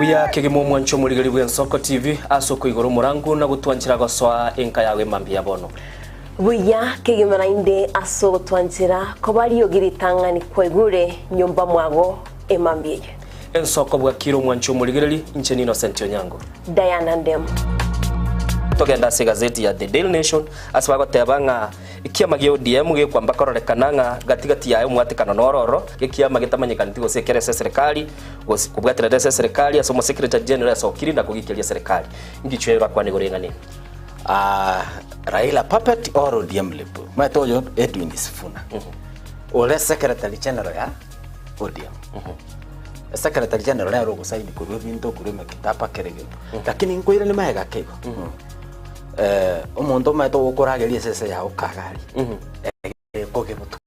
Buya kegima omwancho omorigeri bw'Ensoko TV ase okoigora omorango na gotwanchera gosoa enka yao emambia ya bono. Buya kegima naende ase ogotwanchera koba riogi ritang'ani kwaigure nyomba mwago emambia eye. Ensoko bwakire omwancho omorigereri, inche n'Innocent Onyango. Diana Ndemo. Togende ase egazeti ya The Daily Nation ase bagoteba ng'a ekiama gia ODM gekwamba kororekana ng'a gati gati yaye omwatekano noro ororo, ekiama getamanyekaneti gose ekere ase eserekari gose kobwaterera ase eserekari ase omosecretary general asokire na kogikeria eserekari. Ngichwe orakwane igoro eng'ana eye? Ah, Raila puppet or ODM lip. Omanyete oyo Edwin Sifuna. Ore secretary general ya ODM. Secretary general nere ogosaini korwa ebinto korwa emekitaba kera egento. Lakini nkoirane magega ake igo. Eh, omonto omanyete ogokorageria esese yago kagari. Ekoge botuko.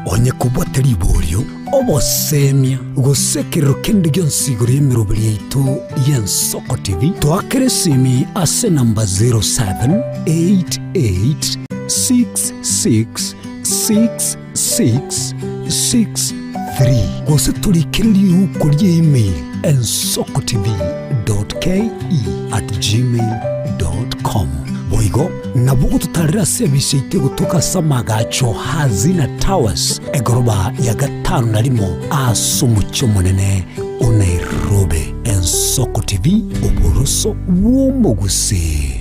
Onye kobwate riborio, obosemia, gose ekerero kende gionsi igoro y'emeroberi yaito y'Ensoko TV, toakere esimi ase enamba 0788666663 gose torikere riuko ria email ensokotv.ke@gmail.com. Boigo nabo ogototarera ase ebisi yaito egotoka ase amagacho Hazina Towers, egoroba ya gatano na rimo ase omochie omonene o Nairobi. Ensoko TV, oboroso bw'omogusii.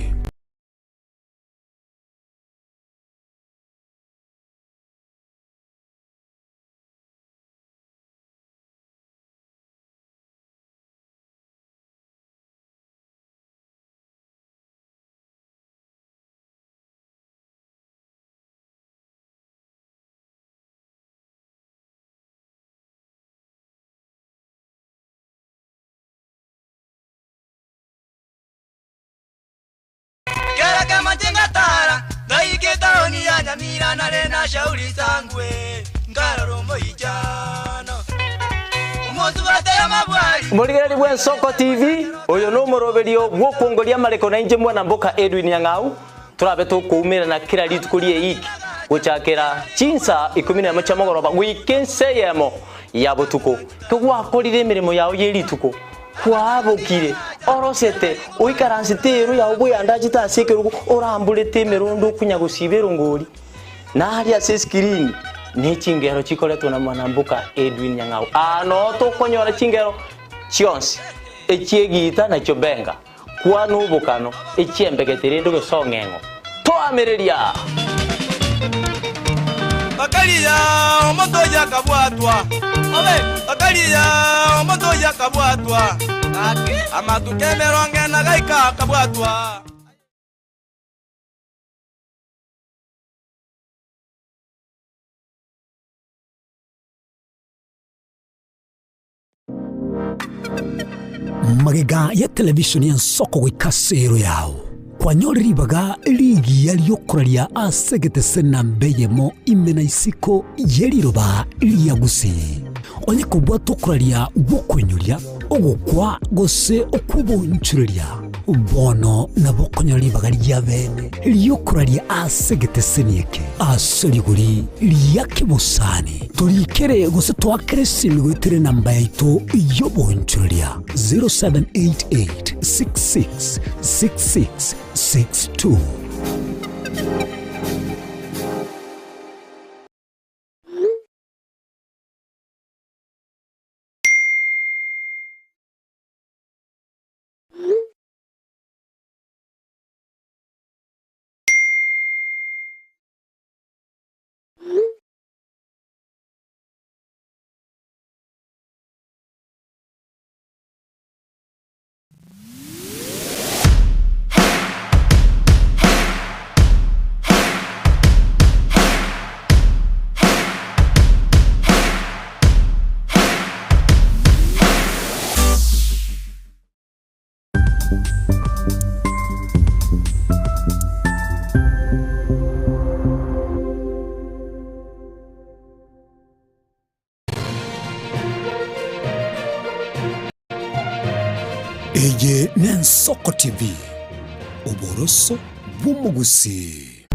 Kera kemanche ngatara, ngaika etaoni ya Nyamira nare na Shauri Sangwe, nkarora omoichano. Omosubati amabwari. Morigereria bw'Ensoko TV, oyo nomoroberio bw'okwongoria amareko na inche mwana mboka Edwin Nyang'au, torabe tokoumerana kera rituko ri'eiki gochakera chinsa ikomi nemo chia mogoroba goika ensa eyemo ya botuko. Kegwakorire emeremo yao ye rituko, Kwabokire, orosete, oikaransete eero yao bweyandachete ase ekerogo, oramborete emerondo okonya gosiba erongori. Na aria ase esikirini ne chingero chikoretwa na mwanamboka Edwin Nyang'au. Aa noo tokonyora chingero chionsi, echi'egiita na chiobenga, kwana obokano, echi'embegete rende gose ong'eng'o. Toamereria! Bakaria omonto oyio akabwatwa, bakaria omonto oyio akabwatwa, amatuko emerongo ena gaika akabwatwa. Magega ya televishoni y'ensoko goika ase ero yao, kwanyore ribaga rigiya ri'okoraria ase egetese namba eyemo ime na isiko ye riroba ria Gusii. Onye kobwate okoraria gw'okoinyoria, ogokwa gose okw'obonchureria, bono nabo okonyora ribaga ria bene ri'okoraria ase egeteseni eke ase rigori ria kebosani. Torikere gose toakere esimi goetera enamba yaito y'obonchoreria 0788 66 66 62. Eye n'Ensoko TV, oboroso bw'omogusii.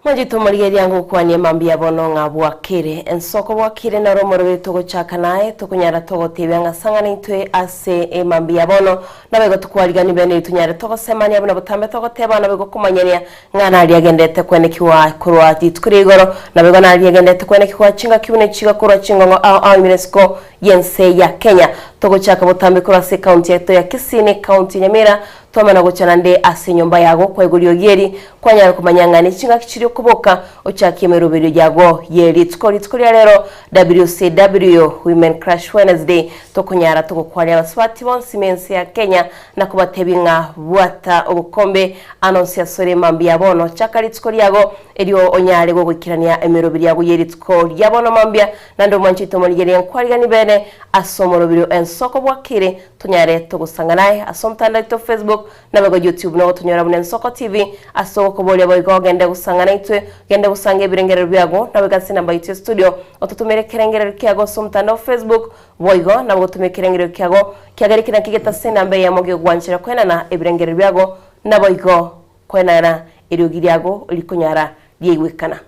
Mwanchete omorigereria ngokwanie mambia bono ng'a bwakire. Ensoko bwakire noro omorweri togochaka naye, tokonyara togotebia ng'a sang'ana intwe ase emambia bono, naboigo tokwarigani bene tonyare togosemania buna botambe togoteba naboigo komanyania ng'a naria agenderete kwenekigwa korwa rituko ria igoro, naboigo naria agenderete kwenekigwa chingaki buna echiga korwa chingong'o ao ao ime nesiko y'ense ya Kenya. Togochaka botambe korwa ase ekaunti yaito ya Kisii na ekaunti ya Nyamira, Twamana gocha naende ase enyomba yago kwaigwa riogi eri, kwanyara komanya ng'a neching'aki chiria okoboka ochakie emeroberio yago ye rituko. Rituko ria rero WCW, Women Crush Wednesday, tokonyara togokwania abasubati bonsi mense ya Kenya na kobatebia ng'a bwata obokombe anonsi asore mambia bono. Chaka rituko riago erio onyare gogoikerania emeroberio yago ye rituko ria bono mambia, naende omwanchete omorigererie nkwarigani bene ase omoroberio ensoko bwakire Tonyare togosang'ana aye ase omotandao oito Facebook, naboigo YouTube nogotonyora buna Ensoko TV ase ogokoboria boigo ogende gosang'ana intwe, ogende gosanga ebirengererio biago, naboigo ase enamba yaito ya studio ototomere ekerengererio kiago ase omotandao Facebook, boigo nabo gotumia ekerengererio kiago kiagera eke nakio getase enamba eyemo gegwanchera koenana ebirengererio biago, naboigo koenana eriogi riago rikonyara riaigwekana.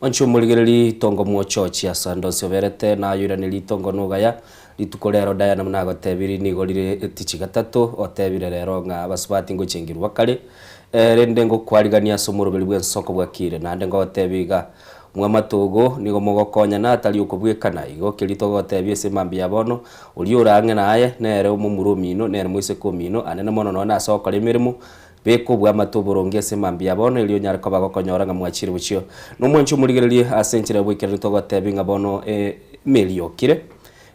Mwanche omorigereria ritongo mwochochi ase ande onsi oberete, nayoiranie ritongo nogaya. Rituko rero Diana buna agotebirie nigo rire etichi gatato, otebire rero ng'a abasubati ngochengirwe bakare, rende ngokwarigania ase omoroberi bw'ensoko bwakire. Naende ngogotebia iga, mwamatogo nigo mogokonyana atari okobwekana. Igo keria togotebia ase mambia ya bono, oria ore ang'e naye nere omomura omino, nere moiseke omino, anene mono nonya nase ogokora emeremo, Beka obwamate oboronge ase mambia ya bono, erio onyare koba gokonyora ng'a mwachire bochio. Nomwanche omorigererie ase enchera y'oboikeranu togotebia ng'a bono emeri yokire,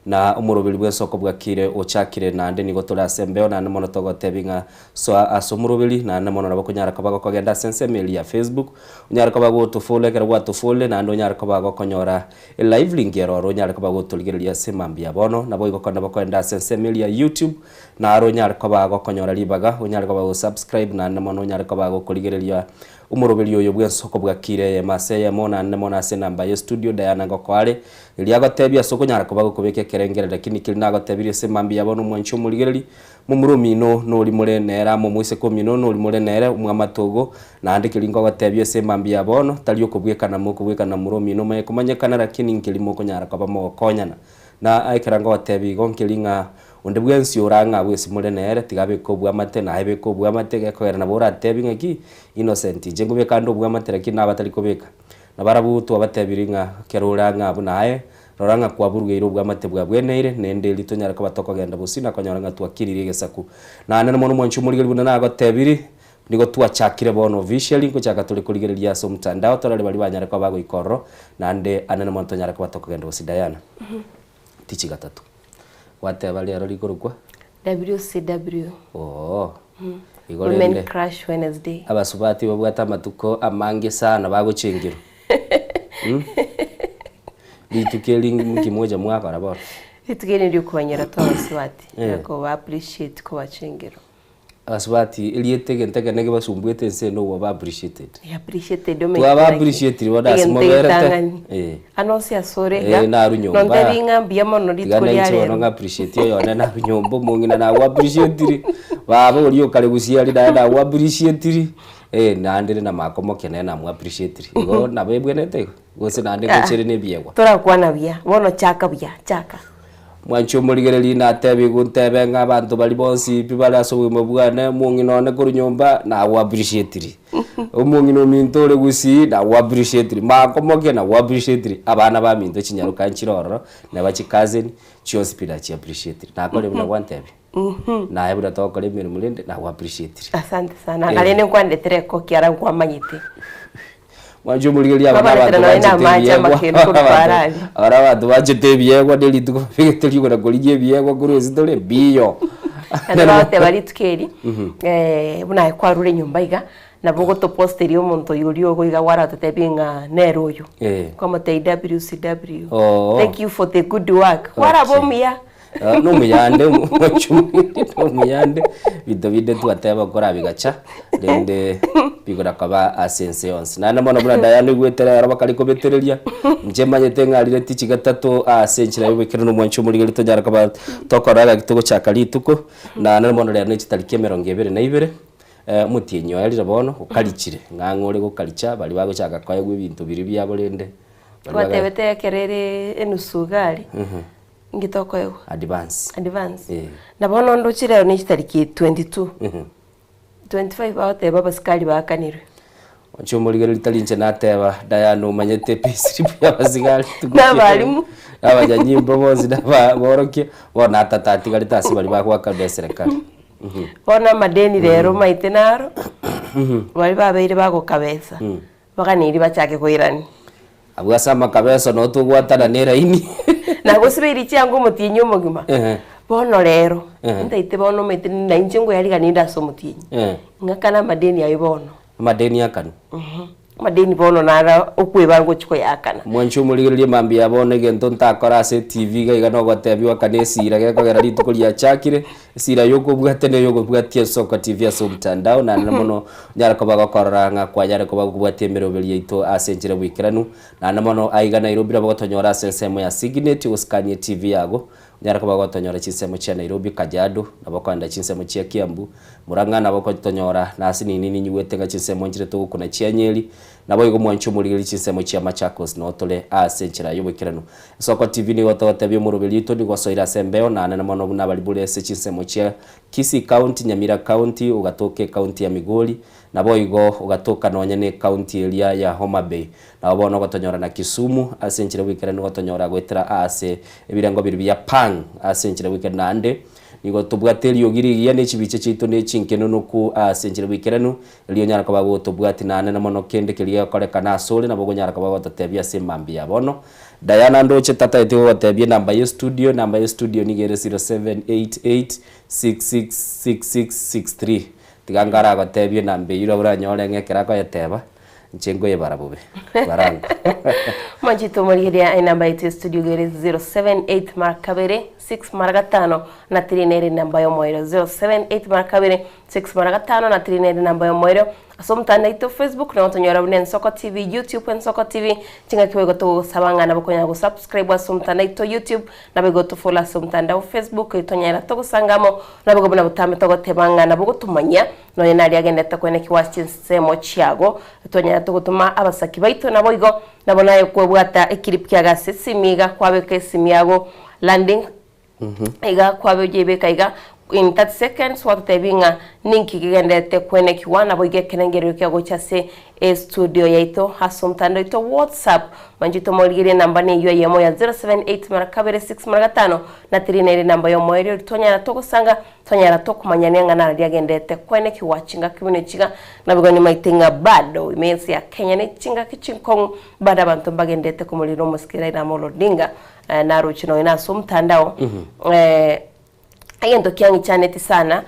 na omoroberi bw'ensoko bwakire ochakire, naende nigo tore ase embeo, naende mono togotebia ng'a soa ase omoroberi, naende mono nabo okonyara koba gokogenda ase ensemo eria ya Facebook, onyare koba gotofollow ekero gwatofollowire, naende onyare koba gokonyora elive link ero oro onyare koba gotorigereria ase mambia ya bono, naboigo kore nabo okogenda ase ensemo eria ya YouTube, Naro onyare koba gokonyora ribaga, onyare koba gosubscribe naende mono onyare koba gokorigereria omoroberio oyo bw'ensoko bwakire eyemo ase eyemo naende mono ase enamba ye studio Diana ngokoa are eria agotebia ase okonyara koba gokobeka ekerengereri lakini keri nagotebirie ase mambia bono omwanchi omorigereri momura omino nori more nere amo omoiseke omino nori more nere omwamatogo naende keri nkogotebia ase mambia bono tari okobwekana mokobwekana momura omino omanye komanyekana lakini nkeri mokonyara koba mogokonyana Na ekero ngotebia igo nkeri ng'a onde bwensi ore ang'e abwo esimore nere, tiga abeke obwamate, naye beka obwamate, gekogera nabo oratebie ng'a ki, Innocent, inche nkobeka ande obwamate lakini naye batari kobeka. Na barabwo twabatebirie ng'a ekero ore ang'e abwo naye, rora ng'a kwaburugeire obwamate bwabweneire, naende erio tonyare koba tokogenda bosio na konyora ng'a twakiririe egesaku. Naende mono mwanche omorigeri buna nagotebirie, Nigo twachakire bono officially ngochaka tore korigereria ase omtandao torore baria banyare koba bagoika ororo naende ande namo ntonyare koba tokogenda gose Diana. Tichi gatato. Gwateba rero rikorokwa? WCW. Oo. Igo Women rende Crush Wednesday. abasubati babwate amatuko amange sana bagochengerwa. Rituko eri nki mocha mwakora bono? Rituko eri neriokobanyora twabasubati na koba appreciate kobachengerwa. Abasubati, erieta egento ekene kebasumbuete ense eye noboba appreciated. Appreciated omanyete Twaba naki? appreciated bono ase Egento moberete, egetang'ani. eh. Ano onsi ase ore Eh, iga, naru nyomba. nontebi ng'a mbuya mono Tiga rituko ria nainche bono rero. ng'a appreciate oyone naru nyomba omong'ina nago appreciatiri, baba oria okare gusii aria naye nago appreciatiri, eh, naende rende namakomokia nere namu appreciatiri. Igo nabo ebwenerete igo, gose naende ngochere na ebiegwa. Torakwana buya, bono chaka buya, chaka. Mwanche omorigereria natebigwe ntebe ng'a abanto baria bonsi pi bare ase obogima bwane, omong'ina one korwa nyomba nago appreciatiri, omong'ina ominto ore gusii nago appreciatiri, makomokia nago appreciatiri, abana baminto chinyaroka nchire ororo, neba chicousin, chionsi pi nachi appreciatiri. Nakorire buna gwantebia? Naye buna togokora emeremo rende nago appreciatiri. Asante sana, anga rende nkwandetere ekoki ara nkwamanyete. Mwanche omorigereria aba Babaretera nabanto nonya banchete na amache ebiegwa amakendu korwa Farani. aba nabanto banchete ebiegwa ne rituko babegete rigoro korigia ebiegwa korwa ase tore mbiyo. Naende bagoteba rituko eri, buna aye kwarure nyomba iga, nabo ogotoposteria omonto oyo oria ogo iga gwaratotebie ng'a nere oyo. Kwamotebia WCW, Oo. thank you for the good work. Kwaraba omuya. Nomuyande nomuyande binto binde twateba korabigacha rende bigora koba ase ense yonsi. Naende mono buna Diana oigwete rero bakare kobetereria, inche manyete ng'a rire tichi gatato ase enchera y'oboikeranu na omwancho omorigeri tonyare koba tokorora gaki togochaka rituko, naende mono rero ne chitariki emerongo ebere na ibere. Omotienyi oerire bono, okarichire, ng'a ang'e ore gokaricha, baria bagochaka koegwa ebinto biria biabo rende, baria baga- Gwatebete ekero ere enusu iga aria, inki tokoegwa? Advance. Advance. Eh. Na bono ndoche rero ne chitariki 22, 25 bagoteba abasikari baakanirwe. Inche omorigereria tari inche nateba, Diana omanyete payslip ya abasigari Na abalimu. Na abanyanyimbo bonsi na aborokia, bono natata atigarete ase baria bagoakanwa eserekari. Bono amadeni rero omaete naro, baria babeire bagokabesa, baganeiri bachake koirania. Abwo ase amakabeso noo togwatana na eraini. Nagosibeiri chianga omotienyi omogima, Ehe. bono rero, Ehe. ntaete bono omanyete na inche nkoyarigania inde ase omotienyi, Ehe. ng'akane amadeni ayio bono. Amadeni akanwa. Amadeni bono naro okwebanga gochia koyaakana. Mwanche omorigererie mambia bono egento ntakora ase etv iga iga nogotebiwa kana esira gekogera rituko riachakire, esira yokobwate na eyokobwatia Ensoko TV ase omtandao naende mono onyare koba gokorora ng'a kwanyare koba gokobwatia emeroberi yaito ase enchera bwaikeranu. Naende mono aiga Nairobi nabo gotonyora ase ensemo ya Signet ogosikanie etv yago onyare koba gotonyora chinsemo chia Nairobi, Kajiado, nabo okoenda chinsemo chia Kiambu, Murang'a nabo okotonyora na ase nini ninyigwete ng'a chinsemo nchire togokuna chia Nyeri, naboigo mwanche omorigererie chinsemo chia Machakos noo tore ase enchera y'oboikeranu. Esoko TV nigo togotebia omoroberi oito nigo osoire ase embeo na anene mono buna abari bore ase chinsemo chia Kisii County, Nyamira County, ogatoka ecounty ya Migori, naboigo ogatoka nonye ne ecounty eria ya Homa Bay. Nabo bono ogotonyora na Kisumu ase enchera y'oboikeranu ogotonyora goetera aase ebirengo biria bia Pang ase enchera y'oboikeranu naende Nigo tobwate eriogi rigiya ne chibicha chiaito ne chinkenunuku ase enchera y'oboikeranu, erio onyare koba gotobwatia naende na mono kende keria gegokorekana asore nabo okonyara koba gototebia ase emambia ya bono. Diana ndoche tataeti gogotebia enamba ye studio, enamba ye studio nigo ere 0788666663. Tiga nkaragotebie enamba eyio oranyore ng'a ekero akoyeteba. Inche nkoyebara bobe, barango. Mwanchete omorigereria enamba yaito ya studio iga ere 078 mara kabere 6 mara gatano na tiri nere enamba y'omoerio 078 mara kabere 6 mara gatano na tiri nere enamba y'omoerio ase omotandao oito Facebook nabo tonyora buna Ensoko TV, YouTube Ensoko TV chingaki boigo togosaba ng'a nabo okonyara gosubscribe ase omotandao oito YouTube nabo igo otofollow ase omotandao Facebook tonyara togosanga amo nabo igo buna botambe togoteba ng'a nabo ogotomanyia Nonya naria agendete koenekigwa ase chinsemo chiago, twanyarete gotoma abasaki baito naboigo, nabo naye kwebwata ekiripu kiago ase esimi iga kwabeka esimi yago landing iga kwabe oyeibeka iga in 30 seconds gwatotebia ng'a ninki kegenderete koenekigwa naboigo ekerengererio kia gocha ase estudio yaito ase omotandao oito WhatsApp manche tomorigerie enamba neyio eyemo ya 078 mara kabere 6 mara gatano na 3 nere enamba yomoerio twanyara togosanga Tonyara tokomanyania ng'a naro riagenderete koenekigwa chingaki buna echiga, naboigo nimaete ng'a bado ime y'ense ya Kenya ne chingaki chinkong'u bado abanto mbagenderete komorira omosike Raila Amolo Odinga naroche nonya nase omotandao egento kiang'ichaneti sana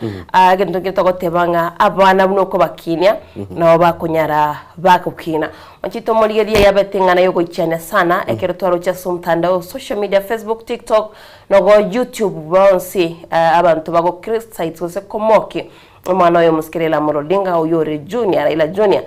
egento nkere togoteba ng'a abana buna okobakinia nabo bakonyara bagokina. Inche tomorigereria yabete eng'ana yogoichania sana ekero twaroche ase omotandao social media Facebook, TikTok, Nogo YouTube bonsi abanto bago criticize gose komoki omwana oyo omosike Raila Amolo Odinga oywo ore junior Raila Junior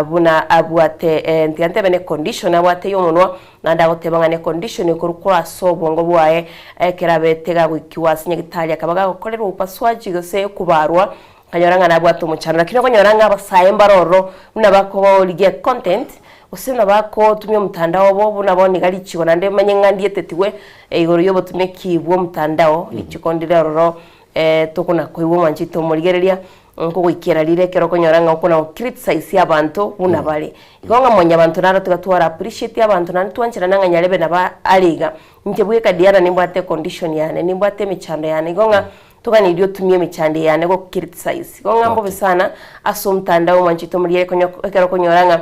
buna abwate tiga ntebe ne condition abwate ya omonwa naende agoteba ng'a ne condition ekorwa korwa ase obongo bwaye ekero abete gagoikiwa ase nyagetari akaba gagokorerwa upasuaji gose okobarwa akanyora ng'a nabwate omochando lakini okonyora ng'a abasae mbare ororo buna bakorigia content Gose buna bakotumia omotandao obo, buna bono iga richiiko naende manye ng'a ndietetigwe igoro y'obotumeki bw'omotandao, richiiko ndire ororo tokona koigwa omwanchete omorigereria, nkogoikera rire ekero okonyora ng'a okona go criticize abanto buna bare. Igo ng'a mwanyabanto naro tiga twara appreciate abanto naende twancherane ng'a nyarebe nabo are iga. Inche bweka Diana nimbwate econdition yane, nimbwate emechando yane, igo ng'a toganeirie otumie emechando eye yane go criticize. Igo ng'a mbobe sana ase omotandao omwanchete omorigereria ekero okonyora ng'a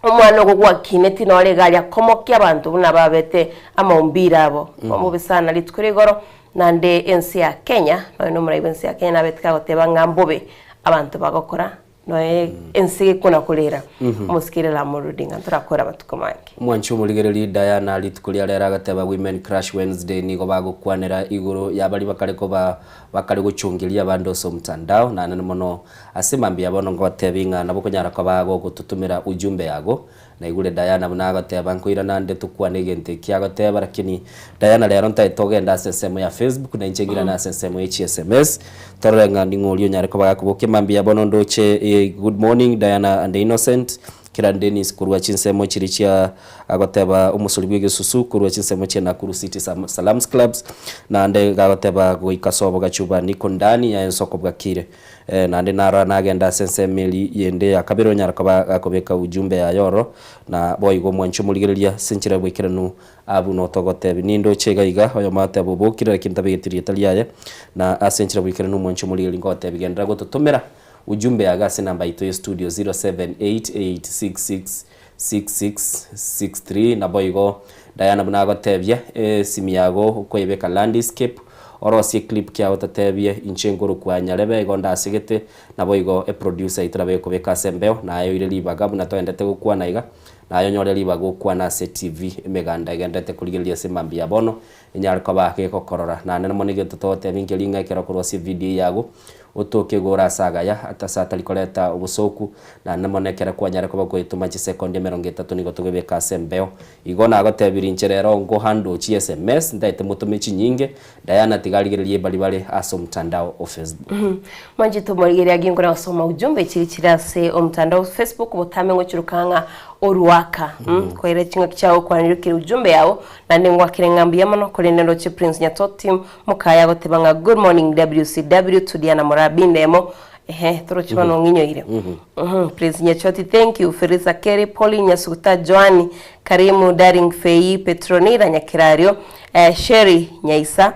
Omwana ogo gwakineti nore iga aria komokia abanto buna babete amaumbire abo. Mbobe sana rituko ria igoro, naende ense ya Kenya, nonya nomorai bw'ense ya Kenya nabete kagoteba ng'a mbobe abanto bagokora, nonya ense gekona korera, omosike Raila Amolo Odinga ntorakore amatuko mange. Omwanchi omorigereria Diana rituko ria rero agateba Women Crush Wednesday nigo bagokwanera igoro ya baria bakare koba bakare gochungeria abande ase omtandao naende mono Ase mambia bono ngotebi ng'a nabo okonyara koba gogototomera ujumbe yago. Naigure Diana buna agoteba nkoirana nde tokwane egento eki agoteba lakini Diana rero ntagete ogende ase ensemo ya Facebook na inche ng'irane ase ensemo ye chi sms torore ng'a ning'o oria onyare koba gakobokia mambia bono ndoche good morning Diana and Innocent Kera Dennis korwa chinsemo chiria chia agoteba omosori bw'egesusu korwa chinsemo chia Nakuru City Salams Clubs naende gagoteba goika sobo gachuba niko ndani ya ensoko bwakire. Naende narora nagenda ase ensemo eria yende ya kabere onyare koba gakobeka ujumbe yaye ororo, na boigo omwanche omorigereria ase enchera y'oboikeranu abwo notogotebi. Nindoche iga iga oyomo agoteba obokire lakini tabegeti rieta riaye, na ase enchera y'oboikeranu omwanche omorigereria ngogotebi genderera gototomera ujumbe yago ase enamba yaito ye studio 0788666663 naboigo Diana buna agotebia esimi yago okoyebeka landscape orosie eclip kiago totebie inche nkorokwa nyarebe igo ndasegete naboigo eproducer yaito nabo ekobeka ase embeo naye oire ribaga buna toendete gokwana iga naye onyore ribaga okwane ase TV emeganda egenderete korigereria ase mambia bono enyare koba gegokorora naende mono egento togotebia nkeri ng'a ekero okorosia evideo yago Otoke igo ore ase agaya, ase atari koreta obosooku, naende mono ekero kwanyare koba okoetoma chisekondi 30 nigo tokobeka ase embeo. Igo nagotebirie inche rero ngohandle chi sms, ntaete motome chinyinge, Diana tiga arigererie baria bare ase omotandao o Facebook. Mwanchete omorigereria ginkore gosoma ujumbe chiri chire ase omotandao o Facebook botame ngochiruka ng'a oruaka koira ching'aki chiao okwanire ujumbe yao naende ngwakire ng'a mbuya mono korende ndoche Prince Nyatoti Mokaya agoteba ng'a good morning WCW to Diana Moraa Bindemo ehe toroche bono ong'inyoire Mhm, Prince Nyachoti thank you Felisa Kerry Pauline Nyasuguta Joan Karimu Daring Fei Petronila Nyakerario eh, Sherry Nyaisa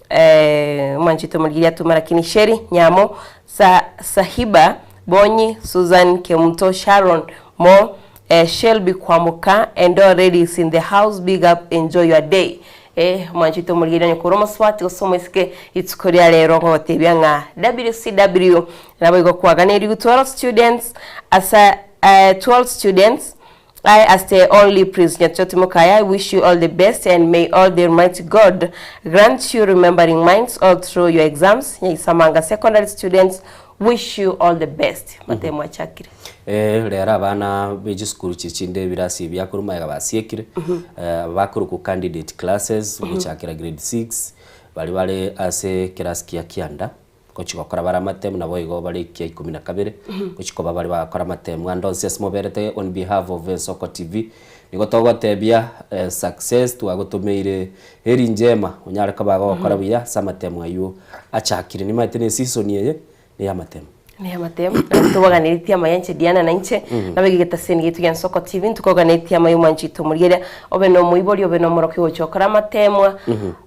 eh, omwanchete omorigiri atuma lakini Sherry Nyamo Sa, Sahiba Bonyi Susan Kemuto Sharon Mo eh, Shelby Kwamuka and all ladies in the house big up enjoy your day Eh, omwanchete omorigereria onye kore omosubati gose omoiseke, rituko ria rero nkogotebia ng'a WCW naboigo kwaganeirwe to all students asa eh, to all students I as the only Prince Nyachoti Mokaya I wish you all the best and may all the Almighty God grant you remembering minds all through your exams Nyaisamanga Secondary students wish you all the best Matemo achakire. Eh, rero abana be chisukuru chiria chinde ebirasi ebi biakorwa magega basiekire, eh, bakorokwa candidate classes gochakera grade six, baria bare ase ekerasi kia kianda, gochia gokora bare amatemu nabo igo bare ekia ikomi na kabere, gochia koba baria bagakora amatemu ande onsi ase moberete on behalf of Ensoko TV, nigo togotebia success twagotomeire heri njema onyare koba gogokora buya ase amatemu aywo achakire. Nimanyete na eseason eye neyamatemu. Neyamatemu, naende tobaganeretie amaya inche Diana na inche, nabo egetaseni giaito gia Nsoko TV, ntokoganeretie amaya omwanchi oito omorigereria, obe na omoibori, obe na omorokia ogocha gokora amatemwa,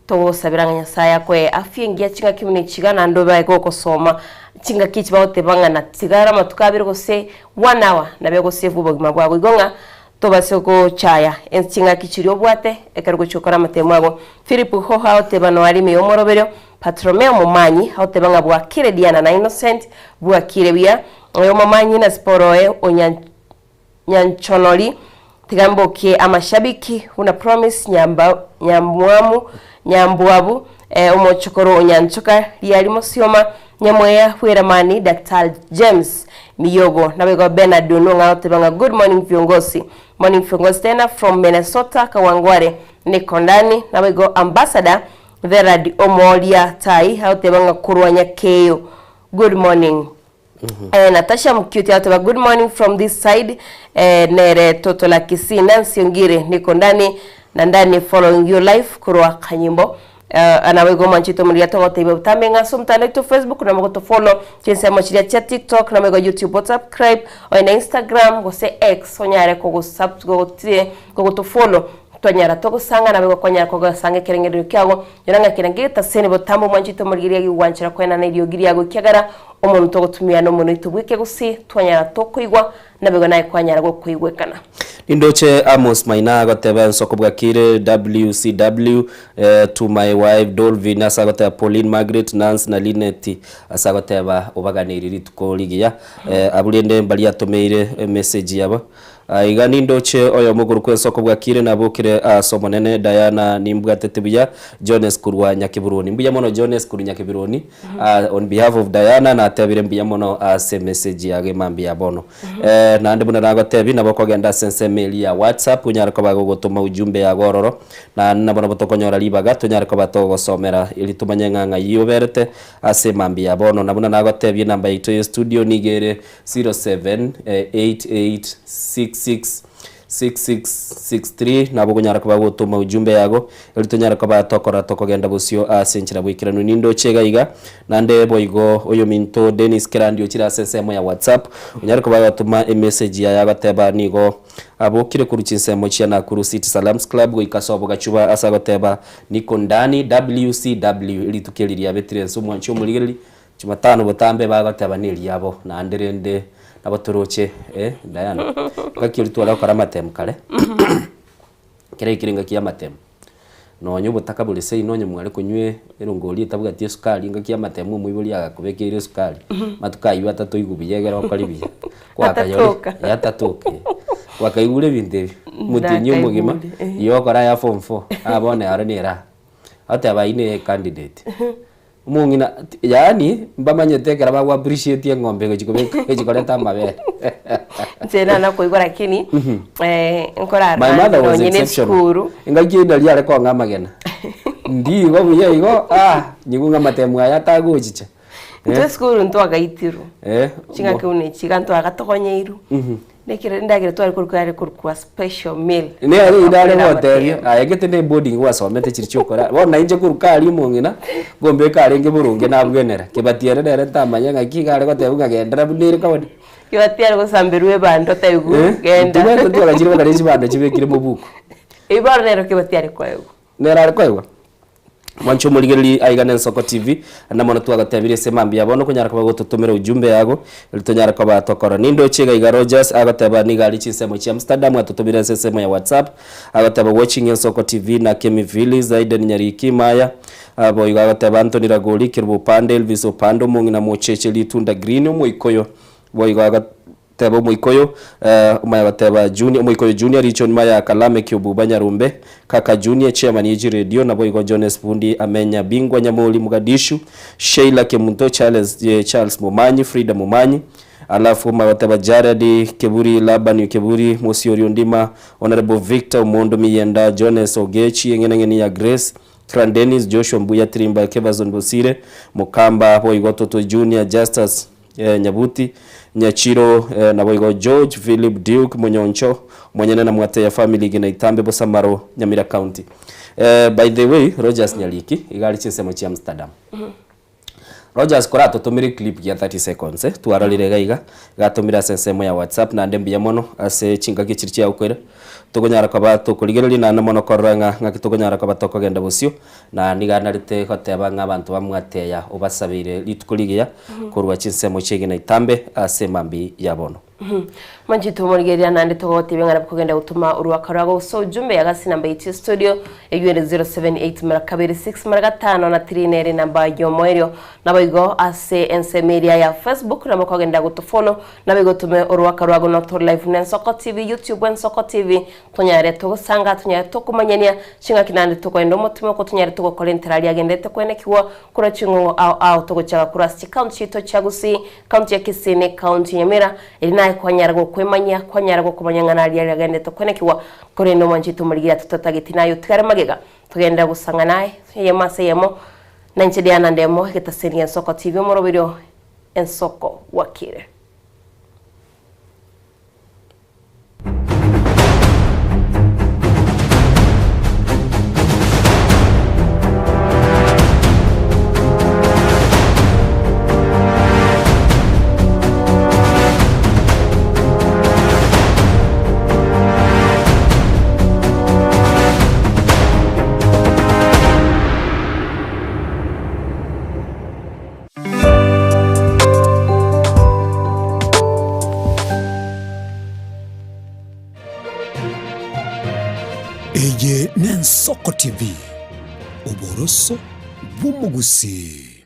togosabera ng'a Nyasaye akoe afya engiya chingaki buna echi iga, naende obe gogosoma chingaki echi bagoteba ng'a na tigara amatuko abere gose one hour, nabo egosave obogima bwago. Igo ng'a tobase gochaya chingaki chiria obwate ekero ogochia gokora amatemo ago. Philip Hoha agoteba noare ime y'omoroberio, Bartolomeo Momanyi agoteba ng'a bwakire Diana na Innocent bwakire buya, oyo Momanyi na Siporo oye o Nyanchonori tiga mbokie amashabiki buna Promise Nyamba Nyamwamu Nyambwabu omochokoro o Nyanchoka Riari Mosioma Nyamweya bw'eramani Daktari James Miyogo naboigo Bernard Onwong'a agoteba ng'a good morning viongozi morning viongozi tena from Minnesota Kawangware Niko ndani naboigo Ambassador Verad Omoria Tai agoteba ng'a korwa Nyakeyo good morning Eh, Natasha Mukyuti agoteba good morning from this side eh, nere Toto la Kisii Nancy Ongire niko ndani na ndani following you live korwa Kanyimbo eh, naboigo omwanchete omorigia togotebia botambe ng'a ase omotandao oito Facebook nabo gotofollow chinsemo chiria chia TikTok naboigo YouTube osubscribe onye na Instagram gose X onyare kogosub gogotire kogotofollow Twanyara togosanga naboigo kwanyara kogosanga ekerengererio kiago, nyora ng'a kera ngetaseni botambe omwanchete omorigereria gigwanchera koenana eriogi riago ekiagera omonto togotumia nomonwa oito bw'ekegusii twanyara tokoigwa naboigo naye kwanyara gokoigwekana. Nindoche Amos Maina agoteba ensoko bwakire WCW to my wife Dolvin ase agoteba Pauline Margaret Nancy na Linet ase agoteba obaganeirie rituko rigiya abwo rende mbaria atomeire emessage yabo. Aiga nindoche oyomo okorokwa Ensoko bwakire nabokire ase Omonene, Diana nimbwatete buya, Jones korwa Nyakeburoni. Mbuya mono Jones korwa Nyakeburoni, on behalf of Diana natebire mbuya mono ase emessage yago emambia ya bono. Naende buna nagotebia nabo okogenda ase ensemo eria ya WhatsApp onyare koba gogotoma ujumbe yago ororo, naende nabo nabo tokonyora ribaga tonyare koba togosomera erio tomanye ng'a ng'ai oberete ase emambia ya bono. Na buna nagotebia enamba yaito ya estudio nigo ere 0788666663 nabo okonyara koba gotoma ujumbe yago erio tonyare koba tokora tokogenda bosio ase enchera bwaikeranu. Nindoche iga iga naende boigo oyominto Dennis Kerandi ochire ase ensemo ya WhatsApp onyare koba gotoma emessage yaye agoteba nigo abokire korwa chinsemo chia Nakuru City Salams Club goika sobo Gachuba ase agoteba niko ndani WCW rituko eri riabetire ense omwanchi omorigereria Jumatano botambe bagoteba neriabo naende rende nabo toroche eh Diana ngaki oria tware gokora amatemu kare ekero yaikire engaki ya amatemu nonye obotaka bore seino onye mware konywa erongori etabwati esukari engaki ya amatemu omoibori agakobekeire esukari amatuko aywo atatoigwa buya egere okore buya kwakayori Atatoka. eh atatoka eh kwakaigure ebinto ebi omotienyi omogima Ndakaigure, eh. igo okora aya form four aa bono ero nere aa oteba aywo nere ecandidate. Omong'ina yaani mbamanyete ekero bago appreciate eng'ombe egochi kobeka egochi koreta amabere. Inche nana koigwa lakini eh, nkorara My mother was nonye na exceptional. esukuru Engaki eyio nari are kong'a amagena. Ndi igo buya igo ah nyigwe ng'a amatemu aya atagochicha. Intwe esukuru ntwagaitirwe Eh, ching'aki buna echi iga ntwagatogonyeiru Nekero endagera tware korokwa yare korokwa special meal. Nere inde are Akorera gotebia, amatemo. aye gete ne boarding gwasomete chiri chiokora, bono na inche korwa karia omong'ina, ngombeka arenge boronge nabwenera, kebati ere nere ntamanya ng'aki iga are goteba ng'a gendera buna ere kawaida. Kebati are gosamberwa ebando otebiwe Eh, genda. intwe ntwagachire mpaka chibando chibekire mobuko. Eywo bono nero kebati are koegwa. Nere are koegwa? Mwanche omorigereria aiga na Ensoko TV, naende mono twagotebirie ase mambia bono konyara koba gototomera ujumbe yago, erio tonyare koba tokora. Nindoche iga iga Rogers agoteba nigo aria chinsemo chia Amsterdam atotomire ase ensemo ya WhatsApp, agoteba watching Ensoko TV na Kemi Phyllis, Aiden Nyariki, Maya, boigo agoteba Anthony Ragoli, Kerubo Opande, Elvis Opande, omong'ina Mocheche Ritunda Green, Omoikoyo, boigo ago. Teba omoikoyo, omanya goteba Junior, omoikoyo Junior, Richon Mayaka, Lameck Obuba Nyarumbe, Kaka Junior, Chairman ye chiredio, naboigo Jones Bundi, Amenya Bingwa Nyamori Mogadishu, Sheila Kemunto, Charles, Charles Momanyi, Frida Momanyi, alafu omanya goteba Jared Keburi, Laban Keburi, Mosiori Ondima, Honourable Victor Omondo Miyenda, Jones Ogechi, eng'enang'eni ya Grace, Cran Dennis, Joshua Mbuya Tirimba, Kevason Bosire, Mokamba, boigo Toto Junior, Justus Nyabuti, Nyachiro, naboigo George, Philip, Duke, Monyoncho, omonyene na Mwateya family Gina Itambe Bosamaro, Nyamira County. By the way, Rogers Nyariki iga are chinsemo chia Amsterdam. Rogers koratotomire eclip gia 30 seconds eh, twarorire iga iga, gatomire ase ensemo ya WhatsApp naende mbuya mono ase chingaki chiria chiagokoira, tokonyara koba tokorigereria naende mono korora ng'a ng'aki tokonyara koba tokogenda bosio. Na nigo anarete goteba ng'a abanto bamwateya obasabeire rituko rigiya korwa chinsemo chi'egina itambe ase emambia ya bono. Manche tomorigereria naende togotebia ng'a nabo kogenda gotoma oruaka rwago gose ujumbe ya gasi namba yaito ya studio eywo ere 078 mara kabere 6 mara gatano na 3 nere enamba yomoerio. Naboigo ase ensemo eria ya Facebook nabo kogenda gotofollow naboigo otome oruaka rwago notore live na Ensoko TV YouTube Ensoko TV Tonyare togosanga, tonyare tokomanyania ching'aki naende tokoenda omotime oko tonyare togokora entera aria agenderete koenekigwa korwa ching'ong'o ao ao togochaka korwa ase chikaunti chiaito chia Gusii, kaunti ya Kisii ne kaunti ya Nyamira, erio naye kwanyara gokwemanyia, kwanyara gokomanya ng'a naria aria agenderete koenekigwa, korende omwanchete omorigia tototageti naye otigare magega, togenderere gosanga naye, eyemo ase eyemo, na inche Diana Ndemo, egetaseni Ensoko TV omoroberio Ensoko Wakire. Eye n'Ensoko TV, oboroso bw'omogusii.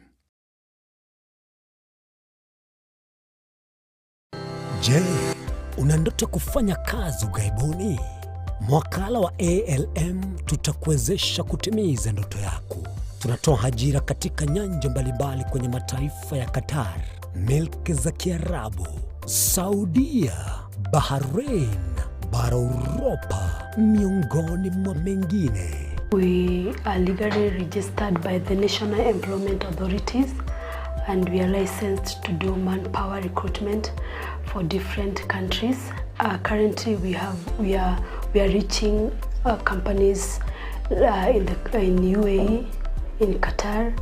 Je, Una ndoto ya kufanya kazi ughaibuni? Mwakala wa ALM tutakuwezesha kutimiza ndoto yako. Tunatoa ajira katika nyanja mbalimbali kwenye mataifa ya Qatar, milki za Kiarabu, Saudia, Bahrain, bara Uropa, miongoni mwa mengine. We are legally registered by the National Employment Authorities and we are licensed to do manpower recruitment for different countries. Uh, currently we have we are we are reaching uh, companies uh, in the in UAE, in Qatar,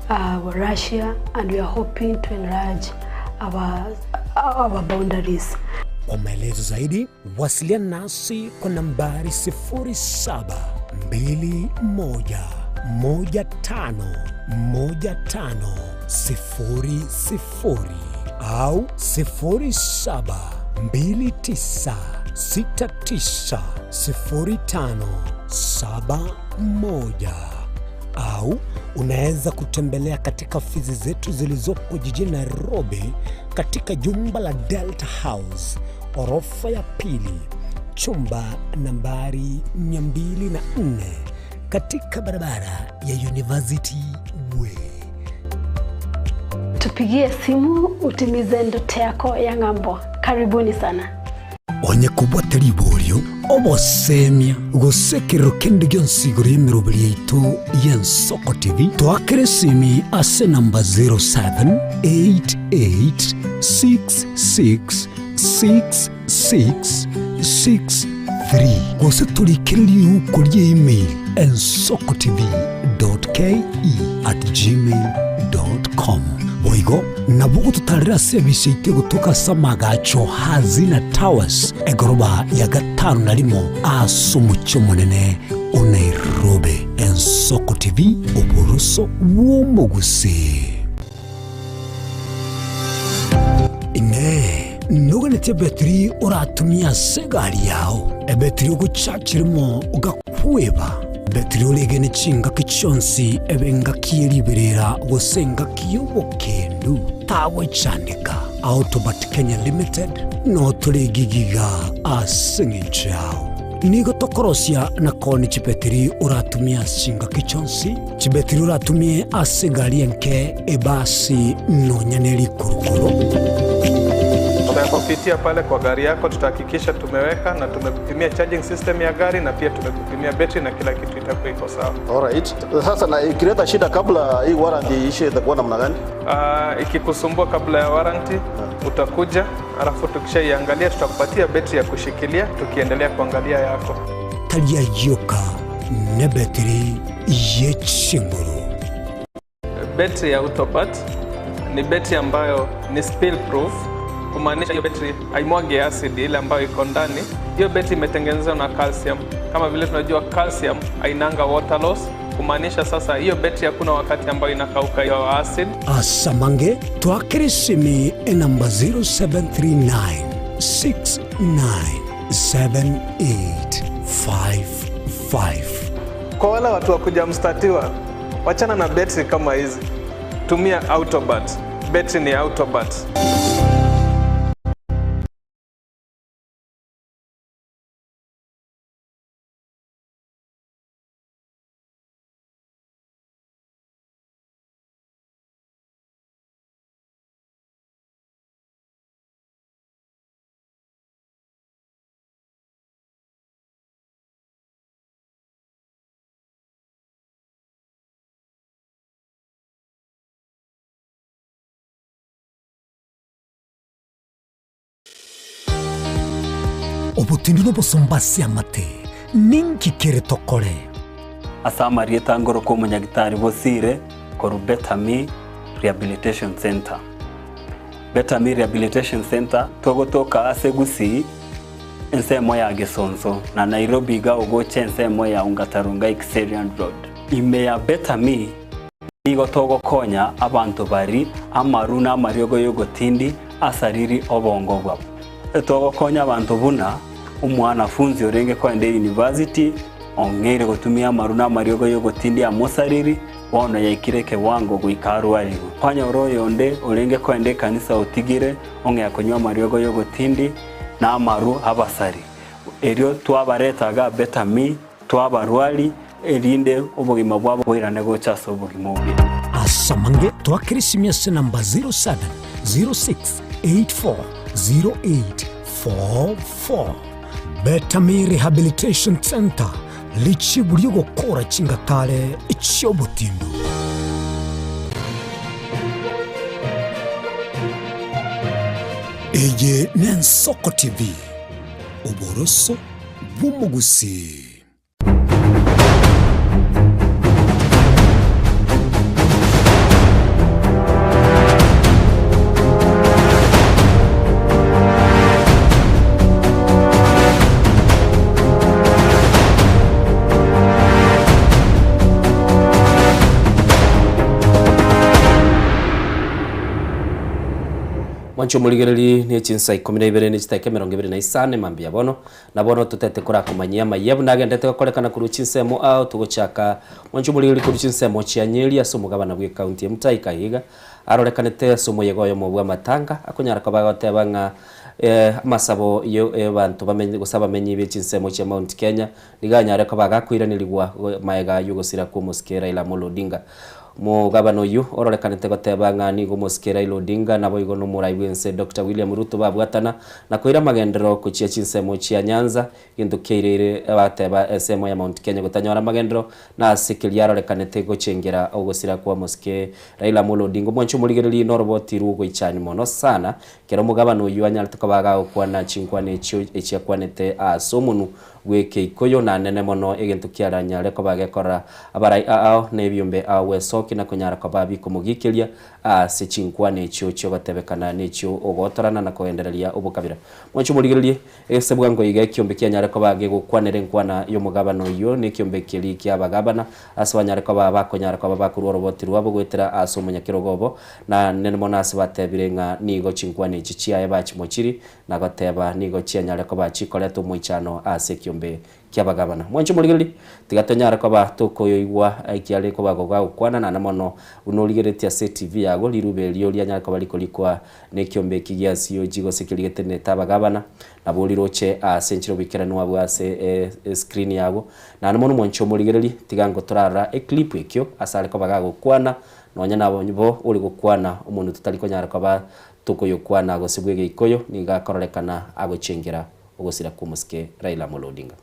uh, Russia and we are hoping to enlarge our our boundaries. Kwa maelezo zaidi wasiliana nasi kwa nambari 0721151500 au 0729690571 au unaweza kutembelea katika ofisi zetu zilizopo jijini Nairobi katika jumba la Delta House orofa ya pili chumba nambari 204 katika barabara ya University Way. Tupigie simu utimize ndoto yako ya ng'ambo. Karibuni sana. Onye kobwate riborio obosemia gose ekerero kende gionsi igoro y'emeroberi yaito y'Ensoko TV, toakere esimi ase enamba 0788666663 gose torikere riuko ria email ensokotv.ke@gmail.com. Boigo nabo ogototarera ase ebise yaito egotoka ase amagacho Hazina Towers egoroba ya gatano na rimo ase omochie omonene o Nairobi. Ensoko TV, oboroso bw'omogusii. Inee! Noganetie ebetiri oratumie ase egari yao, ebetiri ogochachera imo ogakweba, ebetiri oregene chingaki chionsi ebe engaki ye riberera gose engaki y'obokendu? Tagwechandeka. Autobat Kenya Limited noo tore egigiga ase eng'encho yao. Nigo tokorosia na koonia chibetiri oratumie ase chingaki chionsi, chibetiri oratumie ase egari enke, ebasi, nonya ne rikurukuru. Tutakupitia pale kwa gari yako, tutahakikisha tumeweka na tumekupimia charging system ya gari na pia tumekupimia betri na kila kitu itakuwa iko sawa. Alright. Sasa na ikileta shida kabla hii warranty iishe itakuwa namna gani? Ikikusumbua kabla ya warranty utakuja, alafu tukishaiangalia tutakupatia betri ya kushikilia tukiendelea kuangalia yako. Tari ayio ka nebetiri ye chinguru. Betri ya Autopat ni betri ambayo ni spill proof, kumaanisha hiyo betri haimwagi acid ile ambayo iko ndani. Hiyo betri imetengenezwa na calcium. Kama vile tunajua calcium hainanga water loss, kumaanisha sasa hiyo betri hakuna wakati ambayo inakauka hiyo acid. Asamange twakere esimi enamba 0739697855. Kwa wale watu wa kujamstatiwa, wachana na betri kama hizi, tumia Autobat. Betri ni Autobat. Obotindu nobosomba ase amate, ninki kere tokore? Ase amarieta ngorokwa omonyagitari Bosire korwa Better Me Rehabilitation Centre. Better Me Rehabilitation Centre togotoka ase Gusii ensemo ya Gesonso na Nairobi iga ogocha ensemo ya Ongata Rongai Kiserian Road. Ime ya Better Me nigo togokonya abanto bari amaru na amariogo y'ogotindi asariri obongo bwabo. Togokonya abanto buna omwanafunzi orenge kogenda university ong'eire gotumia amaru na amariogo y'ogotindi amosariri bono yaikire ekewango goika arwarigwe. Kwanyora oyonde orenge kogenda ekanisa otigire ong'ea konywa amariogo y'ogotindi. na amarwa abasari. Erio twabareta iga Betami, twabarwari, erinde obogima bwabo boirane gocha ase obogima obuya. Ase amange twakere esimi ase enamba 0706840844. Betami Rehabilitation Centre, richibu ri'ogokora chingatare chi'obotindu. Eye n'Ensoko TV, oboroso bw'omogusii. Mwanche omorigereri ne chinsa ikomi na ibere ne chidakika emerongo ebere na isano mambia bono, Na bono totete korakomanyia amayia buna agenderete gokorekana korwa chinsemo ao togochaka mwanche omorigereria korwa chinsemo chia Nyeri ase omogabana bw'ecounty ya Mutahi Kahiga arorekanete ase omoyega oyomo bw'amatanga akonyara koba agoteba ng'a amasabo y'abanto bamenye gose abamenyi be chinsemo chia Mount Kenya nigo anyare koba agakoiranerigwa maega y'ogosira kw'omosike Raila Amolo Odinga. Omogabana oyio ororekanete goteba ng'a nigo omosike Raila Odinga naboigo nomorai bw'ense Doctor William Ruto babwatana na koira amagenderero gochia chinsemo chia Nyanza, gento kiaireire bateba ensemo ya Mount Kenya gotanyora amagenderero na ase keria arorekanete gochengera ogosira kwa omosike Raila Amolo Odinga. Omwancho omorigereria noroboti rw'ogoichani mono sana kero omogabana oyio anyarete koba agagokwana chinkwana echio echiakwanete ase omonwa Bw'ekeikoyo na nene mono egento kiaranyare koba gekora abarai ao na ebiombe ao gwesokia na konyara koba bikomogiikeria ase chinkwana echio chi'ogotebekana na echio ogotorana na kogendereria obokabira. Mwanche omorigererie, ase bwango iga ekiombe kianyare koba gegokwanera enkwana y'omogabana oyio na ekiombe keria ki'abagabana, ase banyare koba bakonyara koba bakorua oroboti rwabo goetera ase omonyakerogo obo, na nene mono ase batebire ng'a nigo chinkwana echi chiaye bachimochirie na goteba nigo chianyare koba chikoreta omoichano ase ekiombe ki'abagabana. Mwanche omorigereria, tiga tonyare koba tokoyoigwa ekiare koba gokwana naende mono buna origereretie ase etibi yago, rirube erio rianyare koba rikorikwa nekiombe eki gia COG gose keria getenenete abagabana, nabo oriroche ase enchera oboikeranu abwo ase escreen yago. Naende mono mwanche omorigereria, tiga ngotorarora eclip ekio ase are koba gagokwana, nonya nabo ore gokwana omonto totari konyara koba Tokoyokwana gose bw'egeikoyo nigo akororekana agochengera ogosira kw'omosike Raila Amolo Odinga.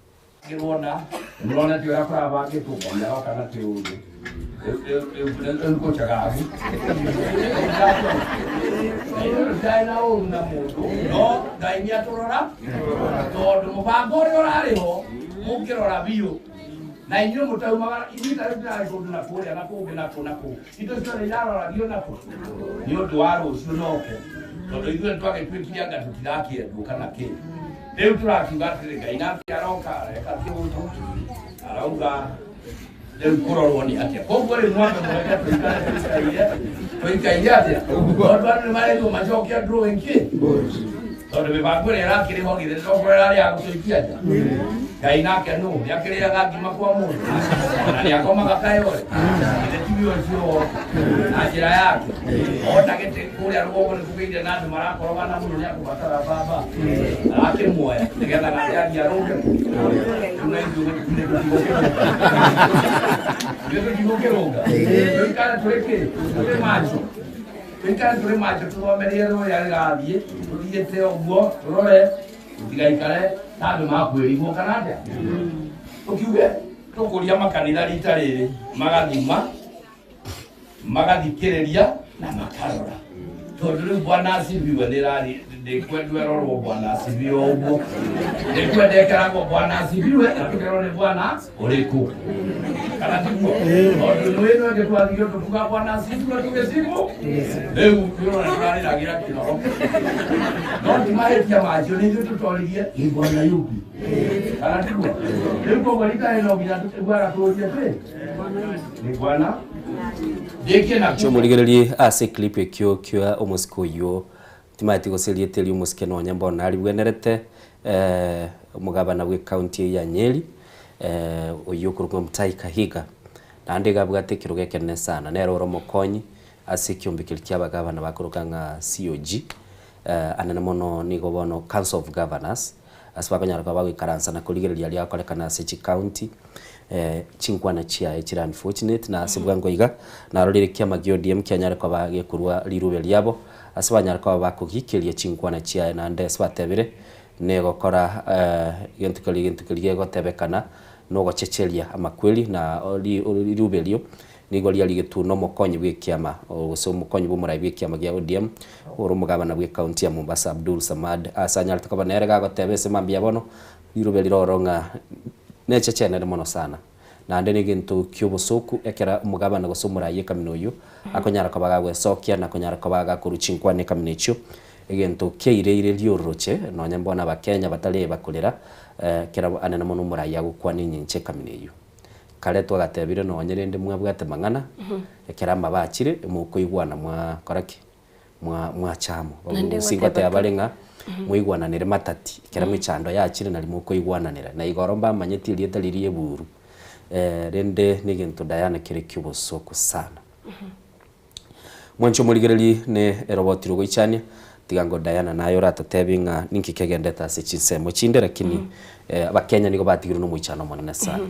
Indo ciothe iraroragio na kũ? Nĩ ũndũ wa rũciũ noke, tondũ ithuĩ nĩ twagĩtuĩkire anga tũtirakĩendwo kana kĩ. Rĩu tũrakiuga atĩrĩ, Ngai nake aroka areka kĩũndũ, arauga rĩu kũrorwo nĩ atĩa. Koguo rĩu mwambe mũreke tũikare tũikaire, tũikaire atĩa? Tondũ andũ nĩ marerirwo macokie drawing kĩ? Tondũ mĩbango ĩrĩa ĩrakĩrĩ ho githĩ tokorwo ĩrarĩ ya gũtũikia nja. Ngai nake nũ nĩakĩrĩaga ngima kwa mũndũ ona nĩakomaga kayore githĩ tiwe ũcio na njĩra yake ona gĩtĩ kũrĩa rũgongo nĩ kũgĩire na andũ marakorogana mũno nĩakũbatara baba arakĩmuoya nĩgetha nake athiĩ arũnge kũ rĩu na ithuĩ gũtirĩ tũtigũkĩrũnga ithuĩ tũtigũkĩrũnga tũikare tũrĩ kĩ tũrĩ macho tũikare tũrĩ macho tũthome rĩera ũrĩa rĩrathiĩ tũthiĩte ũguo tũrore tũtigaikare ta andũ makwĩrigwo kana atĩa tũkiuge tũkũria makanitha rita rĩrĩ magathima magathikĩrĩria na makarora tondũ rĩu bwana asifiwe nĩrari ndĩkwendwo ĩrorwo bwana asifiwe ũguo ndĩkwenda ĩkeragwo bwana asifiwe na tũkerwo nĩ bwana ũrĩkũ kana tiguo tondũ nĩ ĩno ĩngĩ twathire tũkuga bwana asifiwe tũgĩcibũ rĩu tũrona tũrarĩragĩra kĩnoro no ti mahĩtia macio nĩ ithuĩ tũtoririe nĩ bwana yupi kana tiguo rĩu koguo rita rĩno nginya tũtigwara tũrie twĩ nĩ bwana ndĩkie na Inche omorigererie ase eclip ekio kia omosike oyio timaeti gose erieta erio omosike nonya mbono naribwenerete omogabana bwe county eye ya Nyeri oyio okorokwa Mutahi Kahiga naende iga abwate ekerogo ekenene sana nere ore omokonyi ase ekiombe keria kia abagabana bakoroka ng'a COG. Anene mono nigo bono Council of Governors ase bakonyara koba bagoikaransa na korigereria aria agokorekana ase chicounty, chinkwana chiaye chire unfortunate na ase bwango iga narorire ekiama gia ODM kianyare koba gekorwa rirube riabo ase banyare koba bakogikeria chinkwana chiaye naende ase batebire negokora egento keria egento keria gegotebekana nogochecheria amakweri na rirube erio Nigo riarigetwe nomokonyi bw'ekiama gose omokonyi bw'omorai bw'ekiama gia ODM ore omogabana bw'ecounty ya Mombasa Abdul Samad ase anyarete koba nere gagoteba ase mambia bono rirobe riroro ng'a nechechenere mono sana naende negento ki'obosoku ekero omogabana gose omorai ekamina oyio akonyara koba gagwesokia na konyara koba gakorwa chinkwana ekamina echio egento kiaireire riororoche nonya mbono abakenya batari bakorera ekero anene mono omorai agokwana engencho ekamina eyio. Kare twagatebire nonye rende mwabwate mang'ana, ekero amabe achire, mokoigwana mwakora ki? Mwa mwacha amo. Naende Gose ngoteba ngoteba tu. bare ng'a moigwananere matati, ekero emechando yachire nari mokoigwananera. Na igoro mbamanyeti erieta riria eburu, rende negento Diana kere ki'obosooku sana. Mwanche omorigererie ne eroboti rogoichania, tiga ngo Diana naye oratotebi ng'a ninki kegendete ase chinsemo chinde lakini abakenya nigo batigirwe nomoichano omonene sana.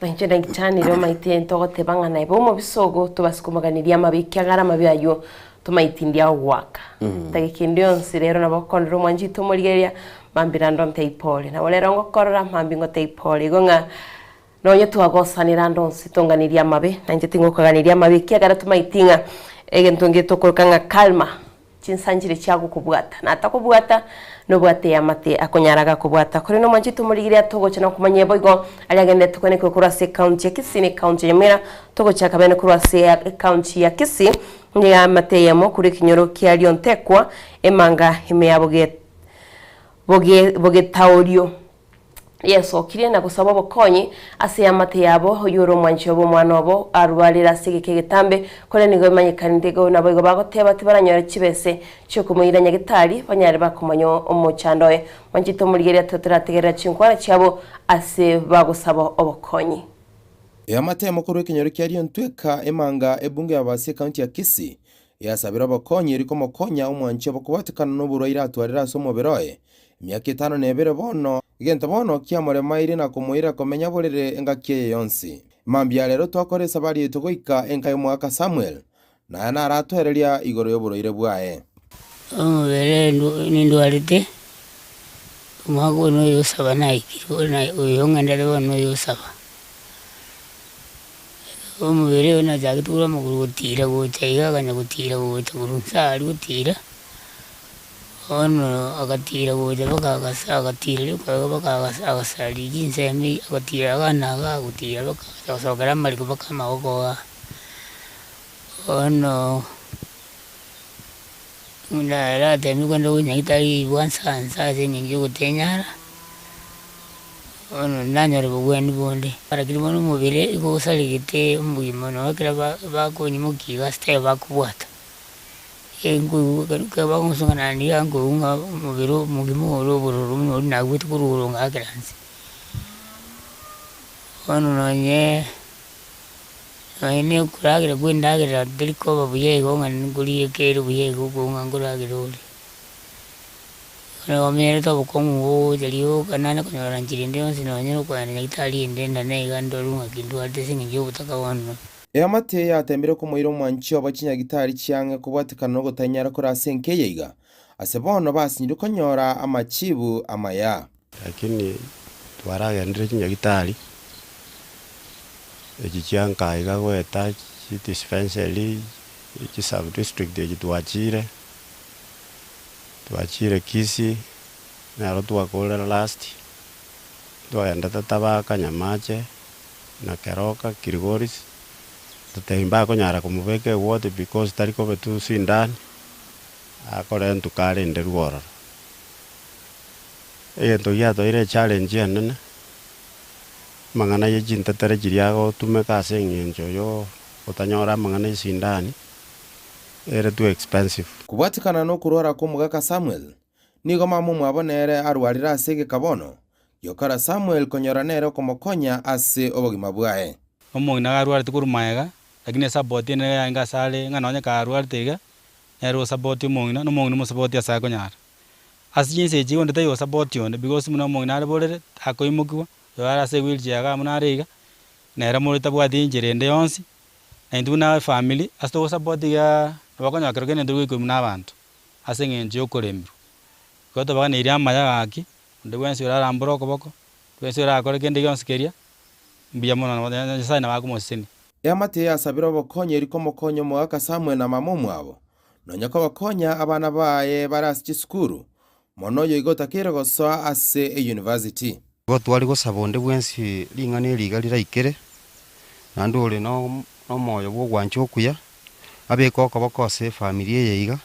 Na inche naichanire omaite ntogoteba ng'a naye omobisa ogo tobase komoganeria amabe ekiagera amabe ayio tomaiti ndia ogoaka. Tageka ende yonsi rero nabo okondora omwanchi oito omorigereria mambia naende ontebie pole. Nabo rero ngokorora mambia ngotebie pole igo ng'a Nonya twagosanire ande onsi tonganirie amabe, na inche tingokoganeria amabe, ekiagera tomaeti ng'a egento ngetokoroka ng'a karma, chinsa nchire chiagokobwata, na atakobwata, nobwate eamate akonyara gakobwata. Korende omwanchete omorigereria togocha na okomanya boigo aria agenderete kwenekwa korwa ase ecounty ya Kisii na ecounty ya Nyamira, togochaka bene korwa ase ecounty ya Kisii, nigo eamate eyemo korwa ekenyoro kia Riontekwa, emanga ime ya Boge Bogetaorio. Yesokirie na gosaba obokonyi ase eamate yabo, oyio ore omwanchi obo omwana obo arwarire ase egeka egetambe, korende nigo emanyekanete igo naboigo bagoteba tibaranyore chibese chiokomoira nyagetari banyare bakomanya omochando oye. Mwanchete omorigereria torategerera chinkwana chiabo ase bagosaba obokonyi. Eamate emo korwa ekenyoro kia Riontweka, Emanga, ebunge y'Ababasi ekaunti ya Kisii, yasabire obokonyi erio komokonya omwanchi obo kobwatekana noborwaire atwarire ase omobere oye Emiaka etano na ebere bono, egento bono kiamoremaire na komoira komenya borere engaki eye yonsi. Mambia rero twakora esabari yaito goika enka y'omogaka Samuel, naye naratoereria igoro y'oborwaire bwaye. Omobere nindwarete, omwaka oyo noyo osaba naikire, oyo ng'endete bono noyo osaba. Omobere oyo nachagete korwa amagoro gotira gocha iga akanya gotira gocha korwa inse aria gotira. Bono agatiira gocha mpaka agasa agatiira rioka iga mpaka agasa agasaria chinsemo eye, agatiira iga na iga agotiira mpaka agacha gosokera amariko mpaka amaboko igaa. Bono naratemire kogenda nyagetari bwa nsa nsa ase eng'encho ya ogotenyara, bono nanyora obogwenia bonde. Lakini bono omobere igo osaregete omogima nonye ekero ba bakonyimokia iga ase taiyo bakobwata. Bagosong'ana nigo nkoigwa ng'a omobere omogima ore obororo buna oria naigwete korwa igoro ngakera nse. Bono nonye nonye na okoragera kwa endagera teri koba buya igo ng'a nkoria ekere buya igo okobua ng'a nkoragera ore. Bono omenyerete obokong'u gocha rioka nanye konyora nchera ende yonsi nonye na okogenda nyagetari ende ndane iga ndore ng'aki ndwarete ase eng'encho ya obotaka bono. Eamate yatembire komoira omwanchi obo chinyagitari chiang'e kobwatekana nogotanyara kore ase enka eye iga, ase bono basinyirwe konyora amachibu amaya. Lakini twaragendire chinyagitari echi chia nka iga goeta chidispensary, chisub-district echi twachire, twachire Kisii, nero twakorire last, twagendete Tabaka, Nyamache. na Keroka, Kilgoris, totebia mbakonyara komobeka eward because tari kobetu sindani, akorentwe karenderwe ororo. Egento giatoire echallenge enene, amang'ana ye chintetere chiria agotumeka ase eng'encho yo gotanyora amang'ana esindani, ere too expensive. Kobwatekana nokorwara kw'omogaka Samuel, Nigo mama omwabo nere arwarire ase egeka bono, giokora Samuel konyora nere okomokonya ase obogima bwaye. Omong'ina iga arwarete korwa magega, lakini esapoti ende nigo yarenge asare ng'a nonye karwarete iga, Nere osapoti omong'ina, na omong'ina omosapoti ase akonyara. Ase chinsa echi onde taiyo osapoti onde because buna omong'ina are borere, takoimokiwa, oyo are ase ewheelchair iga buna are iga, nere more tabwati enchera ende yonsi, na intwe buna efamiri, ase togosapoti igaa, nabo okonyora kero kende tori goikerwa buna abanto, ase eng'encho ya okoremerwa. Igo tobaganeirie amaya gaki, onde bwensi orarambore okoboko, onde bwensi orakore kende gionsi keria, mbuya mono nabo Nyasaye nabo akomosesenia. Eamate yasabire obokonyeri komokonya omogaka Samuel na mama omwabo, nonya kobakonya abana baye bare ase chisukuru, mono oyo iga otakeire gosoa ase eyunivasiti. Igo tware gosaba onde bwensi ring'ana eri iga riraikere, naende ore nomoyo bw'ogwancha okuya, abeke okoboko ase efamiri eye iga,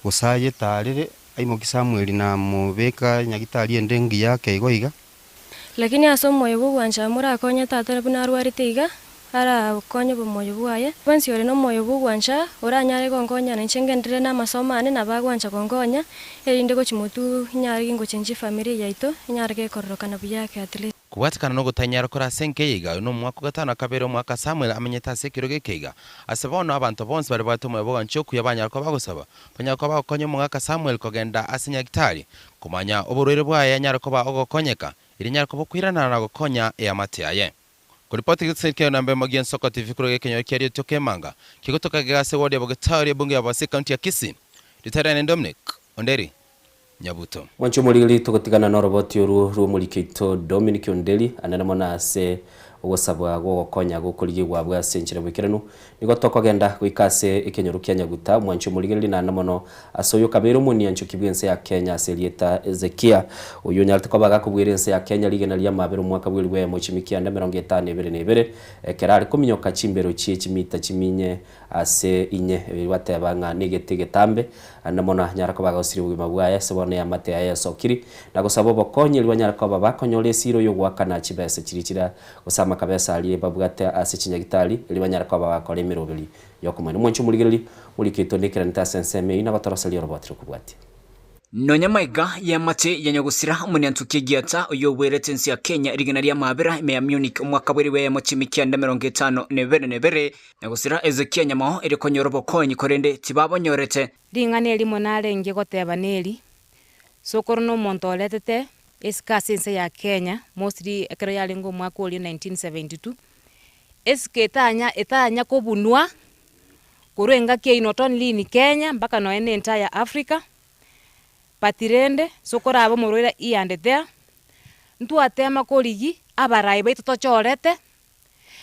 gose ayetarere, aimokie Samueli na amobeke nyagitari ende engiya ake igo iga. Lakini ase omoyo bw'ogwancha morakonye tata buna arwarete iga, arakonye obomoyo bwaye. Bwensi ore nomoyo bw'ogwancha, oranyare gonkonya nainche ngenderere namasomo ane, nabo agwancha gonkonya, erinde gochia motwe inyare gingochenchia efamiri eye yaito, inyare gekororokana buya ake at least. Kobwatekana nogotanyara kore ase enka eye iga, oyo nomwaka o gatano na kabere omwaka Samuel amenyete ase ekerogo eke iga. Ase bono abanto bonsi baria babwate omoyo bw'ogwancha okuya banyara koba bagosaba, banyare koba bagokonya omogaka Samuel kogenda ase nyagitari, komanya oborwaire bwaye anyare koba ogokonyeka, erio anyare koba okoiranana na gokonya eamate yaye. Koripoti gese ekero namba emo gi'ensoko TV korwa ekenyoro kia Rietioka Emanga, kegotoka gega ase ward ya Bogetaori ebunge ya Bosi ekaunti ya Kisii. Ritarene Dominic Onderi Nyabuto. Mwanche omorigeri togotigana noroboti orwo rw'omoriki oito Dominic Onderi anene mono ase ogosabwa gwogokonya gokorigigwa abwo ase enchera boikeranu. Nigo tokogenda goika ase ekenyoro kia Nyaguta, omwanche omorigereria naende mono ase oyo okabeire omonianchoki bw'ense ya Kenya ase erieta Hezekia, oyio onyarete koba gakobwera ense ya Kenya rigena ri'amaabera omwaka bw'elifu eyemo chimi kianda emerongo etano ebere na ebere, ekero are kominyoka chimbero chie chimita chiminye Ase inye, erio bateba ng'a negete egetambe, naende mono anyare koba agosiria obogima bwaye ase bono eamate yaye yesokiri, na gosaba obokonyi erio banyare koba bakonyora esiiro y'ogoakana chibesa chiria chire gose amakabesa aria babwate ase chinyagitari, erio banyare koba bagakora emeroberi y'okomoina. Omwanchi omorigereria, morike oito nekeranete ase ensemo eyio, nagotoroseria oroboti rokobwatia. Nonya maiga y'amate ya nyagosira omonyantuki Egiata oyio obwerete ense ya Kenya rigena ri'amaabera ime ya Munich omwaka bw'eribu eyemo chimikianda emerongo etano na ebere na ebere, Nyagosira Hezekia nyamao erio konyora obokonyi korende tibabonyorete. Ring'ana erimo narenge goteba neri, Sokoro na omonto oretete esike ase ense ya Kenya, mostly ekero yarenge omwaka oria 1972, esike etanya etanya kobunwa korwa engaki eyio not only in Kenya mpaka nonye na entire Africa, but rende sokoro abe omorwaire here and there, ntwatema korigia abarai baito tochorete,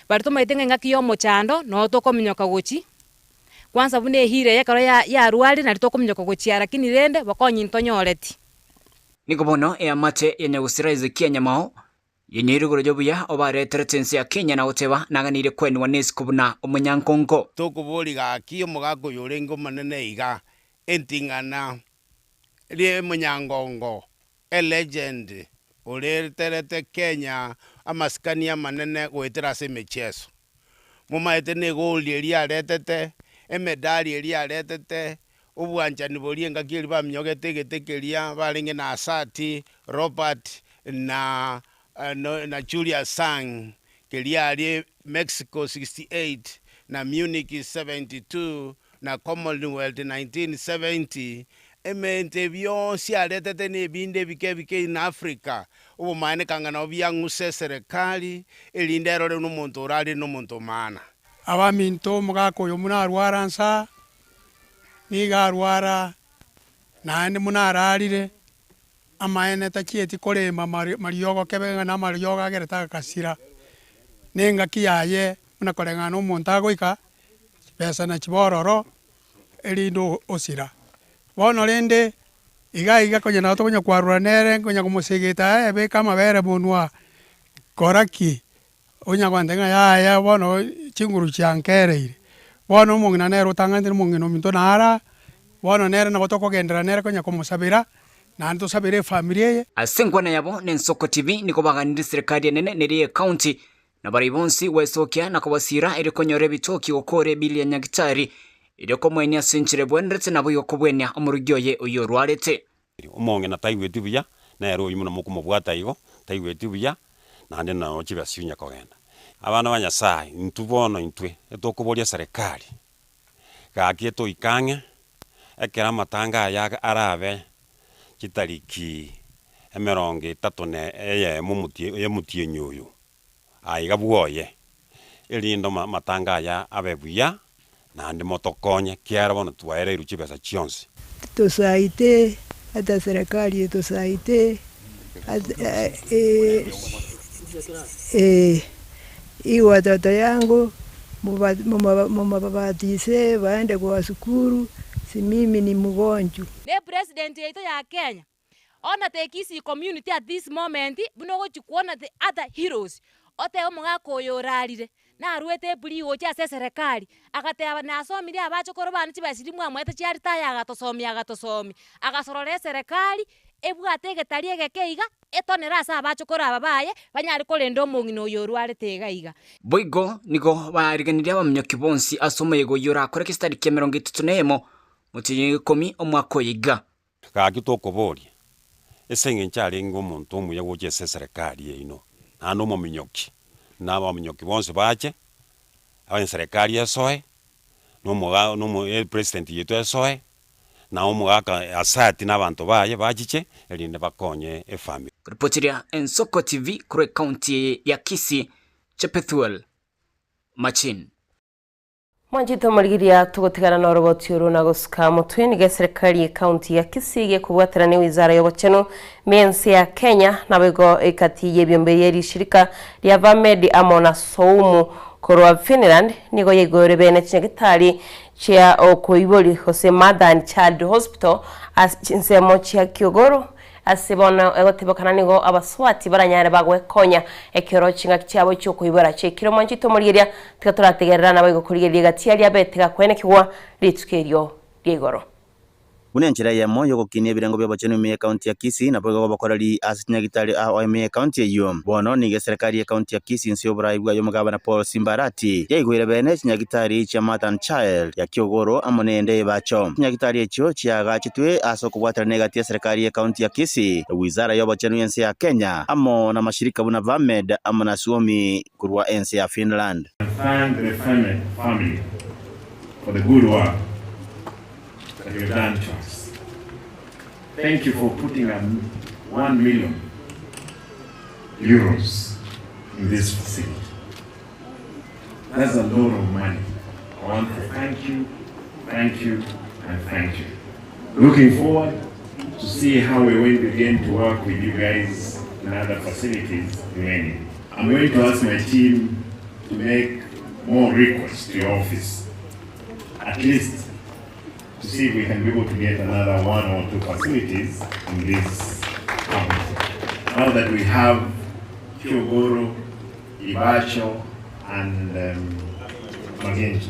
Baria tomaete ng'a engaki ya omochando noo tokominyoka gochia, kwanza buna ehira eye ekero ya yarwarire nario tokominyoka gochia lakini rende bokonyi ntonyoreti. Nigo bono eamate ya nyagusira Hezekia nyamao yenyoire igoro y'obuya obareterete ense ya Kenya na goteba naganeirie kwenigwa nesiko buna omonyankonko. Tokoboria gaki omogaka oyo orenge omonene iga, enting'ana ri'omonyangongo A legend oreterete Kenya amasikani amanene goetera ase emechieso. Momaete na egold eria aretete, emedali eria aretete, obwanchani boria engaki eria baminyogete egete keria barenge na Asati, Robert na na Julius Sang, keria aria Mexico 68 na Munich 72 na Commonwealth 1970, emento ebi yonsi aretete na ebinde ebike ebike in Africa, obomaene kanga nabo biang'use eserekari, erinde erore buna omonto orarire na omonto omaana. Abaminto omogaka oyo buna arwara nsa, nigo arwara naende buna ararire, amaene tachieti korema mariogo kebe ng'a namariogo agerete agasira, na engaki yaye buna koreng'ana omonto agoika, chibesa nachibe ororo, erinde osira. Bono rende, iga iga konya nabo tokonya kwarora nere nkonya komosegeta aye beka amabere monwa, kora ki? Onya gontebia ng'a yaya bono chinguru chiankereire. Bono omong'ina nere otang'anete na omong'ina ominto nara, bono nere nabo tokogenderera nere konya komosabera, naende tosabere efamiri eye. Ase enkwana yabo nensoko TV nigo baganirie serikali enene neria ye county Na baria bonsi gwesokia na kobasiira erio konyora ebitoki gokoora ebili ya nyagitari, erio komoenia ase enchera ebwenerete naboigo kobwenia omorugi oye oyio orwarete. Omong'ina taigweti buya, nere oyio buna mokomobwata igo, taigweti buya, naende nao chibesa chinya kogenda. Abana ba Nyasaye, intwe bono intwe, etokoboria eserekari, gaki etoike ang'e. Ekero amatanga aya arabe chitariki emerongo etato na eyemo omotie omotienyi oyo, aiga bwoye, erinde amatanga aya abe buya, naende motokonye, ekiagera bono twaereirwe chibesa chionsi. Tusaidie, hata serikali itusaidie, hii watoto yangu mumababatize waende kwa sukuru, si mimi ni mgonjwa. Ne president yaito ya Kenya, ona the Kisii community at this moment, buna ogochi kuona the other heroes, otebe omogaka oyo orarire, narwete eplea gocha ase eserekari, agateba nasomirie abachokoro bane chibesa chiria mwamoete chia retire agatosomia agatosomia, agasorora eserekari, ebwate egetari egeke iga, etonere ase abachokoro aba baye, banyare korenda omong'ina oyo orwarete iga iga. Boigo nigo baariganirie abaminyoki bonsi ase omoyega oyio orakore chitariki emerongo etato na eyemo, motienyi o ikomi, omwaka oyo iga. Gaki tokoboria, ase eng'encho arenge omonto omuya gocha ase eserekari yaino, naende omominyoki, na abaminyoki bonsi bache, onye eserekari esoe, na omoga na omo epresident yaito esoe, na omogaka asati na abanto baye bachiche, erinde bakonye efamiri. Ripotiria Ensoko TV korwa ecounty ya Kisii, Chepethuel Machin. Mwanchete omorigereria togotigana noroboti oro na gosuka motwe nigo eserekari ye county ya Kisii gekobwatana ne wizara y'obochenu mense ya Kenya naboigo ekati y'ebiombe ye rishirika ria Vamed amo na Soumu korwa Finland nigo yaigorire bene chinyagitari chia okoibori gose Mother and Child Hospital ase chinsemo chia Kiogoro ase bono egotebekana nigo abaswati baranyare bagwekonya ekero ching'aki chiabo chiokoibora chiekire. Mwanchete omorigereria tiga torategerera naboigo korigereria egati aria bete gakwenekigwa rituko erio ria igoro. Buna enchera eyemo yogokinia ebirengo bia obochenu ime ye county ya Kisii naboigo gobokoreri ase chinyagitari ao ime ye county eyio. Bono nigo eserekari ye county ya Kisii inse y'oborai bwayo omogabana Paul Simbarati yaigwire bene chinyagitari chia Mother and Child ya Kiogoro amo nende Ebacho. Chinyagitari echio chiagachitwe ase okobwaterana egati ya serikali ye county ya Kisii, wizara y'obochenu y'ense ya Kenya amo na mashirika buna Vamed amo na Suomi korwa ense ya Finland. Thank the family for the good work that you've done to us. Thank you for putting a €1 million in this facility. That's a lot of money. I want to thank you, thank you, and thank you. Looking forward to see how we're going to begin to work with you guys in other facilities remaining. I'm going to ask my team to make more requests to your office, at least to see if we can be able to get another one or two facilities in this county. Now that we have Kiogoro, Ibacho, and Magenji.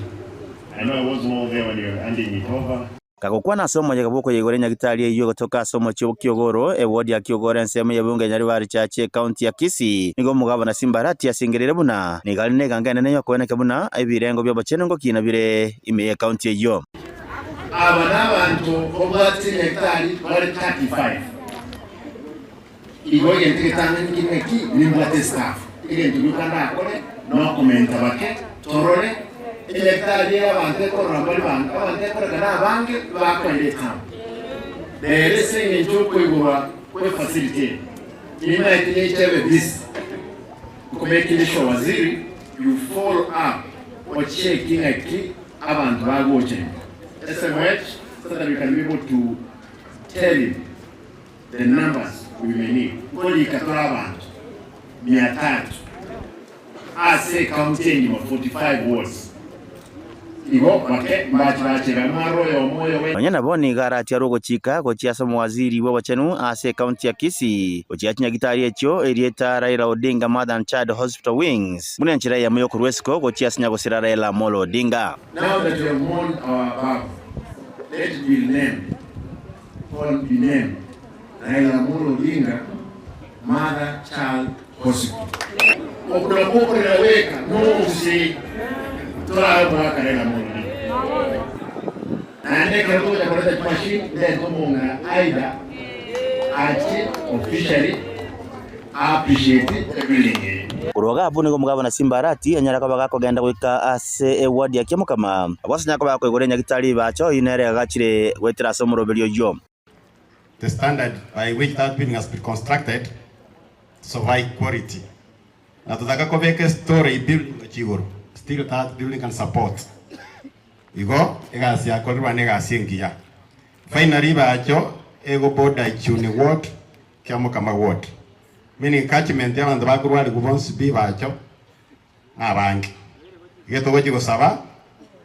I know I wasn't all there when you were handing it over. Kagokwana ase omoyega bwa okoyegora enyagitari eywo gotoka ase omochie o Kiogoro ewodi ya Kiogoro ensemo ya bunge Nyaribari Church county ya Kisii nigo omogabana Simbarati asingerire buna nigo ari na eganga enene yokoeneka buna ebirengo bia obochenu ngokina bire ime ye county eywo. Aba n'abantu obwate nyagitari bari 35 igo egento getang'ani king'aki nimbwate staff egento gĩũka ndakore nokomenta bake torore enyagitari abantu ekorora bari bange abantu ekoreka abange bakoenda etown rero ase eng'encho okoigorwa kwe facility nimaete nechebe this nkomaking sure waziri you follow up ochecking ng'aki abantu bagochenda SMH so that we can be able to tell him the numbers we may need. Kolika tora abantu 300 ase county engima 45 wards igo bake mbachi bachega mwaro oyo omoyo we. Nonya nabo nigo aratiarwe ogochika gochia ase omowaziri bwa obochenu ase county ya Kisii gochia chinyagitari echio erieta Raila Odinga Mother and Child Hospital Wings buna enchera eyemo yokorwa esiko gochia ase nyagosira Raila Amolo Odinga. Now that we have mourned our baba, let it be named, or be named Raila Amolo Odinga Mother Child Hospital. Okunakukorera weka nobusi turayo mwaka Raila Amolo Odinga. Naende kero tugocha koreta machine then tomonga either ache officially. Appreciate ebuilding eye. Korwa iga abwo nigo omogabana Simba Arati anyare koba gakogenda goika ase eward ya Kiamokama, abwo ase anyare koba gakoigora enyagitari Ibacho oyio nere agachire goetera ase omoroberio oyio. The standard by which that building has been constructed is of high quality. Na totaka kobeka estorey building gochia igoro, still that building can support. Igo egasi yakorirwe ne egasi engiya. Finally Ibacho ego border Ichuni ward, Kiamokama ward. Meaning catchment ya abanto bakorwarigwa bonsi pi Ibacho nabange. Iga togochia gosaba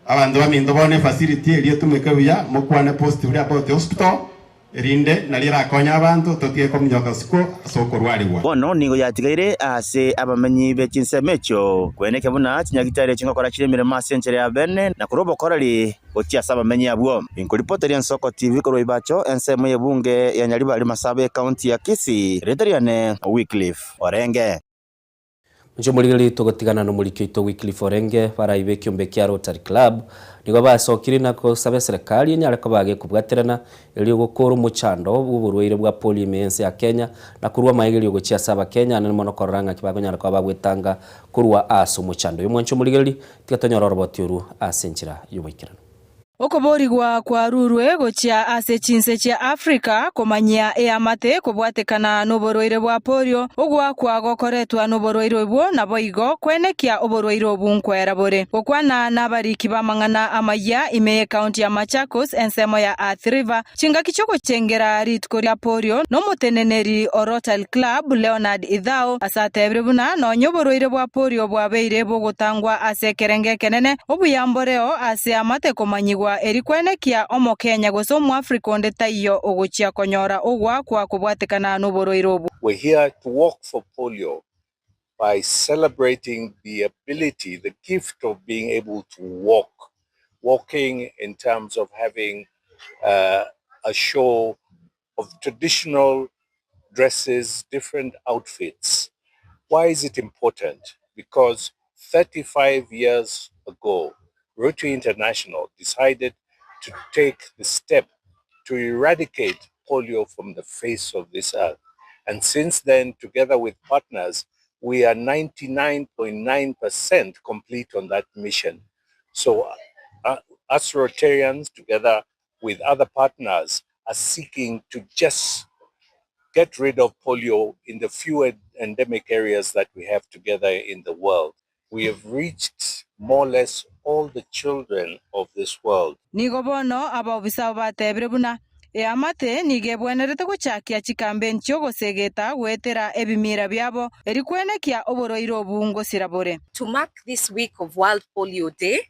abanto baminto bono efacility eria etumeke buya, mokwane positively about the hospital, erinde nario erakonye abanto totige kominyoka isiko ase okorwarigwa. Bono nigo yatigaire ase abamenyi be chinsemo echio kweneka buna chinyagitari chingokora chire emeremo ase enchera ya bene na korwa obokoreri gochia ase abamenyi abwo. Inkoripoteria Ensoko TV korwa Ibacho, ensemo y'ebunge ya Nyaribari Masaba ekaunti ya Kisii, erieta riane Wycliffe Orenge. Inche omorigereria togotigana nomoriki oito Wycliffe Orenge baraibe ekiombe kia Rotary Club nigo basokire na gosaba eserekari enyare koba gekobwaterana erio gokora omochando bw'oborwaire bwa polio ime y'ense ya Kenya na korwa amaegerio gochia ase abakenya anene mono korora ng'aki bakonyara koba bagwetanga korwa ase omochando oyo. Mwanche omorigereria tiga tonyore oroboti oru ase enchera y'oboikeranu. Okoborigwa kwarurwe gochia ase chinse chia Africa komanyia eamate kobwatekana noborwaire bwa polio, ogoakwa gokoretwa noborwaire obwo naboigo kwenekia oborwaire obu nkwera bore. Gokwana nabariki b'amang'ana amayia ime y'ecounty ya Machakos ensemo ya Athi River Chingaki chi'ogochengera rituko ria Polio nomoteneneri o Rotary Club Leonard Ithau ase atebire buna nonya oborwaire bwa Polio bwabeire bogotangwa ase ekerengo ekenene, obuya mboreo ase amate komanyigwa eri kwenekia Omokenya gose Omoafrika onde taiyo ogochia konyora ogoakwa kobwatekana noborwaire obwo. We're here to walk for polio by celebrating the ability, the gift of being able to walk. Walking in terms of having uh, a show of traditional dresses, different outfits. Why is it important? Because 35 years ago, Rotary International decided to take the step to eradicate polio from the face of this earth. And since then, together with partners, we are 99.9% complete on that mission. So us Rotarians, together with other partners, are seeking to just get rid of polio in the few endemic areas that we have together in the world. We have reached more or less all the children of this world. Nigo bono abaobisa abo batebire buna eamate nigo ebwenerete gochakia chikampeni chi'ogosegeta goetera ebimira biabo eri kwenekia oborwaire obu ngosira bore. To mark this week of World Polio Day,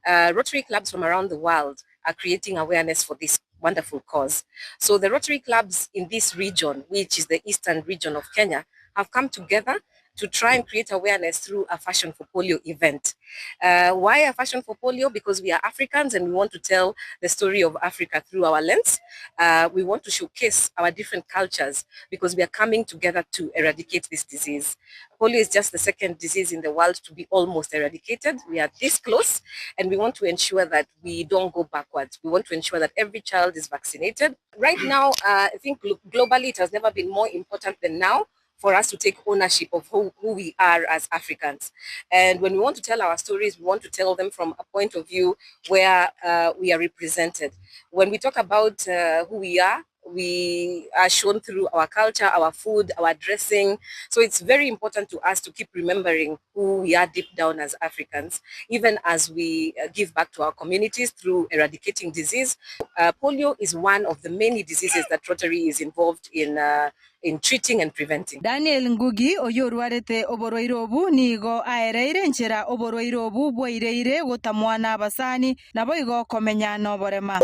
Rotary clubs from around the world are creating awareness for this wonderful cause. So the Rotary clubs in this region, which is the eastern region of Kenya, have come together to try and create awareness through a Fashion for Polio event. Why a Fashion for Polio? Because we are Africans and we want to tell the story of Africa through our lens. We want to showcase our different cultures because we are coming together to eradicate this disease. Polio is just the second disease in the world to be almost eradicated. We are this close and we want to ensure that we don't go backwards. We want to ensure that every child is vaccinated. Right now, I think globally it has never been more important than now for us to take ownership of who we are as Africans. And when we want to tell our stories, we want to tell them from a point of view where we are represented. When we talk about who we are shown through our culture, our food, our dressing. So it's very important to us to keep remembering who we are deep down as Africans, even as we give back to our communities through eradicating disease. Polio is one of the many diseases that Rotary is involved in treating and preventing. Daniel Ngugi oyio orwarete oborwaire obu nigo aereire enchera oborwaire obu bwaireire gotamwa na abasani naboigo komenya noborema.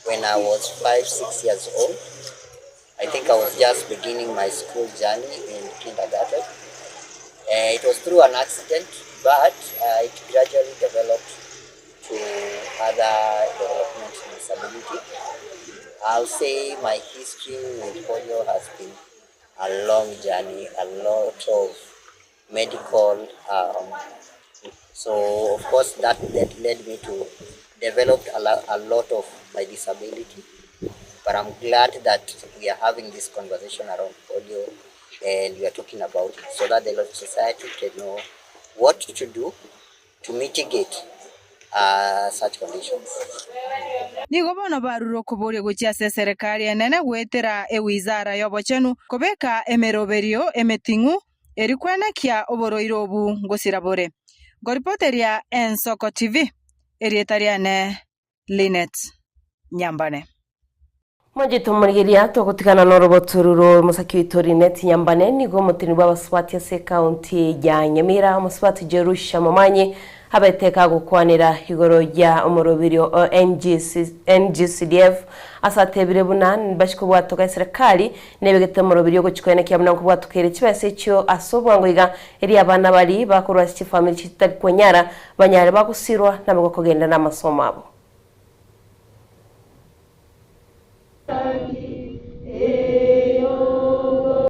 When I was 5, 6 years old. I think I was just beginning my school journey in kindergarten. It was through an accident, but it gradually developed to other development disability. I'll say my history with polio has been a long journey, a lot of medical. So of course that led me to develop a lot of my disability. But I'm glad that we are having this conversation around polio. and we are talking about it so that the Lottery Society can know what to do to mitigate such conditions. Nigo bono barure okoboria gochia ase eserekari enene goetera ewizara y'obochenu kobeka emeroberio emeting'u eri kwenekia oborwaire obu ngosira bore. Nkoripoteria Ensoko TV, erieta riane Linet Nyambane. Mwanchete omorigereria, togotigana noroboto rwo omosaki oito Linet Nyambane, nigo omoteni bw'abasubati ase ekaunti ya Nyamira, omosubati Jerusha Momanyi, abete kagokwanera igoro ya omoroberio o NGC NGCDF ase atebire buna mbachie kobwatoka eserekari nebegete omoroberio ogochia koenekia buna nkobwatoka ere chibesa echio ase obwango iga erio abana baria bakorwa ase chifamiri chitari kwenyara banyare bagosirwa nabo kogenda namasomo abo.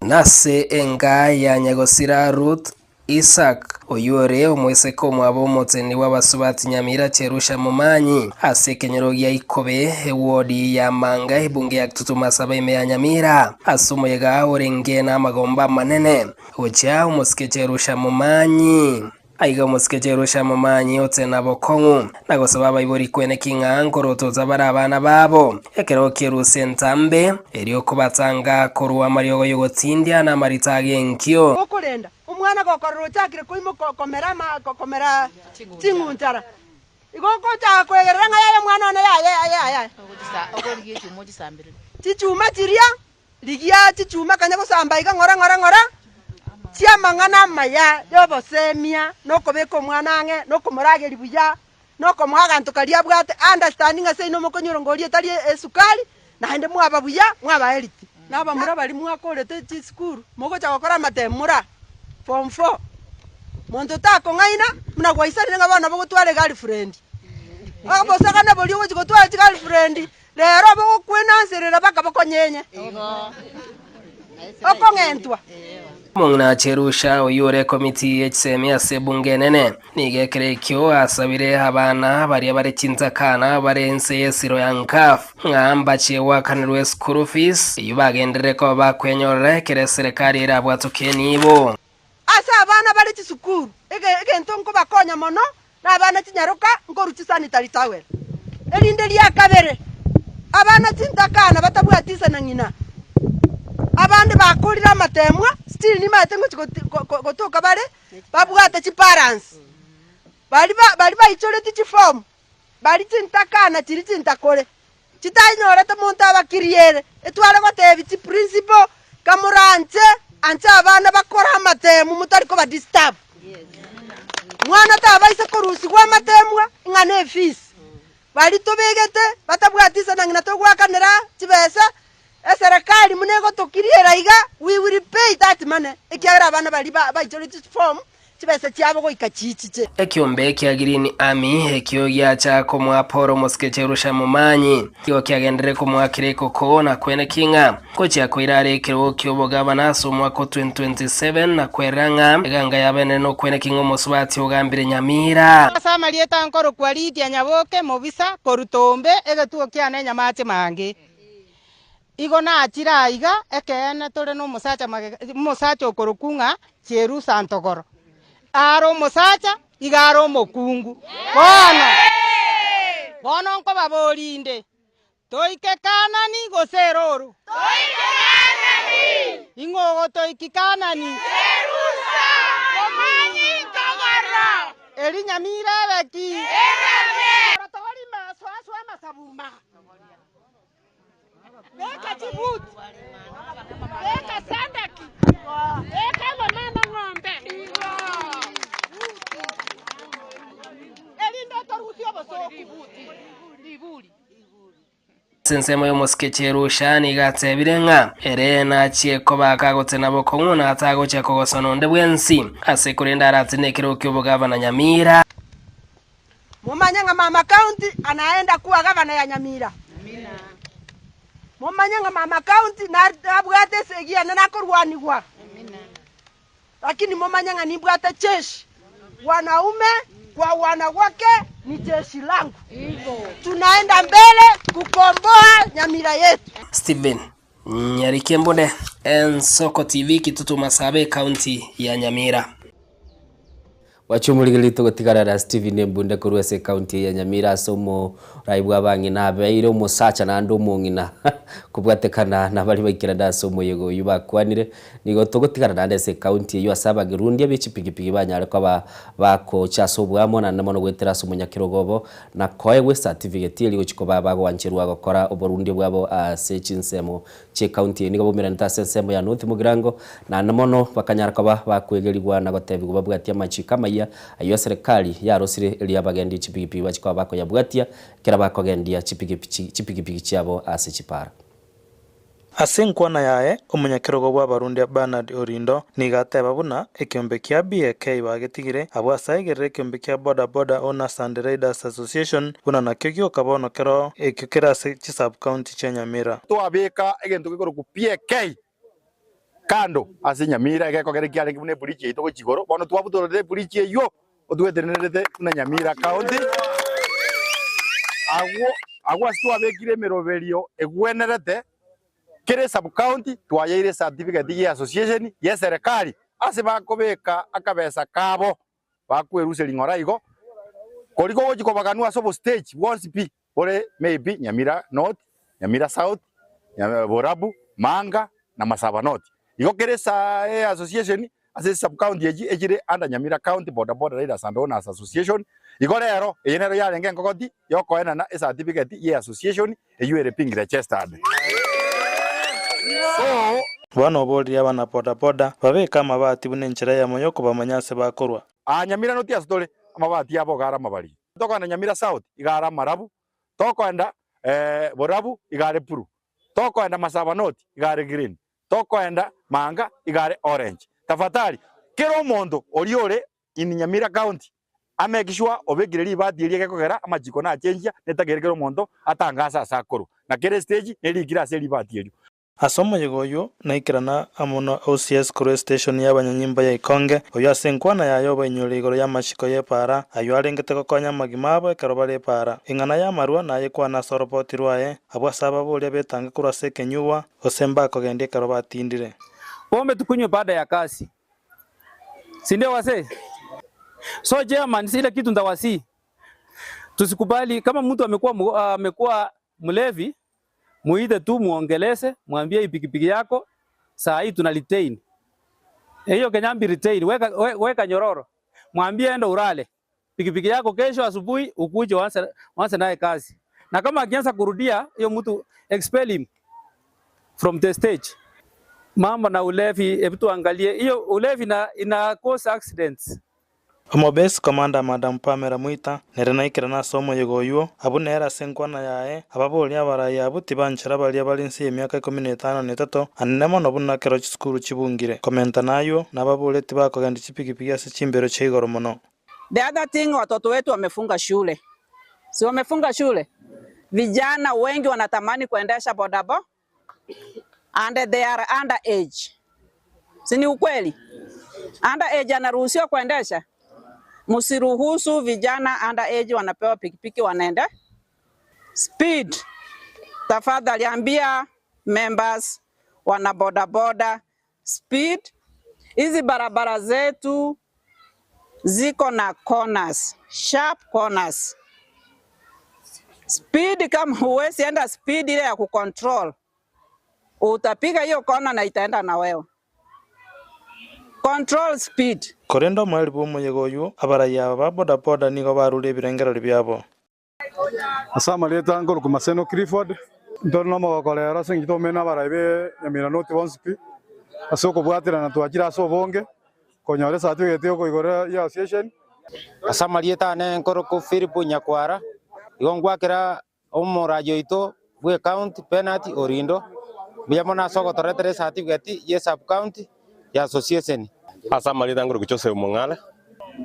Nase enga ya nyagosira Ruth Isaac, oyio ore omoiseke omwabo omoteni bw'abasubati Nyamira Cherusha Momanyi, ase ekenyoro gia Ikobe, ewodi ya Manga, ebunge ya Kitutu Masaba ime ya Nyamira, ase omoyega orenge namagomba amanene gochia omosike Cherusha Momanyi. Aiga omosike Cherusha Momanyi otena bokong'u, na gosaba abaibori kweneki ng'a nkorotota bare abana babo, ekero kierusia entambe, erio kobatanga korwa amariogo y'ogotindia na amarita ag'enkio. Gokorenda omwana gokorora ochakire koimoka komera ama komera ching'unchara, igo ogochaka koegerera ng'a yaya omwana one yaya yaya yaya. Chichuma chiria, rigia chichuma kanya gosamba iga ng'ora ng'ora ng'ora, chi'amang'ana amaya y'obosemia, na okobeka omwana ang'e, na okomorageria buya, na okomoa aganto karia abwate understanding ase inwe mokonyora ngoria etari esukari, naende mwaba buya, mwaba healthy. Na abamura baria mwakorete chisukuru, mogocha gokora amatemu mura form four, monto takong'aina buna gwaisanire ng'a bono nabo ogotwara egirlfriend. Obosakana boria ogochi gotwara chigirlfriend, rero bogokwenanserera mpaka bokonyenye, okong'entwa. Omong'ina Cherusha, oyio ore ekomiti ye chisemi ase ebunge enene, nigo ekero ekio asabire abana baria bare chintakana bare inse y'esiro ya NCAF ng'a mbachie goakanerwa eschool fees eyio bagenderere koba bakwenyorera ekero eserekari erabwatoke enibo. Ase abana bare chisukuru, egento nkobakonya mono nabana chinyaroka nkorwa chisanitary towel. Erinde ria kabere, abana chintakana batabwati ise na ng'ina, abande bakorire amatemwa still nimaete ngochi gotoka bare babwate chiparents. Baria baria baichoretie chiform, baria chintakana chiria chintakore, chitanyorete monto abakiriere, etware gotebia chiprinciple, kamoranche anche abana bakore amatemu motari koba disturb. Mwana tabaisa korusigwa amatemwa ng'a ne efees. Baria tobegete batabwati ise na ng'ina togoakanera chibesa, eserekari buna egotokiriera iga, we will pay that money ekiagera abana baria baichoretie chiform chibesa chiabo goika chichiche. Ekiombe kia Green Army ekio giacha komoa Paul omosike Cherusha Momanyi igo kiagenderere komoakera ekoko na kweneki ng'a ngochia koira are ekerogo ki'obogabana ase omwaka o 2027 na kwerera ng'a eganga yabenere nokweneki ng'a omosubati ogambire Nyamira. Ase amarieta nkorokwa Lydia Nyaboke mobisa korwa Tombe egetuo kiane Nyamache Mange. Igo nachire aiga, ekeene tore nomosacha magega, omosacha okorokwa ng'a Cherusa Ntogoro. Are omosacha, iga are omokungu. Bono, bono nkobaboria inde, toike Kaanani gose erooro? Ing'o ogotoikia Kaanani? Eri nyamira ebe ki? Beka chibuti, beka sandaki, beka amamena ng'ombe, erinde torusie obosooku. Ase ensemo y'omosike Cherusha nigo atebire ng'a ere nachie koba akagotena bokong'u na atagochia kogosana onde bwensi ase korende aratene ekerogo ki'obogavana Nyamira. Momanye ng'a mama county anaenda kuwa gavana ya Nyamira. Momanye ng'a mama county nabwate esegi ene nakorwanigwa. Lakini momanye ng'a nimbwate jeshi. Wanaume kwa wanawake ni jeshi langu. Tunaenda mbele kukomboa Nyamira yetu. Stephen Nyarike Mbune, Ensoko TV, Kitutu Masaaba, Ekaunti ya Nyamira. Bwachia omorigereria togotigara na Stephen Embunde korwa ase ekaunti eye ya Nyamira ase omorai bwa abang'ina abeire omosacha naende omong'ina kobwatekana na baria baikerana ase omoyega oyio bakwanire. Nigo togotigara naende ase ekaunti eyio ase abagerundia be chipigipigi banyare koba bakocha ase oboamo naende mono goetera ase omonyakerogo obo na koegwa esatifigeti eria gochia koba bagoancherwa gokora oborundia bwabo ase chinsemo chi'ecounty eye nigo baumeranete ase ensemo ya North Mugirango, naende mono bakanyara koba bakwegerigwa na gotebigwa babwatie amachiko amayia ayio eserekari yarosire erio abagendi chipigipigi bachie koba bakoyabwatia ekero bakogendia chipigipigi chiabo ase chipara. Ase enkwana yaye, omonyakerogo bw'Abarundia Bernard Orindo nigo ateba buna ekeombe kia BAK bagetigire abwo ase aigerere ekeombe kia Boda Boda Owners and Riders Association buna nakio gioka bono keroo ekio kere ase chisub-county chia Nyamira. Twabeka egento gekorokwa PAK kando ase Nyamira egekogera ekiarenge buna ebridge yaito gochia igoro, bono twabutororete ebridge eywo otwetenenerete buna Nyamira County. Agwo agwo ase twabekire emeroberio egwenerete kera esub county twayeire ecertificate ye association ye eserekari ase bakobeka akabesa kabo bakweruseria ng'ora igo, koria kogochia kobaganwa ase obostage bwonsi pi bore maybe Nyamira North, Nyamira South, Borabu, Manga na Masaba North. Igo kera esaa association ase sub county echi echire under Nyamira County Boda Boda Riders and Owners Association. Igo rero eye nero yarenge enkogoti yokoenana ecertificate ye association eywo ere being registered. So. Bono oborie abana boda boda babeke amabati buna enchera eyemo y'okobamanya ase bakorwa. Aa Nyamira noti ase tore, amabati abo iga are amabari. Tokoenda Nyamira South iga are amarabu, tokoenda Borabu iga are blue, tokoenda Masaba North iga are green, tokoenda Manga iga are orange. Tafadhali kera omonto oria ore in Nyamira County amake sure obekire ribati eria gekogera amachiko nachenchia netagere kera omonto atangase ase akorwa. Na kera estage nerikire ase ribati erio. Ase omoyega oyio naikerana amo na OCS korwa estation y'abanyanyimbo ya Ikonge, oyio ase enkwana yaye obainyoire igoro y'amachiko y'epaara, ayio arengete gokonya amagima abo ekero bare epaara. Eng'ana y'amarwa nayekwane ase oroboti rwaye, abwo ase ababoria betange korwa ase ekenyugwa, gose mbakogendia ekero batindire. Pombe tukunywe baada ya kazi, si ndio wasee? So chairman, ile kitu ntawasihi tusikubali kama mtu amekuwa amekuwa mlevi muite tu muongeleze, mwambie hii pikipiki yako saa hii tuna retain. Hiyo Kenyambi retain, weka, weka nyororo. Mwambie enda urale. Pikipiki yako kesho asubuhi ukuje uanze uanze naye kazi. Na kama akianza kurudia hiyo mtu expel him from the stage. Mambo na ulevi, hebu tuangalie hiyo ulevi na ina cause accidents. Omobesi Commander Madam Pamela Mwita nere naikerana ase omoyega oyio, abwo nere ase enkwana yaye, ababoria abarai abwo tibanchera baria bare inse y'emiaka ikomi na etano na etato, anene mono buna ekero chisukuru chibungire. Komenta nayio, nababoria tibakogendia chipigipigi ase chimbero chia igoro mono. The other thing watoto wetu wamefunga shule. Si wamefunga shule? Vijana wengi wanatamani kuendesha bodabo and they are under age. Si ni ukweli? Under age anaruhusiwa kuendesha? Msiruhusu vijana under age wanapewa pikipiki wanaenda speed. Tafadhali ambia members wana bodaboda speed. Hizi barabara zetu ziko na corners, sharp corners. Speed kama huwezi enda speed ile ya kucontrol, utapiga hiyo kona na itaenda na wewe. Control speed. Korende omoerio bw'omoyega oyio, abarai aba ba bodaboda nigo barure ebirengererio biabo. Ase amarieta nkorokwa Maseno Clifford, ntore nomogoko rero ase eng'encho tomenyete na abarai be Nyamira North bonsi pi, ase okobwaterana twachire ase obonge, konyora ecertificate ya okoigora ya association. Ase amarieta ane nkorokwa Philip Nyakwara, igo ngwakera omoraia oito bwe county Bernard Orindo, mbuya mono ase ogotoretera ecertificate ye sub county ya association. Ase amarieta nkorokwa Joseph Mong'are,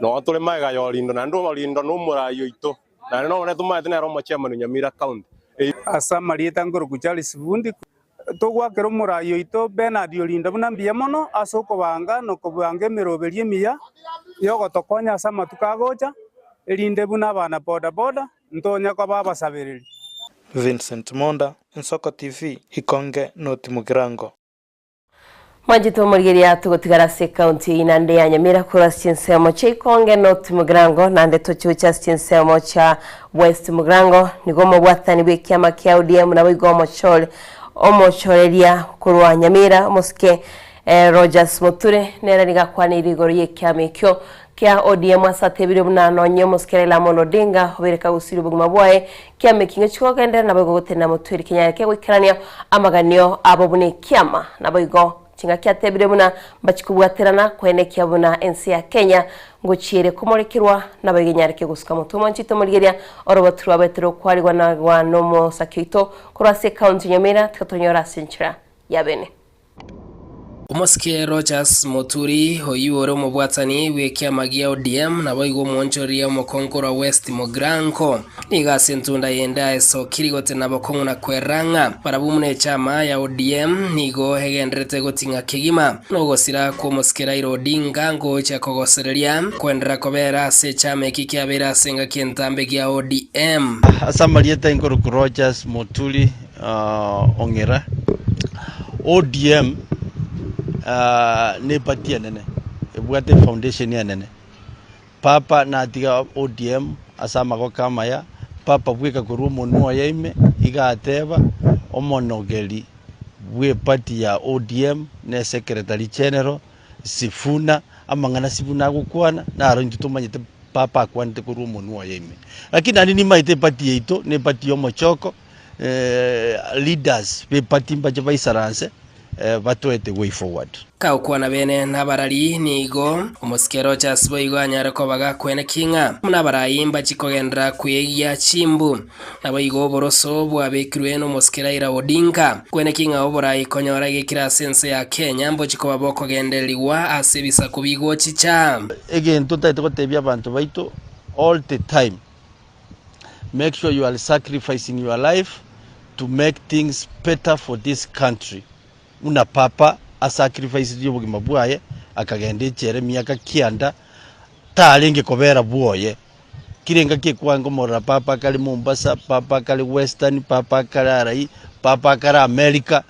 noo tore magega ya Orindo naende Orindo na omoraia oito, naende nonye tomaete nere omochairman o Nyamira County. Ase amarieta nkorokwa Charles Bundi, togwakera omoraia oito Bernard Orindo buna mbuya mono ase okobanga na okobanga emeroberio emiya ya ogotokonya ase amatuko agocha, erinde buna abana boda boda ntonya koba abasabereri. Vincent Monda, Ensoko TV, Ikonge, North Mugirango. Mwanchete omorigereria togotigara ase ekaunti eyio naende ya Nyamira korwa ase chinsemo chia Ikonge, North Mugirango naende tochigocha ase chinsemo chia West Mugirango. Nigo omobwatani bw'ekiama kia ODM naboigo omochore omochoreria korwa Nyamira omosike Rogers Muture nere nigo akwaneire igoro y'ekiama ekio kia ODM ase atebirie buna nonye omosike Raila Amolo Odinga obeire kagosiria obogima bwaye Kiama eking'e chikogenderera naboigo gotenena motweri kenyare kegoikerania amaganio abo buna ekiama. Naboigo chingaki atebire buna mbachikobwaterana koenekia buna ense ya Kenya ngochiere komorekerwa naboigo enyare kegosuka motwe omwanchete omorigeria oroboti rwabete rokwarigwa nagwa nomosaki oito korwa ase ecounty Nyamira tiga tonyore ase enchera ya bene. Omosike Rodgers Muturi, oyio ore omobwatani bw'ekiama gia ODM naboigo omwonchoreria omokongo korwa West Mugirango, nigo ase entunda yende aesokiri gotena bokong'u na kwerera ng'a barabwo buna echama ya ODM nigo egendererete goting'a kegima nogosira kw'omosike Raila Odinga ngocha kogosereria kwenderera kobera ase echama eki kiabeire ase engaki entambe gia ODM. Ase amarieta inkorokwa Rodgers Muturi Ong'era, ODM ne party enene, ebwate efoundation enene. Papa natiga ODM ase amagoko amaya, papa bweka korwa omonwa oye ime, iga ateba omonogeri bwe party ya ODM ne secretary general Sifuna, amang'ana Sifuna agokwana naro intwe tomanyete papa akwanete korwa omonwa oye ime. Lakini naende nimaete eparty yaito ne eparty ya omochoko. Leaders be party mbache baisaranse batoete way forward. Kagokwana bene nabarari, nigo omosike Rochas boigo anyare koba gakweneki ng'a buna abarai mbachie kogenderera kwegia chimbu. Naboigo oboroso bwabekirwe nomosike Raila Odinga kweneki ng'a oborai konyora egekire ase ense ya Kenya mbochie koba bokogendererigwa ase ebisaku bigochicha. Egento ntagete gotebia abanto baito all the time. Make sure you are sacrificing your life to make things better for this country buna papa a sacrificetie obogima bwaye akagenda echela emiaka kianda tarenge kobera bwoye. Kera engaki ekwange komorora papa akare Mombasa, papa akare Western, papa akare arai, papa akare America,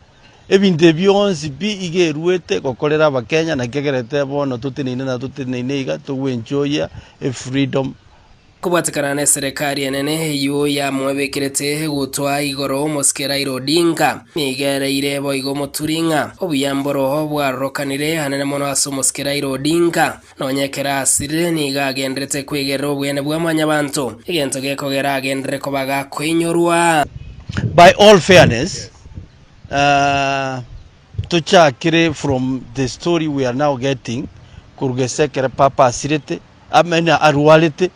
ebinto ebi bionsi pi iga eruete gokorera abakenya naki ekerete bono toteneine na toteneine iga togoenjoyia efreedom. Kobwatekana neserekari enene eyio yamwebekerete gotwa igoro omosike Raila Odinga, nigo ereire boigo omoturi ng'a obuya mboroho bwarorokanire anene mono ase omosike Raila Odinga. Nonya ekero asirire nigo agenderete kwegerera obwene bwa mwanyabanto, egento gekogera agenderere koba gakoinyorwa. By all fairness, tochakire from the story we are now getting koruga ase ekero papa asirete, Amene arwarete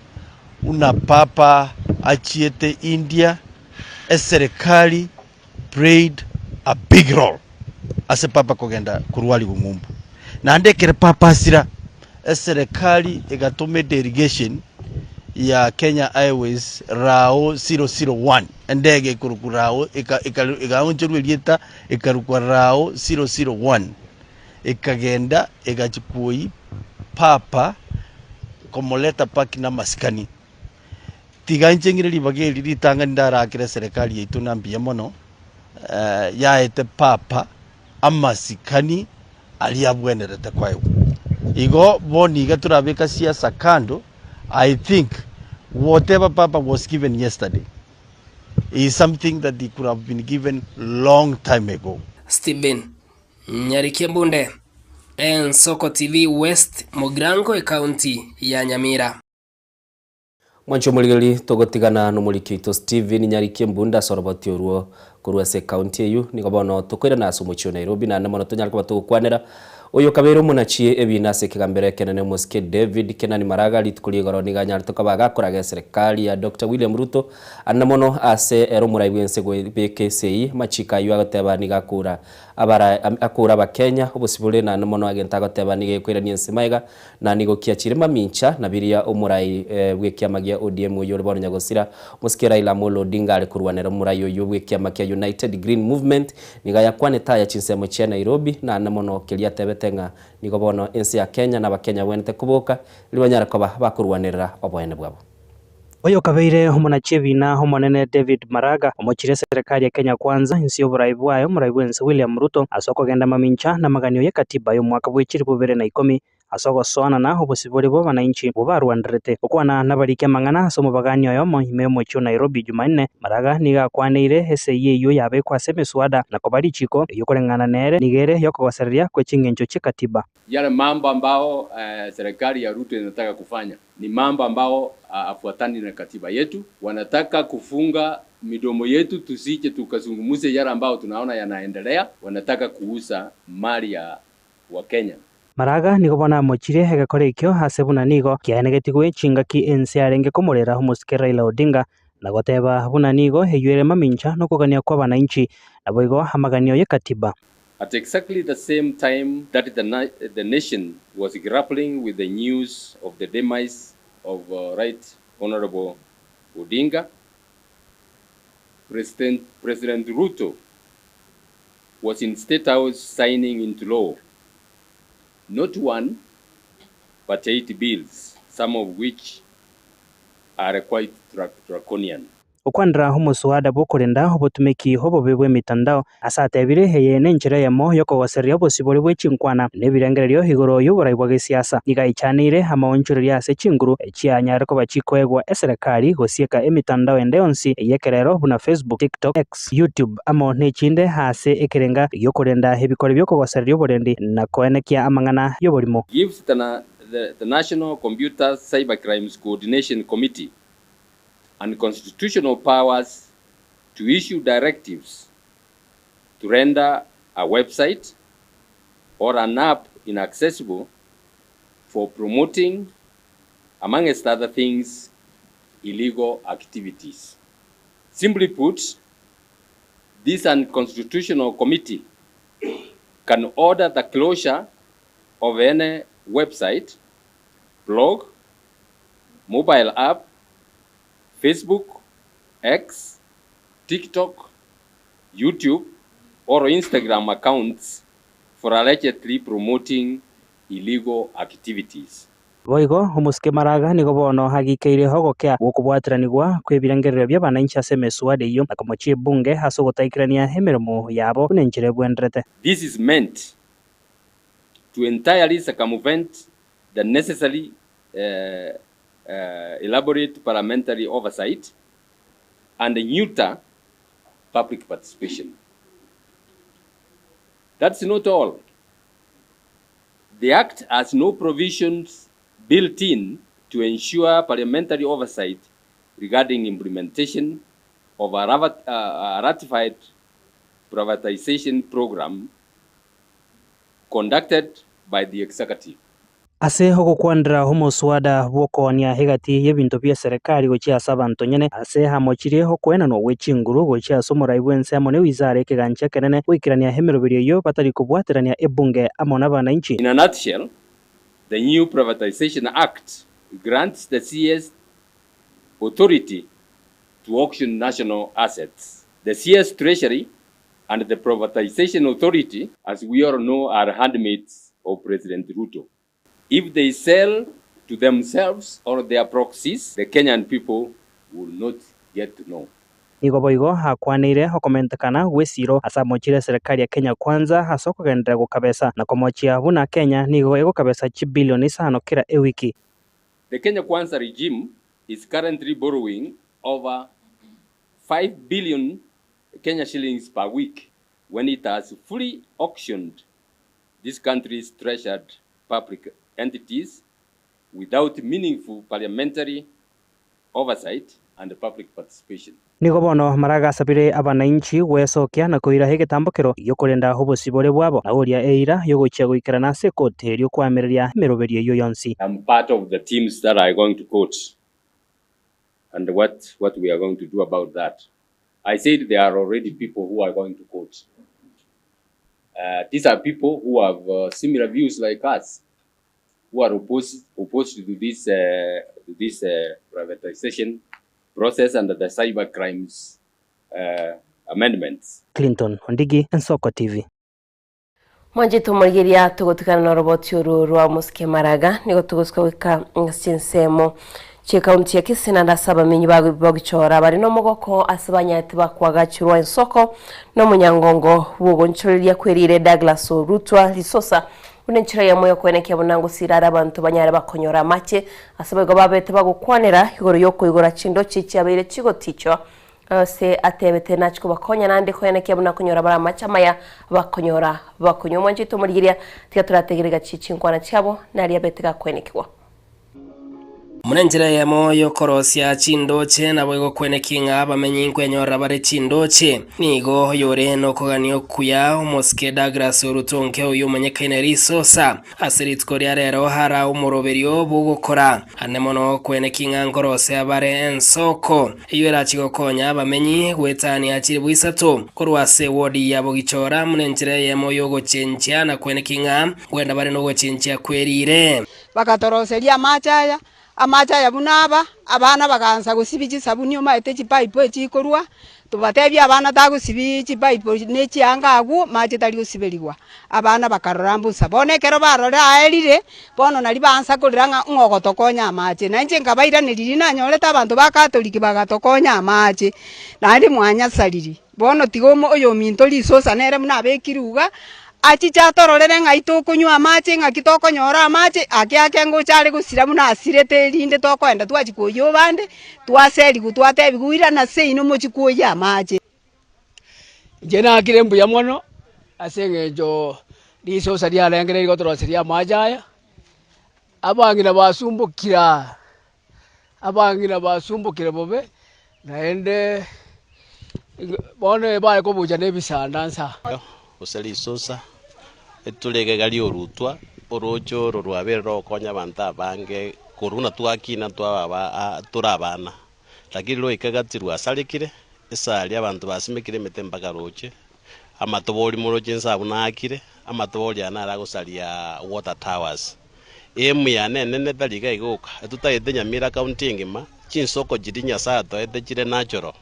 buna papa achiete India, eserekari played a big role ase papa kogenda korwarigwa ng'umbu. Naende ekero papa asira, eserekari egatoma edelegation ya Kenya Airways Rao 001, endege ekorokwa Rao ekaonchorwa erieta ekarokwa Rao 001. Ekagenda egachia kwoyia papa komoreta paki namasikani. Tiga inche ng'ire ribaga eri ritang'ani ndarakere eserekari yaito na mbuya mono, yaete papa amasikani aria abwenerete koegwa. Igo bono iga torabeka siasa kando, I think whatever papa was given yesterday is something that he could have been given long time ago. Stephen Nyarikembunde, Ensoko TV West Mugirango Ekaunti ya Nyamira. Mwanche omorigereria togotigana nomoriki oito Stephen Nyarikembunde ase oroboti orwo korwa ase ekaunti eyio. Nigo bono tokoirana ase omochie o Nairobi naende mono tonyare koba togokwanera oyo okabeire omonachi ebiina ase ekegambero ekenene omosike David Kenani Maraga rituko ria igoro nigo anyarete koba agakoraga eserekari ya Doctor William Ruto Ande mono ase ere omorai bw'ense bw'ebeka esegi, amachiko ayio agoteba nigo akoura abara akoura abakenya obosibore naende mono agento agoteba nigo ekoirania ense magega na nigo kiachire mamincha na biria omorai bw'ekiama gia ODM oyio ore bono nyagosira omosike Raila Amolo Odinga are korwanera omorai oyio bw'ekiama kia United Green Movement nigo ayakwanete aya chinsemo chia Nairobi naende mono keria atebete ng'a nigo bono ense ya Kenya na abakenya bagwenerete koboka riria banyare koba bakorwanerera oboene bwabo. Oyokabeire omonachi ebina omonene David Maraga omochire eserekari ya Kenya Kwanza inse y'oborai bwaye omorai bw'ense William Ruto ase okogenda mamincha namaganio y'ekatiba y'omwaka bwe chilifu bibere na ikomi ase ogosoanana obosibore bw'abanainchi obwo barwanderete. Gokwana nabariki amang'ana ase omobagani oyomo ime y'omochie o Nairobi Jumanne, Maraga nigo akwaneire esegi eyio yabekwa ase emeswada na koba richiko eyio koreng'ana nere nigo ere y'okogosereria kwe ching'encho chi'ekatiba. Yale mambo ambao serikali ya Ruto inataka kufanya ni mambo ambao afuatani na katiba yetu. Wanataka kufunga midomo yetu tusije tukazungumuze yale ambao tunaona yanaendelea. Wanataka kuuza mali ya Wakenya. Maraga nigo bono amochirie egekora ekio ase buna nigo kiaenegetigwe chingaki ense yarenge komorera omosike Raila Odinga na goteba buna nigo eyio ere mamincha nokogania kw'abanainchi naboigo amaganio y'ekatiba. At exactly the same time that the, the nation was grappling with the news of the demise of Right Honorable Odinga, President, President Ruto was in State House signing into law not one but eight bills, some of which are quite draconian. Gokwanera omoswada bw'okorenda obotumeki obobe bw'emitandao, ase atebire, Eye nenchera eyemo y'okogosereria obosibore bwe chinkwana na ebirengererio igoro y'oborai bwa gesiasa. Nigo aichaneire amaonchoreria ase chinguru chianyare koba chikoegwa eserekari gosieka emitandao ende yonsi y'ekerero buna Facebook, TikTok, X, YouTube amo nechinde ase ekerenga gi'okorenda ebikore bi'okogosereria oborendi na koenekia amang'ana y'oborimo. Gives the, the, the National Computer Cybercrimes Coordination Committee and constitutional powers to issue directives to render a website or an app inaccessible for promoting, amongst other things, illegal activities. Simply put, this unconstitutional committee can order the closure of any website, blog, mobile app, Facebook, X, TikTok, YouTube, or Instagram accounts for allegedly promoting illegal activities. Boigo, omosike Maraga nigo bono agikeire ogokea gw'okobwateranigwa kw'ebirengererio bi'abanainchi ase emeswada eyio na komochia ebunge ase ogotaikerania emeremo yabo buna enchera ebwenderete. This is meant to entirely circumvent the necessary elaborate parliamentary oversight and neuter public participation. That's not all. The Act has no provisions built in to ensure parliamentary oversight regarding implementation of a ratified privatization program conducted by the executive. Ase ogokwanera omoswada bw'okoonia egati y'ebinto bi'eserekari gochia ase abanto nyene, ase amochirie okoenanwa gwe chinguru gochia ase omorai bw'ense amo newizara y'ekegancha ekenene goikerania emeroberio eyio batari kobwaterania ebunge amo nabanainchi. In a nutshell, the new Privatisation Act grants the CS authority to auction national assets. The CS Treasury and the Privatisation Authority, as we all know, are handmaids of President Ruto. If they sell to themselves or their proxies, the Kenyan people will not get to know. Nigo boigo akwaneire okomentekana gw'esiro ase amochire eserekari ya Kenya Kwanza ase okogenderera gokabesa na komochia buna Kenya nigo egokabesa chibilioni isano kera ewiki. The Kenya Kwanza regime is currently borrowing over 5 billion Kenya shillings per week when it has fully auctioned this country's treasured public entities without meaningful parliamentary oversight and public participation. Nigo bono Maraga asabire abanainchi gwesokia na koira egetambokero gi'okorenda obosibore bwabo na oria eira y'ogochia goikerana ase ekoti erio koamereria emeroberio eyio yonsi. I'm part of the teams that are going to court and what, what we are going to do about that. I said there are already people who are going to court. These are people who have similar views like us, who are opposed, opposed to this, to this privatization process and the cyber crimes amendments. Clinton Ondigi, Ensoko TV. Mwanchete omorigereria togotigana noroboti oru rwa Omosike Maraga, nigo togosuka goika ase chinsemo. Chi'ekaunti ya Kisii naende ase abamenyi bagochora bare nomogoko ase banyarete bakoagachirwa ensoko nomonyangongo bw'ogonchoreria kwerire Douglas Orutwa Risosa buna enchera eyemo yokoenekia buna ngosira are abanto banyare bakonyora amache ase boigo babete bagokwanera igoro yokoigora chindoche chiabeire chigotichwa ase atebete nachi kobakonya naende koenekia buna konyora bare amache amaya bakonyora bakonywa. Omwancho oito omorigereria tiga torategerere gachie chinkwana chiabo naria abete gakoenekigwa. Buna enchera eyemo y'okorosia chindoche nabo egokwenekia ng'a abamenyi nkwenyorera bare chindoche. Nigo oyore nokogania okuya omosike Douglas Orutonke oyio omanyekaine risosa ase rituko ria rero ara omoroberio bw'ogokora ane mono okwenekia ng'a nkorosea bare ensoko eyio erachi gokonya abamenyi goetania chilifu isato korwa ase ewodi ya Bogichora buna enchera eyemo y'ogochenchia na kwenekia ng'a nkwenda bare nogochenchia kwerire. Bagatoroseria amache aya, amache aya buna aba, abana bagaansa gosibia chisabuni omanyete chipaipu echikorwa, tobatebie abana tagosibia chipaipu ne chianga agwo, mache tari gosiberigwa. Abana bakarora mbosa. Bono ekero barorire aerire, bono naria baansa korera ng'a ng'o ogotokonya amache. Na inche nkabairaneria riria nanyorete abanto ba Catholic bagatokonya amache, naende mwanyasariri. Bono tiga omo oyominto risosa nere buna abekire iga, achiche atororere ng'ai tokonywa amache, ng'aki tokonyora amache, ake ake ngocha are gosira buna asirete erinde tokoenda twachia koyia obande, twaserigwa twatebiwa irana seino mochie koyia amache. Inche nakire mbuya mono ase eng'encho risosa riarengereiri gotoroseria amache aya, abang'ina basumbokire aa. Abang'ina basumbokire bobe, naende bono ebare kobucha nebisanda nsa. Gose risosa, eture egega ri'orutwa, orooche oro rwabeire rogokonya abanto abange korwa buna twakina twaba aba tore abana. Lakini roika gati rwasarekire, esari abanto basimekire emete mpaka roche, amatobori moroche inse abwo naakire, amatobori aya naro agosaria water towers. Emu yane enene tari iga iga oka, etotagete Nyamira county engima, chinsoko chiria Nyasae atoete chire natural,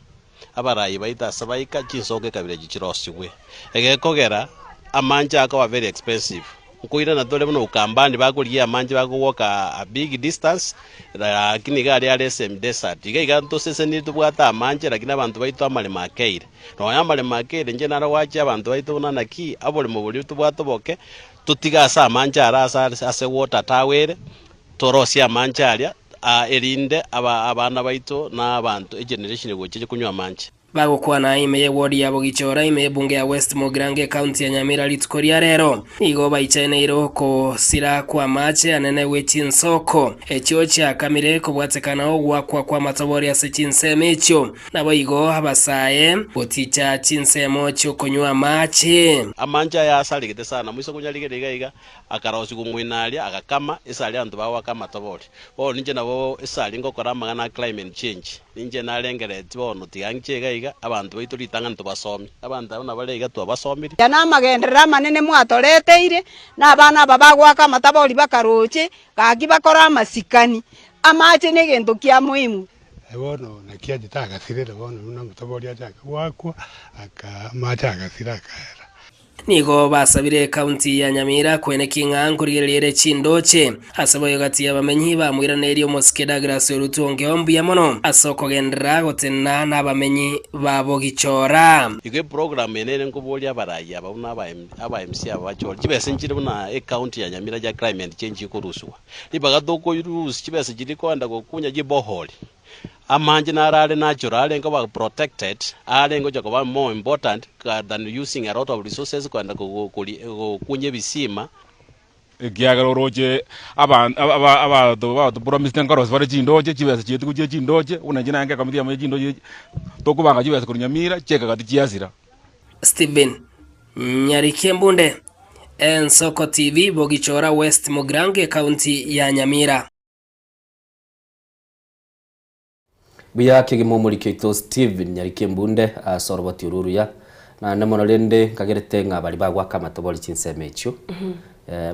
abarai baito ase baika chinsoko ekabira echi chirosigwe. Egekogera, amanche akoba very expensive, nkoirana tore buna Ukambani bakorigia amanche bakowalk a big distance, lakini iga aria are semi desert. Iga iga ntoseseniri tobwate amanche lakini abanto baito amaremo akeire. Nonya amaremo akeire inche naro gwachia abanto baito buna naki, oboremo boria tobwate oboke, Totige ase amanche aria ase ase water tower ere, torosie amanche aria, erinde abana baito na abanto egeneration egocha eche konywa amanche. Bagokwana ime y'ewodi ya Bogichora ime y'ebunge ya West Mugirango ekaunti ya Nyamira rituko ria rero, nigo baichaneire okosira kw'amache anene gwe chinsoko echio chiakamire kobwatekana ogoakwa kw'amatobori ase chinsemo echio. Naboigo abasae goticha chinsemo chi'okonywa amache. Amanche aya asaregete sana, moise konyarigereria iga iga, akarosigwa omoino aria, agakama, esari abanto bagoaka amatobori. Bono ninche nabo esari ngokora amang'ana a climate change, ninche narengereretie bono tiga ng'iche iga iga, abanto baito ritang'ani tobasomie. Abanto abwo nabare iga twabasomirie. Aya namagenderero amanene mwatoreteire, na abana aba bagoaka amatabori bakaroche, gaki bakore amasikani. Amache negento kia muhimu. Bono naki achete agasirera bono buna omotoboria achake goakwa, aka amache agasira akaera. Nigo basabire ekaunti ya Nyamira koenekia ng'a nkorigereria ere chindoche ase boigo gati y'abamenyi bamoiranerie omosike Douglas Orutu Ongeo mbuya mono ase okogenderera gotenena nabamenyi ba Bogichora. Igo eprogram eye nere nkoboria abarai aba buna aba aba MC aba bachore chibesa nchire buna ecounty ya Nyamira chia climate change chikorusigwa. Ribaga tokorusia chibesa chiria kogenda gokunya chibohori, amanche naro are natural arenge koba protected, arenge gocha koba more important than using a lot of resources kogenda gokunya ebisima. Ekiagera oroche abanto batopromisete nkorosia bare chindoche, chibesa chiaito gochia chindoche, buna inche naye ngekomiti yamo ya chindoche tokobanga chibesa korwa Nyamira, chiekagati chiasira. Stephen Nyarikembunde, Ensoko TV, Bogichora West Mugirango, Ekaunti ya Nyamira. Buya kegima omoriki oito Stephen Nyarikembunde ase oroboti oru oruya. Naende mono rende nkagerete ng'a baria bagwaka amatobori chinsemo echio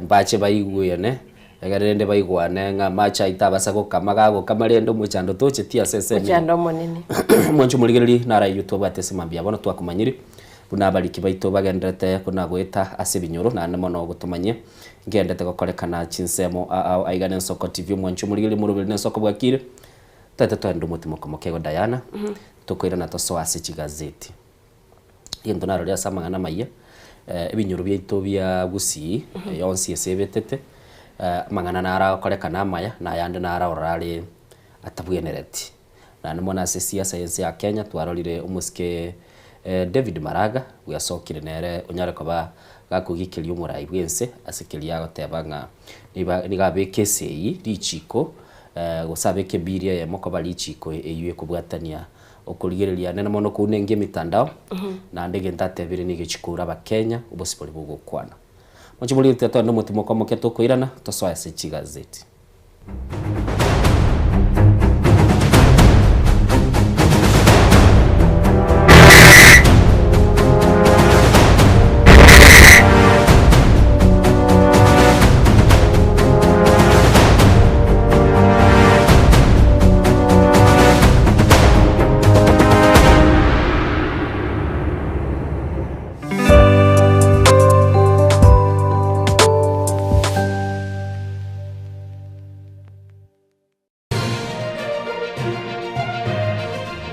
mbache baigwene egere rende baigwane ng'a amache aito abasa gokama gagokama rende omochando tocheti ase ensemo eye. Omochando omonene. Omwancho omorigereria naro ayio twabwate ase mambia bono twakomanyire. Buna abariki baito bagendererete kona-goeta ase ebinyoro, naende mono gotomanyia, ngenderete gokorekana chinsemo ao aiga nensoko TV omwancho omorigereria omoroberi nensoko bwakire. Toete toende omotimoka mokego Diana, tokoirana tosoe ase chigazeti. Egento narorire ase amang'ana amayia, ebinyoro biaito bia Gusii yonsi ase ebetete, amang'ana naro agokorekana amaya, na ayande naro ororo are atabwenereti. Naende mono ase esiasa y'ense ya Kenya twarorire omosike David Maraga bwesokire nere onyare koba gakogikeria omorai bw'ense ase keria agoteba ng'a niba nigo abeke esegi richiko gose abeke ebill eyemo koba richiko eywo ekobwatania okorigereria nene mono kounengia emitandao naende egento atebire nigo echikura abakenya obosibore bogokwana. Moche morigereria tore nomotimoko omoke tokoirana tosoe ase chigazeti.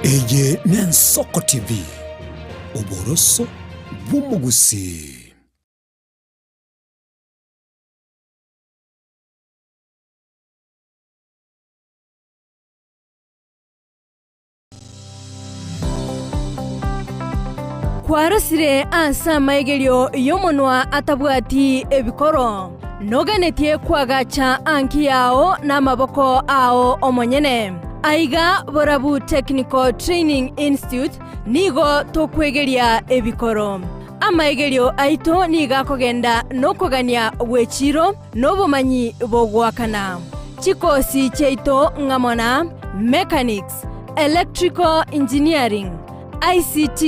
Eye n'Ensoko TV, oboroso bw'omogusii. Kwarosire ase amaigerio y'omonwa atabwati ebikoro, noganetie koagacha anki yao namaboko ao omonyene. Aiga Borabu Technical Training Institute nigo tokwegeria ebikoro. Amaigerio aito nigo akogenda nokogania gw'echiro nobomanyi bogoakana. Chikosi chiaito ng'amo na Mechanics, Electrical Engineering, ICT,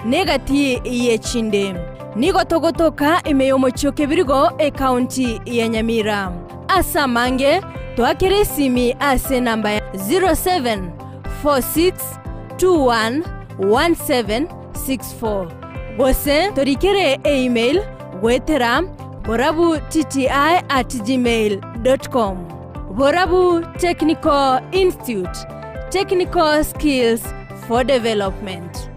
na egati y'echinde. Nigo togotoka ime y'omochie o Kebirigo, ekaunti ya Nyamira. Ase amange, toakere esimi ase enamba ya 0746211764 gose torikere eemail goetera borabutti at gmail dot com. Borabu Technical Institute, Technical Skills for Development.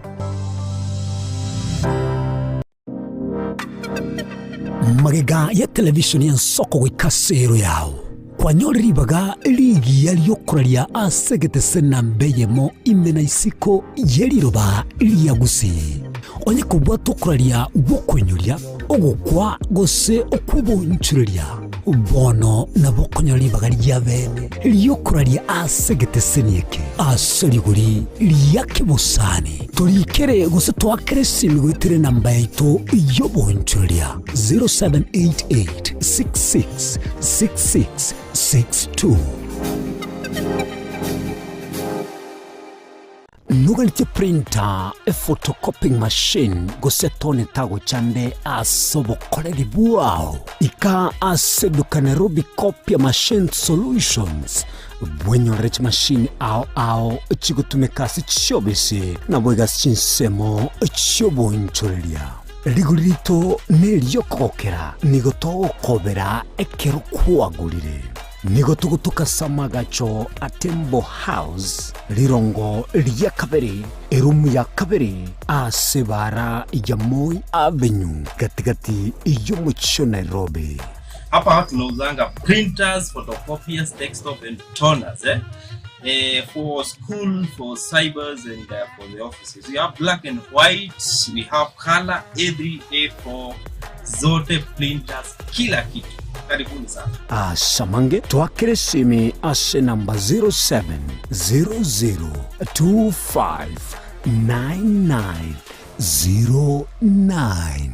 Magega ya televishoni y'ensoko goika ase ero yao, kwanyore ribaga rigiya ri'okoraria ase egetese namba eyemo ime na isiko ye riroba ria Gusii. Onye kobwate okoraria gw'okoinyoria, ogokwa gose okw'obonchoreria, bono nabo okonyora ribaga ria bene ri'okoraria ase egeteseni eke ase rigori ria kebosani. Torikere gose toakere esimi goetera enamba yaito y'obonchoreria 0788 66 66 62. Noganetie printer, ephotocopying machine, gose tone tagochande ase obokoreri bwao? Ika ase eduka Nairobi Copier Machine Solutions bwenyorere chimashini ao ao chigotumeka ase chiobisi naboigo ase chinsemo chi'obonchoreria. Rigori rito neri'okogokera, nigo togokobera ekero kwagorire. Nigo togotoka ase amagacho a Tembo House, rirongo ria kabere, erumu ya kabere, ase ebaara ya Moi Avenue, gati-gati y'omochie o Nairobi. Hapa tunauzanga printers, photocopiers, desktop and toners eh? Eh, for school, for cybers and for the offices. We have black and white, we have color A3, A4, zote printers, kila kitu. Karibuni sana. Asamange twakere esimi ase namba 0700259909.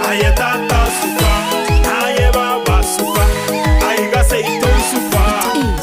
Aye tata suka, aye baba suka, aiga seito suka.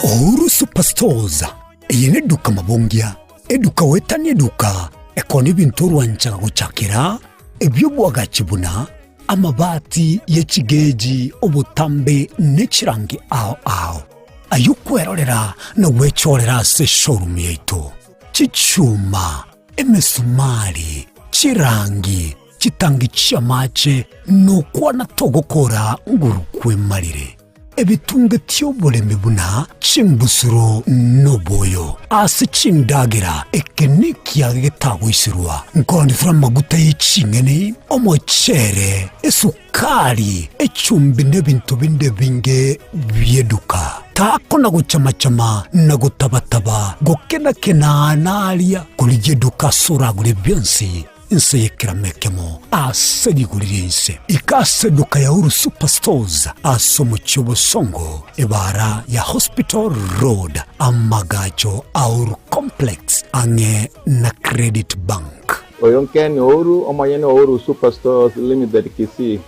Uhuru Superstores, eye neduka mabongia, eduka goetania eduka, ekoonia ebinto orwanchaga gochakera. Ebi'obwagachi buna amabati ye chigeji, obotambe, ne chirangi ao ao, ay'okwerorera na gwechorera ase eshowroom yaito, chichuma, emesumari, chirangi, chitangi chi'amache, nokwana togokora nguru kwemarire. Ebitunge ti'oboremi buna chimbusuro noboyo ase chindagera, eke nekiage getagoiserwa. Nkoonetera amaguta ye ching'eni, omochere, esukari, echumbi na ebinto binde ebinge bi'eduka. Takona gochama-chama na gotaba-taba, gokena-kena naria, korigia eduka ase oragure bionsi. Inse y'ekerama ekemo ase rigori ri'ense. Ika ase eduka ya Uhuru Superstores ase omochie o Bosongo, ebaara ya Hospital Road, amagacho a Uhuru Complex ang'e na Credit Bank. Oyo Ken Ouru, omonyene o Uhuru Superstores Limited Kisii.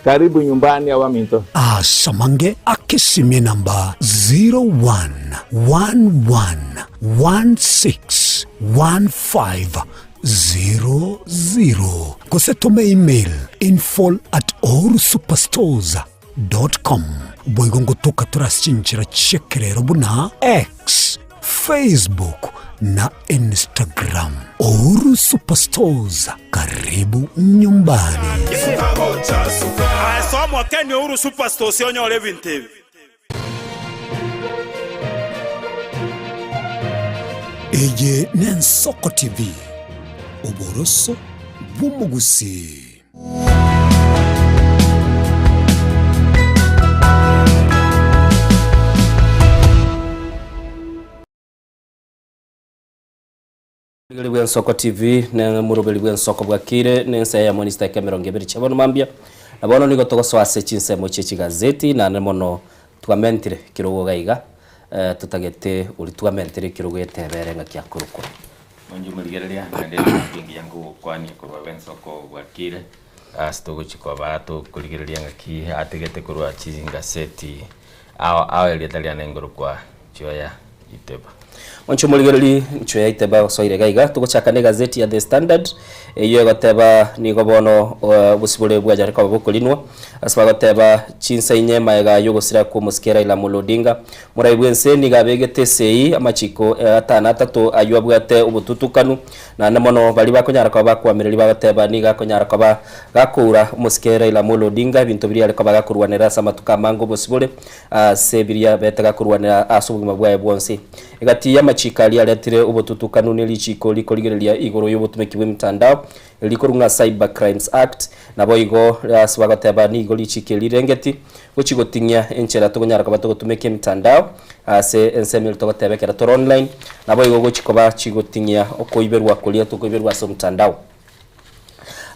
Karibu nyumbani abaminto. Ase amange akesimie namba 01111615 00 gose tome email info at ohurusuperstores com. Boigo ngotoka tore ase chinchera chi'ekerero buna X, Facebook na Instagram. Uhuru Superstores, karibu nyumbani. Aye soa Kenya Uhuru Superstores onyore ebinto ebi. Eye n'Ensoko TV, oboroso bw'omogusii. Omoroberi bw'Ensoko TV ne omoroberi bw'Ensoko bwakire ne ensa eyemo ne chidakika emerongo ebere chia bono mambia. Na bono nigo togosoa ase chinsemo chie chigazeti naende mono twamentire ekerogo iga iga eh, totagete oria twamentire ekerogo etebere ng'aki akorokwa. Monche omorigereria, naende engaki engiya nkogokwania korwa bw'ensoko bwakire, ase togochia koba tokorigereria ng'aki atigete korwa chingaseti ao ao erieta riane nkorokwa Chioya Iteba. Monche omorigereri Chioya Iteba osoire iga iga, togochaka na egazeti ya The Standard, eyio egoteba nigo bono obosibore bwanyare koba bokorinwa, ase bagoteba chinsa inye magega y'ogosira kw'omosike Raila Amolo Odinga, morai bw'ense nigo abegete esegi amachiko atano atato ayio abwate obotutukanu, naende mono baria bakonyara koba bakoamereria bagoteba nigo akonyara koba gakoura omosike Raila Amolo Odinga ebinto biria are koba gakorwanera ase amatuko amange obosibore. Ase biria bete gakorwanera ase obogima bwaye bwonsi. Egati y'amachiko aria aretire obotutukanu ne richiko rikorigereria igoro y'obotumeki bw'emitandao, rikorwa ng'a Cyber Crimes Act, naboigo ase bagoteba nigo richiko eri rirengeti gochia goting'ia enchera tokonyara koba togotumeka emitandao ase ensemo eria togoteba ekero tore online, naboigo gochia koba chigoting'ia okoiberwa koria tokoiberwa ase omotandao.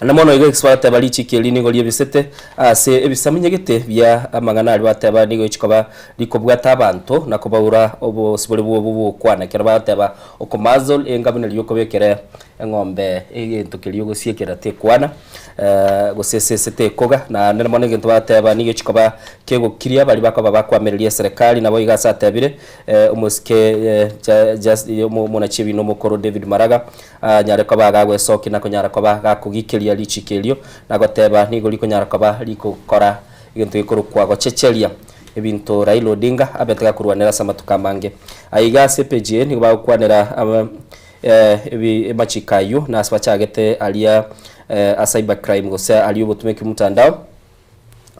Naende mono igo ekio bagateba richiko eri nigo riebisete ase ebisaminyegete bia amang'ana aria bateba nigo chikoba rikobwata abanto na kobaura obosibore bwobo bw'ogokwana ekero bagoteba okomuzzle enga buna riria okobekera eng'ombe egento keria ogosiekera tekwana gose esese tekoga naende mono egento bagoteba nigo chikoba kegokiria baria bakoba bakoamereria eserekari nabo iga ase atebire omosike omonachie omokoro David Maraga Anyare koba agagwesokia na konyara koba gakogikeria richiko erio, na goteba nigo rikonyara koba rigokora egento gekorokwa gochecheria ebinto Raila Odinga abete gakorwanera ase amatuko amange. Aiga ase epeji eye nigo bagokwanera ebi amachiko ayio na ase bachagete aria a cyber crime gose aria obotumeki omotandao.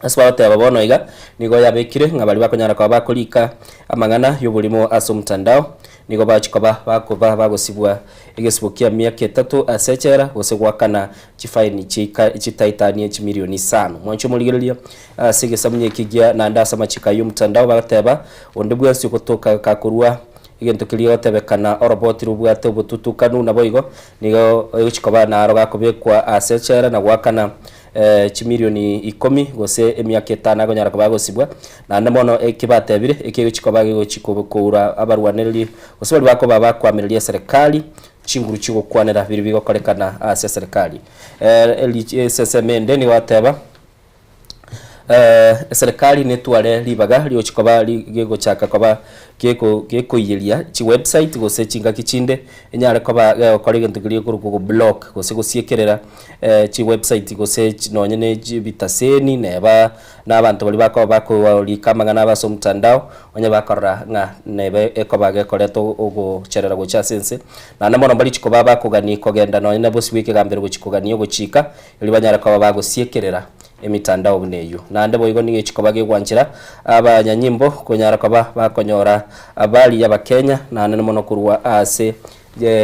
Ase bagoteba bono iga, nigo yabekire ng'a baria bakonyara koba bakorika amang'ana y'oborimo ase omotandao, nigo bachia koba bakoba bagosibwa egesibo kia emiaka etato ase echela, gose goakana chifaini chiika chitaetanie chimilioni isano. Mwanche omorigereria ase egesamunye eke gia naende ase amachiko ayio omotandao bagoteba, onde bwensi ogotoka gakorua egento keria gotebekana oroboti robwate obotutukanu naboigo nigo egochia koba naro gakobekwa ase echela na goakana chimilioni ikomi gose emiaka etano akonyara koba agosibwa, naende mono eki batebire eki egochia koba gegochia koura abarwanereri gose baria bakoba bakoamereria eserekari chinguru chiogokwanera biria bigokorekana ase eserekari. Ensemo ende nigo bateba. Eserekari netware ribaga riochi koba gegochaka koba gekoiyeria chiwebsite gose chingaki chinde enyare koba gegokora egento keria gekorokwa go block gose gosiekerera chiwebsite gose nonye ne chibitaseni neba na abanto baria bakoba bakorika amang'ana abo ase omotandao onye bakorora ng'a nebe ekoba gekoreta ogocherera gocha ase ense. Naende mono mbarichi koba bakogania kogenda nonye na bosio bw'ekegambero gochia kogania ogochika erio banyare koba bagosiekerera emitandao buna eyio. Naende boigo nigo echikoba gegwanchera abanyanyimbo konyara koba bakonyora habari y'Abakenya naende mono korwa ase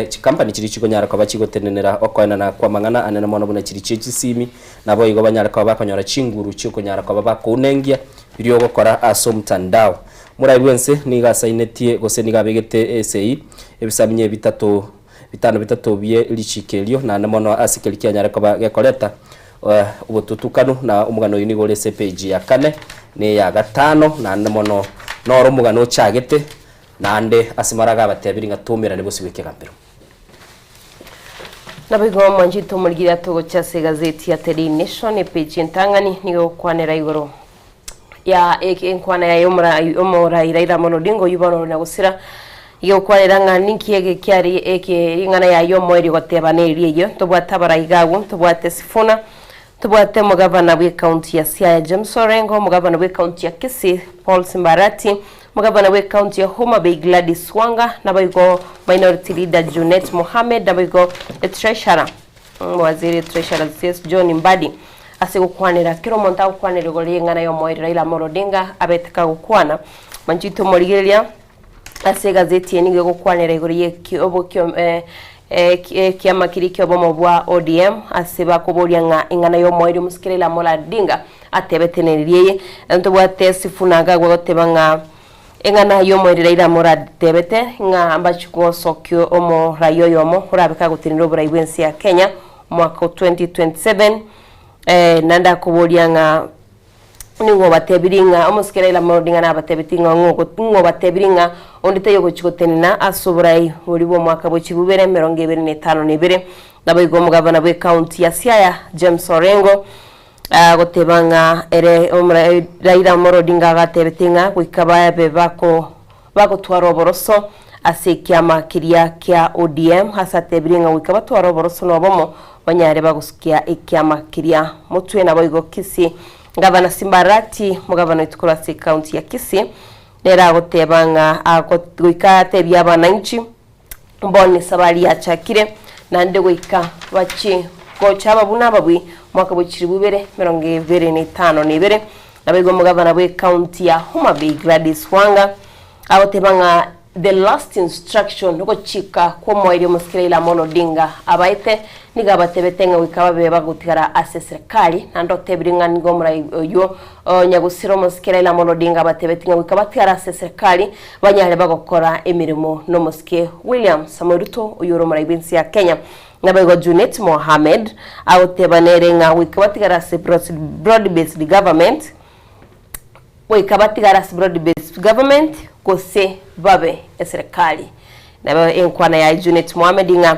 chikampani chiria chikonyara koba chigotenenera okoenana kw'amang'ana anene mono buna chiria chie chisimi, naboigo banyare koba bakonyora chinguru chi'okonyara koba bakounengia biria ogokora ase omtandao. Morai bw'ense nigo asainetie gose nigo abegete esegi ebisaminye bitato bitano bitato bie richiiko erio, naende mono ase keria kianyare koba gekoreta obotutukanu, na omogano oyio nigo ore ase epeji ya kane na eya gatano, naende mono noro omogano ochagete, naende ase maraga abatebirie ng'a toumerane bosio bw'ekegambero. Naboigo omwanchete omorigereria togocha ase egazeti ya The Daily Nation epeji entang'ani nigo egokwanera igoro ya enkwana yaye omorai Raila Amolo Odinga oyio bono ore na gosira igokwanera ng'a ninki eke kiare eke ring'ana yaye omoerio goteba neri eyio ntobwate abarai iga agwo ntobwate Sifuna ntobwate omogavana bwe county ya Siaya James Orengo omogavana bwe county ya Kisii Paul Simbarati omogavana bwe county ya Homa Bay Gladys Wanga naboigo minority leader Junet Mohamed naboigo treasurer Omowaziri Treasurer CS John Mbadi ase gokwanera kera omonto agokwanera igoro y'eng'ana y'omoerio Raila Amolo Odinga abete kagokwana. Manchete tomorigereria ase egazeti eye nigo egokwanera igoro y'ekiama keria ki'obomo bwa ODM ase bakoboria ng'a eng'ana y'omoerio omosike Raila Amolo Odinga atebete neriria eye. Ntobwate Sifuna iga agoteba ng'a Eng'ana y'omoerio Raila moratebete ng'a mbachie gosokia omorai oyomo orabe kagotenenera oborai bw'ense ya Kenya omwaka o 2027 eh, naende akoboria ng'a nigo obatebirie ng'a omosike Raila Amolo Odinga nabatebetie ng'a ng'o obatebirie ng'a onde taiyo ogochia gotenena ase oborai boria bw'omwaka bwe chilifu ibere emerongo ebere na etano na ebere. Naboigo omogabana bw'ecounty ya Siaya James Orengo Agoteba ng'a ere Raila Amolo Odinga agatebete ng'a goika babe bako bagotwara oboroso ase ekiama keria kia ODM ase atebirie ng'a goika batware oboroso na obomo banyare bagosukia ekiama keria motwe naboigo Kisii Gavana Simba Arati mogavana oito korwa ase ecounty ya Kisii nere agoteba ng'a goika atebie abananchi Bono esabari yachakire, naende goika bachie gocha ababuna ababui omwaka bwe chilifu ibere emerongo ebere na etano na ebere. Naboigo omogavana bwe county ya Homa Bay Gladys Wanga agoteba ng'a the last instruction ogochika kw'omoerio omosike Raila Amolo Odinga abaete nigo abatebete ng'a goika babe bagotigara ase eserekari naende otebire ng'a nigo omorai oyio Nyagusira omosike Raila Amolo Odinga abatebetie ng'a goika batigare ase eserekari banyare bagokora emeremo nomosike William Samoei Ruto oyio ore omorai bw'ense ya Kenya. Naboigo Junet Mohamed agoteba nere ng'a goika batigare ase broad based government goika batigare ase broad based government gose babe eserekari. Nabo enkwana yaye Junet Mohamed ng'a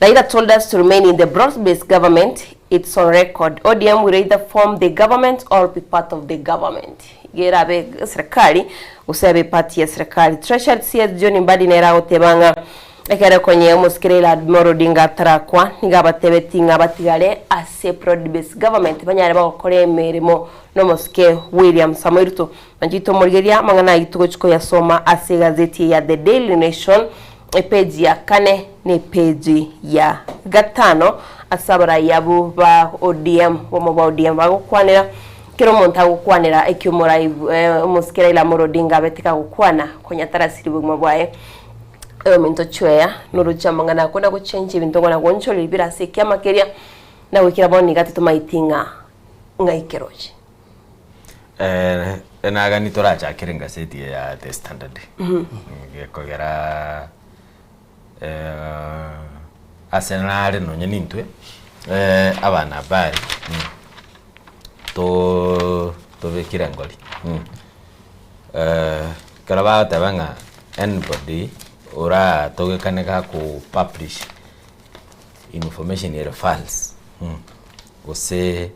Raila told us to remain in the broad based government, it's on record. ODM will either form the government or be part of the government. Iga erabe eserekari gose abe part ye serekari. Treasury CS John Mbadi nere agoteba ng'a ekero konye omosike Raila Amolo Odinga atarakwa nigo abatebeti ng'a batigare ase broad based government banyare bagokora emeremo nomosike William Samoei Ruto. Inche tomorigereria amang'ana ayio togochia koyasoma ase egazeti eye ya The Daily Nation, epeji ya kane na epeji ya gatano, ase abarai abwo ba ODM, obomo bwa ODM bagokwanera, kera omonto agokwanera ekio omorai omosike Raila Amolo Odinga abete kagokwana konya tarasiri bogima bwaye. Ominto chweya noroche amang'ana akwo na gochenchia ebinto kona gonchoreria bire ase ekiama keria, na goikera bono iga titomaeti ng'a ng'ai keroche. Eh, enagani torachakere engaseti eye ya The Standard. Gekogera eh, ase nare nonye nintwe eh, abana habari to tobekire engori eh, ekero bagoteba ng'a anybody oratogekane gako publish information ere false gose.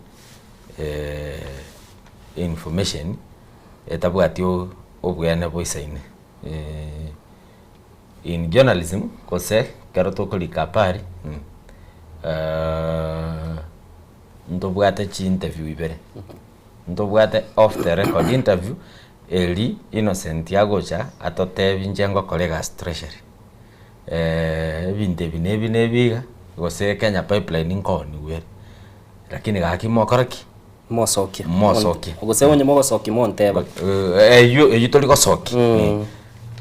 information etabwati obweene boisaine. In journalism gose ekero tokorika habari ntobwate chi interview ibere, ntobwate off the record interview eri Innocent agocha atotebie inche ngokora egasi treasury. Ebinto ebi na ebi na ebi iga, gose Kenya pipeline nkooniwa ere, lakini gaki mokore ki? Mosokie. Mosokie. Gose onye mogosokia monteba. Eywo eywo tori gosokia.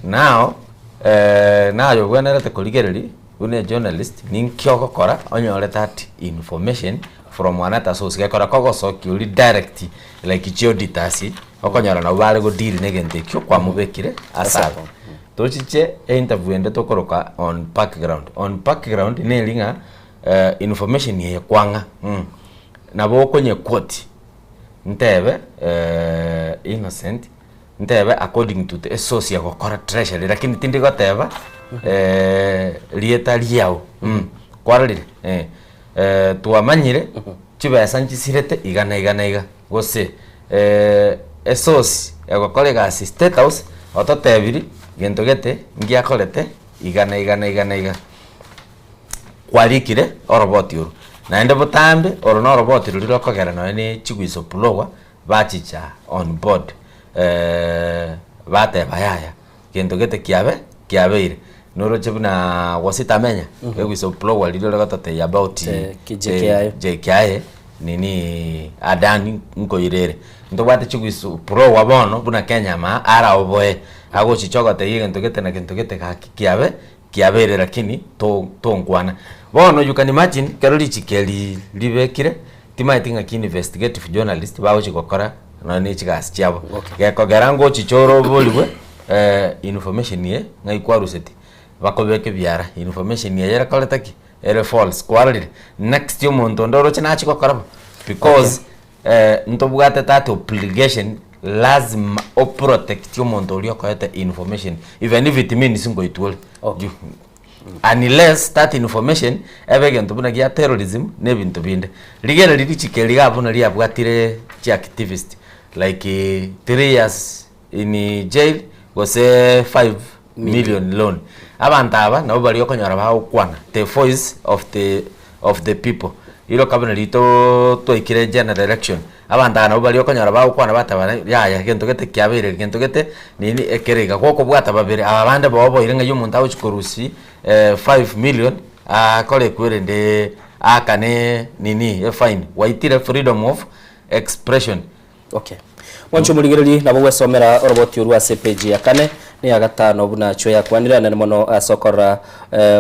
Now, naye obwenerete korigereria buna ejournalist ninki ogokora onyore that information from another source gekora kogosokia oria direct like chiauditors okonyora nabo bare godeal na egento ekio kwamobekire ase abwo. Tochiche einterview ende tokoroka on background, on background neri ng'a information eye kwang'a nabo okonye quote ntebe Innocent ntebe according to the esource egokora treasury lakini tindi goteba rieta riao kwarorire twamanyire chibesa nchisirete iga na iga na iga gose esource egokora egasi state house ototebiri gento gete ngiakorete iga na iga na iga na iga. Kwarikire oroboti oro, naende botambe oro noroboti roria rokogera nonya ne chigwisupulowa bachicha on board bateba yaya gento gete kiabe kiabeire. Noroche buna gositamenya egwisupulowa riria rigototebia about JKIA. JKIA nini Adani nkoirere. Ntobwate chigwisupulowa bono buna Kenya maa araoboe agochicha ogotebia egento gete na gento gete gaki kiabe Kiabeire lakini to tonkwana. Bono you can imagine kero richiko eri ribekire timaeti ng'aki investigative journalist bagochi gokora nonya ne chigasi chiabo. Gekogera ngochicha ore oborigwe information eye ng'ai kwaruseti bakobeka ebiara information eye erekorete ki? Ere false kwarorire. Next omonto onde oroche nachi gokora bo because ntobwate that obligation lazima o protect omonto oria okoete information even if it means ngoitwa ore Okay. Unless that information ebe egento buna gia terrorism na ebinto binde. Rigereria richiko eri iga buna riabwatire chi activist like 3 years in jail gose 5 million loan. Abanto aba nabo baria okonyora bagokwana the voice of the of the people. Riroka buna rito twaikire general election, abanto aba nabo baria okonyora bagokwana bateba yaya gento gete kiabeire gento gete nini ekere iga. Gokobwata babere aba bande boboire ng'ai omonto agochi korusia 5 million akore ekwerende aakane nini efine gwaitire freedom of expression. Okay. Mwanche omorigereria nabo gwesomera oroboti orwo ase epeji ya kane na ya gatano buna achwo yakwanire anene mono ase okorora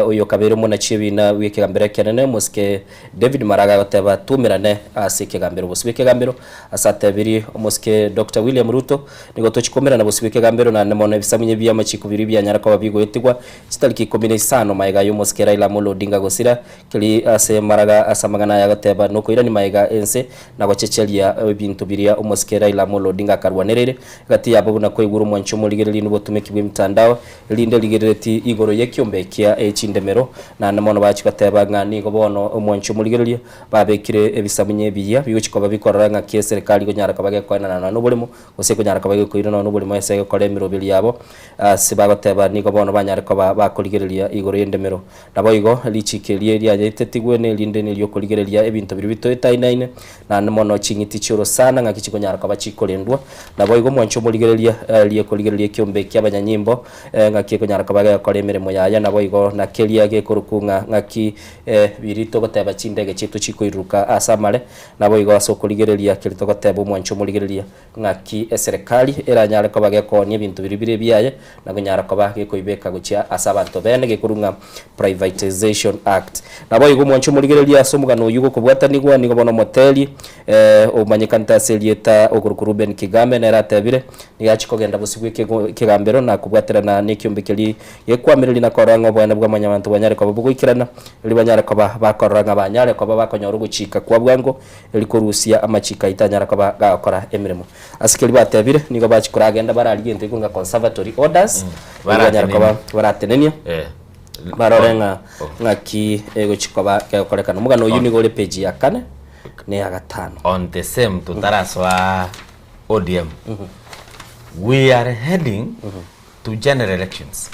oyo okabeire omonachi ebina bw'ekegambero ekenene omosike David Maraga agoteba tuumerane ase ekegambero bosio bw'ekegambero ase atebirie omosike Doctor William Ruto nigo tochi koumerana bosio bw'ekegambero naende mono ebisamunye bi'amachiko biria bianyara koba bigoetigwa chitariki ikomi na isano magega y'omosike Raila Amolo Odinga gosira Keri ase maraga ase amang'ana aya agoteba, Nokoirania magega ense na gochecheria ebinto biria omosike Raila Amolo Odinga akarwanereire gati yabo buna koigura omwancho omorigereria nobotumeki bw'emitandao erinde rigerereti igoro y'ekiombe kia chindemero. Naende mono bachia goteba ng'a nigo bono omwancho omorigereria babekire ebisamunye ebiya bigochia koba bikorora ng'aki eserekari ekonyara koba gekoenana nonya noboremo gose ekonyara koba gekoirana nonya noboremo ase egokora emeroberi yabo ase bagoteba nigo bono banyare koba bakorigereria igoro y'endemero. Naboigo richiiko erio riayetetigwe nerinde neri'okorigereria ebinto biria bitoetainaine, naende mono ching'iti chi'orosana ng'aki chikonyara koba chikorendwa. Naboigo omwancho omorigereria ri'ekorigereria ekiombe ki'abanyanyimbo ng'aki ekonyara koba gegokora emeremo yaye, naboigo na keria gekorokwa ng'a ng'aki biria togoteba chindege chiaito chikoiruruka ase amare, naboigo ase okorigereria keria togoteba omwancho omorigereria Ng'aki eserekari eranyare koba gekoonia ebinto biria bire ebiaye na konyara koba gekoibeka gochia ase abanto bene gekorwa ng'a Privatisation Act. Naboigo omwancho omorigereria ase omogano oyio gokobwatanigwa nigo bono omoteri omanyekanete ase erieta okorokwa Reuben Kigame nere atebire nigo achia kogenda bosio bwe ekegambero na kobwaterana nekiombe keria gekwamireria na korora ng'a oboene bwa mwanyabanto bwanyare koba bogoikerana erio banyare koba bakorora ng'a banyare koba bakonyora ogochika kwa bwango Eri korusia amachiko aito anyare koba gagokora emeremo. Ase keria batebire, nigo bachia koragenda bararigie egento ekio ng'a conservatory orders, erio banyare koba baratenenia, barore ng'a ng'aki egochia koba kegokorekana. Omogano oyio nigo ore page ya kane na eya gatano. On the same totarasoa. ODM we are heading to general elections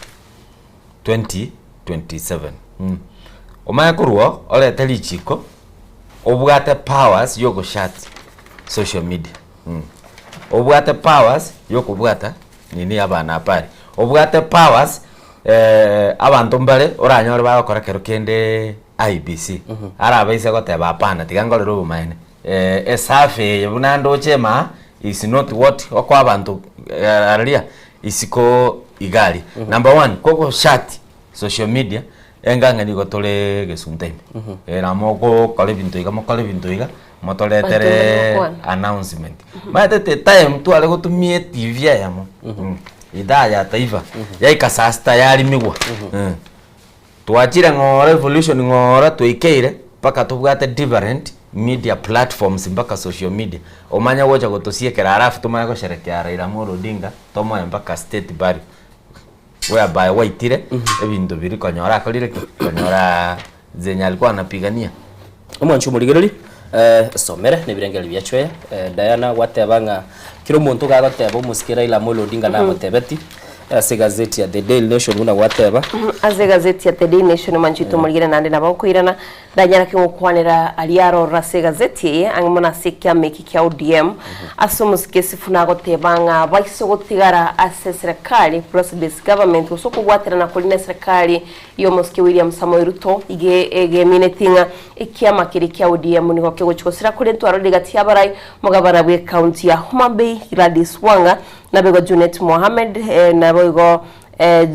2027 Omanye korwa oo orete richiko obwate powers ya ogoshut social media obwate powers ya okobwata nini abana habari, obwate powers abanto mbare oranyore bagokora kero kende IEBC arabaise goteba hapana tiga nkorere obomaene esafi eye buna ndoche emaa is not what okoa abanto aria isiko iga aria. Number one, kogoshut social media enga ng'a nigo tore egesunte ime. Eh, nabo mogokora ebinto iga mokore ebinto iga, motoretere Banto announcement. Omanyete the time tware gotumia etv eyemo, idhaa ya taifa, yaika saa sita yarimigwa, Twachire ng'ora evolution ng'ora twaikeire mpaka tobwate different media platforms mpaka social media omanye gocha gotosiekera alafu tomanye gosherekea Raila Amolo Odinga tomoe mpaka state burial whereby gwaitire ebinto biria konyora akorire ki? Konyora zenye alikuwa anapigania. Omwanchi omorigereri, somere na ebirengererio bia chwee. Diana gwateba ng'a kera omonto gagoteba omosike Raila Amolo Odinga namotebeti ase egazeti ya The Daily Nation buna gwateba. Ase egazeti ya The Daily Nation omwanchi omorigere naende nabo nkoirana ndanyare kegokwanera aria arororo ase egazeti eye ang'e mono ase ekiama eke kia ODM ase omosike Sifuna agoteba ng'a baise gotigara ase eserekari Broad Based Government gose okobwaterana koria na eserekari y'omosike William Samoei Ruto iga egemineti ng'a ekiama keria kia ODM nigo kegochia gosira korentwa aroro egati y'abarai omogabana bw'ecounty ya Homa Bay Gladys Wanga naboigo Junet Mohamed naboigo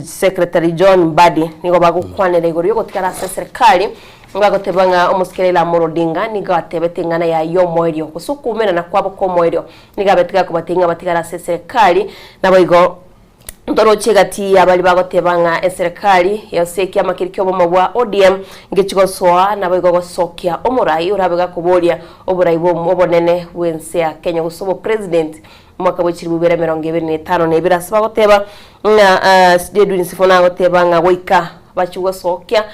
Secretary John Mbadi nigo bagokwanera igoro y'ogotigara ase eserikari bagoteba ng'a omosike Raila Amolo Odinga nigo atebete eng'ana yaye y'omoerio gose okoumerana kwabo kw'omoerio nigo abete gakobatebia ng'a batigare ase eserikari naboigo Ntoroche egati y'abaria bagoteba ng'a eserekari yonsi ekiama keria ki'obomo bwa ODM ngechi gosoa naboigo gosokia omorai orabe gakoboria oborai bw'obonene bw'ense ya Kenya gose obopresident omwaka bwe chilifu ibere emerongo ebere na etano na ebere ase bagoteba ng'a Edwin Sifuna agoteba ng'a goika bachie gosokia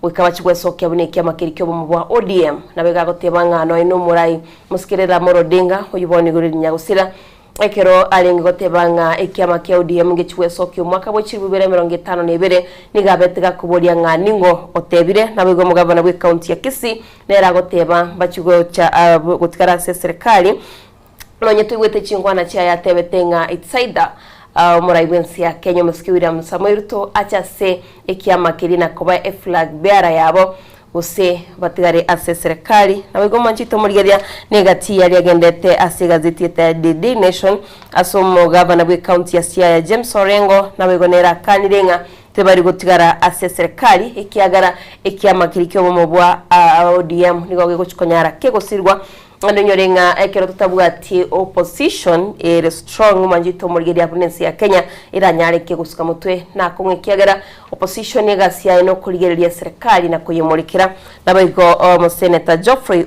goika bachie gwesokia buna ekiama keria ki'obomo bwa ODM naboigo agoteba ng'a nonya nomorai Mosike Raila Amolo Odinga oyio bono igoro rinya gosira Ekero arenge goteba ng'a ekiama kia ODM ngechie gwesokia omwaka bwe chilifu ibere emerongo etano na ebere, nigo abete gakoboria ng'a ning'o otebire, naboigo omogabana bwe county ya Kisii nere agoteba mbachie gocha gotigara ase eserekari. Nonye toigwete chinkwana chiaye atebete ng'a it's either omorai bwense ya Kenya omosike William Samoei Ruto ache ase ekiama keria na koba eflag bearer yabo gose batigare ase eserekari. Naboigo omwanchete omorigereria negati yaria agendete ase egazeti eta The Daily Nation ase omogavana bw'ecounty ya Siaya James Orengo naboigo nere akanire ng'a tibari gotigara ase eserekari ekiagera ekiama keria kiobomo bwa ODM nigo gegochi konyara kegosirwa Naende onyore ng'a ekero totabwati opposition ere strong omwanchete omorigereria buna ense ya Kenya eranyareke gosuka motwe na akong'u ekiagera opposition egasi yaye nokorigereria eserekari na koyemorekera. Naboigo omoseneta Geoffrey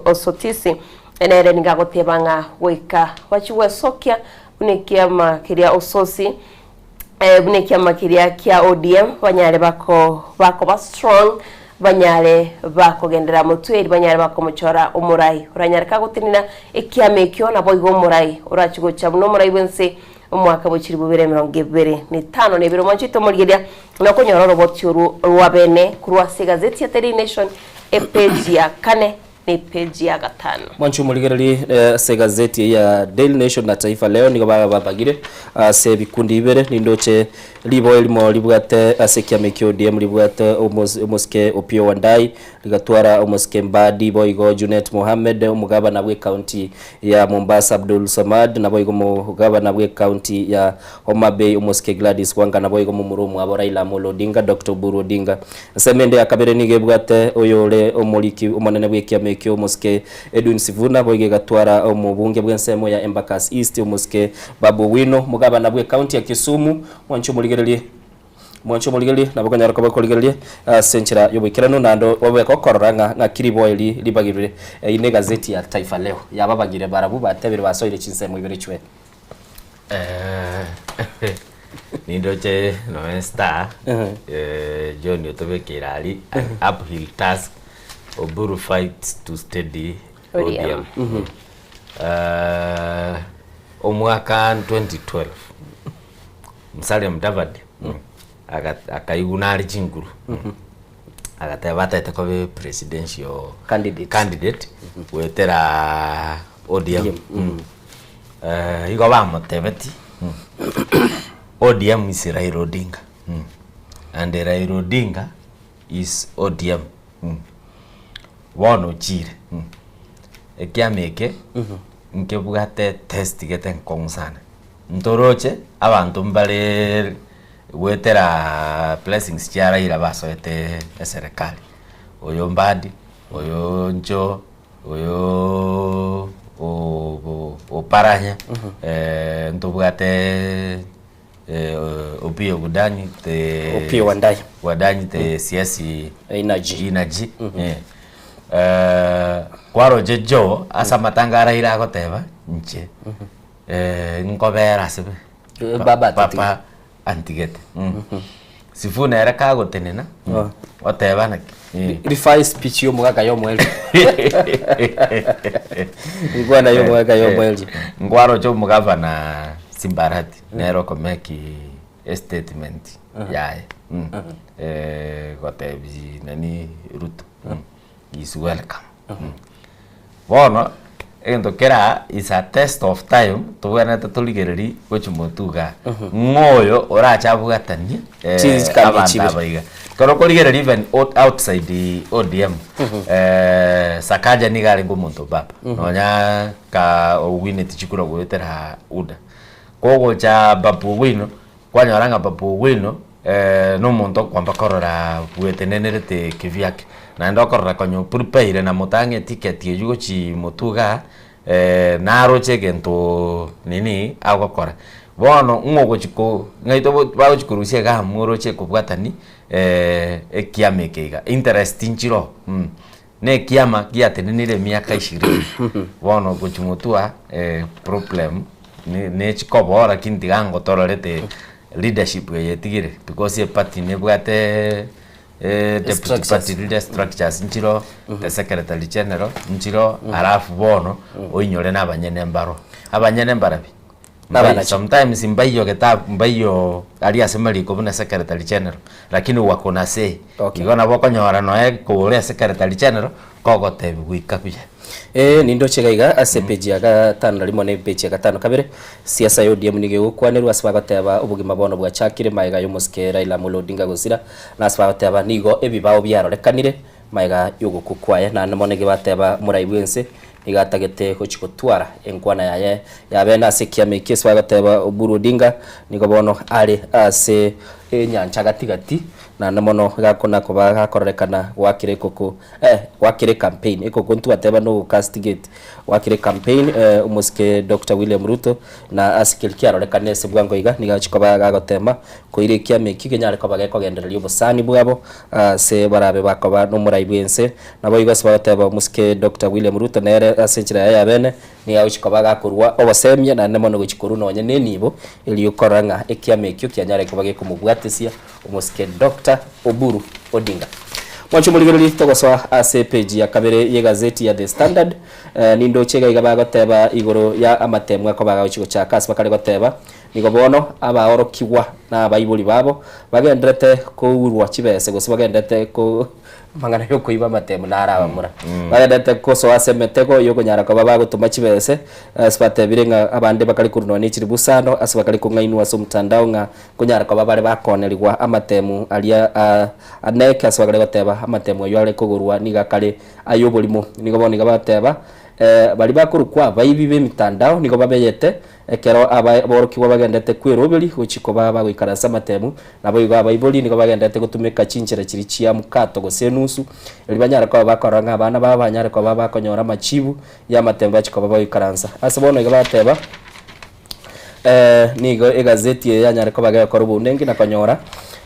Osotisi nere nigo agoteba ng'a goika bachie gwesokia buna ekiama keria Ososi buna ekiama keria kia ODM banyare bako bakoba strong banyare bakogenderera motwe eri banyare bakomochora omorai oranyare kagotenena ekiama ekio naboigo omorai orachi gocha buna omorai bwense omwaka bwe chilifu bibere emerongo ebere na etano na ebere omwanchete omorigereria na okonyora oroboti orwo rwa bene korwa ase egazeti ya Daily Nation epeji ya kane na epeji ya gatano. Mwanche omorigereri ase egazeti eye ya Daily Nation na Taifa Leo nigo babagire ase ebikundi bibere nindoche riboe erimo ribwate ase ekiama ekio ODM ribwate omosike Opiyo Wandayi rigatwara omosike Mbadi boigo Junet Mohamed omogabana bwe county ya Mombasa Abdul Samad naboigo omogabana bwe county ya Homa Bay omosike Gladys Wanga naboigo momura omwabo Raila Amolo Odinga Doctor Oburu Odinga Ensemo ende ya kabere nigo ebwate oyore omoriki omonene bw'ekiama ekio omosike Edwin Sifuna, boigo egatwara omobunge bw'ensemo ya Embakasi East omosike Babu Owino, omogabana bw'ecounty ya Kisumu, mwanche omorigererie mwanche omorigererie nabo okonyara koba okorigereria ase enchera y'oboikeranu naende obe gokorora ng'a ng'aki riboa eri ribagirire. Eyio negazeti ya Taifa Leo yababagire barabwo batebire basoire chinsemo ibere chwe. Nindoche noe star John otobekeire aria uphill task Oburu fights to steady ODM. Omwaka 2012 Musalia Mudavadi akaigwa nare chinguru agateba atagete koba epresidential candidate goetera ODM. Igo bamotebeti ODM is Raila Odinga and Raila Odinga is ODM. Bono ochire ekiama eke nkebwate test gete nkong'u sana. Ntoroche abanto mbare goetera blessings chia Raila basoete eserekari, oyo Mbadi, oyo Nchoo, oyo Oparanya, ntobwate Opiyo Gudanyi the Opiyo Wandayi. Wandayi the CS Energy. Energy. Kwaroche Joe ase amatanga a Raila agoteba inche nkobera ase Baba papa antigete. Sifuna ere kagotenena oteba naki Revise speech y'omogaka y'omoerio. Nkwana y'omogaka y'omoerio. Nkwaroche omogavana Simbarati nere okomeki estatement yaye gotebi nani Ruto is welcome. Bono egento kere aa is a test of time tobwenerete torigererie gochia motwe igaa, ng'a oyo orache abwatanie Chikambi abanto chibere. aba iga. Ekero okorigereria even outside ODM, Sakaja nigo arenge omonto o baba, nonya ka owineti chikura goetera UDA. Kogocha Babu Owino, Kwanyora ng'a Papa Ogweno nomonto okwamba korora bwetenenerete kivyake, naende okorora konya oprepaire na motang'e eticket eywo gochi motwe igaa, naroche egento nini agokora. Bono ng'o ogochi ko ng'ai togo bagochi korusia igaa moroche kobwatani ekiama eke iga, interest nchiroo na ekiama giatenenire emiaka ishirini, bono gochi motwe aa problem nechikobora lakini tiga ngotororete leadership eye etigire because eparty nebwate deputy party leader structures nchiroo, the secretary general nchiroo, alafu bono oinyore na abanyene mbaro. Abanyene mbarabi? Nabanachi. Sometimes mbaiyo getabu mbaiyo aria ase mariko buna secretary general lakini wako na say. Okay. Igo nabo okonyora noe kore secretary general kogotebi goika buya. Ee, nindoche iga iga ase epeji ya gatano na rimo na epeji ya gatano kabere, siasa ya ODM nigo egokwanerwa ase bagoteba obogima bono bwachakire magega y'omosike Raila Amolo Odinga gosira, na ase bagoteba nigo ebibao biarorekanire magega y'ogokwa kwaye. Naende mono nigo bateba morai bw'ense Nigo atagete gochia gotwara enkwana yaye ya bene ase ekiama ekio ase bagoteba Oburu Odinga nigo bono are ase enyancha gati gati naende mono gakona koba gakororekana goakera ekoko eh goakera ecampaign ekoko ntwateba no castigate goakera ecampaign eh omosike Doctor William Ruto na ase keria kiarorekane ase bwango iga nigo agochia koba gagotema koira ekiama ekio kenyare koba gekogendereria obosani bwabo ase barabe bakoba nomorai bwense Naboigo ase bagoteba omosike Doctor William Ruto nere ase enchera yaye ya bene nigo agochia koba gakorua obosemia naende mono gochia korua nonye nenibo erio korora ng'a ekiama ekio kianyare koba gekomobwatesia omosike Doctor Oburu Odinga. Mwanche omorigereria togosoa ase epage ya kabere y'egazeti ya The Standard nindoche iga iga bagoteba igoro ya amatemwa akoba agochia gochaka ase bakare goteba Nigo bono abaorokigwa na abaibori babo bagenderete kourwa chibese gose bagenderete ko amang'ana yokoiba amatemo naro abamura. Bagenderete kosoa ase emetego yokonyara koba bagotoma chibese ase batebire ng'a abande bakare korwa nonya ne chilifu isano ase bakare kong'ainwa ase omotandao ng'a konyara koba bare bakonerigwa amatemo aria a aneke ase bakare goteba amatemo ayio are kogorwa nigo akare ay'oborimo. Nigo bono iga bateba baria bakorokwa abaibi b'emitandao nigo babeyete Ekero aborokigwa bagenderete kweroberia gochia koba bagoikaransa amatemu, naboigo abaibori nigo bagenderete gotumeka chinchera chiria chia mkato gose enusu, erio banyare koba bakorora ng'a abana babo banyare koba bakonyora amachibu y'amatemu bachia koba bagoikaransa. Ase bono iga bateba, nigo egazeti eye yanyare koba gegokora obounenki na konyora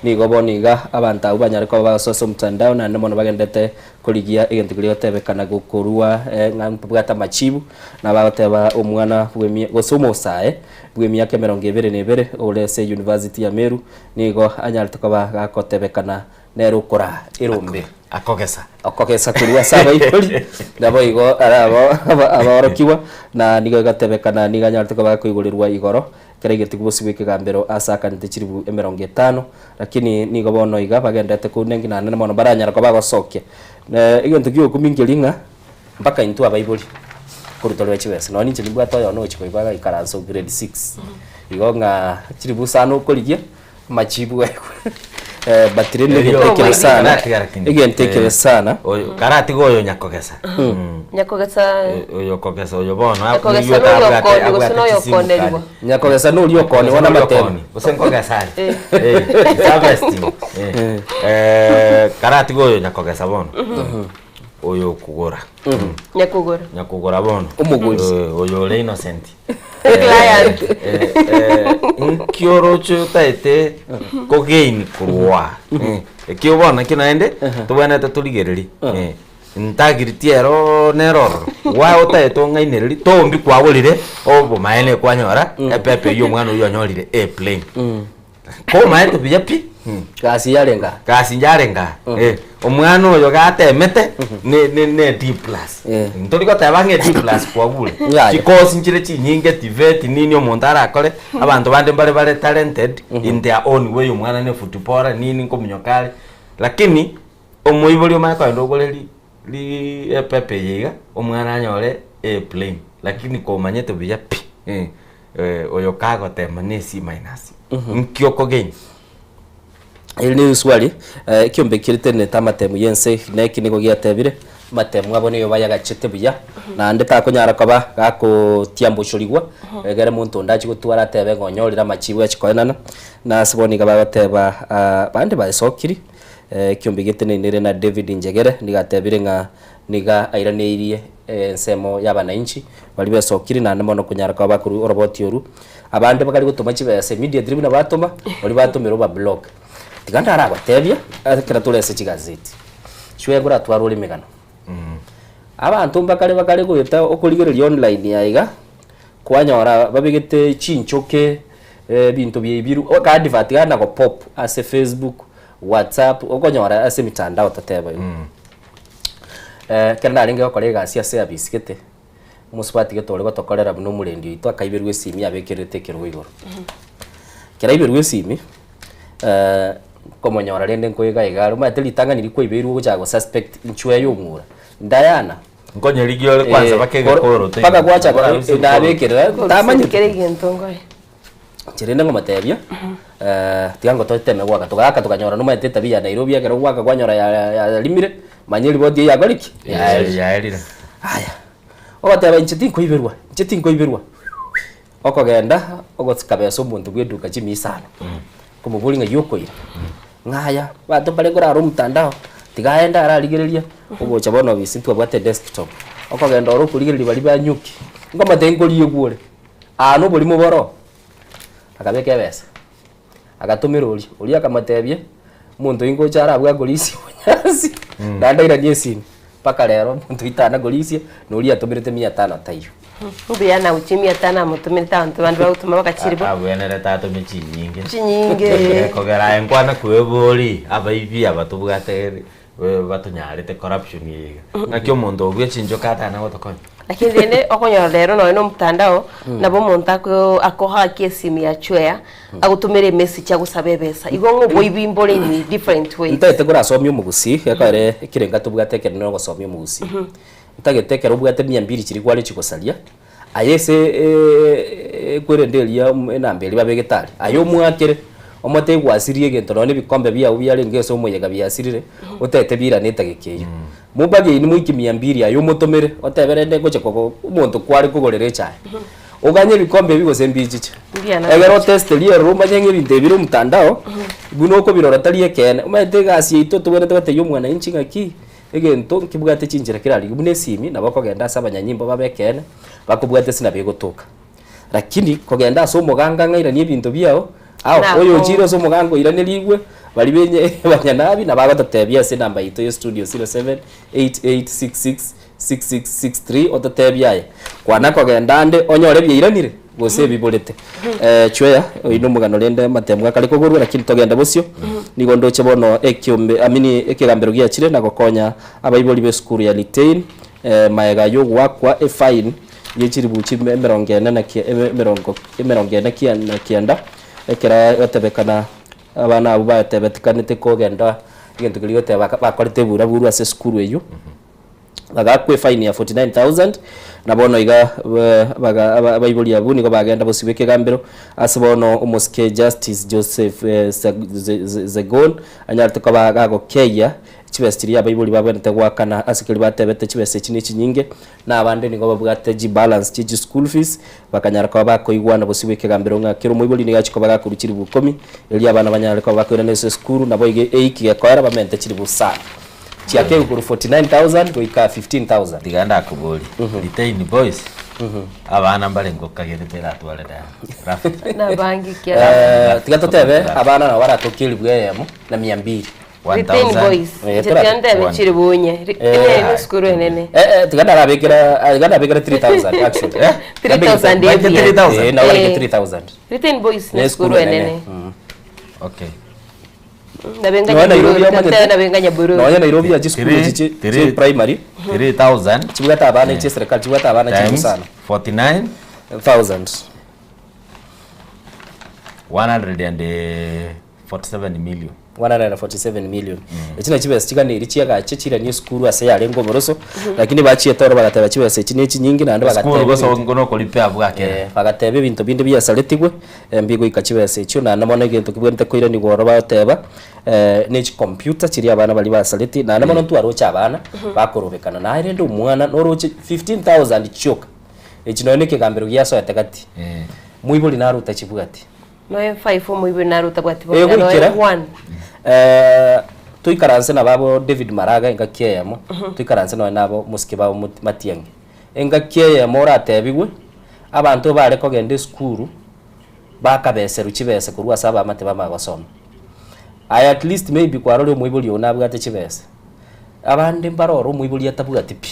nigo bono iga abanto abwo banyare koba bagosoa ase omotandao naende mono bagenderete Korigia egento keria gotebekana gokorua ng'a mbabwate amachibu, na bagoteba omwana bw'emia gose omosae bw'emiaka emerongo ebere na ebere ore ase University ya Meru nigo anyarete koba gakotebekana nere okoraa erombe. Akogesa. Okogesa korwa ase abaibori, naboigo are abo abaorokigwa, na nigo egatebekana nigo anyarete koba gakoigorerwa igoro, ekero aigetigwe bosio bw'ekegambero ase akanete chilifu emerongo etano, lakini nigo bono iga bagenderete kouna engina nene mono mbaranyara koba bagosokia. Na egento giokumia nkeri ng'a mpaka intwe abaibori korwa torwe chibesa, nonya ninche nimbwate oyono ogochia koigwa agaikaransa o grade six, igo ng'a chilifu isano okorigia. Machibu eh, but rende egento ekebe sana egento ekebe sana Karatiga oyo nyakogesa. Nyakogesa Oyo kogesa oyo bono Nyakogesa noyo okoni gose noyo okonerigwa. Nyakogesa noria okoniwa namatemo. Gose nkogesa are. Eh, it's harvesting. Eh, karatiga oyo nyakogesa bono. Oyo okogora. Nyakogora. Nyakogora bono. Omogori. Oyo ore innocent. Client. Eh, eh, nki oroche otaete kogain korwa Eh, ekio bono nakio naende tobwenerete torigererie Eh, ntagiriti ero nere ororo gwa otaete ong'ainereri tombi kwagorire obomaene kwanyora epepe eywo omwana oywo onyorire a plain Komaete buya pi. Gasi yarenge aa. Gasi yarenge aa. Eh, omwana oyo gatemete ne ne ne D plus. Ntori goteba ng'a D plus kwagure. Yaya. Chikosi nchire chinyinge TVET nini omonto arakore, abanto bande mbare bare talented in their own way omwana ne footballer nini nkominyoka are, lakini omoibori omanye kogenda ogore ri ri epepe eye iga, omwana anyore A plain, lakini komanyete buya pi. Oyo kagotema ne C minus nki okogenya? Eri ne riswali eh, ekiombe ekio ritenenete amatemu y'ense na eki nigo giatebire amatemu abo nigo bayagachete buya naende takonyara koba gakotiambochorigwa egere monto onde achie gotwara atebe ng'a onyorire amachibu achie koenana na ase bono iga bagoteba ah, bande baesokiri eh, ekiombe getenenire na David Njegere nigo atebire ng'a Nigo airaneirie ensemo y'abanainchi baria besokire naende mono konyara koba bakorua oroboti oru. Abande bakare gotoma chibesa immediately buna batoma, baria batomire obablock. Tiga ndaragotebia ekero tore ase chigazeti, chwe nkoratware ore emegano. Abanto mbakare bakare goeta okorigereria online aiga, kwanyora babegete chinchoke, ebinto biaibirwe, aka advert gana go pop ase Facebook, WhatsApp, okonyora ase emitandao toteba igo. Ekero narenge gokora egasi ase eabisi gete, omosubati gete ore gotokorera buna omorendi oito akaiberwa esimi abekererete ekerogo igoro. Ekero aiberwa esimi, nkomonyora rende nkoiga iga are, omanyete ritang'ani riria kwaibeirwe ogochaka gosuspect inchuo eye omura, Diana. Nkonyerigia ore kwanza mpaka egekoroto Mpaka gwachaka nabekerera, tamanyeti. Kera egento nkoe. Inche rende ngomotebia, tiga ngototeme goaka, togaaka tokanyora nomanyete etabia ya Nairobi ekero ogoaka kwanyora yarimire, manya eriboti eyio yakore ki? Yaerire. Yaerire. Aya, ogoteba inche tinkoiberwa, inche tinkoiberwa, okogenda ogosikabesa omonto bwa eduka chimia isano, okomoboria ng'ai okoira, ng'a aya, abanto mbare nkorara omotandao, tiga aende ararigereria, ogocha bono obisi ntwabwate edesktop, okogenda oro okorigereria baria banyuki, nkomotebia nkoriegwa ore. Aa noborimo boro. Akabeka ebesa, agatomera oria, oria akamotebia, omonto oyio ngocha are abwo akorisia obonyansi, naende airanie esimi, mpaka rero omonto oyio tana korisia, na oria atomerete mia tano taiyo. Mbuya nagochia mia tano amotomerete abanto bande bagotoma bagachirigwa. Abwenerete atome chinyinge. Chinyinge. Kogera aye nkwana kwebori, abaibi aba tobwate batonyarete corruption eye iga. Naki omonto obwe chinchoka atana gotokonya. Lakini rende okonyora rero nonya na omotandao nabo omonto ako akohakia esimu ya chwea agotumera emessage agosaba ebesa igo ng'a oboibi mbore in different ways. Ntagete korasomia omogusii gekogera ekerenga tobwate ekenene na ogosomia omogusii. Ntagete ekero obwate mia mbiri chiria kware chigosaria, aye ase ekwerende eria enamba eria babegete aria, aye omwakere, omotebie gwasirie egento nonya na ebikombe biago biarenge ase omoyega biasirire, otete birane etageka eyio. Mobageni moike mia mbiri aye omotomere, otebe rende ngocha kogo omonto kware kogorera echae, oganye ebikombe ebi gose mbichiche. Mbiana Egere oteste riaroro omanye ng'a ebinto ebi bire omotandao, buna okobirora tari ekeene. Omanyete egasi yaito tobwenerete gotebia omwananchi ng'aki, egento nkebwate chinchera kerarigie buna esimi, nabo okogenda ase abanyanyimbo babe ekeene, bakobwate ase nabo egotoka. Lakini kogenda ase omoganga ng'airanie ebinto biao, ao Nabo. oyo ochire ase omoganga oiranerigwe, baria benye abanyanabi nabo agototebia ase enamba yaito ya studio 0788666663 ototebie aye, kwana kogenda ande onyore biairanire. gose ebiborete. Eh, chweya oyo na omogano rende amatemo gakare kogorwa lakini togende bosio nigo ndoche bono ekiombe I mean ekegambero giachire na gokonya abaibori b'esukuru ya Litein eh, maega yogoakwa efine ye chiribu chi emerongo ene na kie emerongo emerongo ene kia na kianda ekero gotebekana abana abwo batebetikanete kogenda egento keria goteba bakorete eburaburu ase esukuru eywo. Bagaakwa efaini ya 49,000, na bono iga baga abaibori abwo nigo bagenda bosio bw'ekegambero ase bono omosike Justice Joseph Zegon anyarete koba gagokeyia chibesa chiria abaibori babwenerete goakana ase keria batebete chibesa echi nechinyinge na abande nigo babwate chibalance chie chischool fees bakanyara koba bakoigwana bosio bw'ekegambero ng'a kera omoibori nigo achia koba gakorwa chilifu ikomi erio abana banyare koba bakoirana ase esukuru naboigo eiki gekoera bamente chilifu sana. Chiakegwa korwa 49,000 goika 15,000. Tiga ndakoborie, Litein Boys, abana mbare ngokagerete eratware da Rafiki. Nabange kia. Eh, tiga totebe abana nabo baratokie elifu eyemo na mia mbili. Litein Boys, Eh, inche tora- tiga ntebe chiri bunye. Ri- Eh, ene esukuru enene. Eh, eh, tiga ndarabekera ah, tiga ndabekera 3000 actually. Eh? 3,000 Baite every year. 3,000. Eh, nabo barenge Eh. 3000. Litein Boys Ne ne esukuru esukuru enene. enene. Okay. Nabenga Nonya Nairobi Nyabururu, omanyete. tata nabenga Nyabururu. Nonya Nairobi achi school Three- echi chi three- chi primary. 3000 Chibwate abana echi eserikali chibwate abana chilifu times sana. 49 Thousand. 147 million. 147 million. Echi nachi chibesa chiganeri chiagache chiranie esukuru ase yarenge oboroso lakini bachiete oro bagateba chibesa echi ne chinyinge naende Esukuru bagateba gose ebinto- ngono okoripea bwakera. Eh, bagateba ebinto binde biasaretigwe eh, mbigoika chibesa echio naende bono egento kebwenerete koiranigwa oro bagoteba eh, ne chicomputer chiria abana baria basaretie naende bono ntwaroche abana bakorobekana naye rende omwana noroche 15000 chioka echi nonye na ekegambero giasoete gati moibori naro otachibwati. Noe 5 omoibori naro otabwati Eh, boka noe goikera 1. eh, toikaranse nababo David Maraga engaki eyemo toikaranse nonya nabo mosike babo Mot- Matiang'i engaki eyemo oratebigwe abanto bare kogenda esukuru bakabeserwa chibesa korwa ase abamate bamanya gosoma. Aye at least maybe kwarorire omoibori oo nabwate chibesa, abande mbare oro omoibori atabwati pi.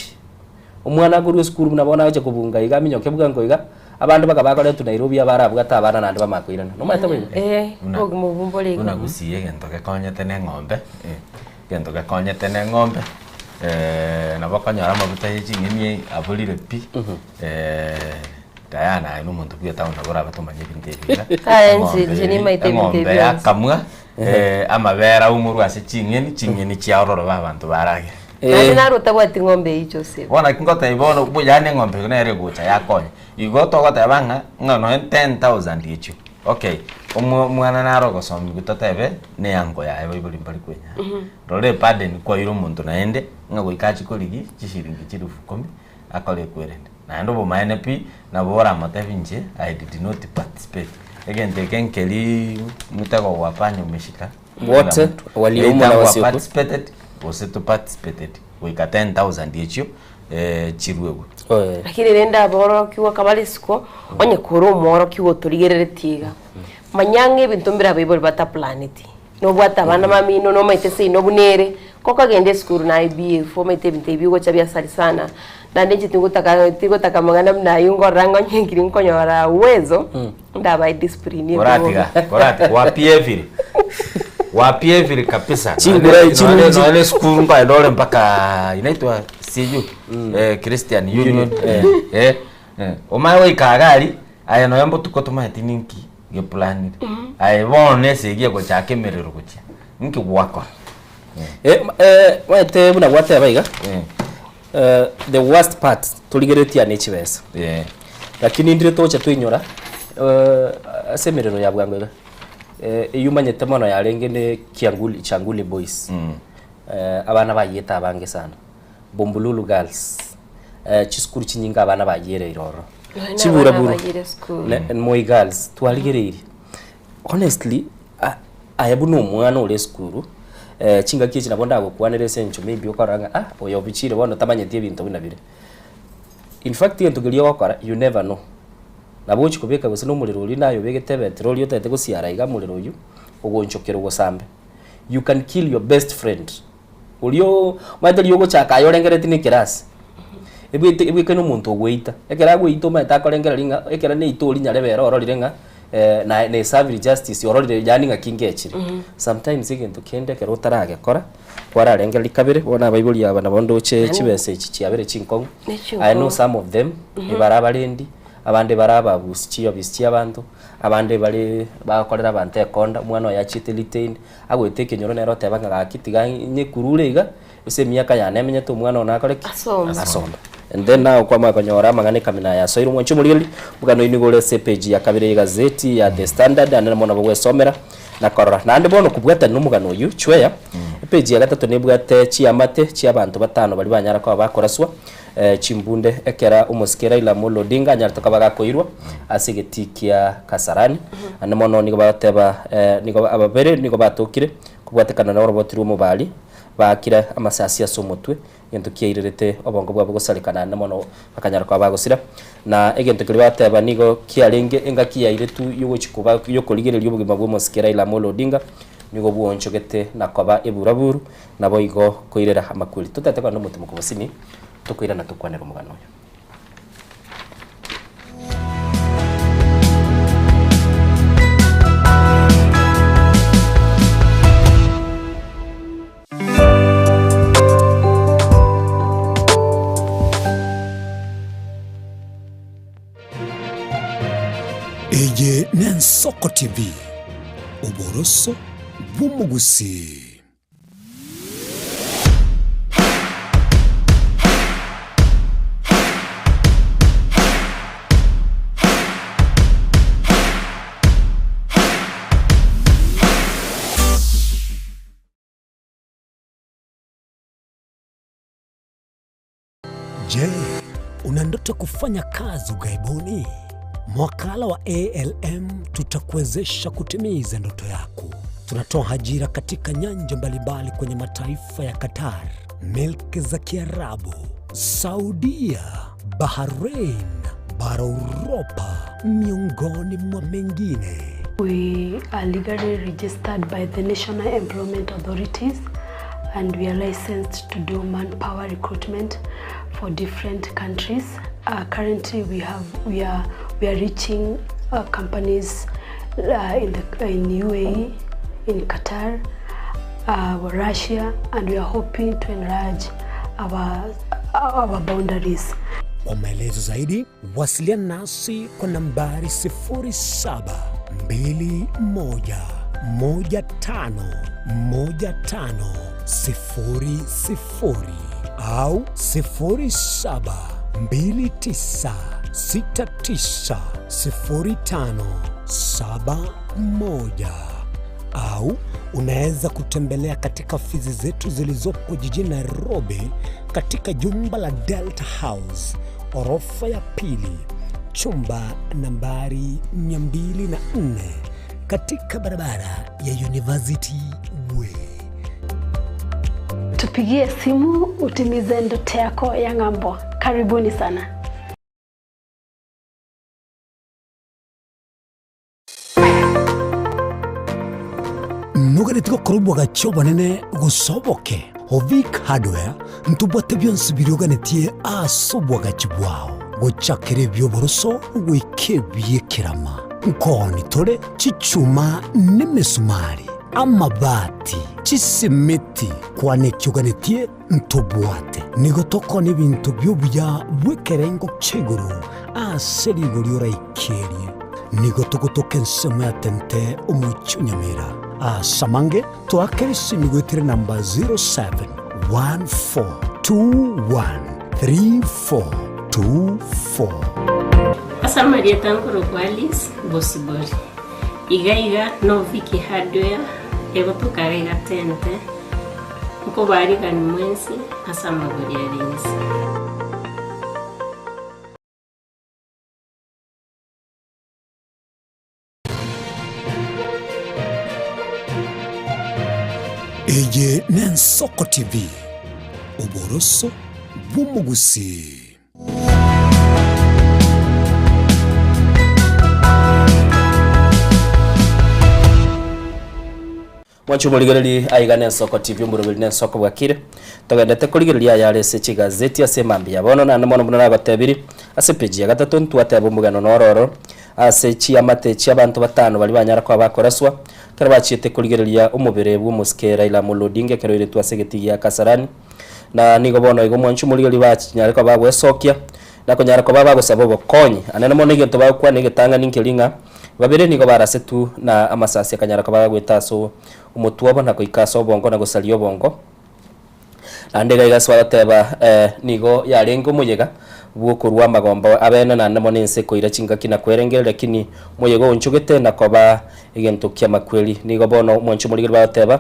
Omwana akorwa esukuru buna bono agocha kobunga iga aminyoke bwango iga, abande baka bakoretwa Nairobi abarabwate abana naende bamanya koirana. Nomanyete boigo? Eh, Buna- obogima obwo mbore igo. Buna gusii egento gekonyete na eng'ombe, eh, egento gekonyete na eng'ombe, nabo okonyora amaguta ya ching'eni aborire pi, Diana aye nomonto bwe etown nabo orabe tomanye ebinto ebi iga. Aye, inche- Eng'ombe inche eri- nimaete ebinto eng'ombe ebi bionsi. yakamwa, amabere aumorwe ase ching'eni, ching'eni chiaororoba abanto baragere. Naende naro otabwati ng'ombe eyio Joseph. Bono naki ngotebia bono bu yaani eng'ombe eyio nere egocha yakonya. Igo togoteba ng'a, ng'a nonye 10,000 echio, okay, omo omwana nare ogosomiwa totebe na eango yaye baibori mbari kwenyara. Rora eburden kwaeire omonto naende, ng'a goika achie korigia chishiringi chilifu ikomi, akore ekwerende. Naende obomaene pi, nabo oramotebie inche I did not participate. Egento eke nkeri mtego wa panya umeshika Wote walioumwa na Either wasiokuwa. participated gose to participated goika 10000 echio eh, chiruegwe. Lakini rende aborokigwa akaba risiko, onye kore omworokigwa otorigereretie iga, manya ng'a ebinto mbire abaibori bataplaneti. Nobwate abana bamino, nomaete seino buna ere, ko okagenda esukuru naye BF, omaete ebinto ebi bigocha biasari sana, naende inche tingotaka tingotaka amang'ana buna aywo nkorora ng'a onye nkiri nkonyora uwezo, ndabae discipline Koratiga, koratiga, wapievire. Wapievire kabisa. Chingura Nonye- chirungi. nonye esukuru nkoenda ore mpaka inaitwa CU, eh, Christian Union. Eh. Eh, eh. Omanye goika iga aria, aye nonye mbotuko tomaeti ninki geplanire. Aye bono esegi egochaka emerero gochia, ninki gwakora? Eh, eh, omanyete buna gwateba iga, eh, the worst part torigereretie ane chibesa. Lakini ndire togocha toinyora, eh, ase emerero ya bwango iga, eh, eywo omanyete mono yarenge ne Kianguli, Changuli Boys. Eh, abana bayiete abange sana. Bombolulu Girls, eh, chisukuru chinyinge abana bayiereire ororo. Nonya na Chiburaburu, abana bayire esukuru. ne- Moi Girls, twarigereirie. Honestly, a- aye buna omwana ore esukuru, eh, chingaki echi nabo ndagokwanera ase eng'encho maybe okorora ng'a ah, oyo obichire bono tamanyeti ebinto buna bire. In fact egento keria ogokora, you never know. Nabo ogochi kobeka gose na omorero oria naye obegete ebetiri oria otagete gosiara iga omorero oywo, ogoonchokera ogosambe. You can kill your best friend. Oria omanyete riria ogochaka aye orengereretie na ekerasi. Ebwete ebwekaine omonto ogoita, ekero agoita omanyete akorengereria ng'a ekero neita oria nyarebe ere ororire ng'a na na esaviri justice ororire yaani ng'aki ngechire. Sometimes egento kende ekero otaragekora, kwararengereria kabere, bono abaibori aba nabo ndoche Yaani chibesa echi chiabere chinkong'u, Ne I know chinkong'u. some of them, ebare abarendi, abande bare ababusi chiofisi chia abanto, abande bare bagokorera abanto ekonda, omwana oye achiete retained, agoeta ekenyoro nere oteba ng'a gaki tiga nyekurure iga, Ase emiaka yane emenyete omwana one akore ki? Asome. Asome. And then now kwamanya konyora amang'ana ekamina aya asoire omwanchi omorigereria, omogano oyio nigo ore ase epage ya kabere y'egazeti ya The Standard ande nabo nabo gwesomera na korora. Naende bono kobwatani na omogano oyio, chweya, epage ya gatato nebwate chiamate chi'abanto batano baria banyara koba bakoraswa chimbunde ekera omosike Raila Amolo Odinga anyarete koba gakoirwa ase egetii kia Kasarani. Ande mono nigo bagoteba nigo ababere nigo batokire kobwatekana na oroboti rw'omobari Baakire amasasi ase omotwe, egento kiairerete obongo bwabo gosareka naende mono bakanyara koba bagosira. Na egento keria bateba nigo kiarenge engaki yairetwe yogochia koba yokorigereria obogima bw'omosike Raila Amolo Odinga nigo bwoonchogete na koba eburaburu, naboigo koirera amakweri. Totete kogenda omotimoko bosini, tokoirana tokwanere omogano oyo. Eye n'Ensoko TV, oboroso bw'omogusii. Je, una ndoto kufanya kazi ughaibuni? Mwakala wa ALM tutakuwezesha kutimiza ndoto yako. Tunatoa ajira katika nyanja mbalimbali kwenye mataifa ya Qatar, milki za Kiarabu, Saudia, Bahrain, bara Uropa, miongoni mwa mengine. We are legally registered by the National Employment Authorities and we are licensed to do manpower recruitment for different countries. Uh, currently we have we are we are reaching uh, companies uh, in the in UAE, in Qatar, uh, Russia and we are hoping to enlarge our our boundaries. Kwa maelezo zaidi wasiliana nasi kwa nambari 0721151500 au 0729690571 au unaweza kutembelea katika ofisi zetu zilizopo jijini Nairobi katika jumba la Delta House orofa ya pili chumba nambari 204 katika barabara ya University Way. Tupigie simu utimize ndoto yako ya ng'ambo. Karibuni sana. Noganeti gokora obwagachi obonene gose oboke? Ovik Hardware ntobwate bionsi biria oganetie ase obwagachi bwao, gochakera ebi'oboroso goika ebi'ekerama. Nkooni tore chichuma nemesumari, amabati, chisimiti, kwana eki oganetie ntobwate. Nigo tokoonia ebinto bi'obuya bw'ekerengo kia igoro ase rigori oraikerie. Nigo togotoka ensemo ya Tente omochie o Nyamira. Ase amange toakere esimi goetera enamba 0714213424. Ase amarieta nkorokwa Alice Bosibori. Iga iga no Vicky Hardware egotoka iga iga Tente. Nkobaarigani mwensi ase amagori are inse. Eye n'Ensoko TV, oboroso bw'omogusii. Mwanche omorigereri aiga nensoko TV omoroberi nensoko bwakire. Togendete korigereria ayare ase chigazeti ase emambia ya bono naende mono buna nagotebiri ase epeji ya gatato ntwateba omogano noro oro ase chiamate chiabanto batano baria banyara koba bakoraswa ekero bachiete korigereria omobere bw'omosike Raila Amolo Odinga ekero oiretwe ase egetii gia Kasarani na nigo bono igo mwanche omorigereri banyare koba bagwesokia na konyara koba bagosaba obokonyi. Anene mono egento bagokwana egetang'ani nkeri ng'a Babere nigo barasetwe na amasasi akanyara koba gagoeta ase omotwe obo na goika ase obongo na gosaria obongo. Naende iga iga ase bagoteba eh, nigo yarenge omoyega bw'okorua amagombo abene naende mono ense koira chingaki na kwerengereria, lakini omoyega oonchogete na koba egento ki'amakweri. Nigo bono omwancho omorigeri bagoteba,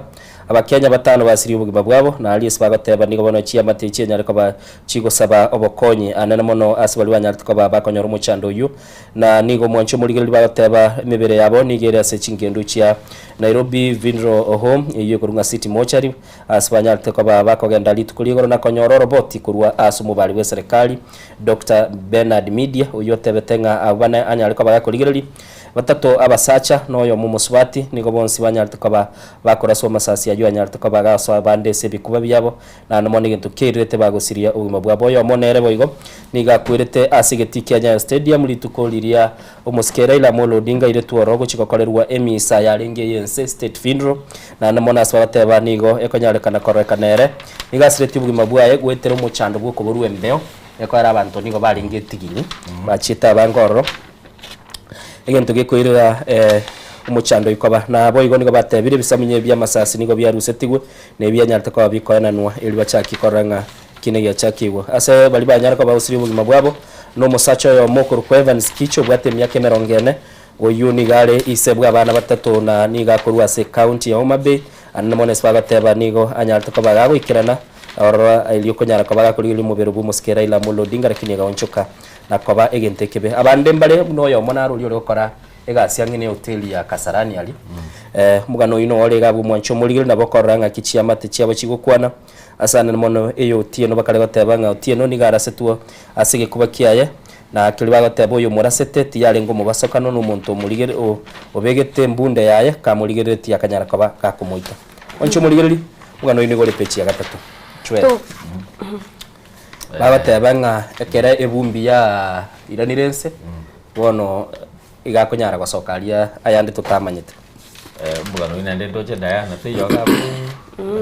Abakenya batano basirie obogima bwabo, na aria ase bagoteba nigo bono chiamate chianyare koba chigosaba obokonyi anene mono ase baria banyarete koba bakonyora omochando oyio. Na nigo omwancho omorigereria bagoteba emebere yabo nigo ere ase chingendo chia Nairobi Funeral Home eyio ekorwa ng'a City Mortuary ase banyarete koba bakogenda rituko rigoro na konyora oroboti korwa ase omobari bw'eserekari Doctor Bernard Media oyio otebete ng'a abwo bane anyare koba gakorigereria Batato abasacha, na oyomo omosubati, nigo bonsi banyarete koba bakoraswa amasasi ayio anyarete koba agasoa abande ase ebikuba biabo, naende mono egento kiairerete bagosiria obogima bwabo. Oyomo nere boigo nigo akwerete ase egetii kia Nyayo Stadium rituko riria omosike Raila Amolo Odinga airetwe ororo gochia gokorerwa emisa yarenge ey'ense, State Funeral, naende mono ase bagoteba nigo ekonyarekana kororekana ere nigo asiretie obogima bwaye goetera omochando bw'okoborwa embeo, ekoera abanto nigo barenge etigini bachiete abange ororo. Egento gekoirera omochando oikoba. Naboigo nigo batebire, Ebisamunye bi'amasasi nigo biarusetigwe, na ebianyarete koba bikoenanwa, erio bachakie korora ng'a kina giachakigwe. Ase baria banyare koba bagosiria obogima bwabo, nomosacha oyomo okorokwa Evans Kicho, obwate emiaka emerongo ene, oyio nigo are ise bw'abana batato na nigo akorwa ase ecounty ya Homa Bay, Anene mono ase bagoteba nigo anyarete koba gagoikerana ororo erio konyara koba gakorigereria omobere bw'omosike Raila Amolo Odinga lakini egaonchoka na koba egento ekebe. Abande mbare buna oyomo naro oria ore gokora egasi ang'e ne hoteli ya Kasarani aria. Omogano oyio nore iga abwo omwancho omorigeri nabo okorora ng'aki chiamate chiabo chigokwana. Ase anene mono eye Otieno bakare goteba ng'a Otieno nigo arasetwe ase egekuba kiaye, na keria bagoteba oyo omorasete tiyarenge omobasokano na omonto omorigeri obegete embunde yaye kamorigereretie akanyara koba gakomoita. Oinche omorigereri, omogano oyio nigo ore peji ya gatato. Chwera. Bagoteba ng'a ekero ebumbi ya iranire ense, bono iga akonyara gosoka aria ayande totamanyete. Omogano oyio naende ndoche Diana teiyo iga abwo.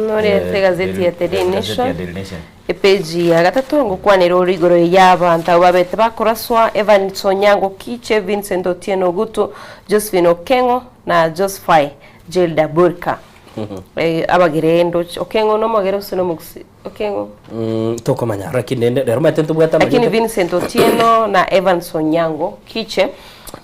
Nore ase egazeti ya The Daily Egazeti ya Nation, Daily Nation. epeji ya gatato ngokwanera ore igoro y'abanto abwo babete bakoraswa, Evans Onyango Kiche, Vincent Otieno Ogutu, Josephine Okeng'o na Josphy Jilda Burka. Abagere ndoche Okeng'o nomogere gose nomogusii? Okeng'o. Tokomanya lakini rende rero omanyete ntobwate Lakini amarieta. Vincent Otieno na Evans Onyango Kiche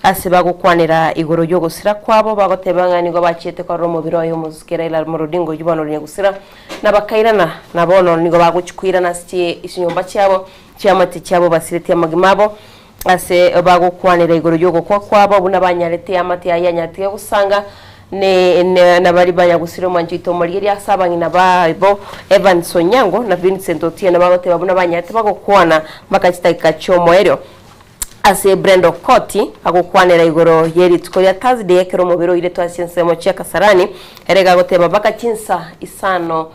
ase bagokwanera igoro y'ogosira kwabo bagoteba ng'a nigo bachiete korora omobere oye omosike Raila Amolo Odinga oyio bono ore nyagosira na bakairana na bono nigo bagochia koirana ase chinyomba chiabo chiamate chiabo basiretie amagima abo Ase bagokwanera igoro y'ogokwa kwabo, buna banyarete eamate yaye yanyarete gosanga ne na baria banyagusire omwancho oito omorigereria ase abang'ina babo Evans Onyango na Vincent Otieno bagoteba buna banyarete bagokwana mpaka chidakika chi'omoerio. Ase Brenda Okoti agokwanera igoro ye rituko ria Thursday ekero omobere oiretwe ase chinsemo chia Kasarani ere iga agoteba mpaka chinsa isano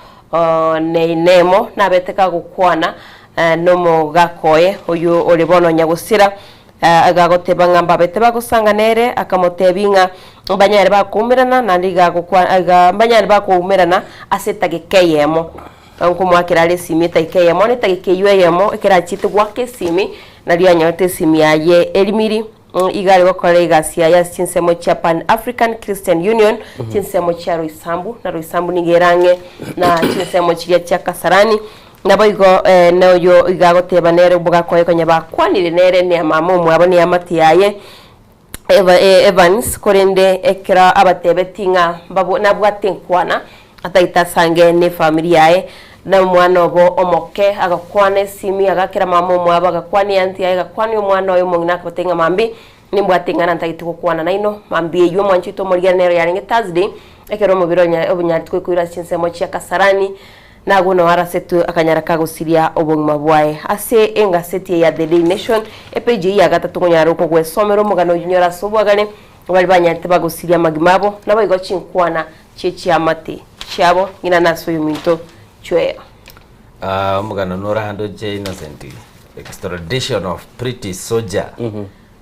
ne nemo nabete kagokwana Nomogaka oye, oyio ore bono nyagosira, agagoteba ng'a mbabete bagosanga nere, akamotebia ng'a mbanyare bakoumerana, naende iga agokwa iga mbanyare bakoumerana ase etageka eyemo. Nkomoakera are esimi etageka eyemo, na etageka eyio eyemo ekero achiete goaka esimi, nario anyorete esimi yaye erimiri, iga are gokora egasi yaye ase chinsemo chia Pan African Christian Union, chinsemo chia Roysambu, na Roysambu nigo ere ang'e na chinsemo chiria chia Kasarani. Naboigo noyo iga agoteba nere omogaka oye konya bakwanire nere ne mama omwabo ne eamate yaye Evans, korende ekero abatebeti ng'a nabwate enkwana atagete asange ne efamiri yaye, na omwana obo omoke agakwana esimi agakera mama omwabo agakwana eanti yaye agakwania omwana oye omong'ina akabatebia ng'a mambia nimbwate ing'ana ntagete gokwana naino, mambia eywo omwancho oito omorigere nero yarenge Thursday, ekero omobere obonyareti goikoirwa ase chinsemo chia Kasarani. Na agwo nao arasetwe akanyara kagosiria obogima bwaye. Ase engaseti eye ya The Daily Nation, epeji eyio ya gatato konyara okogwesomera omogano oyio nyore ase obwagare, baria banyarete bagosiria amagima abo, naboigo chinkwana. chie chiamate chiabo ng'ina nase oyominto chweya. Ah, omogano nore ande oche Innocent, extradition of pretty soldier.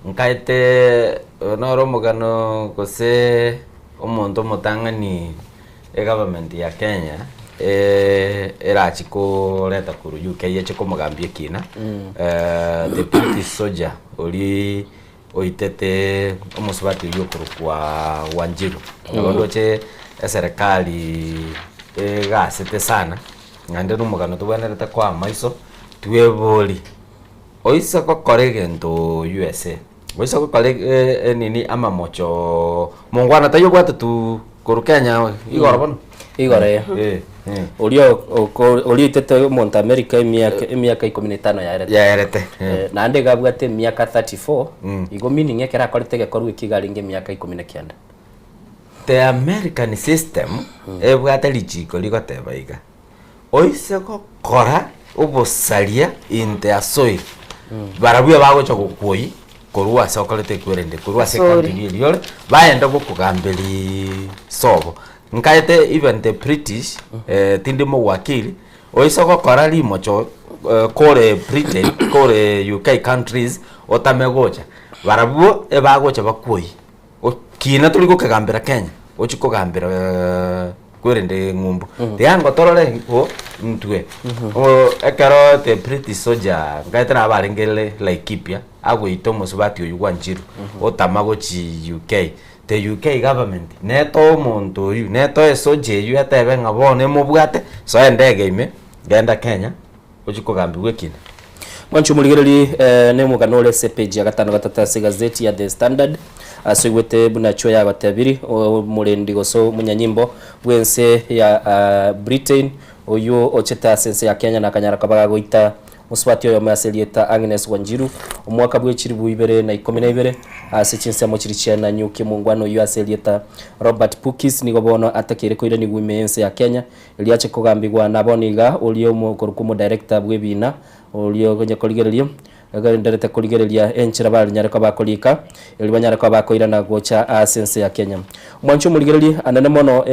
Nkaete oyo noro omogano gose omonto omotang'ani egovernment ya Kenya erachi koreta korwa UK eche komogambia ekina the pretty soldier oria oitete omosubati oyio okorokwa Wanjiru. Nabo ndoche eserekari egasete sana naende na omogano tobwenerete koa amaiso twebori. Oise gokora egento USA, oise gokora enini amamocho mongwana taiyo obwate tu korwa Kenya igoro bono. Igoro eh. Eh, eh. Oria oko- oria oitete omonto America emiaka emiaka ikomi na etano yaerete. Yaerete, eh. Eh, naende iga abwate emiaka 34, igo meaning ekero akorete egekorwa eki iga arenge emiaka ikomi na kianda. The American system ebwate richiko rigoteba iga. Oise gokora obosaria in their soil, barabwo ebagocha gokuoyia korwa ase okorete ekwerende, korwa ase Sorry. ecountry eria ore, baende gokogamberia sobo. Nkaete even the British, eh, tindi mogwakiri, oise gokora rimocho eh, kore Britain, kore UK countries, otame gocha, barabwo ebagocha bakuoyie. Kina tori gokegambera Kenya, ochie kogambera kwerende ng'umbu. Tiga ngotorore igo intwe, oo ekero the British soldier nkaete nabo barenge Laikipia, agoita omosubati oyio Wanjiru, otama gochia UK. The UK government netoe omonto oyio, netoe esoja eyio etebe ng'a bono emobwate, soa endege ime, genda Kenya, Ochie kogambigwa ekina. Mwanche omorigererie eh, ne omogano ore ase epeji ya gatano gatato ase egazeti ya The Standard ase oigwete buna chwo yagotebiri omorendi gose omonyanyimbo bw'ense ya ah, Britain oyio ochete ase ense ya Kenya na akanyara koba gagoita mosubati oyomo ase erieta Agnes Wanjiru omwaka bwe chilibu ibere na ikomi na ibere ase chinsemo chiria chia Nanyuki omongwana oyio ase erieta Robert Pukis nigo bono atakeire koiranigwa ime y'ense ya Kenya Erio ache kogambigwa na bono iga oria omokorokwa omodirector bw'ebiina, oria okonya korigereria, ogendererete korigereria enchera baranyare koba bakorika, erio banyare koba bakoirana gocha ase ense ya Kenya. Omwanchi omorigereria anene mono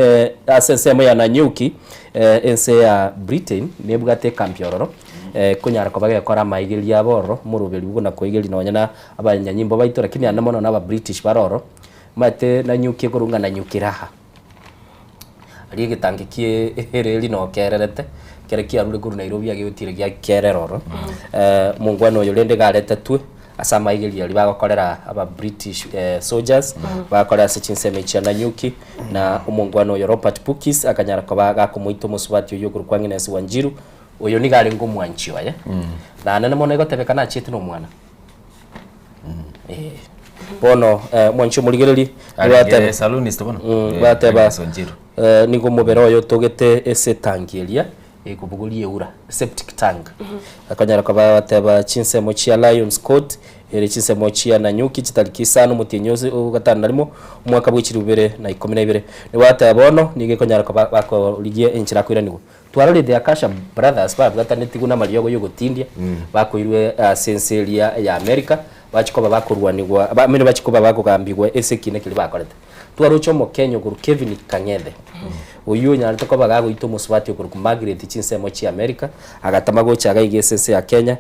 ase ensemo ya Nanyuki, ense ya Britain nebwate ekambi ororo, ekonyara koba gekora amaigererio abo ororo, omoroberi buna koigereria nonya na abanyanyimbo baito, lakini anene mono na ababritish bare ororo, omanyete Nanyuki ekorwa ng'a Nanyuki raha. Aria egetangi kie ereri nokererete, ekere kiarure korwa Nairobi ageotire giakerera oro, omongwana oyo rende iga aretetwe ase amaigerio aria bagokorera aba British soldiers, bagokorera ase chinsemo echi chia Nanyuki, na omongwana oyo Robert Pukis akanyara koba gakomoita omosubati oyio okorokwa Agnes Wanjiru, oyo nigo arenge omwanchi oye, naende mono egotebekana achiete na omwana. Eh, bono eh, mwanche omorigereri Arenge gwateba- salonist bono? Mm, Eh, gwateba Agnes Wanjiru. eh, nigo omobere oyo otogete ase etangi eria ekobogoria eura septic tank akonyara koba bateba chinsemo chia Lions Court ere chinsemo chia Nanyuki chitariki isano omotienyi ose o gatano na rimo omwaka bwe chilifu ibere na ikomi na ibere nigo bateba bono nigo ekonyara koba bakorigia enchera akoiranigwa Twarorire the Akasha brothers babwatanetigwe namariogo yogotindia, bakoirwe ase ense eria ya America, bachia koba bakorwanigwa, ba, I mean bachia koba bakogambigwa ase ekina keria bakorete. Twaroche omokenya okorwa Kevin Kang'ethe, oyio onyarete koba gagoita omosubati okorokwa Margaret chinsemo chia America, agatama gocha iga iga ase ense ya Kenya,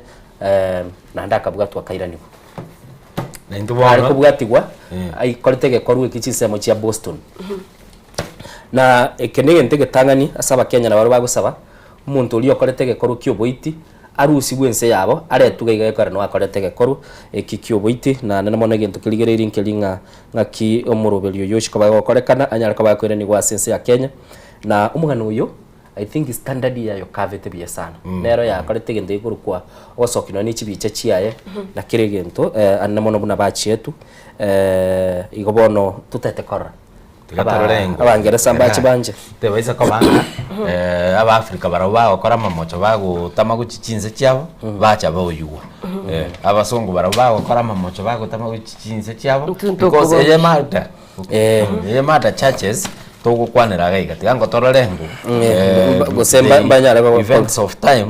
naende akabwatwa akairanigwa. Naintwe bono Are kobwatigwa, aikorete egekorwa eke chinsemo chia Boston. Na eke negento egetang'ani ase abakenya nabarabwo bagosaba, omonto oria okorete egekorwa ki'oboiti, arusigwe ense yabo, aretwe iga iga ekero noo akorete egekorwa eki ki'oboiti, naende mono egento kerigereirie nkeri ng'a ng'aki omoroberi oyio ochia koba gokorekana, anyare koba akoiranigwa ase ense ya Kenya. Na omogano oyo, I think standard yaye okabete buya sana, nero yakorete egento gekorokwa ogosokia nonya ne chibicha chiaye, na kera egento, ande mono buna bachietwe, igo bono totete korora. Tiga torore engo. Abangeresa mbache banche. Tebaisa koba ng'a eh, Abaafrika barabwo bagokora amamocho bagotama gochia chinse chiabo, bacha baoyigwa. Eh, abasongo barabwo bagokora amamocho bagotama gochia chinse chiabo, Ntuntu because okobo. eye murder, eye murder charges togokwanera iga iga, tiga ngotorore engo. Eh, Eh, gose the mbanyare gogo- events of time,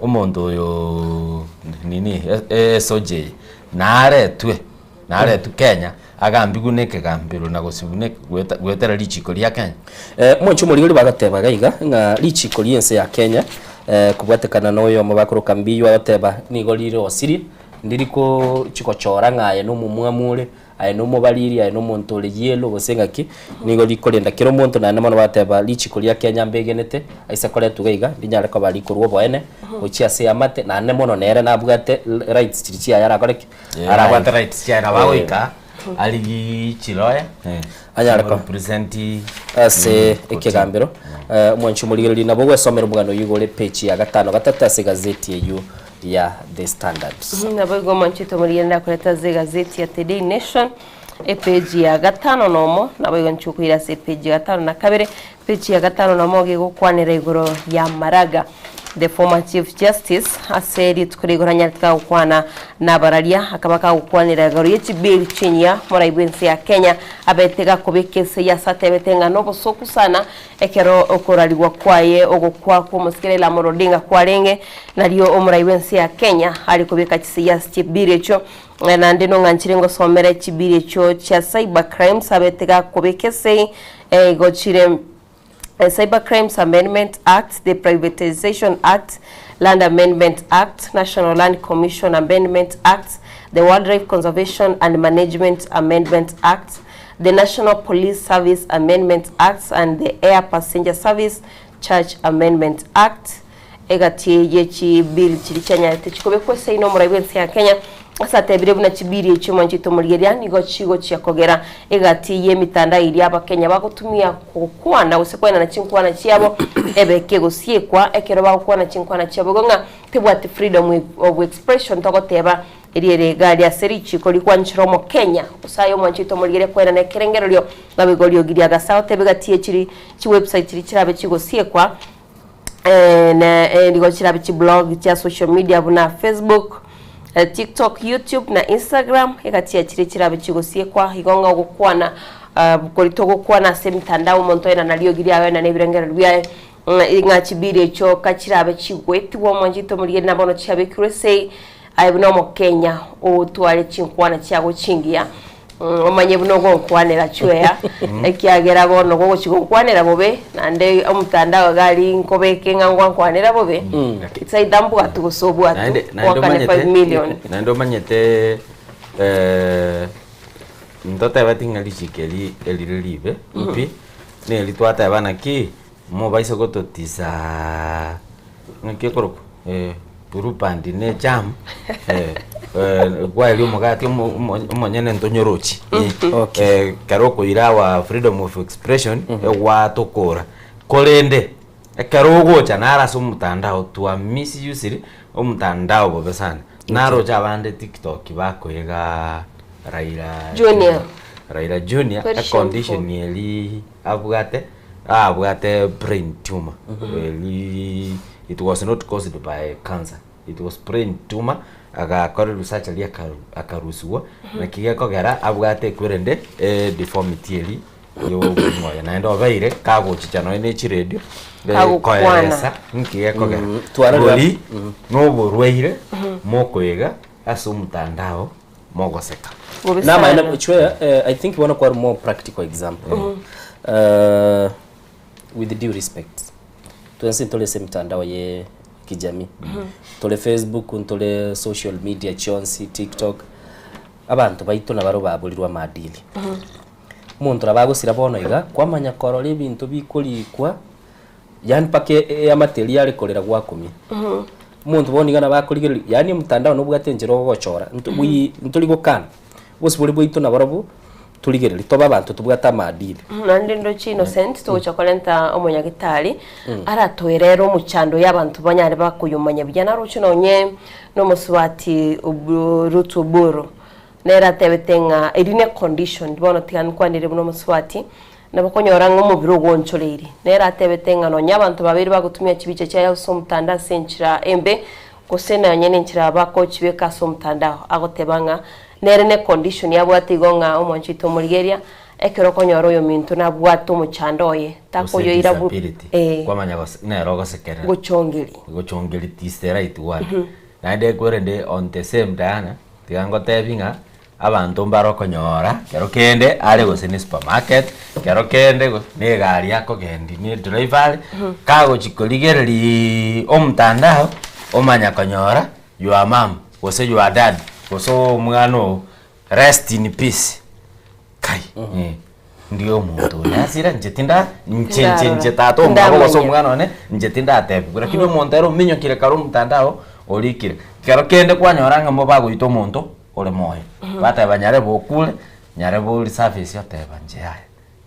omonto oyo nini, SOJ, naretwe, naretwe Kenya. Agambigwe na ekegambero na gosibwa na goeta goetera richiko ria Kenya. Omonche omorigori bagoteba iga iga ng'a richiko ri'ense ya Kenya kobwatekana na oyomo bakoroka Mbiyu agoteba nigo rire osirie ndiri kochi gochora ng'a aye nomomwamu ore aye nomobariri aye nomonto ore yellow gose ng'aki nigo rikorenda kera omonto naende mono bagoteba richiko ria Kenya mbegenete aise koretwa iga iga ndinyare koba rikorwa oboene gochia ase eamate naende mono nere nabwate rights chiria chiaye arakore ki? Arabwate rights chiaye nabo agoika arigi chiloya Anyare ko- represent ase ekegambero. Omwanchi omorigereria nabo ogwesomera omogano oyio igoro epeji ya gatano gatato ase egazeti eyio ya The Standard. Nabo igo omwanchete omorigereria nakoreta ase egazeti ya The Daily Nation epeji ya gatano nomo nabo igo inche okoira ase epeji ya gatano na kabere Epeji ya gatano nomo gegokwanera igoro ya Maraga the former chief justice ase rituko rigoro anyarete kagokwana nabararia akaba kagokwanera igoro ye chibill chinyia morai bwense ya Kenya abete gakobeka esegi ase atebete ng'a nobosoku sana ekero okorarigwa kwaye ogokwa kw'omosike Raila Amolo Odinga kwarenge nario omorai bwense ya Kenya are kobeka chisegi ase chibill echio Naende nong'anchire ngosomere chibiri echio chia cyber crimes abete gakobeka esegi igo chire Cyber Crimes Amendment Act, the Privatization Act, Land Amendment Act, National Land Commission Amendment Act, the Wildlife Conservation and Management Amendment Act, the National Police Service Amendment Act and the Air Passenger Service Charge Amendment Act. Egati ye chibill chiria chianyarete chikobekwa esegi nomorai bw'ense ya Kenya ase atebire buna chibill echio mwanchete omorigereria nigo chigochia kogera egati y'emitandao eria abakenya bagotumia gokwana gose koenana chinkwana chiabo ebe kegosiekwa ekero bagokwana chinkwana chiabo igo ng'a tebwati freedom of expression togoteba eriere iga riase richiko rikwanchera omokenya gose aye omwanchete omorigereria koenana ekerengererio nabo igo riogi riagase agoteba egati ye chiri chiwebsite chiria chirabe chigosiekwa na nigo chirabe chiblog chia social media buna Facebook, TikTok, YouTube na Instagram egati ya chiria chirabe chigosiekwa igo ng'a ogokwana kori togokwana ase emitandao omonto oena na riogi riaye oena na ebirengererio biaye ng'a chibiri echio ka chirabe chigoetigwa omwanchete omorigeri na bono chiabekirwe esei aye buna omokenya otware chinkwana chiago chingiya Omanye buna ogonkwanera chweya, ekiagera bono gogochia gonkwanera bobe, naende omotandao iga aria nkobeke ng'a ngwankwanera bobe, it's either mbwatu gose obwatu, Naende naende oakane 5 omanyete million. naende omanyete ntotebeti ng'a richiko eri erire ribe pi, neri twateba naki Mobaise gototisa ng'aki ekorokwa blue band ne ejam kwaeria omogati omonyene ntonyorochi ekero okoira our freedom of expression egwatokora korende ekero ogocha naro ase omotandao twa misused omotandao bobe sana naroche abande tiktok bakoiga Raila Junior. Raila Junior Very econdition shameful. eria abwate Aabwate brain tumor eri it was not caused by cancer it was brain tumor agakorerwa surgery akarusiwa naki gekogera abwate ekwerende deformity eri ya obogima oye naende obeire kagochicha nonye ne chiredio Kagokwana. koeresa nki gekogera Twarorera- bori noborwaire mokoiga ase omotandao mogoseka. Bobe Namaene sana. chwe I think bono kwari more practical example. With due respect twensi ntore ase emitandao ye kijamii ntore Facebook ntore social media chionsi TikTok abanto baito nabaro baborirwe amaadili. Omonto nabo agosira bono iga kwamanya korora ebinto bikorikwa yaani mpaka eamate eria yare korera gwakumia. Omonto bono iga nabo akorigereria yaani omotandao nobwate enchera ogochora nto we ntori gokana, obosibore bwaito nabarobwo torigererie tobe abanto tobwate amaadili. Naende ndoche Innocent togocha korenta omonyagitari aratoerere omochando ya abanto banyare bakoyomanya buya naroche nonye nomosubati Ruth Oburu Nere atebete ng'a eri ne condition, bono tiga nkwanere buna omosubati, nabo okonyora ng'a omobere ogoonchoreiri. Nere atebete ng'a nonya abanto babeire bagotumia chibicha chiaye ase omotandao ase enchera embe, gose nonya ne enchera bakochibeka ase omotandao, agoteba ng'a nere ne condition abwate igo ng'a omwanchi oito omorigereria, ekero okonyora oyominto nabwate omochando oye, Gose takoyoira bu disability, eh. kwamanya gose nere ogosekerera. Gochongeria. Gochongeria is the right word. Naende ekwerende on the same Diana, Tiga ngotebi ng'a Abanto mbare okonyora kero kende are gose ne supermarket, kero kende gose na egari akogendi ne edriver are, kagochi korigereriaaa omtandao, omanya konyora your mum gose your dad gose omwana oo rest in peace kai eh, ndiyo omonto oyo asira inche tinda inche inche inche tata omwabo gose omwana one inche tindatebiwa lakini omonto ere ominyokire kare omtandao orikire. Kero kende kwanyora ng'a mobagoita omonto ore moyo, bateba nyarebe okure, nyarebe ori service oteba inche yaya,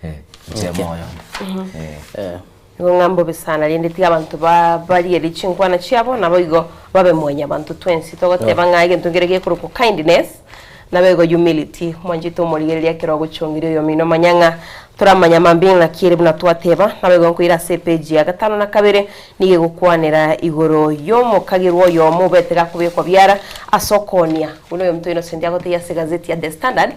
eh, inche Okay. moyo inde, eh. Igo ng'a mbobe sana rende tiga abanto ba barigererie chinkwana chiabo naboigo babe mwanyabanto twensi togoteba ng'a egento nkere gekorokwa kindness naboigo humility mwanchete omorigereria ekero ogochongeria oyomino manya ng'a toramanya mambia ng'aki ere buna twateba naboigo nkoira ase epage ya gatano na kabere nigo egokwanera igoro yomokagerwa oyomo obete gakobekwa biara ase okoonia buna oyominto Innocent agotebia ase egazeti ya The Standard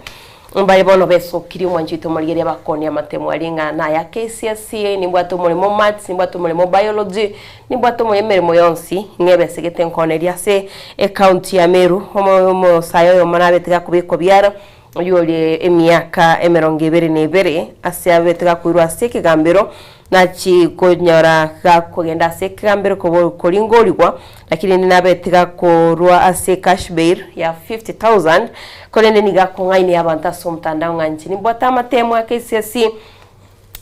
Mbare bono besokirie omwancho oito omorigereria bakoonia amatemo aria ng'a naya KCSE, nimbwate omoremo o Maths, nimbwate omoremo o Biology, nimbwate omoremo emeremo yonsi ng'ebesegete nkooneria ase ecounty ya Meru. Omo omosae oyomo nabete gakobekwa biara, oywo ore emiaka emerongo ebere na ebere, ase abete gakoirwa ase ekegambero, nachie konyora gakogenda ase ekegambero kobo koringorigwa, Lakini rende nabete gakorwa ase cash bail ya 50,000, korende nigo akong'ainia abanto ase omotandao ng'a inche nimbwate amatemo a KCSE,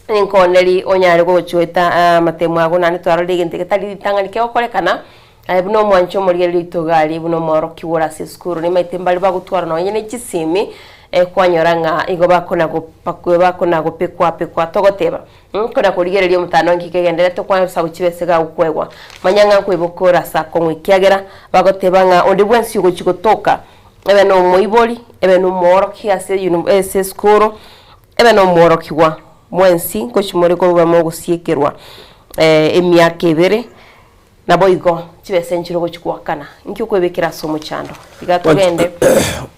ninkooneri onyare gochoeta amatemo ago naende twarorire egento getari ritang'ani kegokorekana, aye buna omwanchi omorigereria oito iga aria buna omworokigwa ore ase esukuru nimaete mbare bagotwara nonye ne chisimi, kwanyora ng'a igo bakona gopakwa bakona gopekwa pekwa togoteba. Nkona korigereria omotandao nki kegendererete kwansa gochia bese gagokwegwa. Manya ng'a nkoiboka ore ase akong'u ekiagera bagoteba ng'a onde bwensi ogochia gotoka, ebe nomoibori, ebe nomoorokia ase uni ase esukuru, ebe nomworokigwa, mwensi ngochia more koba mogosiekerwa emiaka ebere. Naboigo chibesa enchire ogochia goakana, inki okwebekera ase omochando? Tiga togende.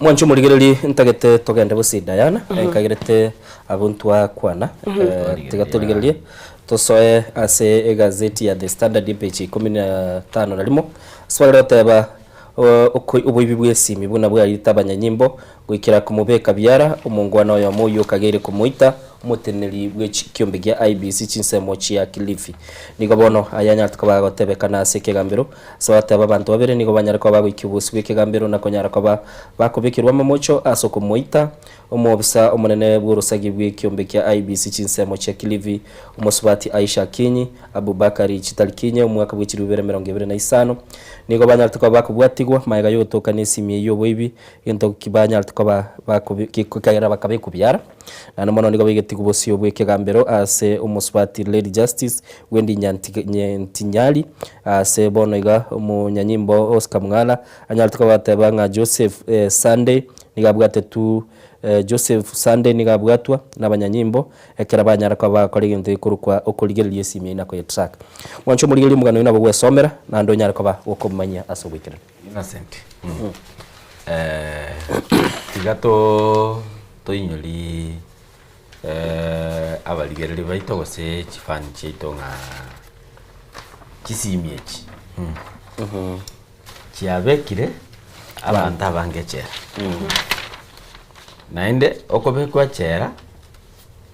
Mwanche omorigererie ntagete togende gose Diana, nkagerete abwo ntwakwana, tiga torigererie tosoe ase egazeti ya The Standard epeji ya ikomi na tano na rimo, ase bare goteba oboibi bw'esimi buna bwarite abanyanyimbo goikera komobeka biara omongwana oyomo oyio okageire komoita Omoteneneri bwe chikiombe gia IEBC chinsemo chia Kilifi. Nigo bono aya anyarete koba agotebekana ase ekegambero ase bagoteba abanto babere nigo banyare koba bagoikia obosio bw'ekegambero na konyara koba bakobekerwa amamocho ase okomoita omobisa omonene bw'orosagi bw'ekiombe kia IEBC chinsemo chia Kilifi omosubati Aisha Akinyi Abubakari chitarikinye omwaka bwe chilifu bibere emerongo ebere na isano. Nigo banyarete koba bakobwatigwa magega yogotoka nesimi eyio oboibi egento banyarete koba bakobi kegera bakabekwa biara. Naende mono nigo baigetigwe bosio bw'ekegambero ase omosubati Lady Justice Wendy Nyantinyari ase bono iga omonyanyimbo Oscar Mng'ala anyarete kobateba ng'a Joseph Sunday nigo abwate tu Joseph Sunday nigo abwatwa nabanyanyimbo ekero banyara koba bagokora egento gekorokwa okorigereria esimi eyio na koyetrack. Mwanche omorigereria omogano oyio nabo gwesomera naende onyare koba gokomanyia ase oboikeranu. Innocent tiga to toinyori abarigereria baito gose chifani chiaito ng'a chisimi echi chiabekire abanto abange echela. Naende okobekwa echela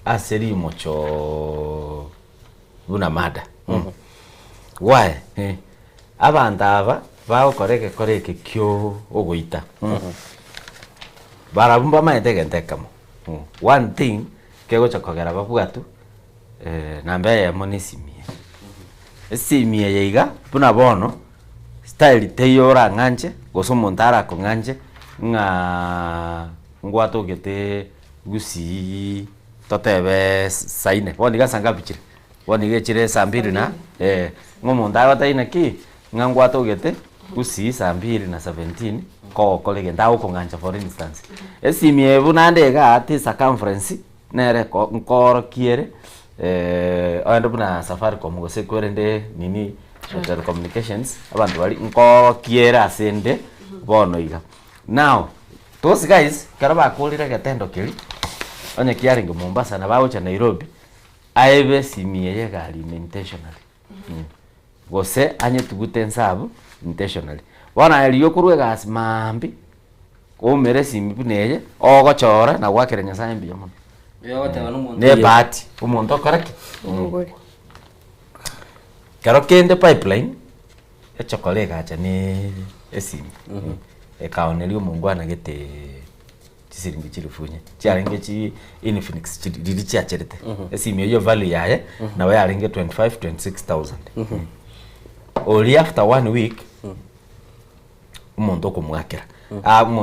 ase rimochoo buna murder. Why? Abanto aba bagokora egekora eke kio ogoita, barabwo mbamaete egento ekemo, one thing kegocha kogera babwatwe namba eyemo na esimi eye. Esimi eye iga buna bono, style teiyo orang'anche gose omonto arakong'anche ng'aa ngwatogete gusii totebe saa nne, bono iga saa ngapi chire? Bono iga echire saa mbiri na eh, ng'a omonto agotebia naki, ng'a ngwatogete gusii saa mbiri na seventeen, kogokora egento agokong'ancha for instance. Esimi eye buna ande igaa te circumference, nere eko nkoorokia ere onde buna safaricom gose kwerende nini telecommunications, abanto baria nkoorokia ere ase nde bono iga. Now, those guys, ekero bakorire egetendo keria, onye kiarenge Mombasa na bagocha Nairobi, Aebe esimi eye egari ime intentionally, gose anyetugute ense abwo intentionally. Bono aye riria okorwa egasi maambia, Koumera esimi buna eye, ogochora na goakera Nyasaye mbuya mono. Oyo ogoteba nomonto Ne oye. ebahati, omonto okore ki? Omogori. Kero kende pipeline, echokora egacha ne esimi, ekaoneria omongwana gete chisiringi chilifu inye, chiarenge chi infinix chiri riria chiacherete. Esimi eywo value yaye, nabo yarenge 25, 26,000. Oria after one week, omonto okomoakera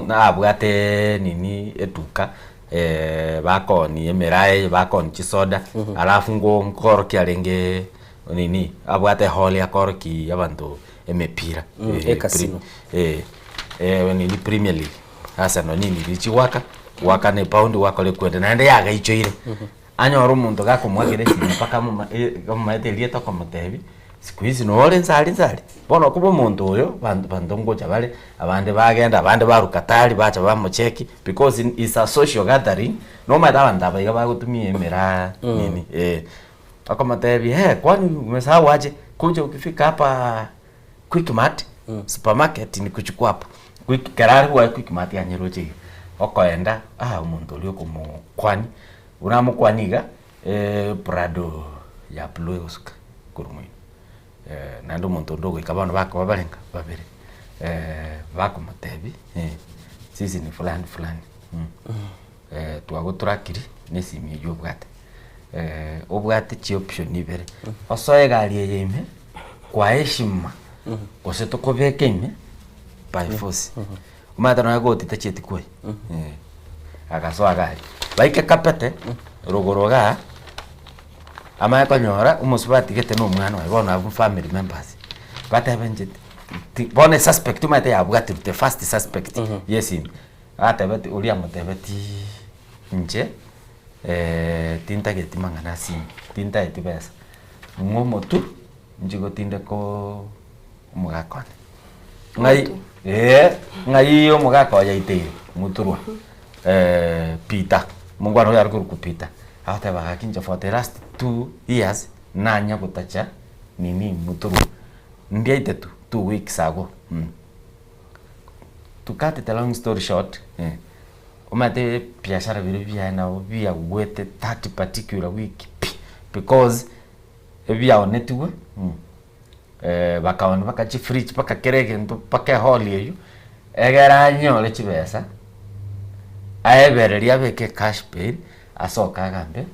abwate nini eduka bakoonia emiraa eye bakoonia chisoda alafu ngo nkorokia arenge nini abwate ehall akorokia abanto emepira Ecasino. nini premier league Arsenal nini riria chigoaka goakana epaundi gwakora ekwende naende yagaichoire. Anyore omonto gakomoakera esimi mpaka amoma amomaete erieta okomotebia, siku hizi nore nsari nsari, bono okoba omonto oyo banto banto ngocha bare, abande bagenda abande barwa Qatar bacha bamocheki because is a social gathering, nomanyete abanto aba iga bagotumia emiraa nini eh. Okomotebia eh kwani umesahau aje, kuja ukifika hapa Quickmart supermarket nikuchukue hapo, quick ekero are bwaye Quickmart yanyeroche iga, okoenda ah omonto oria okomokwania. Buna amokwanie iga, prado ya blue egosuka korwa moino, naende omonto onde ogoika bono bakoba barenga babere, bakomotebia sisi ni fulani fulani, twagoturakiri na esimi eywo obwate, obwate chioption ibere, osoe egari eye ime kwa heshima gose tokobeke ime by force. Omanyete nonya goti tachieti koyia, agasoa iga aria. Baike kapete, rogoro igaa, amanye konyora omosubati gete na omwana oye bono abwo family members, batebe inche ti bono esuspect omanyete yabwatirwe the first suspect ya esimi, atebeti oria amotebetie inche tintageti mang'ana ase ime, tintageti besa, ng'a omotwe inche gotindeka omogaka one. Ng'ai ee ng'ai omogaka oyo aiteire moturwa Peter, omongwana oyo are korokwa Peter, agoteba gaki inche for the last 2 years nanya gotacha nini moturwa, ndiaite tu 2 weeks ago To cut the long story short, omanyete ebiashara biria biaye nabo biagwete that particular week pi, because ebiaonetigwe. Bakaoni mpaka chifridge mpaka kera egento mpaka ehall eywo, egere anyore chibesa, aebererie abeke ecash bail, asoke agambe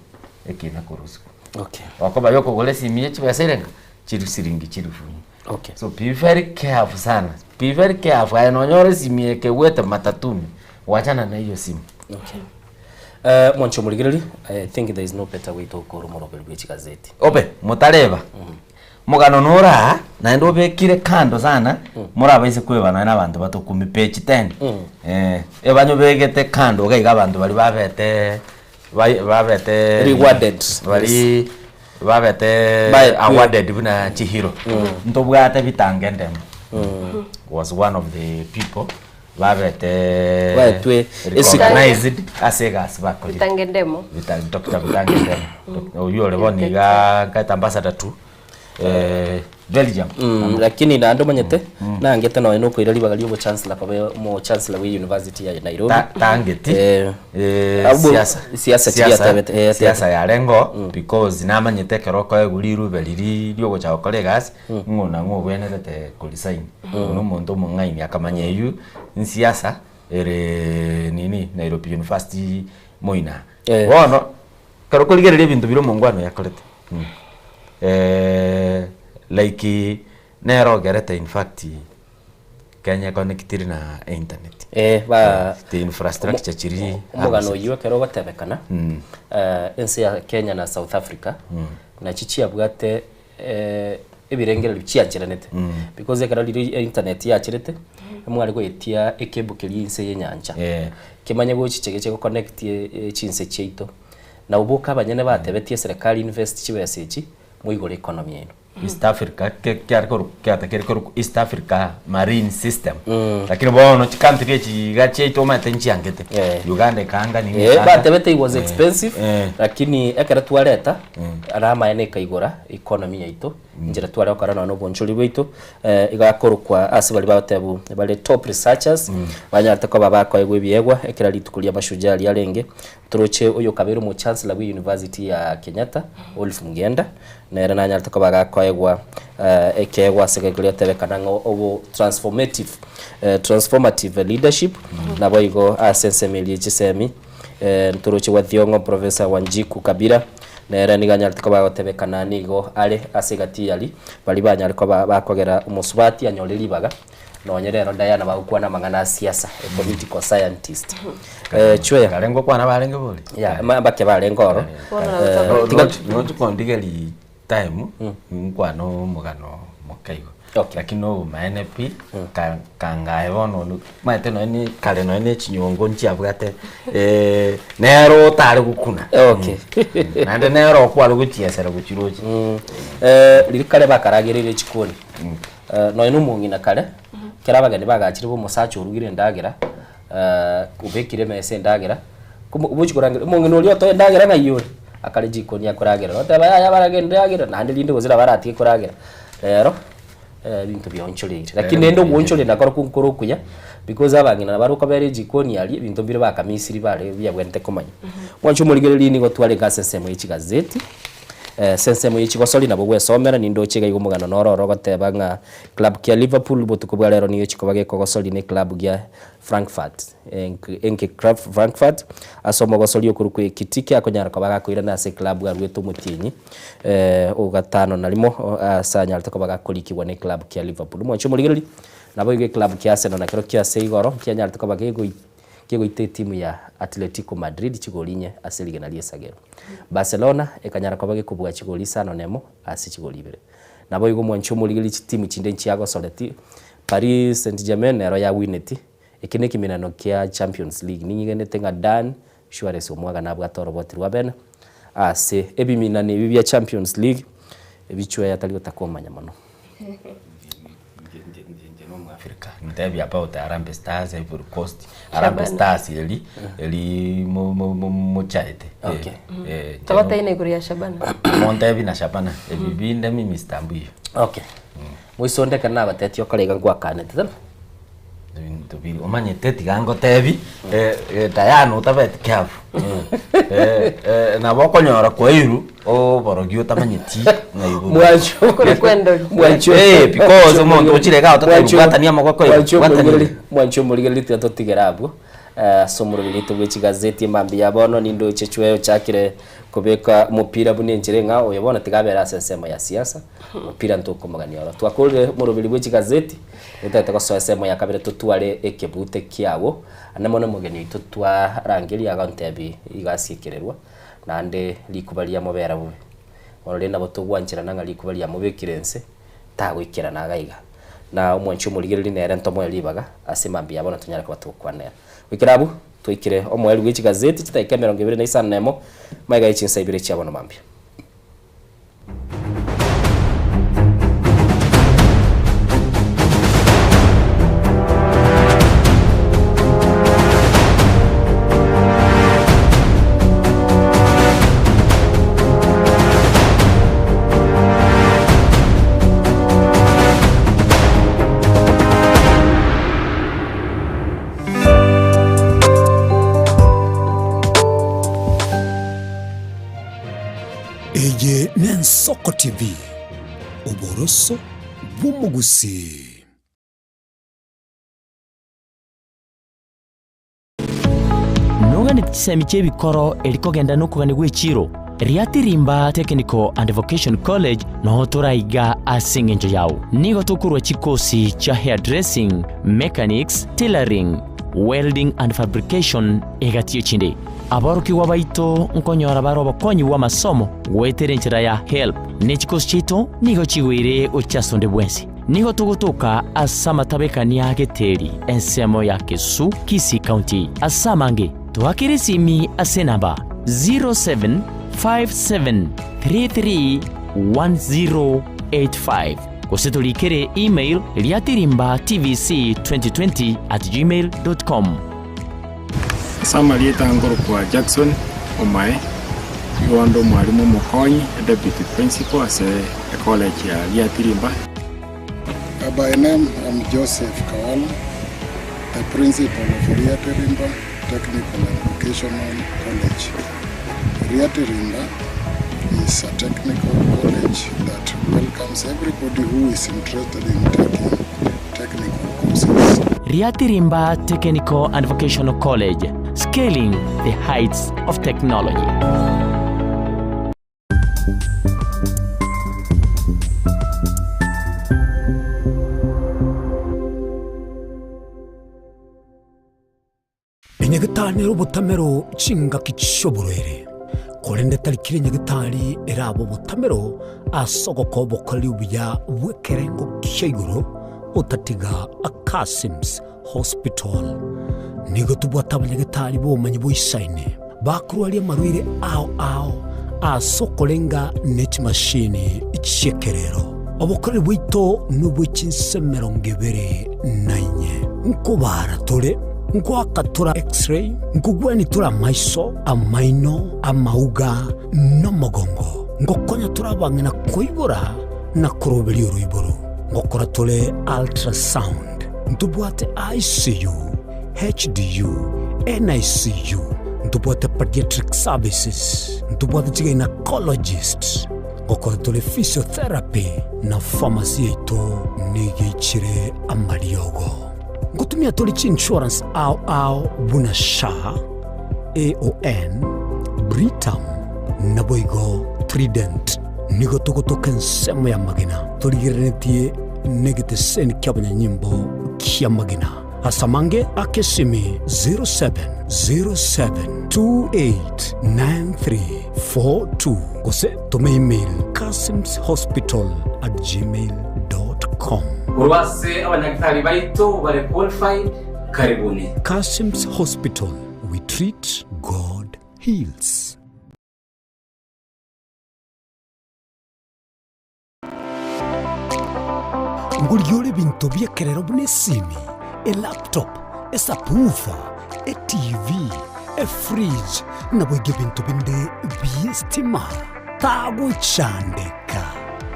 ekina korwa isiko. Okay. Okoba ya okogora esimi ya chibesa ere ng'a chiri siringi chilifu inye. Okay. So be very careful sana, be very careful aye nonyore esimi ekegwete matatuni, wachana na hiyo simu. Okay. Mwanche omorigereria, I think there is no better way togokora omoroberi bwe chigazeti. Obe motareba Omogano nore aa, naende obekire kando sana, morabaise kweba nonya na abanto batokumi page 10. Eh, ebanyobegete kando iga iga abanto baria babete bai babete Rewarded. bari babete Baetwe. awarded buna chihero. Ntobwate Bitange Ndemo was one of the people babete Baetwe recognized ase egasi bakorire. Bitange Ndemo. Bita, Dr. Bitange Ndemo. Oyio ore bono iga nkaete ambassador to Belgium. Lakini naende omanyete nangete nonya na okoira ribaga ria obochancellor koba omochancellor bwe university ya Nairobi. Tangeti Abwo siasa siasa chiria atebete atebete. Siasa yarengo because namanyete ekero okoegwa rirube riria riogocha gokora egasi ng'o na ng'o obwenerete koresign. Buna omonto omong'aini akamanya eywo nsiasa ere nini Nairobi University moina. Bono ekero okorigereria ebinto biria omongwana oyo akorete like nere ogerete in fact Kenya econnectiri na internet. Ba The infrastructure chiri omogano oyio ekero ogotebekana ense ya Kenya na South Africa nachi chiabwate ebirengererio chiacheranete because ekero riria internet yacherete mware goetia ekebo keria inse ya enyancha kemanye gochicha geche goconnect chinse chiaito. Nabo boka abanyene batebetie eserekari invest chibesa echi moigore economy yaino. East Africa ke kiare korwa kiatakire korwa East Africa Marine System. Lakini bono chicountry echi iga chiaito omanyete nchiangete. Uganda ekaanga nini Eh, ekaanga. batebete it was expensive lakini ekero twareta ara amaene ekaigora economy yaito inchera tware gokora nonya na obonchori bwaito eh, igakorokwa ase baria bagotebu bare top researchers banyarete koba bakoegwa ebiegwa ekero rituko ria mashujaa riarenge Toroche oyo okabeire omochancellor bwe university ya Kenyatta, Olive Mugenda, nere nanyarete koba gakoegwa ekeegwa ase keria otebekana ng'a obo transformative transformative leadership, naboigo ase ensemo eria ye chisemi ntoroche gwa Thiong'o Professor Wanjiku Kabira, nere nigo anyarete koba agotebekana nigo are ase egati yaria baria banyare koba bakogera omosubati anyore ribaga. Nonye rero Diana bagokwana amang'ana a siasa, a political scientist. Eh, chweya. Kare ngokwana barenge bori? Yeah, ma- mbake barenge oro. Eh, tiga- Roche kondigeri time nkwana omogano moke igo. Lakini obomaene pi ka- kangaye bono onu omanyete nonye ne kare nonye ne chinyongo nchiabwate eh, nero otare gokuna. Okay. Naende nero okware gochiesera gochiroche. Eh, riria kare bakaragereire chikoni. Nonya nomong'ina kare, ekero abageni bagachire b'omosacha orugire endagera, obekire emesa endagera, komo ogochi korangeria omong'ina oria otoe endagera ng'ai ore? Akare jikoni akoragera, oteba yaya barage endagera, naende rinde gose nabo aratige koragera. Rero, ebinto bionchoreire. Lakini rende ogwoonchoria nakorokwo nkore okuya, because abang'ina nabo barokobera ejikoni aria, ebinto mbire bakamisiri bare biabwenerete komanya. Mwanche omorigereria nigo twarenge ase ensemo ye chigazeti. Ase ensemo ye chigosori nabo gwesomera, nindoche iga iga omogano noro oro ogoteba ng'a club kia Liverpool botuko bwa rero nigo chikoba gekogosori ne club gia Frankfurt enke Frankfurt ase omogosori okorokwa Ekitike akonyara koba gakoirana ase eclub aruete omotienyi o gatano na rimo ase anyarete koba gakorikigwa ne club kia Liverpool. Mwanche omorigereria naboigo eclub kia Arsenal nakerokio ase igoro nkianyarete koba kegoi Kegoita etimu ya Atletico Madrid chigori inye ase rigena ri'esagero. Barcelona ekanyara koba gekobua chigori isano nemo ase chigori ibere. Naboigo omwanchi omorigereria chitimu chinde nchiagosoreti Paris Saint Germain nero yawineti. Eke nekeminano kia Champions League. Ninyigenete ng'a Dan Suarez omwaga nabwate oroboti rwa bene ase ebiminano ebi bia Champions League ebichweya tari gotaka omanya mono. Inche na Omoafrika, ntebi about Harambee Stars, Ivory Coast, Harambee Stars eri, eri mo- mo- mo- mochaete. Okay. Eh, inche Togoteina igoro ya Shabana. montebi na Shabana, ebi binde mimi sitambui. Okay. Moisonde ekero nabatetie okore iga ngwakanete tari? Ebinto biri omanyete tiga ngotebi eh, eh, Diana otabeti careful eh, eh, nabo okonyora kwairu oborogi otamanyeti ng'ai borwa. Mwancho- Kore kwendori. Mwancho- Eh, because omonto ochire iga otatari bwatania amaboko iga, Mwancho bwatania. omorigereria- mwancho omorigereria tiga totigere abwo Eh, ase omoroberi oito bwe chigazeti emambia ya bono nindoche chweyo ochakire kobeka omopira buna enchera eng'ao oyo bono tiga abere ase ensemo ya siasa omopira ntokomogania oro twakorire omoroberi bwe chigazeti Totagete gosoa ensemo ya kabere totware ekebute kiago, ande mono omogeni oito twarangeria agontebia iga asiekererwa, naende rikuba riamobera bobe. Bono rende nabo togwancherana ng'a rikuba riamobekire inse, tagoikerana iga iga. Na omwanchi omorigereria nere ntomoe ribaga ase mambia ya bono tonyare koba togokwana nere. Goikera abwo, twaikire omoerio bwe chigazeti chidakika emerongo ebere na isano na emo, magega ye chinsa ibere chia bono mambia. Eye n'Ensoko TV, oboroso bw'omogusii. Noganeti chisemi chi'ebikoro eri kogenda nokogania gw'echiro? Riatirimba Technical and Vocation College noo toraiga ase engencho yao. Nigo tokorua chikosi chia hairdressing, mechanics, tailoring, welding and fabrication egati echinde. Aborokigwa baito nkonyora bare obokonyi bw'amasomo goetera enchera ya HELB, ne chikosi chiaito nigo chigoire gochia ase onde bwensi. Nigo togotoka ase amatabekania a Geteri, ensemo ya Kesu, Kisii County. Ase amange, toakere esimi ase enamba 07573310. 85 gose torikere email riatirimba tvc 2020 at gmail dot com. Ase amarieta nkorokwa Jackson Omae, nigo inde omwalimu omokonyi, deputy principal ase ecollege ya Riatirimba. By name I'm Joseph Kawala, the principal of Riatirimba Technical and Vocational College. Riatirimba is a technical college that welcomes everybody who is interested in taking technical courses. Riatirimba Technical and Vocational College, scaling the heights of technology. Enyagitari nere obotamero chingaki chi'oborwaire, korende tari kera enyagitari erabe obotamero ase ogokoa obokoreri obuya bw'ekerengo kia igoro otatiga Akasims Hospital. Nigo tobwate abanyagitari b'obomanyi boisaine bakorwaria amarwaire ao ao ase okorenga ne chimashini chi'ekerero. Obokoreri bwaito nobwe chinse emerongo ebere na inye. Nkobaara tore, nkoaka tore X-ray, nkogwenia tore amaiso, amaino, amauga, na omogongo. Ngokonya tore abang'ina koibora na koroberia oroiboro. Ngokora tore ultrasound. Ntobwate ICU, HDU, NICU, ntobwate pediatric services, ntobwate chigynecologist, ngokora tore physiotherapy na pharmacy yaito nigo eichire amariogo. Ngotumia tore chiinsurance ao ao buna SHA, AON, Britam, naboigo Trident. Nigo togotoka ensemo y'amagena torigereretie negeteseni ki'abanyanyimbo ki'amagena. Ase amange aka esimi 0707289342 gose toma email kasimshospital@gmail.com. Korwa ase abanyagitari baito bare qualified, karibuni. Kasim's Hospital, we treat, God heals. Ngorigia ore ebinto bi'ekerero buna esimi, elaptop, esubwoofer, etv, efridge, naboigo ebinto binde bi'estima. Tagochandeka.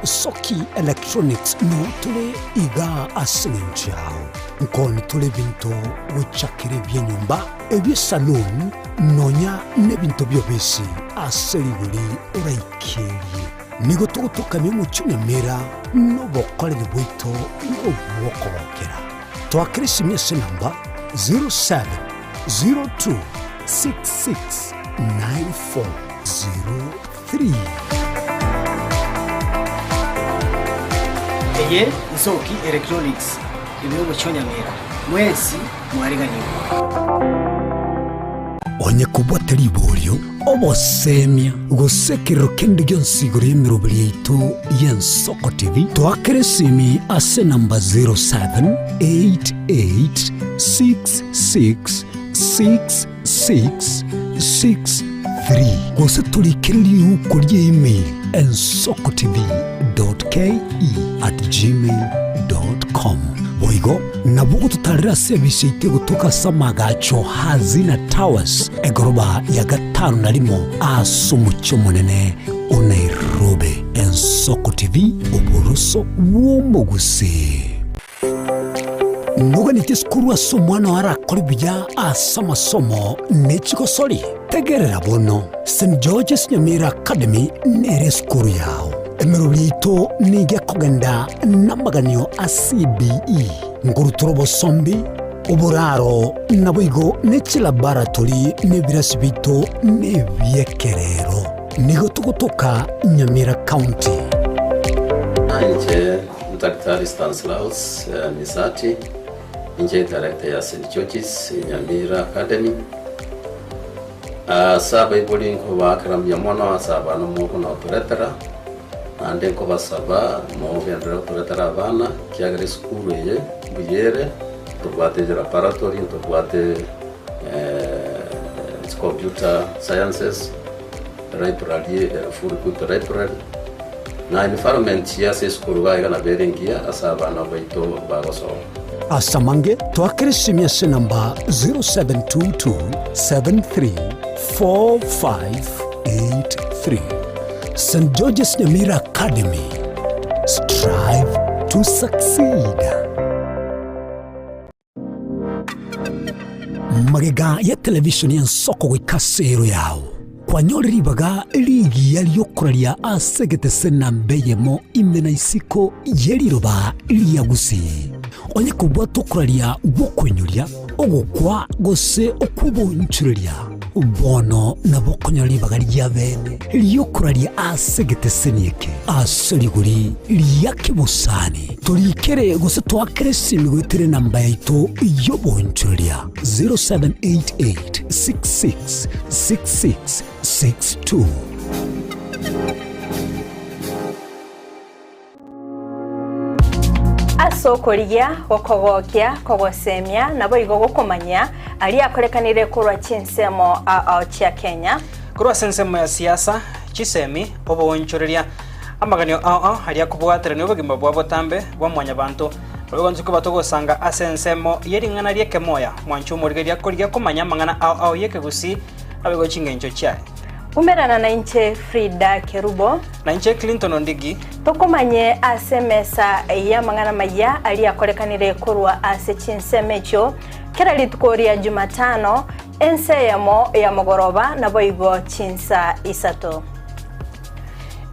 Soki Electronics noo tore igaa ase eng'encho yao. Nkoni tore ebinto gochakera ebi'enyomba, ebi'esaloon, nonya nebinto bi'obisi ase rigori oraikerie. Nigo togotokania omochie o Nyamira nobokoreri bwaito nobw'okogokera. Twakera esimi ase enamba 0702669403. Eye Nsoki Electronics ime y'omochie o Nyamira. Mwensi mwariganigwe. Onye kobwate riborio, obosemia, gose ekerero kende gionsi igoro y'emeroberi yaito y'Ensoko TV, toakere esimi ase enamba 0788666663 gose torikere riuko rie email ensokotv.ke@gmail.com. Boigo nabo ogototarera ase ebisi yaito egotoka ase amagacho Hazina Towers, egoroba ya gatano na rimo ase omochie omonene o Nairobi. Ensoko TV, oboroso bw'omogusii. Noganetie esukuru ase omwana oo arakore buya ase amasomo ne chigosori? Tegerera bono, St George's Nyamira Academy nere esukuru yao. Emeroberi yaito nigo ekogenda namaganio a CBE, nkorutora obosombi, oboraro, naboigo ne chilaboratory na ebirasi biaito nebiekerero. Nigo togotoka Nyamira County. Inche Daktari Stanislaus Misati, inche director ya St George's Nyamira Academy. Ase abaibori nkobaakera mbuya mono ase abana mokonotoretera, naende nkobasaba mogenderere gotoretera abana, ekiagera esukuru eye mbuya ere, ntobwate laboratory, ntobwate computer sciences, library, full equipped library. Na environment y'ase esukuru iga iga nabo ere engiya ase abana baito bagosoma. Ase amange toakere esimi ase enamba 0722734583. St George's Nyamira Academy, strive to succeed. Magega ya televisheni y'ensoko goika ase ero yao, kwanyore ribaga rigiya ri'okoraria ase egetese namba eyemo ime na isiko ye riroba ria Gusii. Onye kobwate okoraria gw'okoinyoria, ogokwa gose okw'obonchoreria, bono nabo okonyora ribaga ria bene ri'okoraria ase egeteseni eke ase rigori ria kebosani. Torikere gose toakere esimi goetera enamba yaito y'obonchoreria 0788666662. Ase okorigia, gokogokia, kogosemia, naboigo gokomanyia aria akorekanire korwa chinsemo ao ao chia Kenya. Korwa ase ensemo ya siasa, chisemi, oboonchoreria, amaganio ao ao aria akobwaterania obogima bwa botambe bwa mwanyabanto, naboigo intwe koba togosanga ase ensemo ye ring'ana ri'ekemoya, mwanche omorigereria korigia komanya amang'ana ao ao y'ekegusii naboigo chingencho chiaye. Umerana nainche Frida Kerubo. Nainche Clinton Ondigi. Tokomanye ase emesa y'amang'ana amayia aria akorekanire korwa ase chinsemo echio kera rituko ria Jumatano, ensa eyemo ya mogoroba naboigo chinsa isato.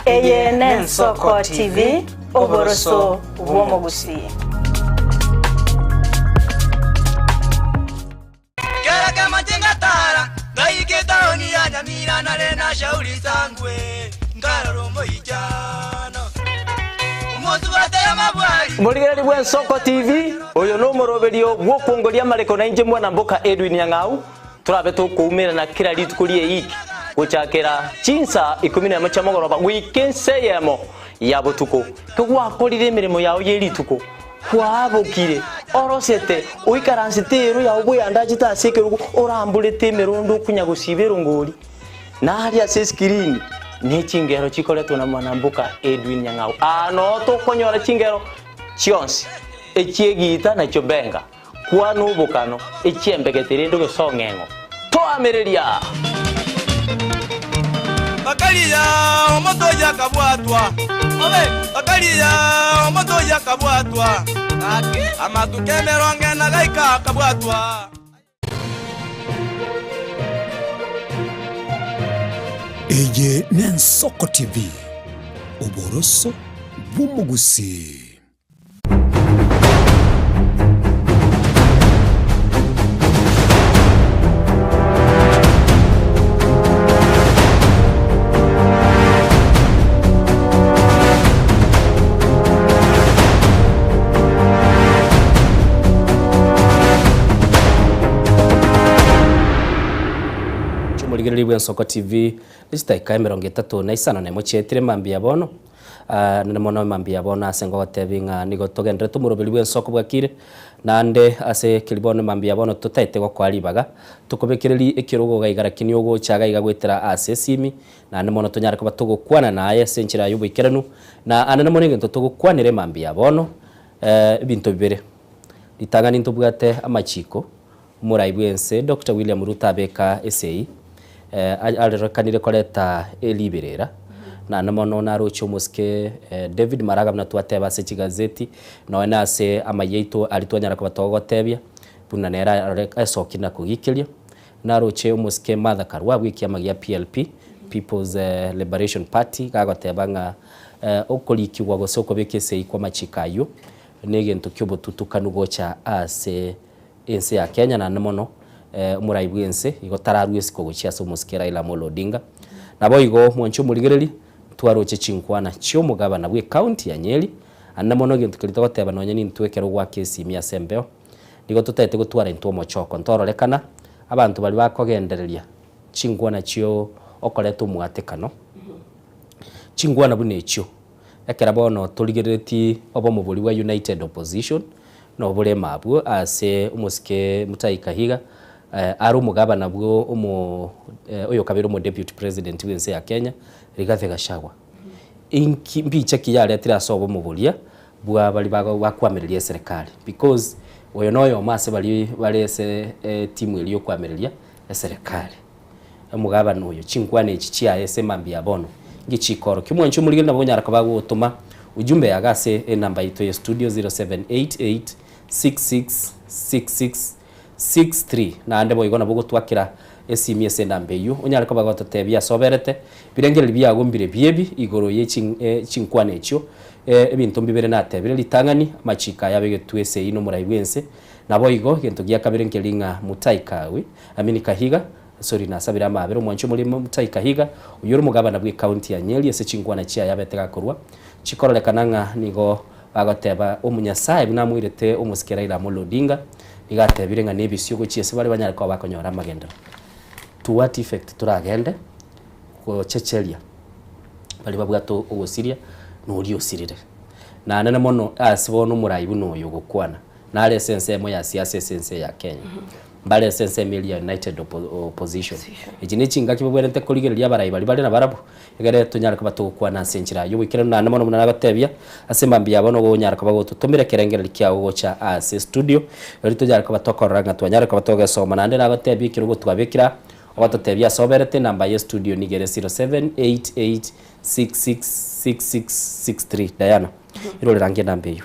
Eye n'Ensoko TV, oboroso bw'omogusii. Kera kemache ngatara, ngaika etaoni ya Nyamira nare na Shauri Sangwe, nkarora omoichano. Omosubati amabwari. Morigereri bw'Ensoko TV, oyo nomoroberio bw'okwongoria amareko na inche mwana mboka Edwin Nyang'au, torabe tokoumerana kera rituko ri'eiki gochakera chinsa ikomi nemo chia mogoroba goika ensa eyemo ya botuko. Kegwakorire emeremo yao ye rituko, Kwabokire, orosete, oikaransete eero yao bweyandachete ase ekerogo, oramborete emerondo okonya gosiba erongori, na aria ase esikirini ne chingero chikoretwe na mwanamboka Edwin Nyang'au. Aa noo tokonyora chingero chionsi, echi'egiita na chiobenga, kwana obokano, echi'embegete rende ogesong'eng'o. Toamereria! Bakaria omoto oyio akabwatwa, bakaria omoto oyio akabwatwa, amatuko emerongo ena gaika akabwatwa. Eye n'Ensoko TV, oboroso bw'omogusii. Omorigereria bw'Ensoko TV, ne chidakika 31 na chiaetire mambia bono. Naende mono mambia bono ase ngogotebi ng'a nigo togenderete omoroberi bw'ensoko bwakire, naende ase keri bono mambia bono totaete gokoa ribaga, tokobekereri ekerogo iga iga rakini ogocha iga iga goetera ase esimi, naende mono tonyare koba togokwana naye ase enchera y'oboikeranu, na ande mono egento togokwanera emambia bono, ebinto bibere. Ritang'ani ntobwate amachiko, omorai bw'ense Doctor William Ruto abeka esegi, arorekanire koreta eriberera, naende mono naroche omosike David Maraga buna twateba ase chigazeti, nonya na ase amayia aito aria twanyara koba togotebia, buna nere arore esokire na kogikeria. Naroche omosike Martha Karua bwa ekiama gia PLP, People's Liberation Party, gagoteba ng'a okorikigwa gose okobeka esegi kwa amachiko ayio, negento kiobotutukanu gocha ase ense ya Kenya naende mono omorai bw'ense igo tararue isiko gochia ase omosike Raila Amolo Odinga. Naboigo mwanche omorigereri ntwaroche chinkwana chi'omogabana bw'ecounty ya Nyeri ande mono egento keria togoteba nonye nintwe ekero gwaka esimi ase embeo nigo totaete gotwara intwe omochoko ntororekana abanto baria bakogendereria chinkwana chio okoreta omwatekano chinkwana buna echio. Ekero bono torigereretie obomo boria bwa United Opposition, noboremo abwo ase omosike Mutahi Kahiga, are omogabana bwo omo oyokabeire omo deputy president bw'ense ya Kenya, Rigathi Gachagua. Inki mbicha ki yaretire ase obomo boria bwa baria bago bakoamereria eserekari? Because oyo noyomo ase baria bare ase etimu eria yokoamereria eserekari. Omogabana oyo, chinkwana echi chiaye ase mambia ya bono, inki chikorokia? Omwanchi omorigereria nabo onyara koba agotoma ujumbe yago ase enamba yaito ya studio 0788666663 naende boigo nabo ogotwakera esimi ase enamba eyio onyare koba gototebia ase oberete birengererio biago mbire biebi igoro ye chinkwana echio. Ebinto mbibere natebire ritang'ani, amachiko aya abegetwe esegi nomorai bw'ense, Naboigo, egento gia kabere nkeri ng'a Mutai Kawi, Amini Kahiga, sorry nasabire amaabera, omwanchi omorimo Mutai Kahiga, oyio ore omogabana bw'ecounty ya Nyeri ase chinkwana chiaye abete gakorwa, chikororekana ng'a nigo bagoteba omonyasae buna amoirete omosike Raila Amolo Odinga, nigo atebire ng'a nebisio gochia ase bare banyare koba bakonyora amagenderero. To what effect toragende gochecheria baria babwate ogosiria na oria osirire? Naende mono ase bono omorai buna oyo ogokwana. Nare ase ensemo ya siasa ase ense ya Kenya. Mbare ase ensemo eria ya United Opposition. Echi ne chingaki babwenerete korigereria abarai baria bare nabarabwo, egere tonyare koba togokwana ase enchera ayio. Goikeranu naende mono buna nagotebia, ase mambia abo nogo onyare koba gototomera ekerengererio kiago gocha ase estudio, erio tonyare koba tokorora ng'a twanyare koba togesoma. Naende nagotebia ekero gotwabekire aa, ogototebia ase oberete, enamba ye estudio nigo ere 0788666663. Diana. Irorera ange enamba eyio.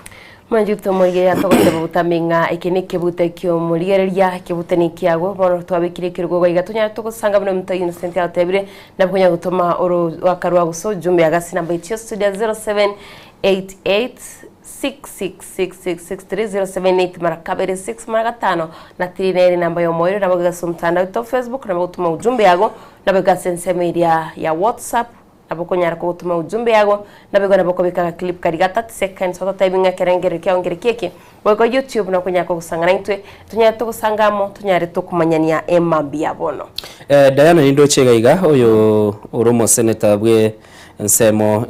Mwanchuto omorigereria togoteba botambe ng'a eke nekebute ki'omorigereria, ekebute nekiago, bono twabekire ekerogo iga iga tonyare togosanga buna omonto Innocent agotebire, nabo konya gotoma oroaka rwa gose ojumbe agase namba echio studio 0788666663 078 mara kabere 6 mara gatano na 3 nere namba ya omoerio nabo iga ase omotandao oito Facebook nabo gotoma ujumbe yago nabo iga ase ensemo eria ya WhatsApp Nabo okonyara kogotoma ujumbe yago, naboigo nabo okobeka ga clip karia ga 30 seconds ototebi ng'a ekerengererio kiao nkere ki eke. Boigo YouTube nokonyara kogosang'ana intwe, tonyare togosanga amo, tonyare tokomanyania emambia bono. Diana nindoche iga iga oyo ore omoseneta bwe ensemo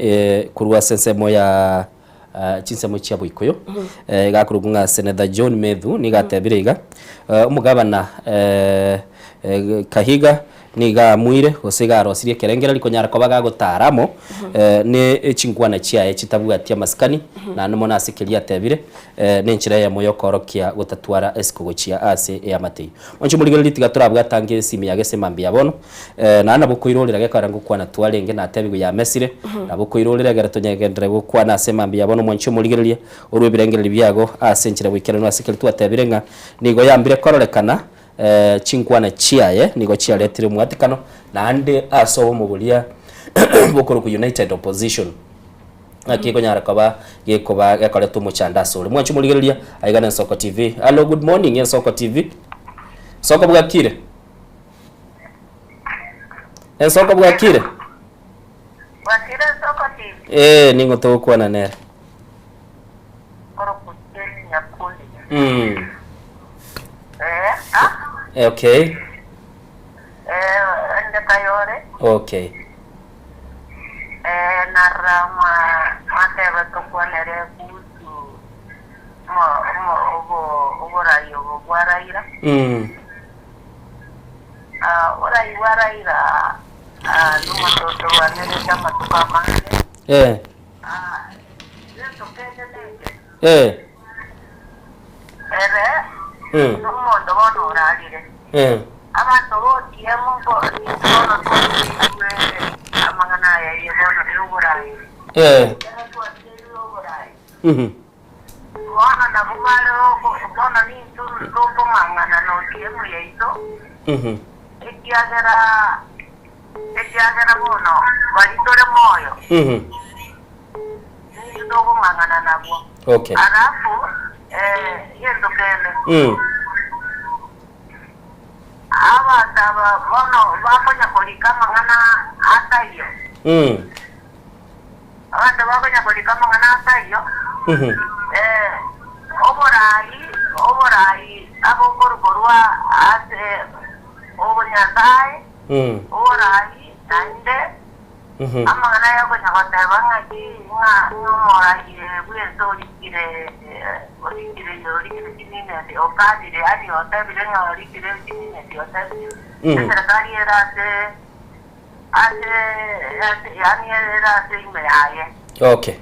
korwa ase ensemo ya chinsemo chia Boikoyo iga akorokwa ng'a Senator John Methu nigo atebire iga, omogabana Kahiga nigo aamuire gose iga arosirie ekerengererio konyara koba gagotara amo ne chinkwana chiaye chitabwati amasikani naende mono ase keria atebire nenchera eyemo yokoorokia gotatwara esiko gochia ase eamate eyio. Mwanche morigererie tiga torabwate ange esimi ya gese mambia bono Naende nabo koirorera gekogera ngokwana twarenge, natebigwe yamesire, nabo koirorera ekero tonyegenderere gokwana ase mambia bono mwanche omorigereria, orue ebirengererio biago ase enchera goikeranu ase keria twatebire ng'a nigo yambire kororekana chinkwana chiaye nigo chiaretire omwatikano, naende ase obomo boria bokorokwa United Opposition ng'aki ekonyara koba gekoba gekoreta omochando ase ore. Mwanche omorigereria, aiga na Ensoko TV. Hallo good morning Ensoko TV. Nsoko bwakire? Ensoko bwakire? Bwakire Ensoko TV. Ee, ning'o togokwana nere? Korokwa Jane Nyakundi. Eh, ah, Okay, eh, ende kayore. okay. Eh, narora mwa mwateba tokwanere kuhusu mo, mo, obo, oborai obo bwa Raila. Ah, orai bwa Raila ah, nomonto otorwanerete amatuko amange. Eh. Ah, gento kende neke. Eh. Ere nomonto bono orarire. Abanto b'ODM mbo bono twateirwe amang'ana aya ye bono y'oborai. Ekero twateirwe oborai. Bono nabwo bare bono nintwe tokong'ang'ana n'ODM yaito, ekiagera ekiagera bono baria tore moyo, nintwe tokong'ang'ana nabwo. Okay. Alafu egento kende, abanto aba bono bakonya korika amang'ana ataiyo, Abanto bakonya korika amang'ana ase ayio, oborai, oborai abokorukorwa ase obonyasae, oborai naende amang'ana aya okonya goteba ng'aki ng'a ng'a omorai bw'ense orikire orikire orikire chimineti okanire yaani otebire ng'a orikire chimineti otebire eserekari ere ase. Ase ase yaani ere ase ime yaye. Okay.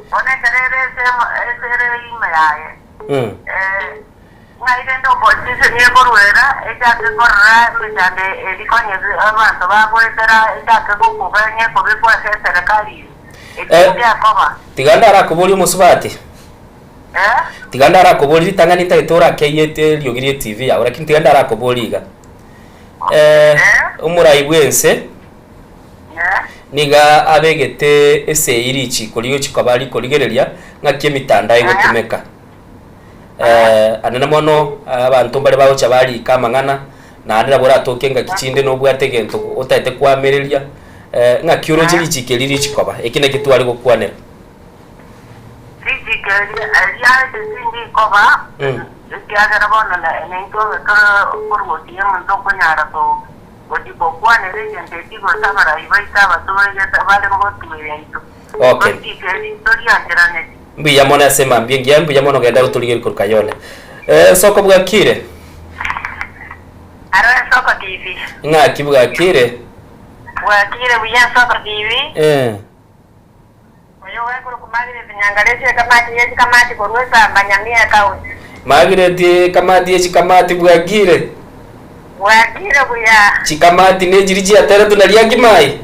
Bono ekero ere ase ase ere ime yaye, ng'ai rende opposition ekoruera echake korora emechando eri konya abanto bagoetera echake gokuba ng'a ekobekwa ase eserekari ime. Ekio ngekoba. Tiga ndarakoborie omosubati. Tiga ndarakoborie ritang'ani ntagete orakeyie eriogi rie TV yao lakini tiga ndarakoborie iga. Omorai bw'ense nigo abegete esegi richiko rigochia koba rikorigereria ng'aki emitandao egotumeka. Anene mono abanto mbare bagocha barika amang'ana, naende nabo oratoke ngaki chinde nobwate egento otagete koamereria, ng'aki oroche richiko eri richi koba? Eki nakio tware gokwanera. Richiko eri riaete tindikoba, ekiagera bono naintwe tore korusia omonto okonyara gochia gokwanera egento eki gose abarai baito abatoegete bare motwe yaito. Okay. Richiko eri ntoriancheraneti. Mbuya mono ase emambia engiya, mbuya mono genda gotorigeria korwa Kayole. Ensoko bwakire? Aro Ensoko TV. Ng'aki bwakire? Bwakire buya Ensoko TV. Oyo ogakorokwa Margaret Nyangaresi ekamati ye chikamati korwa Esamba, Nyamira County. Margaret ekamati ye chikamati bwakire? Bwakire buya. Chikamati nechiri chiateretwe na Riakimai?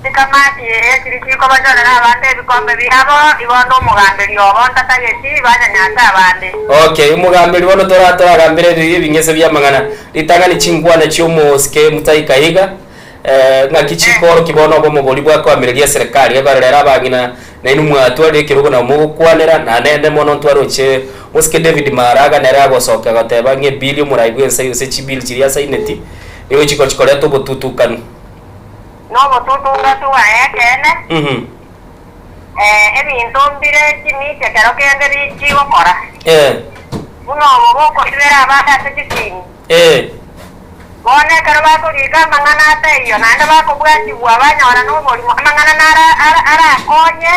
Chikamati ee chiri chikobachorera abande ebikombe biabo, igo onde omogamberi obo ntatageti banyanyase abande. Okay, omogamberi bono tora toragambere ebing'ese bi'amang'ana. Ritang'ani chinkwana chi'omosike Mutahi Kahiga. Ng'aki chikoorokia bono obomobori bwa koamireria eserekari, gekogera rero abang'ina nainwe mwatwarire ekerogo nabo mogokwanera, na nende mono ntwaroche mosike David Maraga nere agosokia agoteba ng'a ebill omorai bw'ense gose chibill chiria asaineti nigo chikochi koreta obotutukanu. Nobotutukanu bwaye ekeene, ebinto mbire chimiche ekero kende chigokora, buna obo bokoibera abande ase chisimi. Bono ekero bakoriika amang'ana ataiyo, naende bakobwatigwa banyora noborimo, amang'ana naro arakonye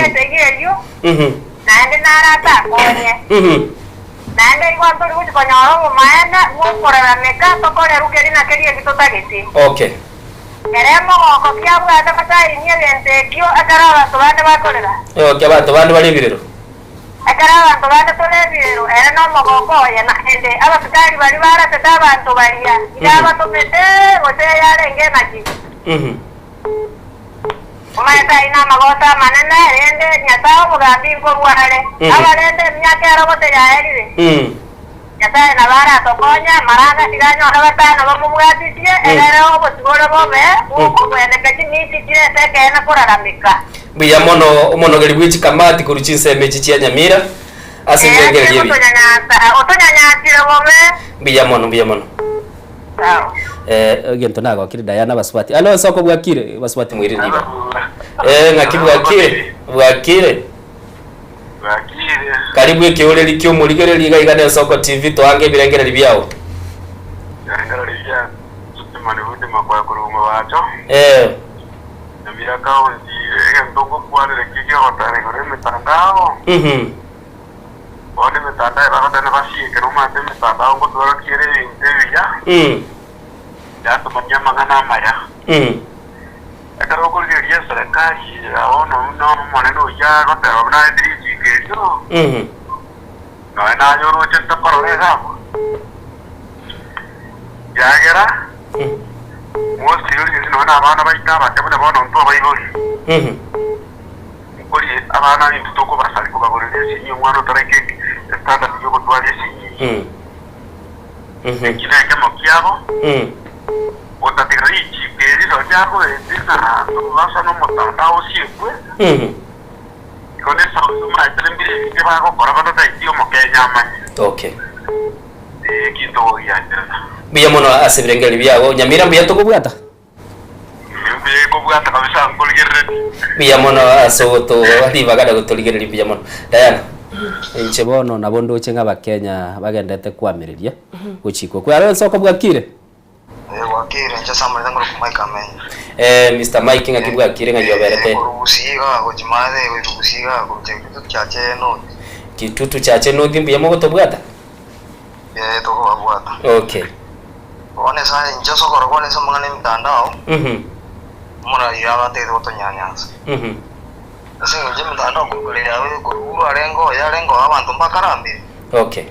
esegi eyio, naende naro atakonye. Naende igo ntori gochia konyora obomaene bw'okorarameka tokorerwe keria na keria eki totagete. Ere omogoko ki abwate gosainia egento ekio ekero abanto bande bakorera? Okay, abanto bande bare ebirero. Ekero abanto bande tore ebirero, ere nomogoko oye, naende abasikari baria barasete abanto baria, iga abatomete, gose yarenge naki? Omanyete ayio namagoso amanene, rende Nyasae obogambi nkorwa are, abarende emiaka erogote yaerire. Nyasae nabo aratokonye, amaranga tiga anyore batano bamobwatisie, egere obosibore bobe bw'okogweneka chimiti chirete ekeene korarameka. Mbuya mono omonogeri bwe chikamati korwa chinsemo echi chia Nyamira ase Ee, ebirengererio ebi. Otonyanyasa, otonyanyasire bobe. Mbuya mono, mbuya mono. Sawa. Eh, egento nagokire Diana basubati. Alo soko bwakire basubati moirire riba. Eh, ng'aki bwakire? Bwakire. Bwakire. Karibu ekeoreri ki'omorigereria iga iga n'Ensoko TV toange ebirengererio biao. Ebirengererio bia Simon Budi Makwaya korwa Omobacho. Eh. Nyamira County, egento ngokwanera ekio kiogotara igoro y'emetandao. Bono emetandao ebagoteba nabasiekere omanyete emetandao ngotworokia ere ebinto ebiya, yatomanyia amang'ana amaya. Ekero okorigereria eserekari eye ya bono buna Omonene oyio agoteba buna aete richiiko erio, nonya naye oroche ntokorora iga abwo, ekiagera mostly origererie nonya na abana baito abake buna bono intwe abaibori, nkori abana intwe tokobasaria kobagorera esimi omwana otaraika estandard ya ogotwara esimi, eki nekemo kiabo. Gotatiga richiiko eri rirorio agoete ng'a tobasa nomotandao osiekwe, igo nesauti omanyete mbire ebinge bagokora batataeti omokenya amanye. Okay. Ee, eki ntogogiancherana. Mbuya mono ase ebirengererio biago. Nyamira mbuya tokobwata? Ee, mbuya ekobwata kabisa nkorigereretie. Mbuya mono ase ogotoa ribaga na gotorigereria mbuya mono. Diana, inche bono nabo ndoche ng'a abakenya bagenderete koamereria gochikwa kwe. Aro ensoko bwakire? Eh, bwakire inche ase amareta ngoro Mike Amenya. Eh, Mister Mike ng'aki bwakire ng'ai oberete? Eh, korwa Gusii iga gochia maate goika Gusii iga gochia Kitutu Chache North. Kitutu Chache North mbuya mogotobwata? Eh, tokobabwata. Okay. Bono ase inche ase okorora kwane ase amang'ana 'emetandao, omoraia abatagete gotonyanyansa. Ase engencho y'emetandao korwa kare yabeire korwa Uhuru arenge oyo arenge oo abanto mbakarambire. Okay.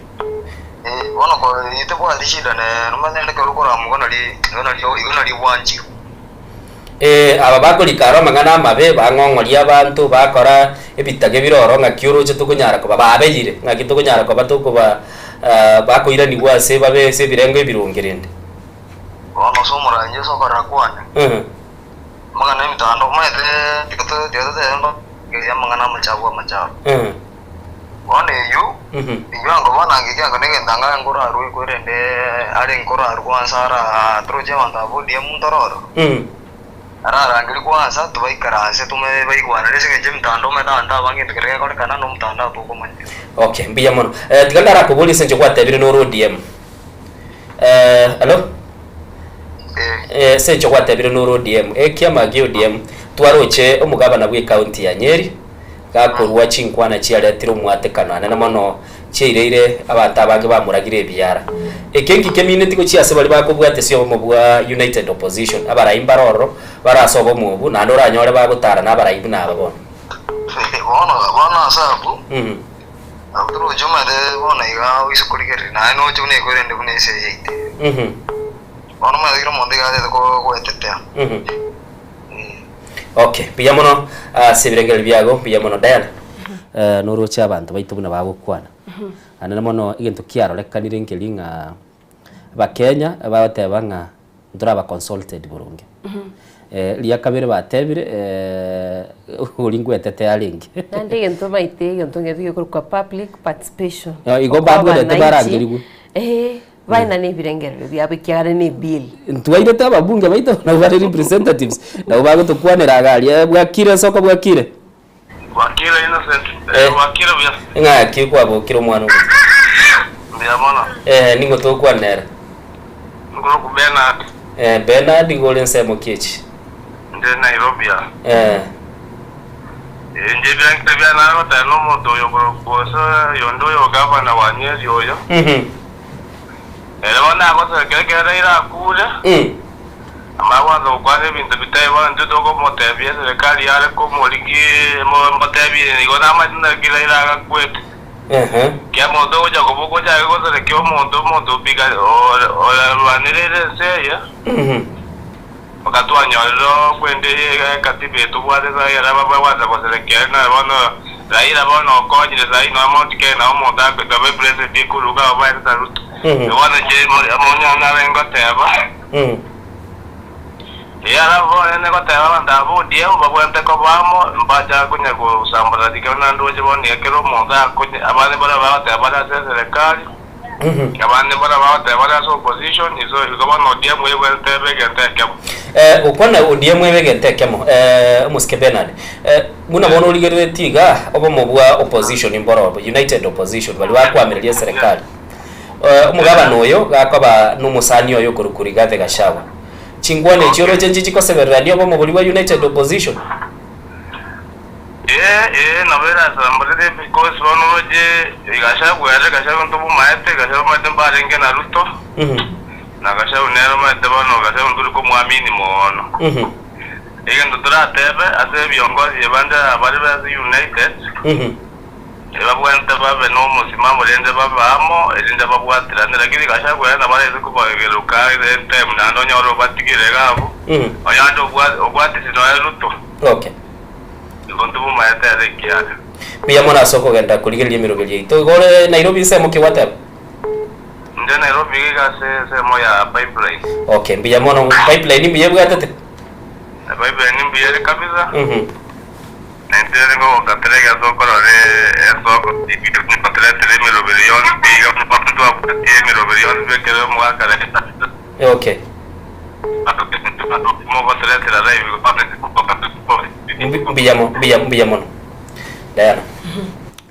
Eh, bono ko eyio tebwati shida nere omanye naende ekero okoramoka nari igo nario igo nario bwanchire. Eh, aba bakorika aro amang'ana amabe, bang'ong'oria abanto, bakora ebitage bire oro ng'aki oroche tokonyara koba babeire, ng'aki tokonyara koba tokoba bakoiranigwa ase babe ase ebirengo ebironge rende. Bono ase omorangi ase okorora kwane, amang'ana emetandao, omanyete tiga to tiga totebe mba amang'ana amachafu amachafu. Bono eyio, eyio ango bono ango ekiagera negento anga nkorarue korende are nkorarue kwansa ara toroche abanto aba ODM ntororo. Ararangerie kwansa tobaikaranse tome baigwanere ase eng'encho emetandao omanyete abanto abange egento keria gekorekana na omotandao tokomanya. Okay, mbuya mono. Eh, tiga ndarakoborie ase eng'encho gwatebire nore ODM. Eh, hello? Eh, ase eng'encho gwatebire nore ODM, ekiama gia ODM twaroche omogabana bwe ecounty ya Nyeri, Gakorua chinkwana chiaretire omwatekano anene mono, chiaireire abanto abange bamoragire ebiara. Eke nki kemineti gochia ase baria bakobwatia ase obomo bwa United Opposition, abarai mbare ororo bare ase obomo obwo, naende oranyore bagotara nabarai buna aba bono. Bono, bono ase abwo, abwo toroche omanyete bono iga oise korigereria naye noche buna ekwerende buna ense eye yaito. Bono omanyete kera omonto iga atete goetetea. Okay, mbuya mono ase ebirengererio biago, mbuya mono Diana. Eh, noroche abanto baito buna bagokwana. Anene mono egento kiarorekanire nkeri ng'a Abakenya bagoteba ng'a ntoraba consulted boronge. Eh, ria kabere batebire eh, oria ngwetete arenge. Naende egento omaete egento ng'etu gekorokwa public participation. Eh, igo Okoa babwenerete abananchi, barangerigwe. eh, Baenane ebirengererio biabo ekiagera nebill. Ntwairete ababunge baito nabo bare representatives nabo bagotokwanera iga aria bwakire nsoko bwakire. Bwakire Innocent, eh, bwakire buya. Ng'aki kwabokire omwana omuya. Mbuya mono. Eh, ning'o tokwanera? Nkoroku Bernard. Eh, Bernard igo ore ensemo ki echi? Nde Nairobi aa. Eh. Eh, inche ebirengererio biane nagoteba nomonto oyo okorokwa gose oyonde oyo gavana wa Nyeri oyo. Ere bono agosoa ekero Raila akure, amanye gwansa gokwana ebinto bitari bono intwe tokomotebia eserekari yare komorigia emotebie igo namanyete naki Raila agakwete. Kera omonto ogocha koboka ochake goserekia omonto, omonto obiga orarwanerere ense eye, mpaka twanyorire okwenda eye ekatiba eye tobwate saii ere abagwansa goserekia ere naye bono Raila bono okonyire saii nonya Mount Kenya nabo omonto akoitwa abe president ikoruga abo baete ta Ruto. Bono inche omonyene nare ngoteba, ee alafu bono nere goteba abanto aba ba ODM babwenerete koba amo mbachake konya gosambora rikero naende roche bono iga kera omonto akonye abande mbare bagoteba bare ase eserekari, abande mbare bagoteba bare ase opposition iso igo bono ODM ebwenerete ebe egento ekemo. Gokwana ODM ebe egento ekemo, omosike Bernard, buna bono origereretie iga, obomo bwa opposition mboro united opposition baria bakwamireria eserekari. Omogabana oyo gakoba nomosani oye okorokwa Rigathi Gachagua. Chingwana echio oroche nchichi chikosebererania obomo boria bwa United Opposition? Ee, ee, nabo erasamborere because bono oroche Gachagua ere, Gachagua ntomomaete, Gachagua omanyete mbarenge na Ruto, na Gachagua nere omanyete bono Gachagua ntori komoamini moono. Egento toratebe ase ebiongozi bande abare ase United, Ebabwenerete babe nomosimamo rende babe amo, erinde babwaterane. Lakini Gachagua ere nabo arenge kobageruka any time naende onyore obatigire iga abwo, onye obwatisi nonya Ruto. Okay. Igo ntomomaete ere ekiagera. Mbuya mono ase okogenda korigereria emeroberi yaito. Igo ore Nairobi ensemo ki gwateba? Inde Nairobi iga ase ensemo ya Pipeline. Okay, mbuya mono. Pipeline mbuya ebwatete? Pipeline mbuya ere kabisa. Naintwe nigo gogateregia ase okorora ensoko nigotoretera emeroberi yonsi pi iga ntwabwatie emeroberi yonsi pi ekero omogaka areta. Okay. Mogotoretera live Mbuya mo- mbuya mbuya mono. Diana.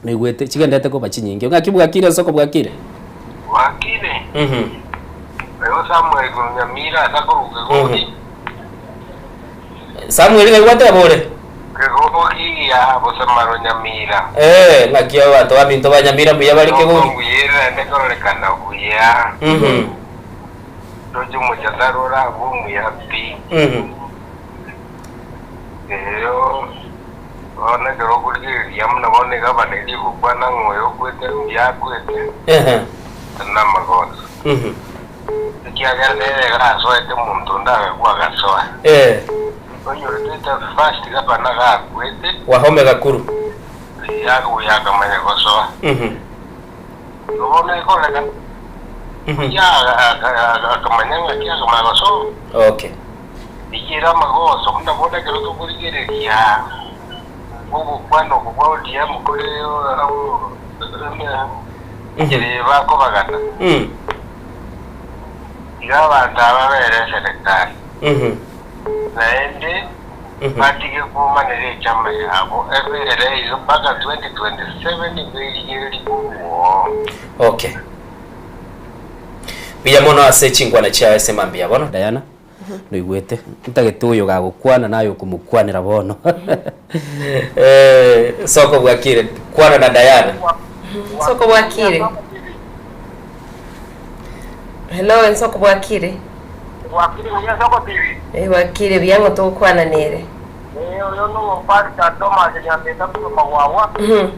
Naigwete chigendete koba chinyinge. Ng'aki bwakire ensoko bwakire? Bwakire? Oyo Samuel korwa Nyamira ase akorwa Kegogi. Samuel ng'ai gwateba ore? Kegogi ya Bosamaro Nyamira. Eh, ng'aki abanto baminto ba Nyamira mbuya bare Kegogi? Mbuya ere naende kororekana buya. Ndoche omochandaro orabe omuya pi. Erio bono ekero okorigereria buna bono egavana eria egokwana ng'a oyo okwete mbuya akwete, namagoso. Ekiagera nere iga asoete omonto onde agakwa agasoa. Onyorete the first gavana gakwete. Wahome Gakuru. Oyo akamanya gosoa. Igo bono ekoreka oria akamanya ng'aki akamanya gosoa. Okay. Eyio ere amagoso buna bono ekero tokorigereria ogokwana oko kwa ODM kore enchera bakobagana. Iga abanto aba babere eserekari, naende batige kwomanera echama yabo eberere iga mpaka 2027 berigererie korwa oo. Okay. Mbuya mono ase chinkwana chiaye ase mambia bono Diana noigwete ntagete oyo gagokwana naye okomokwanera bono eh, soko bwakire kwana na Diana Soko bwakire. Hello, ensoko bwakire. Bwakire buya Ensoko TV. Eh, bwakire buya ng'o togokwana nere. Eh, oyo nomopastor Thomas Nyambeta korwa Magwagwa. Mhm.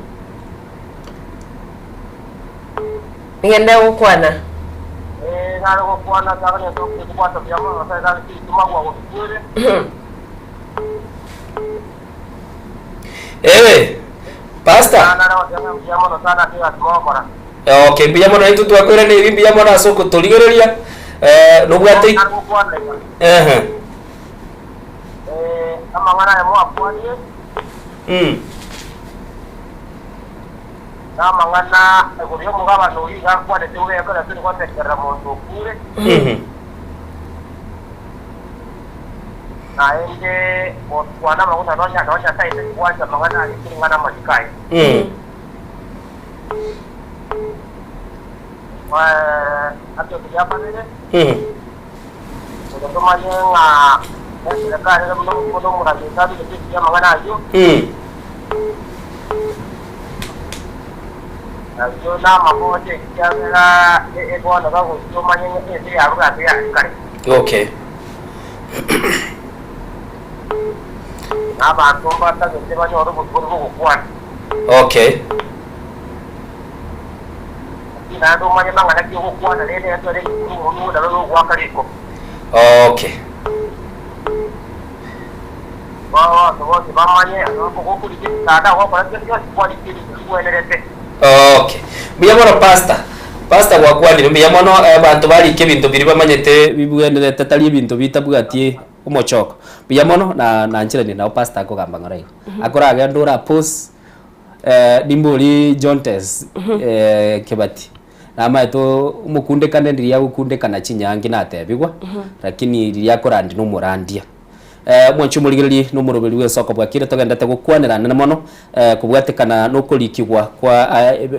Nigende gokwana. Eh, nare gokwana taganya tokobwata buya mono nyasaye gare chitu Magwagwa bikwere. Mhm. Ewe pastor Nare goteba mbuya mono sana ase egasi mogokora. Eh, okay mbuya mono intwe twakoiraneiri mbuya mono ase ogotorigereria eh, nobwate Nare gokwana iga. ehe Eh, amang'ana aya mwakwanire mm. namang'ana igoro y'omogabane oyio iga akwanete bobe ekero tari gotekerera monto okure. Mhm. Naende gokwana amang'ana nonya nonya Nyasae tari gwancha amang'ana aria koreng'ana amariko aye. Mm. Ase eria kabere, Mhm. goika tomanye ng'a eserekari ere buna buna omoragesi abegete ebiya amang'ana ayio, Mm. ayio namagoso ekiagera ebono bagochia omanye ng'a ense yarure ase yare kare. Okay. Na abanto mbatagete banyore obosibore bw'ogokwana. Okay. Lakini naende omanye mang'ana ki ogokwana, rende etware rikuru omonwe naro nogoaka riko. Okay. Abanto bonsi bamanye gokorika egetanda, gokora kende gionsi kwarika ebinto bigwenerete. Okay. Mbuya mono pastor. Pastor gwakwanire mbuya mono abanto barike ebinto biria bamanyete bibwenerete tari ebinto bitabwati omochoko. Mbuya mono na nancheranie nao pastor akogamba ng'ora igo. Akoragende ora pause nimbori Jontes Kebati namaete omokundekane riria agokundekana chinyangi natebigwa lakini riria akorandia nomorandia. Omwanchi omorigereria na omoroberi bw'ensoko bwakire togendete gokwanera anene mono kobwatekana nokorikigwa kwa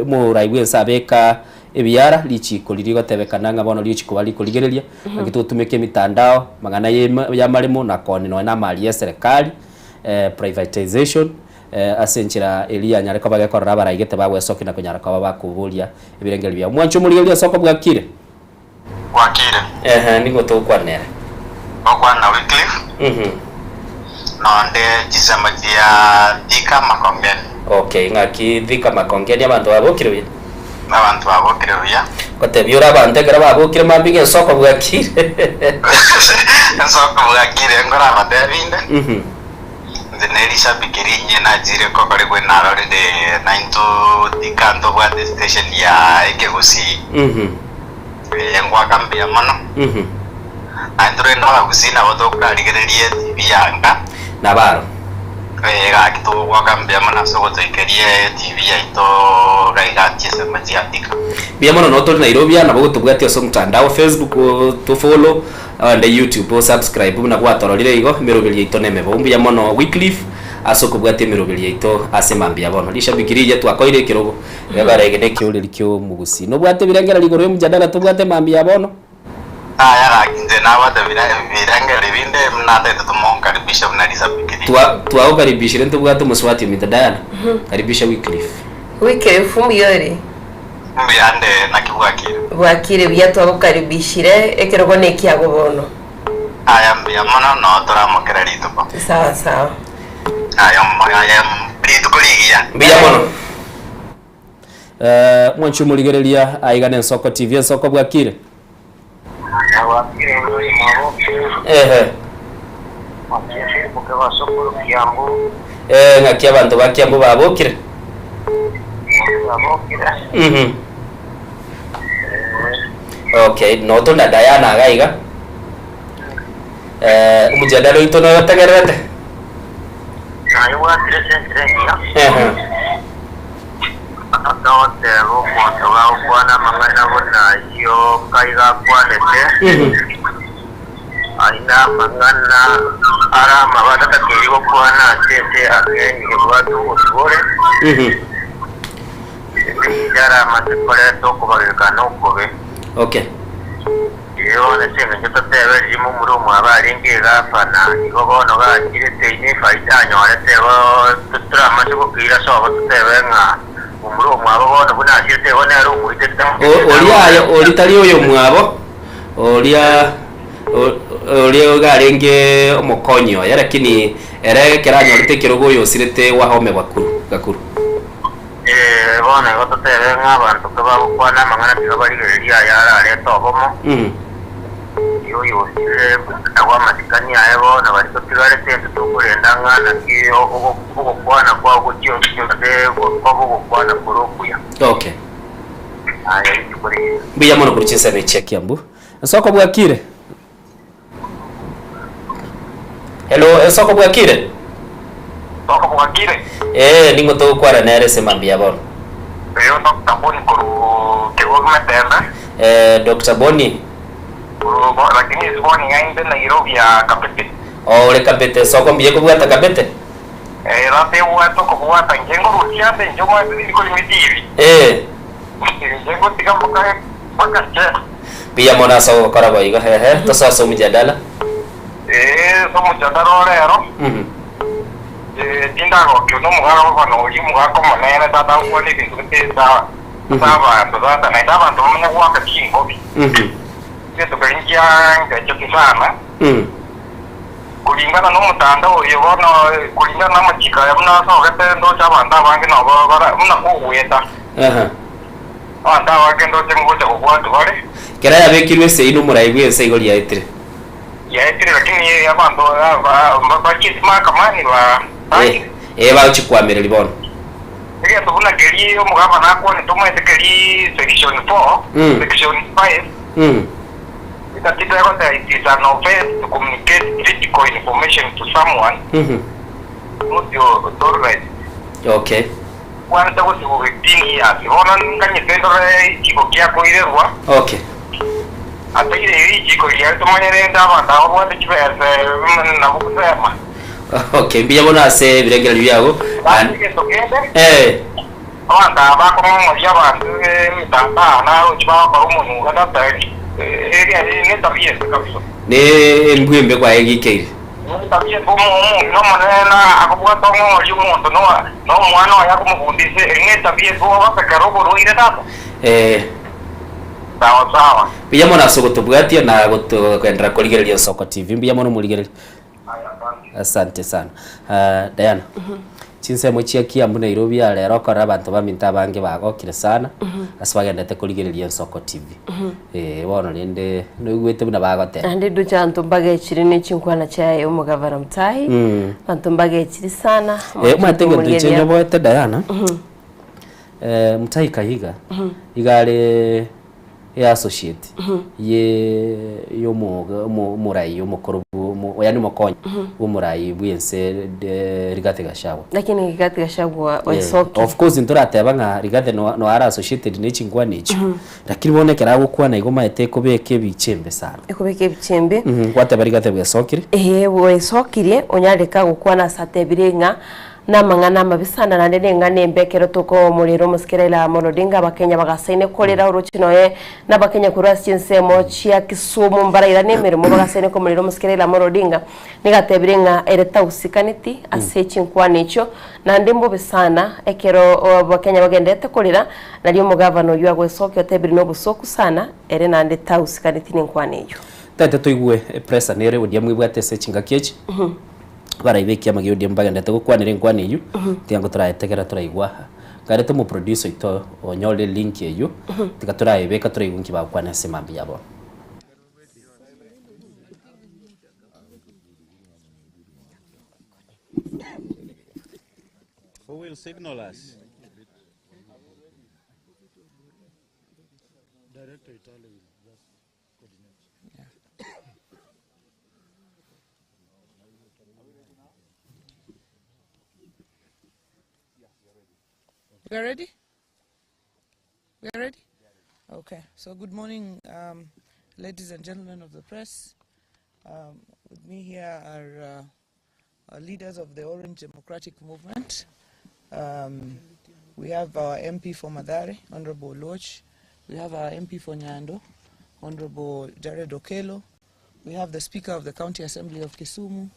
omorai bw'ense abeka ebiara richiko riria rigotebekana ng'a bono rigochia koba rikorigereria naki togotumeka emitandao amang'ana y'amaremo na koni nonya na amari y'eserekari privatization Ase enchera eria yanyare koba gekorora abaraigete bagwesokia na konyara koba bakoboria ebirengererio biabo. Mwanche omorigereria ase okobwakire. Bwakire. Ehe, nigo togokwana nere. Gokwana na Wycliffe, Mhm. nonde chisemo chia Thika Makongeni. Okay, ng'aki Thika Makongeni abanto babokire buya? Abanto babokire buya. Gotebia ore abanto ekero babokire mambia ng'a ensoko bwakire. Ensoko bwakire nkorabatebi inde. Mhm. Inche ne rishabiki rinyia nachire kokorigwa narorire naintwe tika ntobwate station ya ekegusii eye ngwaka mbuya mono naintwe rende abagusii nabo tokorarigereria etv ya nka Nabaro. Ee gaki togwaka mbuya mono ase ogotoikeria etv yaito iga iga chisemo chia Thika. Mbuya mono noo tori Nairobi aa nabo gotobwatia ase omotandao Facebook to follow Onde YouTube o subscribe buna gwatororire igo emeroberi yaito nemebo. Mbuya mono Wycliffe ase okobwatia emeroberi yaito ase mambia bono. Rishabiki riria twakoire ekerogo egekora eke nekeoreri kiomogusi. Nobwate ebirengererio igoro yomojadala tobwate mambia bono? Aya gaki inche nabwate ebirengererio binde natagete tomonkaribishe buna risabiki riria. Twa twagokaribishire ntobwate omosubati ominto Diana. Karibisha Wycliffe. Wycliffe mbuya ore? Mbuyande naki bwakire? Bwakire buya twagokaribishire ekerogo nekiago bono. Aya mbuya mono noo toramokera rituko. Sawa sawa. Aya aya rituko rigiya. Mbuya mono. Eh, mwanchi omorigereria aiga na Ensoko TV Ensoko bwakire? Bwakire ng'oi mwaboke. Ehe. Mwakia Philip Kebasokoro Kiambu. Eh, ng'aki abanto ba Kiambu babokire? Babokire. Mhm. Okay, notonda Diana iga iga. Eh, omojadala oito noyotegererete? Naye bwatire ase enchera engiya. Ehe. Togoteba omonto gagokwana amang'ana buna ayio kai gakwanete, aina amang'ana are amabe atatakeiri gokwana ase ense ake ebwate obosibore, Emincha are amate koreta okobagekana okobe. Okay. Ee, bono ase engencho totebe riria momura omwabo arenge egafana, igo bono gachirete ime efaida anyorete, igo toramanye gokeira sobo totebe ng'a momura omwabo bono buna achirete igo nere omoitete. Oria aye oria tari oyomwabo, oria oria iga arenge omokonyi oye, lakini ere ekero anyorete ekerogo oyosirete Wahome Gakuru, Gakuru. Ee, bono igo totebe ng'a abanto kebagokwana amang'ana tiga barigererie aya ararete obomo, erio oyosire nabwo amasikani aye bono baria totigarete intwe tokorenda ng'a naki ogokwana kwao gochia ase kobe ogokwana kore okuya. Okay. Aya rituko rigiya. Mbuya mono korwa chinsemo echi chia Kiambu. Nsoko bwakire? Hello, Ensoko bwakire? Soko bwakire? Ee, ning'o togokwana nere ase mambia bono? Eyo Doctor Boni korwa Kegogi Metembe. Eh, Doctor Boni. Korwa lakini ase bono iga inde Nairobi ya Kabete. Oh, ore Kabete, soko mbuya ekobwata Kabete? Eh, rata ebwate okobwata inche ngorusia ande inche omanyete tindi korima etibi. Eh. Inche ngotiga mpaka mpaka che. Mbuya mono ase ogokora boigo, ehe, tosoe ase omojadala. Ee, ase omojadala o rero, eh, tindagokigwa nomogaka baba noria omogaka omonene tata agokwana ebinto gete ase ase abanto tata, naende abanto bamanye goaka chinkobi. Egento keria nkiangechetie sana, kulingana nomotandao oyo bono, kulingana namachiko aya buna asogete ndoche abanto abange nobo bara buna kogweta. Abanto abange ndoche ngocha gokwantu bare. Ekero yabekirwe esegi nomorai bw'ense igo riaetire. Yaetire lakini abanto aba bachiete mahakamani ba Eh, eh, bagochia koamereria bono. Egento buna keria omogabana akwanete omanyete keria section 4, section 5, ekatiba egoteba it is an offence to communicate critical information to someone not authorized. Okay. Kwanete gosibwa 15 years. Bono nkanyete ndore richiko ki akoirerwa. Okay. Ataire richiko riaye tomanye rende abanto aba babwate chibesa nabo gosema. Okay, mbuya mono ase ebirengererio biago. Basi egento kende, Eh. abanto aba bakong'ong'oria abanto emetandao naroche bagokora omonuga tata eria netabia ense kabisa. Ne embwa embe kwaegikeire. Netabia ense omong'ina omonene na akobwata ong'ong'oria omonto Na omwana oye akomobundise, eri netabia ase ogosekera oborwaire tata. Eh. Sawa sawa. Mbuya mono ase ogotobwatia na gotogenderera korigereria Nsoko TV. Mbuya mono omorigereria. Asante sana. Ah, Diana. Chinsemo chia Kiambu Nairobi ya rero okorora abanto baminto abange bagokire sana ase bagendete korigereria Nsoko TV. Eh, bono rende noigwete buna bagoteba. Naende ndoche abanto mbagechire ne chinkwana chiaye omogavana Mutahi, abanto mbagechire sana, Eh, omanyete egento inche omorigereria. nyoboete Diana, eh, Mutahi Kahiga, iga are eassociate ye yomo omo omorai omokoro bwo omo yaani omokonyi bwa omorai bwa ense Rigathi Gachagua. Lakini Rigathi Gachagua Eh, oesokia. of course ntorateba ng'a Rigathi no no are associated ne chinkwana echio, lakini bono ekero agokwana igo omanyete ekobeka ebicha embe sana. Ekobeka ebicha embe. Gwateba Rigathi bwesokire. Eeh bwesokirie onyareka gokwana ase atebire ng'a. Namang'ana amabe sana naende neng'ana embe ekero tokomorera omosike Raila Amolo Odinga abakenya bagasaine korera oroche noye nabakenya korwa ase chinsemo chia Kisumu mbarairane emeremo bagasaine komorera omosike Raila Amolo Odinga nigo atebire ng'a ere tausikaneti ase chinkwana echio naende mbobe sana ekero abakenya bagenderete korera nario omogavana oyio agoesokia otebire nobosoku sana ere naende tausikaneti nenkwana eyio. Tete toigwe epressure nere ODM ebwate ase chingaki echi. Baraibe ekiama gia ODM bagenderete gokwanera enkwana eyio, tiga ngo toraetegera toraigwa aha. Nkarete omoproducer oito onyorire link eyio, tiga toraebeka toraigwe nki bagokwana ase mambia ya bono. Who will signal us? Director Italy will just coordinate. Yeah. We are ready? We are ready? Okay. So good morning, um, ladies and gentlemen of the press. Um, with me here are uh, leaders of the Orange Democratic Movement. Um, we have our MP for Mathare, Honorable Oluoch. We have our MP for Nyando, Honorable Jared Okello. We have the Speaker of the County Assembly of Kisumu,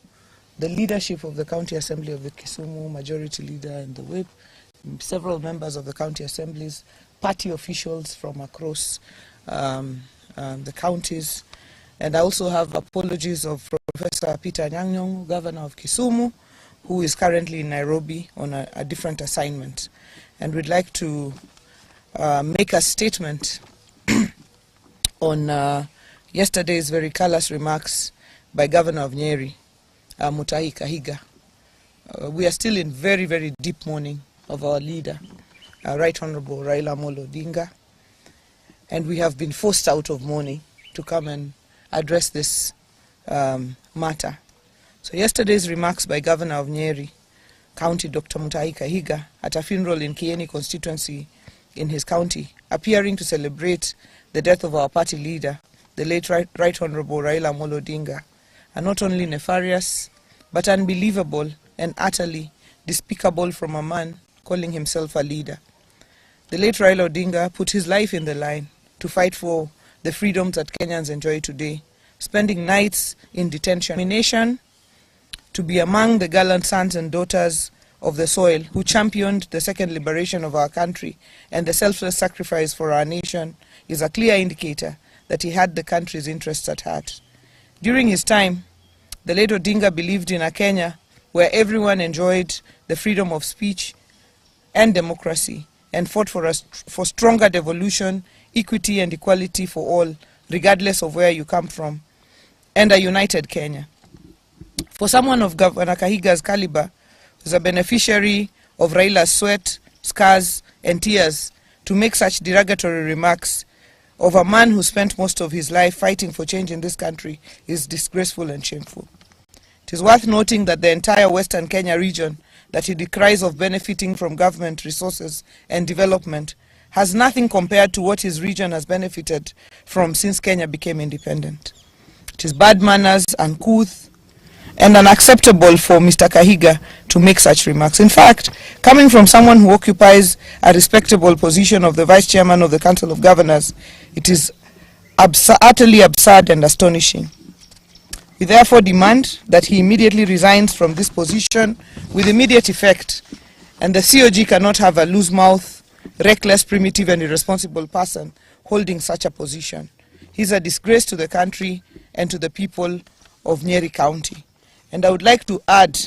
the leadership of the County Assembly of the Kisumu, Majority Leader and the Whip, several members of the county assemblies, party officials from across um, um, the counties. And I also have apologies of Professor Peter Anyang' Nyong'o, Governor of Kisumu, who is currently in Nairobi on a, a different assignment. And we'd like to uh, make a statement on uh, yesterday's very callous remarks by Governor of Nyeri, uh, Mutahi Kahiga. Uh, we are still in very, very deep mourning of our leader, uh, Right Honorable Raila Amolo Odinga, and we have been forced out of mourning to come and address this um, matter. So yesterday's remarks by Governor of Nyeri County, Dr. Mutahi Kahiga, at a funeral in Kieni constituency in his county, appearing to celebrate the death of our party leader, the late Right, right Honorable Raila Amolo Odinga, are not only nefarious, but unbelievable and utterly despicable from a man calling himself a leader. The late Raila Odinga put his life in the line to fight for the freedoms that Kenyans enjoy today, spending nights in detention. Nation to be among the gallant sons and daughters of the soil who championed the second liberation of our country and the selfless sacrifice for our nation is a clear indicator that he had the country's interests at heart. During his time, the late Odinga believed in a Kenya where everyone enjoyed the freedom of speech and democracy and fought for, a, for stronger devolution, equity and equality for all, regardless of where you come from, and a united Kenya. For someone of Governor Kahiga's caliber, who's a beneficiary of Raila's sweat, scars, and tears, to make such derogatory remarks of a man who spent most of his life fighting for change in this country is disgraceful and shameful. It is worth noting that the entire Western Kenya region that he decries of benefiting from government resources and development has nothing compared to what his region has benefited from since Kenya became independent. It is bad manners, uncouth, and unacceptable for Mr. Kahiga to make such remarks. In fact, coming from someone who occupies a respectable position of the vice chairman of the Council of Governors, it is abs- utterly absurd and astonishing. We therefore demand that he immediately resigns from this position with immediate effect, and the COG cannot have a loose mouth, reckless, primitive, and irresponsible person holding such a position. He's a disgrace to the country and to the people of Nyeri County. And I would like to add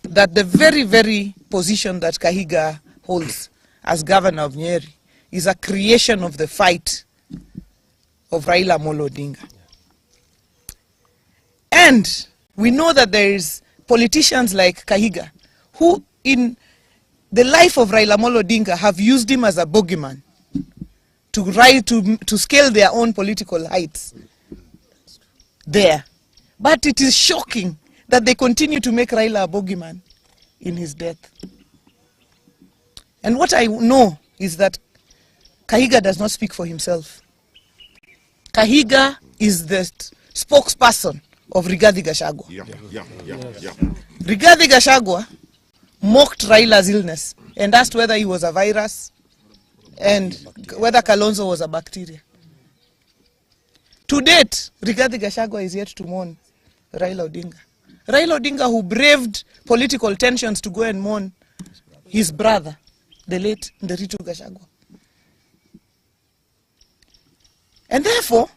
that the very, very position that Kahiga holds as governor of Nyeri is a creation of the fight of Raila Amolo Odinga. And we know that there is politicians like Kahiga who in the life of Raila Amolo Odinga have used him as a bogeyman to rise to, to scale their own political heights there. But it is shocking that they continue to make Raila a bogeyman in his death. And what I know is that Kahiga does not speak for himself. Kahiga is the spokesperson of Rigathi Gachagua. Rigathi Gachagua mocked Raila's illness and asked whether he was a virus and whether Kalonzo was a bacteria. To date, Rigathi Gachagua is yet to mourn Raila Odinga. Raila Odinga, who braved political tensions to go and mourn his brother, the late Nderitu Gachagua. And therefore,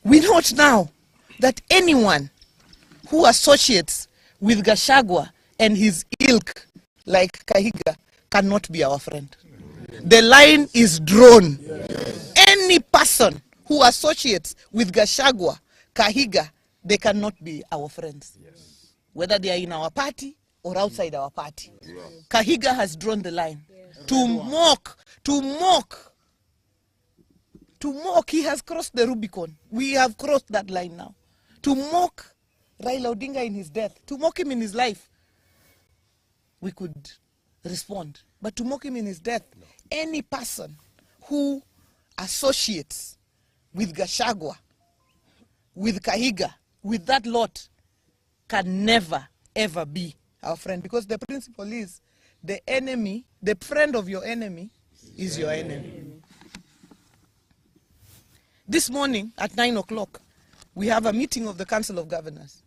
we note now that anyone who associates with Gachagua and his ilk, like Kahiga, cannot be our friend. The line is drawn. Any person who associates with Gachagua, Kahiga, they cannot be our friends. Whether they are in our party or outside our party. Kahiga has drawn the line. To mock, to mock, to mock, he has crossed the Rubicon. We have crossed that line now. To mock Raila Odinga in his death, to mock him in his life, we could respond. But to mock him in his death, any person who associates with Gachagua, with Kahiga, with that lot, can never, ever be our friend. Because the principle is the enemy, the friend of your enemy is your enemy. This morning at 9 o'clock, we have a meeting of the Council of Governors.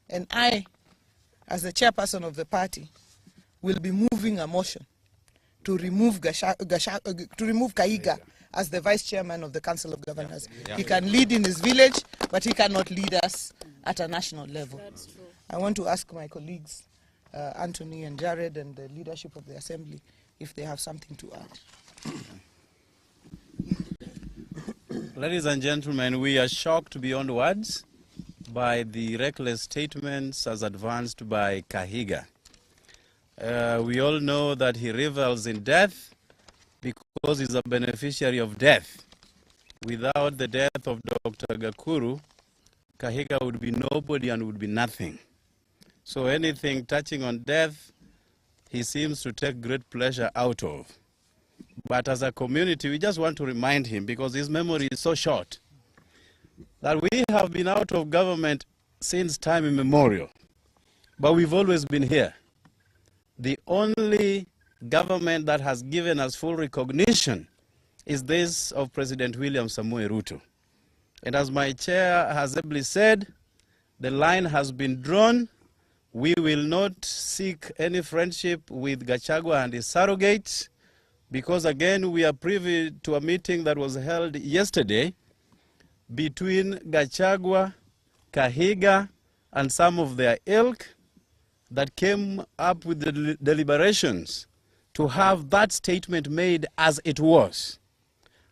And I, as the chairperson of the party, will be moving a motion to remove, Gasha, Gasha, to remove Kahiga as the vice chairman of the Council of Governors. Yeah. He can lead in his village, but he cannot lead us at a national level. I want to ask my colleagues, Anthony and Jared, and the leadership of the assembly, if they have something to add. Ladies and gentlemen, we are shocked beyond words by the reckless statements as advanced by Kahiga. We all know that he revels in death because he's a beneficiary of death. Without the death of Dr. Gakuru, Kahiga would be nobody and would be nothing. So anything touching on death, he seems to take great pleasure out of. But as a community, we just want to remind him, because his memory is so short, that we have been out of government since time immemorial, but we've always been here. The only government that has given us full recognition is this of President William Samoei Ruto. And as my chair has ably said, the line has been drawn. We will not seek any friendship with Gachagua and his surrogates, because again, we are privy to a meeting that was held yesterday between Gachagua, Kahiga, and some of their ilk that came up with the deliberations to have that statement made as it was.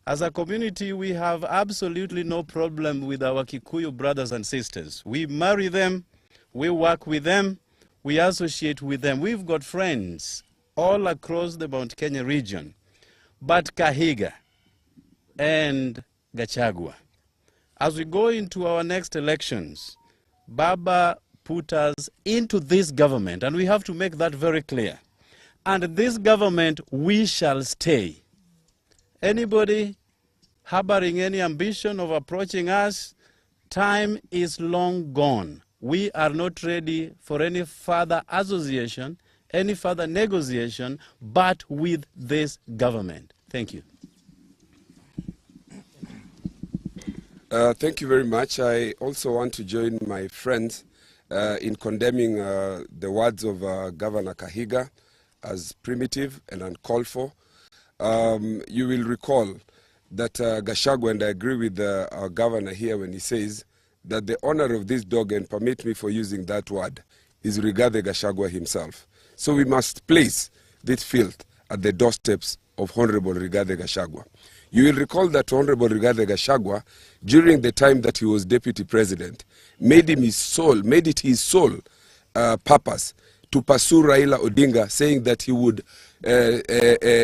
As a community, we have absolutely no problem with our Kikuyu brothers and sisters. We marry them, we work with them, we associate with them. We've got friends all across the Mount Kenya region. But Kahiga and Gachagua, as we go into our next elections, Baba put us into this government, and we have to make that very clear. And this government, we shall stay. Anybody harboring any ambition of approaching us, time is long gone. We are not ready for any further association, any further negotiation, but with this government. Thank you. Thank you very much. I also want to join my friends in condemning the words of Governor Kahiga as primitive and uncalled for. You will recall that Gachagua, and I agree with our governor here when he says that the owner of this dog, and permit me for using that word, is Rigathi Gachagua himself. So we must place this filth at the doorsteps of Honorable Rigathi Gachagua. You will recall that Honorable Rigathi Gachagua, during the time that he was deputy president, made him his sole, made it his sole purpose to pursue Raila Odinga, saying that he would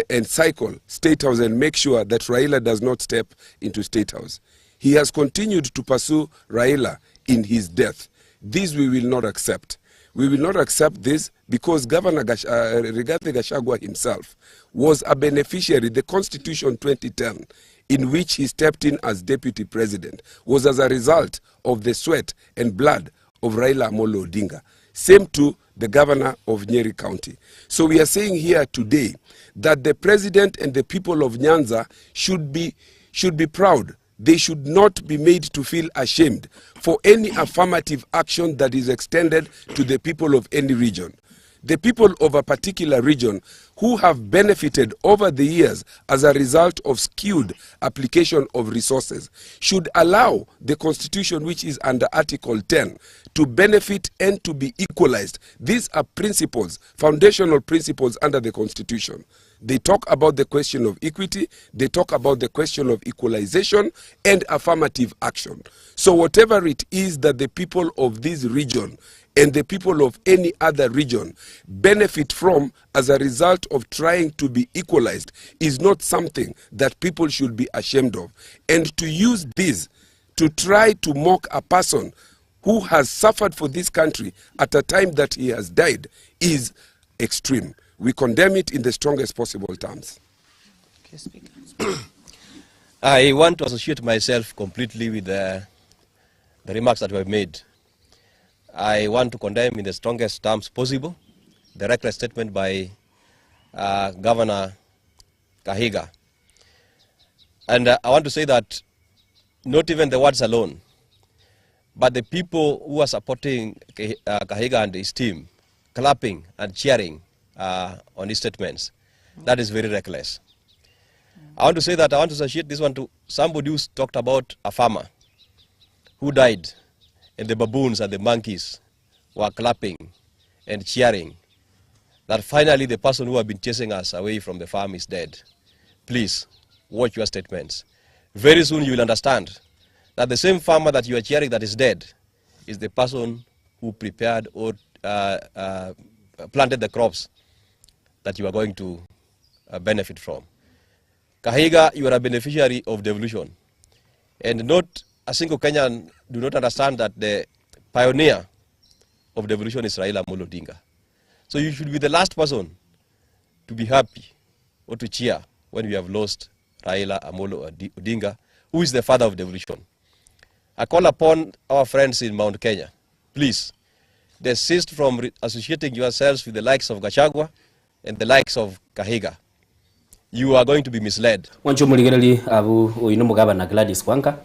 encircle State House and make sure that Raila does not step into State House. He has continued to pursue Raila in his death. This we will not accept. We will not accept this because Governor Rigathi Gachagua himself was a beneficiary. The Constitution 2010 in which he stepped in as deputy president was as a result of the sweat and blood of Raila Amolo Odinga. Same to the governor of Nyeri County. So we are saying here today that the president and the people of Nyanza should be, should be proud. They should not be made to feel ashamed for any affirmative action that is extended to the people of any region. The people of a particular region who have benefited over the years as a result of skewed application of resources should allow the constitution, which is under Article 10, to benefit and to be equalized. These are principles, foundational principles under the constitution. They talk about the question of equity, they talk about the question of equalization and affirmative action. So whatever it is that the people of this region and the people of any other region benefit from as a result of trying to be equalized is not something that people should be ashamed of. And to use this to try to mock a person who has suffered for this country at a time that he has died is extreme. We condemn it in the strongest possible terms. I want to associate myself completely with the, the remarks that were made. I want to condemn in the strongest terms possible the reckless statement by uh, Governor Kahiga. And uh, I want to say that not even the words alone, but the people who are supporting uh, Kahiga and his team, clapping and cheering uh, on his statements, that is very reckless. I want to say that I want to associate this one to somebody who's talked about a farmer who died, and the baboons and the monkeys were clapping and cheering that finally the person who had been chasing us away from the farm is dead. Please, watch your statements. Very soon you will understand that the same farmer that you are cheering that is dead is the person who prepared or uh, uh, planted the crops that you are going to uh, benefit from. Kahiga, you are a beneficiary of devolution. And not a single Kenyan do not understand that the pioneer of devolution is Raila Amolo Odinga. So you should be the last person to be happy or to cheer when we have lost Raila Amolo Odinga, who is the father of devolution. I call upon our friends in Mount Kenya, please desist from associating yourselves with the likes of Gachagua and the likes of Kahiga. You are going to be misled. Mwancho morigereri abu oyo nomogabana Gladys Wanga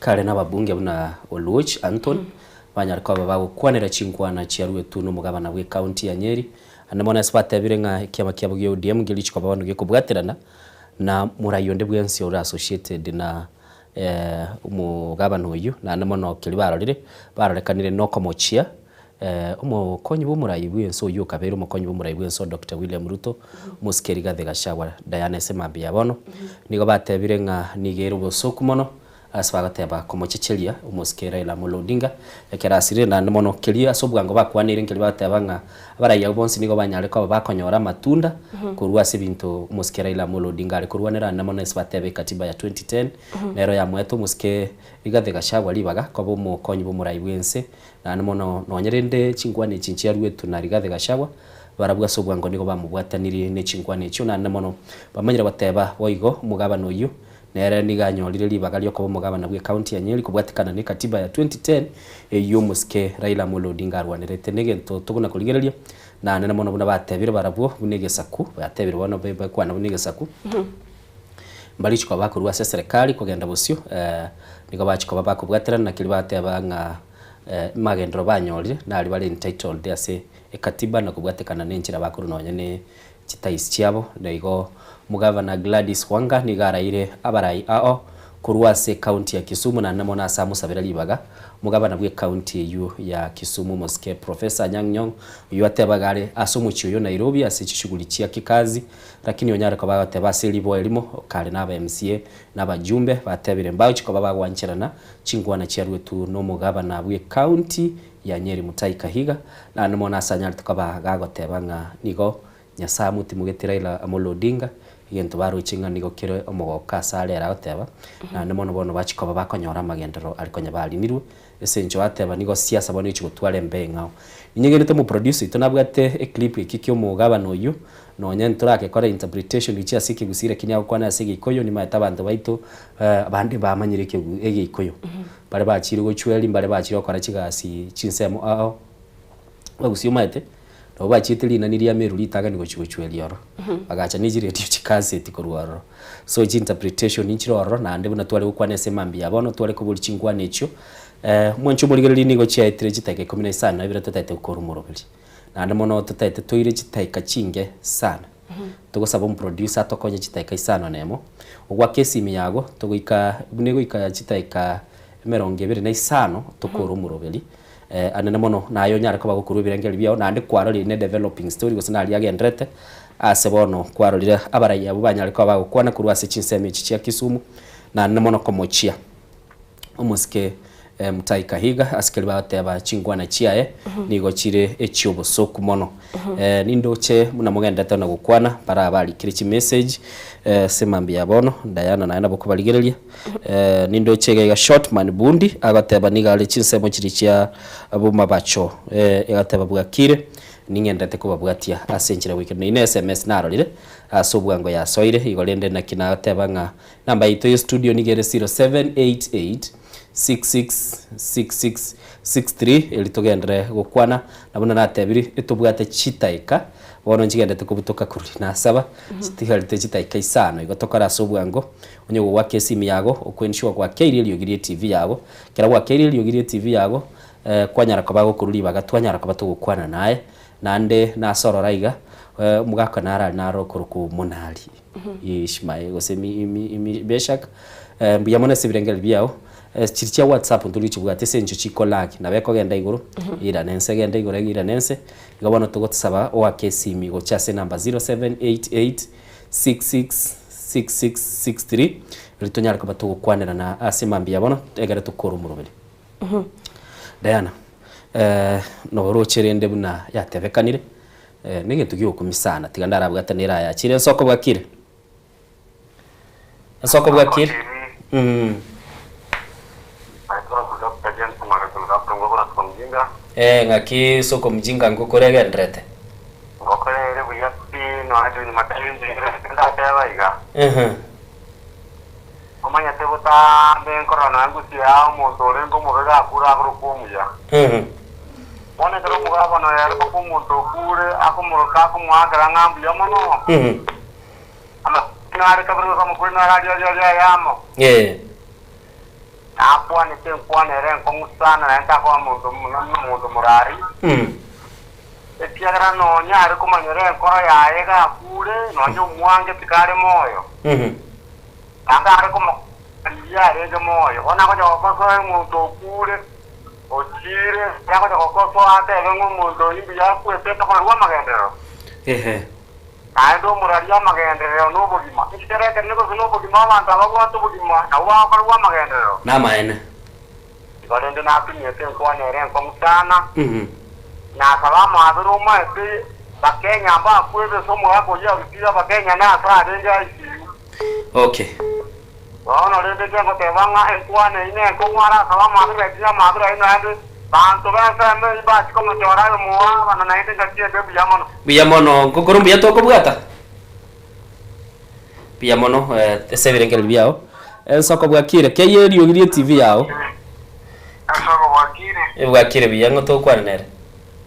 kare nababunge buna Oluoch Anton mm. banyare koba bagokwanera chinkwana chiaruetu nomogabana bwe county ya Nyeri ande mono ase batebire ng'a ekiama kiabo gia ODM nkeri chikoba bono gekobwaterana na morai onde bwensi ore associated na eh, omogabana oyio naende mono keria barorire barorekanire nokomochia eh, omokonyi bwa omorai bwense oyio okabeire omokonyi bwa omorai bwense Dr. William Ruto omosike Rigathi Gachagua Diana ase mambia ya bono nigo batebire ng'a nigo ere obosoku mono Ase bagoteba komochecheria omosike Raila Amolo Odinga ekero asirire naende mono keria ase obwango bakwaneire nkeria bagoteba ng'a abaraiyo abwo bonsi nigo banyare koba bakonyora amatunda korwa ase ebinto omosike Raila Amolo Odinga are korwanera naende mono ase bateba ekatiba ya 2010 nero yamoete omosike Rigathi Gachagua ribaga koba omokonyi bw'omorai bw'ense naende mono nonye rende chinkwana echi nchiaruetwe na Rigathi Gachagua barabwo ase obwango nigo bamobwatanirie ne chinkwana echio naende mono bamanyire goteba boigo omogabana oyio Nere nigo anyorire ribaga ri'okoba omogabana bw'ecounty ya Nyeri kobwatekana n'ekatiba ya 2010 eyio omosike Raila Amolo Odinga arwanerete. Negento tokona korigereria na nene mono buna batebire barabwo buna egesaku, batebire bono bakwana buna egesaku, mbarichi koba bakorwa ase eserekari kogenda bosio nigo bachi koba bakobwaterana na keria bateba ng'a magenderero banyorire nari bare entitled ase ekatiba na kobwatekana nenchera bakorwa nonya ne chitais chiabo. Na igo Omogavana Gladys Wanga nigo araire abarai ao korwa ase ekaunti ya Kisumu naende mono ase amosabera ribaga omogavana bw'ekaunti eyio ya Kisumu omosike Professor Anyang' Nyong'o oyio atebaga are ase omochie oyo Nairobi ase chishughuli chia kikazi lakini onyare koba agoteba ase riboa erimo kare na aba MCA na abajumbe batebire mbagochi koba bagwancherana chinkwana chiaruetwe nomogavana bw'ekaunti ya Nyeri Mutahi Kahiga naende mono ase anyarete koba gagoteba ng'a nigo Nyasae amotimogete Raila Amolo Odinga, egento baroche ng'a nigo kere omogoko ase are ere agoteba, naende mono bono bachia koba bakonyora amagenderero aria konya barinirwe. Ase engencho ateba nigo siasa bono egochia gotwara embe eng'ao. Ninyegenete omoproducer oito nabwate eclip eke kia omogabana oyio, nonye ntorakekore interpretation gochia ase ekegusii lakini agokwana ase egikoyo nimaete abanto baito abande bamanyire ekegu egeikoyo. Baria bachire gochweria mbare bachire gokora chigasi chinsemo ao ao, abagusii omanyete nabo bachiete rinani ria Meru ritang'ani gochia gochweria ororo, bagacha ne chiredio chikaseti korwa ororo. So chinterpretation nchire ororo naende buna tware gokwana ase mambia ya bono tware koboria chinkwana echio mwanche omorigereria nigo chiaetire chidakika ikomi na isano na ibere totaete gokora omoroberi. Naende mono totaete toire chidakika chinge sana. Togosaba omoproducer atokonye chidakika isano na emo, ogwake esimi yago togoika buna egoika chidakika emerongo ebere na isano tokore omoroberi anene mono naye onyare koba gokorwa ebirengererio biao naende kwarorire ne developing story gose naria agenderete ase bono kwarorire abarai abwo banyare koba bagokwana korwa ase chinsemo echi chia Kisumu naende mono komochia omosike Mutahi Kahiga ase keria bagoteba chinkwana chiaye nigo chire echiobosoku mono. Nindoche buna mogenderete na gokwana bara abarikire chimessage ase mambia ya bono Diana naye nabo okobarigereria. Nindoche iga iga Shortman Bundi agoteba nigo are chinsemo chiria chia bomabacho agateba bwakire ning'enderete kobabwatia ase enchera goikera nonya ne sms narorire ase obwango yasoire igo rende naki nagoteba ng'a namba yaito ye studio nigo ere 0788 666663 eri togenderere gokwana na buna natebirie etobwate chitaika bono nchigendete kobutoka korwa nasaba chitigarete chitaika isano igo tokore ase obwango Onye gogoaka esimi yago, okoensure gwakeirie eriogi rie TV yago. Ekero gwakeirie eriogi rie TV yago, kwanyara koba gokorwa ribaga twanyara koba togokwana naye, naende nase ororo iga, omogaka naro aria naro okorokwa Monari Ishmael gose Meshak, mbuya mono ase ebirengererio biao, chiria chia WhatsApp ntori gochibwata ase eng'encho chikolag, nabo ekogenda igoro, eirane ense egende igoro eirane ense, igo bono togosaba oake esimi gochia ase enamba 0788 666663, riria tonyare koba togokwanerana ase mambia bono, egere tokore omoroberi. Diana, eh, noroche rende buna yatebekanire, eh, negento giokumia sana, tiga ndarabwate nere ayachire ensoko bwakire? Ensoko bwakire? Mm. Eh, ng'aki soko mjinga ngokore egenderete? Ngokore ere buya pi, nonya Edwin Matayo inche ndateba iga. Ehe. Omanyete botambe nkorora nonya ngusia aa omonto orenge omobe gakure akorokwa omuya. Ehe. Bono ekero omogabana oyo are kobua omonto okure, akomoroka akomoakera ng'a mbuya mono. Ehe. Amang'ana are kabere gose amakweri naro aria aria aria ayamo. Ee. Nakwanete enkwana ere enkong'u sana, naende takoba monto omonto morari. Ekiagera nonya are komanyera enkoro yaye gakure, nonya omwange tikare moyo, naende are komokoria arenge moyo. Bono agocha gokosoa omonto okure, ochiire, agocha gokosoa atebe ng'a omonto oyio mbuya akwete, takorerwa amagenderero. Naende omoraria amagenderero nobogima. Ekiagera ekeene gose nobogima abanto ababwate obogima nabwo bagokorerwa amagenderero. Namaene. Igo rende natumiete enkwana ere enkong'u sana, nasaba amaabera omaete Bakenya mbakwebesa omogaka oyio arutire Abakenya nase arenge ICU. Okay. Bono rende inche ngoteba ng'a enkwana eyio nenkong'u arasabe amaabera erio amaabera ayio naende banto b'ensemo eyio mbachie komochora aye omoabana naende engaki ende mbuya mono. Mbuya mono, ngokoro mbuya tokobwata? Mbuya mono ase ebirengererio biao. Ensoko bwakire, keyia eriogi rie TV yao. Ensoko bwakire. Bwakire buya, ng'o togokwana nere?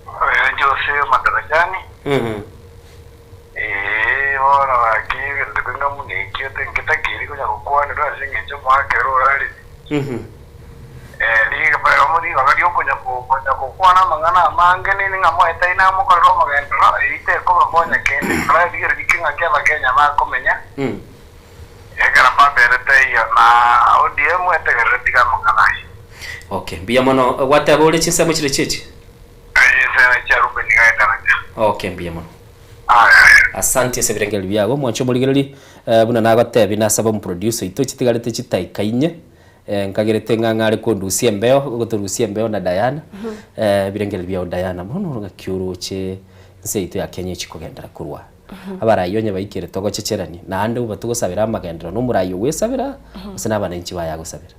Oyo Jose Madarajani. Ee, bono gaki egento keng'a buna ekio ngetakeri konya gokwanerwa ase engencho omwaka ere orarire. Ribaga riokonya konya gokwana amang'ana amange nini ng'a moetaine namokorere omogenderero, eyio tekobakonya kende. Torarigererie ki ng'aki Abakenya bakomenya, ekero baberete eyio na ODM etegerere tiga amang'ana ayio. Okay, mbuya mono. Gwateba ore chinsemo chire chiachi? Chinsemo chia Reuben iga edaraja. Okay, mbuya mono. Asanti ase ebirengererio biago, mwanche omorigereria, buna nagotebia nasaba omoproducer oito chitigarete chitaika inye, nkagerete ng'a ng'are kondusia embeo, gotorusia embeo na Diana, ebirengererio biao Diana, bono oro ng'aki oroche ense yaito ya Kenya echi kogenderera korwa abarai onye baikire togochecherania, naende oba togosabera amagenderero na omorai ogwesabera, gose na abananchi baye agosabera.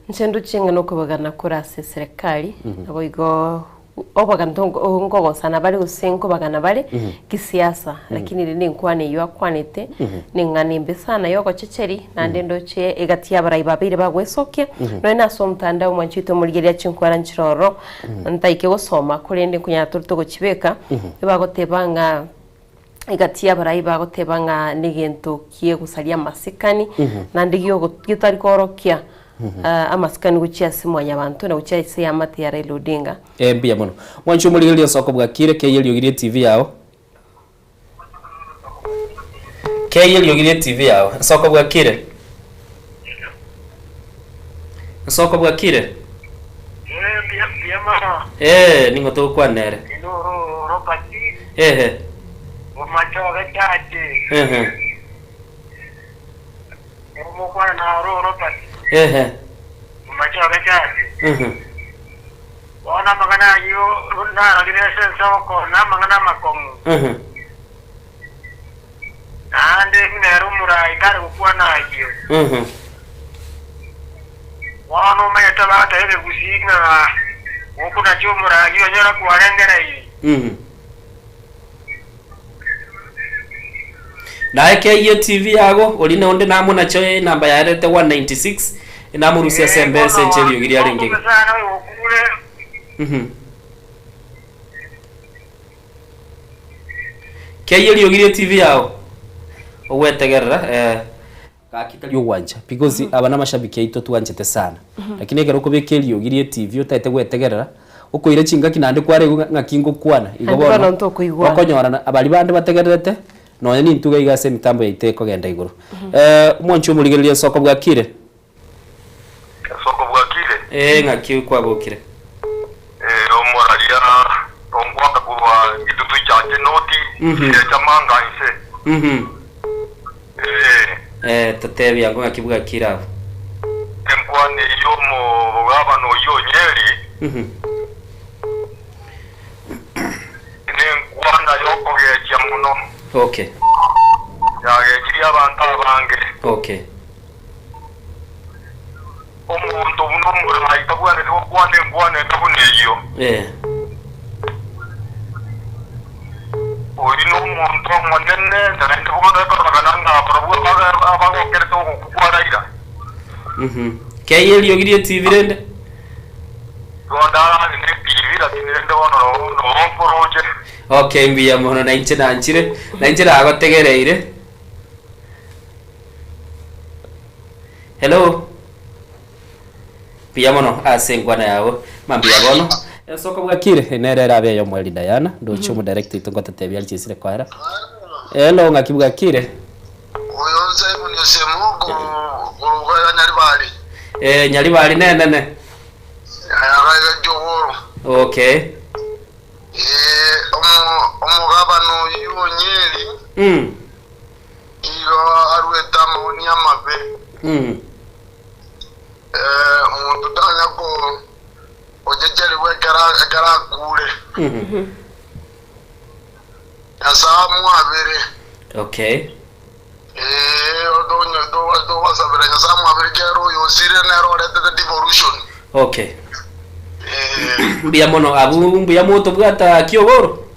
Inche ndoche ng'a nokobagana kore ase eserekari, naboigo obagana tongo nkogosana bare gose nkobagana bare kisiasa, lakini rende enkwana eyio akwanete neng'ana embe sana ya ogochecheri, naende ndoche egati y'abarai babeire bagwesokia, nonya na ase omotandao mwanchete omorigereria chinkwana nchire ororo, ntaike gosoma korende nkonyara tore togochibeka, ebagoteba ng'a egati y'abarai bagoteba ng'a negento ki'egosaria amasikani, naende giogo getari koorokia amasikani gochia ase mwanyabanto na gochia ase eamate ya Raila Odinga. Ee, mbuya mono. Mwanche omorigereria ase okobua kire, keyia eriogi rie TV yao. Keyia eriogi rie TV yao. Ase okobua kire. Ase okobua kire. Ee, ning'o togokwana nere? Ehe. Ehe. Ehe. Mhm. Bono amang'ana ayio narorire ase ensoko namang'ana amakong'u. Mhm. Naende buna ere omoraai tare gokwana ayio. Mhm. Bono omanyete bagoteba ebegusii ng'a gokonacha omoraai onyore kwarengereirie. Mhm. Naye keyie TV yago, oria na onde namonache enamba yaerete 196, namorusie ase embesa enche eriogi riarenge iga. Mhm. Keyie eriogi rie TV yago, ogwetegerera eh. Gaki tari ogwancha because aba namashabiki aito twanchete sana lakini ekero okobeka eriogi rie TV otaete gwetegerera okoira chingaki naende kwaregwa ng'a ng'aki ngokwana igo Naende bono bono ntokoigwana. okonyorana baria bande bategererete nonya nintwe iga iga ase emitambo yaito ekogenda igoro. Omwanchi omorigereria ensoko bwakire? Ensoko bwakire? Ee ng'aki kwabokire. Ee omoraria ongwaka korwa gitutu cha Kenoti echa manga inse. Ee. Eh, totebie ango ng'aki bwakire abwo. Enkwana eyio omogabana oyio o Nyeri nenkwana y'okogechia mono. Okay. Yagechirie abanto abange. Okay. Omonto buna omorai tabwenereti gokwana enkwana ende buna eyio. Eh. Oyio nomonto omonene, naende bono ekororokana ng'a barabwo abagokerete ogokwa kwa Raila. Mhm. Kei eriogi rie TV rende. Igo ndarare ne TV lakini rende bono nobo nkoroche. Okay, mbuya mono na inche nanchire, na inche nagotegereire. Hello. Mbuya mono ase enkwana yago. Mambia bono. Esoko bwakire nere erabe eyomweri Diana ndoche omodirect oito ngotetebia aria chisire koera. Hello ng'aki bwakire? Oyo Simon Osemo koruga Nyaribari. Eh, Nyaribari nenene. Agaiga Jogoro. Okay. Eh, omo omogabana oyio o Nyeri igo aruete amaoni amabe. Eh, omonto tanya ko gochecherigwa ekero ekero akure. Nyasae amwabere. Okay. Ee, otonye- to- togosabera Nyasae amwabere ekiagera oyo osire nere oretete devolution. Okay. Mbuya mono abwo mbuya motobwata kiogoro.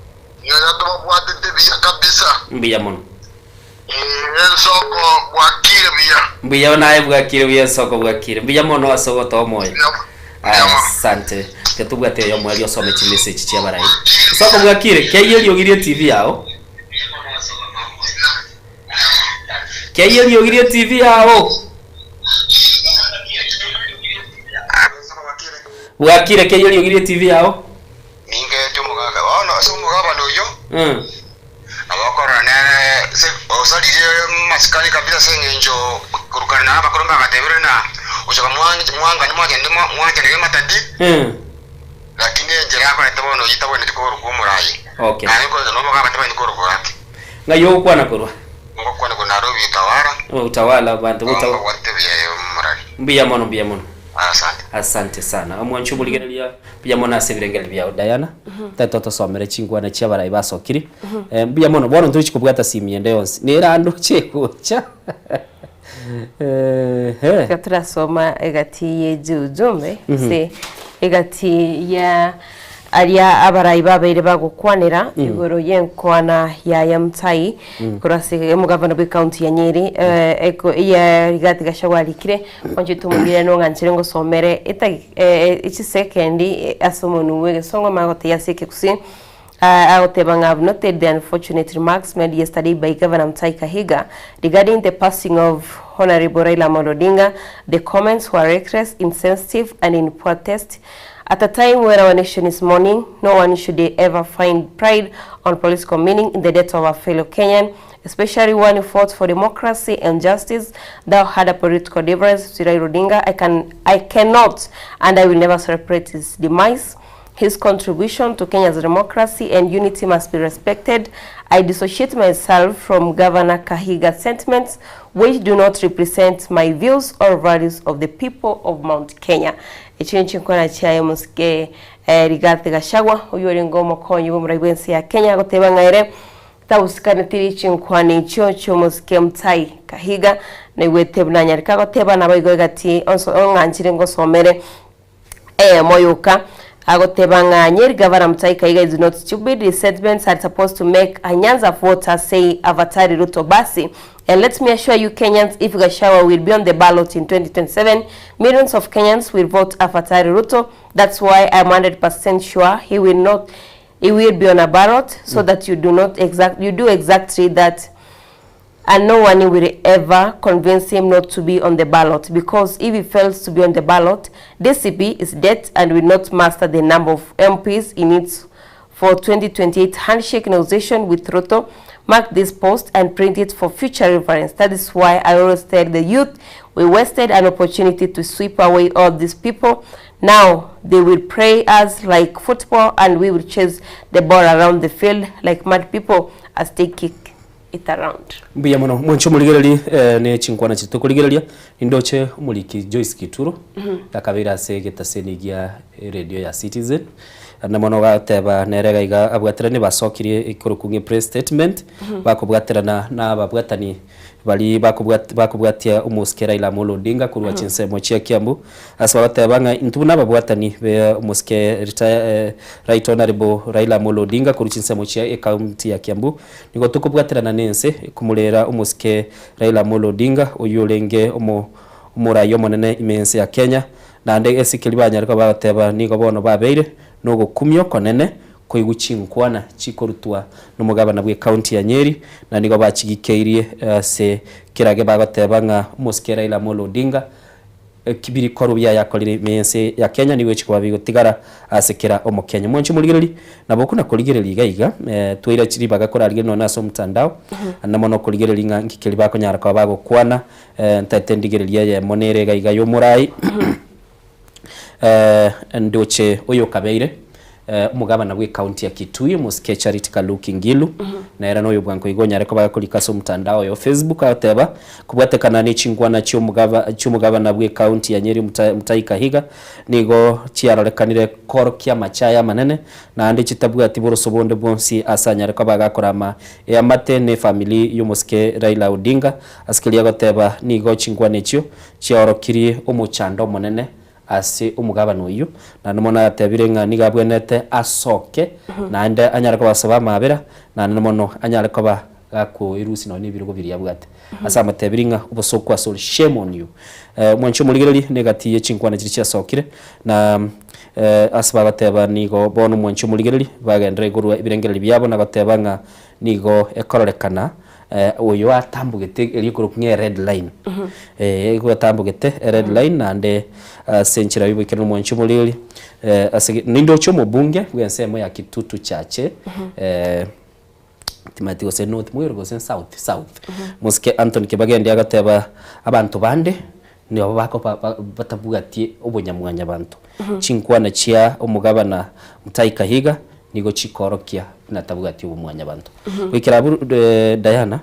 Ng'a tobabwatete buya kabisa. Mbuya mono. Ensoko bwakire buya. Mbuya naye bwakire buya ensoko bwakire. Mbuya mono ase ogotoa omoyo. Asante. Tiga tobwate oyomo aria osome chimessage chia abarai. Ensoko bwakire, keyia eriogi rie TV yao. Keyia eriogi rie TV yao. Bwakire, keyia eriogi rie TV yao. Ningetie omogaka bono ase omogabane oyio, nabo okorora nere ase osaririe amasikani kabisa ase eng'encho korukana na abakoro mbagatebirie na gochaka mwangani mwanchanire matati, lakini enchera akorete bono oyio tabwenereti korokwa omorai. Okay. Naende korende na omogabane tabwenereti korokwa gaki. Ng'ai ogokwana korwa? Ngokwana korwa Nairobi Utawala. Utawala, abanto ba Utawala. Mbabwate buya omorari. Mbuya mono, mbuya mono. Asante. Asante sana. Omwanchi omorigereria Mbuya mono ase ebirengererio biao Diana, tari totosomere chinkwana chia abarai basokire. Eh, mbuya mono, bono ntochi kobwata simu ende yonsi, nere ande oche gocha. Ehe. Tiga turasoma egati ye ujumbe gose egati ya aria abarai babeire bagokwanera igoro y'enkwana ya Mutai korwa ase omogavana bwe county ya Nyeri eh, eko ya Rigathi Gachagua arikire onche tumugire nong'anchire ngosomere etagi eh, echisekendi eh, ase omonwe bw'egesongo magotebia ase ekegusii Agoteba ng'a have noted the unfortunate remarks made yesterday by Governor Mutahi Kahiga regarding the passing of Honourable Raila Amolo Odinga. The comments were reckless, insensitive and in poor taste. At a time when our nation is mourning, no one should ever find pride on political meaning in the death of a fellow Kenyan, especially one who fought for democracy and justice. Thou had a political difference with Raila Odinga. I can, I cannot and I will never celebrate his demise. His contribution to Kenya's democracy and unity must be respected. I dissociate myself from Governor Kahiga's sentiments which do not represent my views or values of the people of Mount Kenya. Echio nchinkwana chiaye omosike Rigathi Gachagua oyio orenge omokonyi bw'omorai bw'ense ya Kenya agoteba ng'a ere tabusikanetiri chinkwana echio chi'omosike Mutahi Kahiga naigwete buna anyareka goteba naboigo egati onso ong'anchire ngosomere Eyemo yoka, agoteba ng'a Nyeri Gavana Mutahi Kahiga is not stupid, his statements are supposed to make a Nyanza voter say Avatari Ruto basi. And let me assure you Kenyans if Gachagua will be on the ballot in 2027, millions of Kenyans will vote Avatari Ruto. That's why I'm 100% sure he will not he will be on a ballot so that you do not exact you do exactly that and no one will ever convince him not to be on the ballot because if he fails to be on the ballot, DCP is dead and will not master the number of MPs he needs for 2028 handshake negotiation with Ruto. Mark this post and print it for future reference. That is why I always tell the youth we wasted an opportunity to sweep away all these people. Now they will play us like football and we will chase the ball around the field like mad people as they kick it around. Mbuya mono mwanche omorigereria eh, ne chinkwana chiria tokorigereria nindoche omoriki Joyce Gituro akabeire ase egetaseni gia eredio ya Citizen na mono ogateba nere iga iga abwateranie basokirie ekorokwa ng'a press statement bakobwaterana na ababwatani Baria bakobwat bakobwatia omosike Raila Amolo Odinga korwa chinsemo chia Kiambu ase bagoteba ng'a intwe buna ababwatani be omosike retired Right Honourable Raila Amolo Odinga korwa chinsemo chia ecounty ya Kiambu nigo tokobwaterana na ense komorera omosike Raila Amolo Odinga oyio orenge omo omorai omonene ime ense ya Kenya naende ase keria banyare koba bagoteba nigo bono babeire nogokumia okonene Koigwa chinkwana chikorutwa nomogabana bw'ecounty ya Nyeri, na nigo bachigikeirie ase kerage bagoteba ng'a omosike Raila Amolo Odinga birikorwa biaye akorire ime y'ense ya Kenya nigo echi koba bigotigara ase kera omokenya. Mwanche omorigereria, nabo okona korigereria iga iga twaira ribaga korarigereria nonya ase omotandao na mono okorigereria ng'a nki keria bakonyara koba bagokwana ntaete ndigereria eyemo nere iga iga y'omorai Ndoche oyokabeire omogabana bw'ecounty ya Kitui, Omosike Charity Kaluki Ngilu, nere noyo bwango iga onyare koba gakorika ase omotandao oye o Facebook agoteba, Kobwatekana ne chinkwana chi'omogaba chi'omogabana bw'ecounty ya Nyeri Mutahi Kahiga nigo chiarorekanire korokia amachaya amanene naende chitabwati boroso bonde bwonsi ase anyare koba gakorama eamate ne efamiri y'omosike Raila Odinga. Ase keria agoteba nigo chinkwana echio Chiaorokirie omochando omonene ase omogabane oyio, naende mono agatebire ng'a nigo abwenerete asoke, naende anyare kobasaba amaabera, naende mono anyare koba gakoerusia nonya nebirogo biria abwate. Ase amotebirie ng'a obosooku asore, shame on you. Mwanche omorigererie negati ye chinkwana chiria chiasokire, na ase bagoteba nigo bono mwanche omorigererie bagenderere korua ebirengererio biabo na goteba ng'a nigo ekororekana Oyo atambogete eria ekorokwa ng'a ered line, igo atambogete ered line naende ase enchera y'oboikeranu omwanchi omoreri ase nindoche omobunge bw'ensemo ya Kitutu Chache timanyeti gose north mwero gose south south, mosike Anthony Kibagendi agoteba abanto bande nigo bakoba batabwati obonyamwanyabanto, chinkwana chia omogabana Mutahi Kahiga nigo chikoorokia buna tabwati obomwanyabanto. Goikera abwo Diana,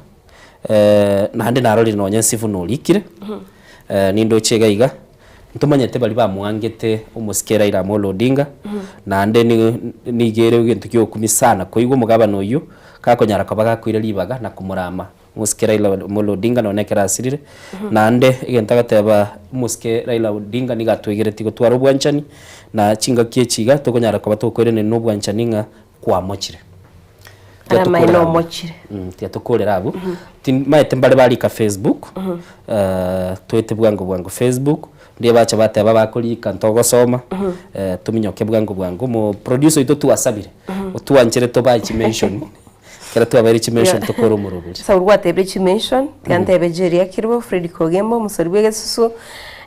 naende narorire nonya ensifu norikire, nindoche iga iga, ntomanyete baria bamwangete omosike Raila Amolo Odinga, naende nigo ere egento kia okumia sana koigwa omogabana oyio. Gakonyara koba gakoira ribaga na komorama omosike Raila Amolo Odinga nonya ekero asirire. Naende egento agateba omosike Raila Odinga nigo atwegeretie gotwara obwanchani, na chingaki echi iga tokonyara koba tokoiraneria na obwanchani ng'a kwamochire. Ara amaene omochire. Tiga tokorere abwo. Timanyete mbare barika Facebook, toete bwango bwango Facebook, Ndiye bacha bateba bakorika ntogosoma, tominyoke bwango bwango. Omo producer oito twasabire, otwanchere tobae chimention, ekero twabaire chimention tokore omoroberi. Saul gwatebire chimention, tiga ntebe Jerry Akirbo, Fred Kogembo, omosori bw'egesusu,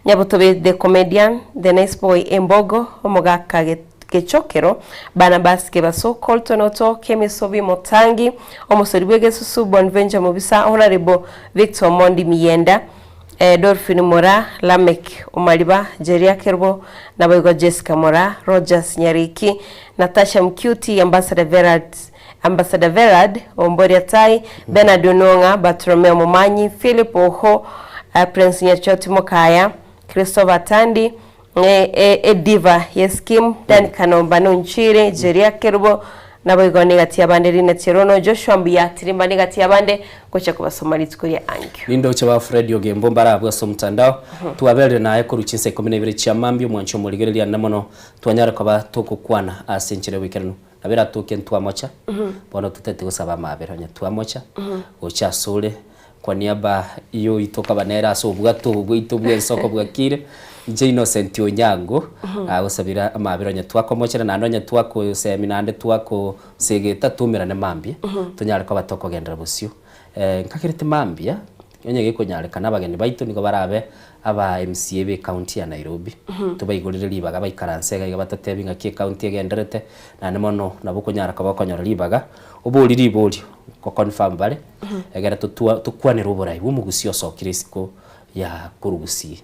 Nyabotobe the comedian, the nice boy Embogo, omogaka Gechokero, Barnabas Kebaso, Colton Oto, Kemi Sobi Motangi, omosori bw'egesusu, Bonventure Mobisa, Honourable Victor Omondi Miyenda, Dolphin Moraa, Lameck Omariba, Jeria Kerubo, naboigo Jessica Moraa, Rogers Nyariki, Natasha Mcuti, Ambassador Verard, Ambassador Verard Omboria Tai, Bernard Onong'a, Bartolomeo Momanyi, Philip Oho, Prince Nyachoti Mokaya, Christopher Tandi, Ediva Yeskim, Dan Kanomba Nonchire, Jeria Kerubo, Naboigo negati y'abande Rina Cherono, Joshua mbuya, Tirimba negati y'abande, gocha kobasoma rituko ria ankio. Nindoche ba Fred Ogembo mbare abwo ase omotandao, twaberire naye korwa chinsa ikomi na ibere chia mambia, omwanchi omorigereria ande mono, twanyare koba togokwana ase enchera y'oboikeranu. Nabo eratoke ntwamocha, bono toteti gosaba amabera, onye twamocha, gocha asore, Kwa niaba yoito kaba nere ase obwato obo bwaito bw'ensoko bwakire, inche Innocent Onyango, agosabera amabera onye twakomochera naende onye twakosemi naende twakosegeta toumerane mambia, tonyare koba tokogenderera bosio. Nkagerete mambia, onye gekonyarekana abageni baito nigo barabe aba MCA be county ya Nairobi, tobaigorere ribaga baikaranse iga iga batotebie ng'aki ecounty egendererete, naende mono nabo okonyara koba okonyora ribaga, obori riborio, go confirm bare, Ekero totwa tokwanera oborai bw'omogusia osokire isiko ya korwa gusii.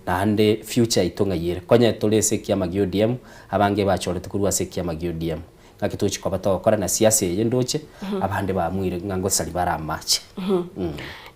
Naende future yaito ng'ai ere. Konye tore ase ekiama gia ODM, abange bachorete korwa ase ekiama gia ODM. Ng'aki tochi koba togokora na siasa eye ndoche, abande bamuire ng'a ngosari bare amache.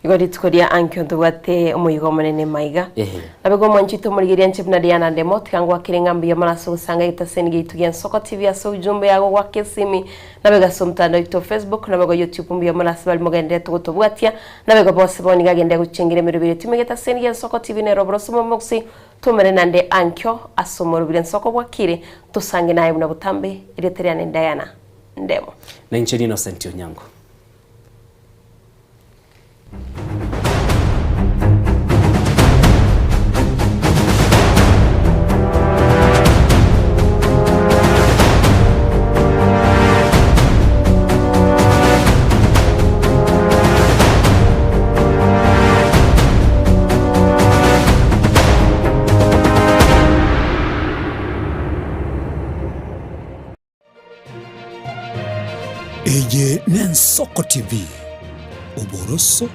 Igo rituko ria ankio ntobwate omoyigo omonene maiga. Ehe. Nabo igo omwanchete omorigereria inche buna Diana Ndemo, tiga ngwakere ng'a mbuya mono ase ogosanga egetaseni giaito gia Nsoko TV ase ujumbe yago goaka esimi, Nabo ase omotandao oito o Facebook, nabo igo YouTube mbuya mono ase baria mogendererete gotobwatia, nabo igo bonsi bono nigo agenderere gochengera emeroberi etume egetaseni gia Nsoko TV nere oboroso bw'omogusii, twomere naende ankio ase omoroberi Nsoko bwakire, tosange naye buna botambe, erieta riane Diana Ndemo. Na inche Innocent Onyango. Eye n'Ensoko TV, oboroso.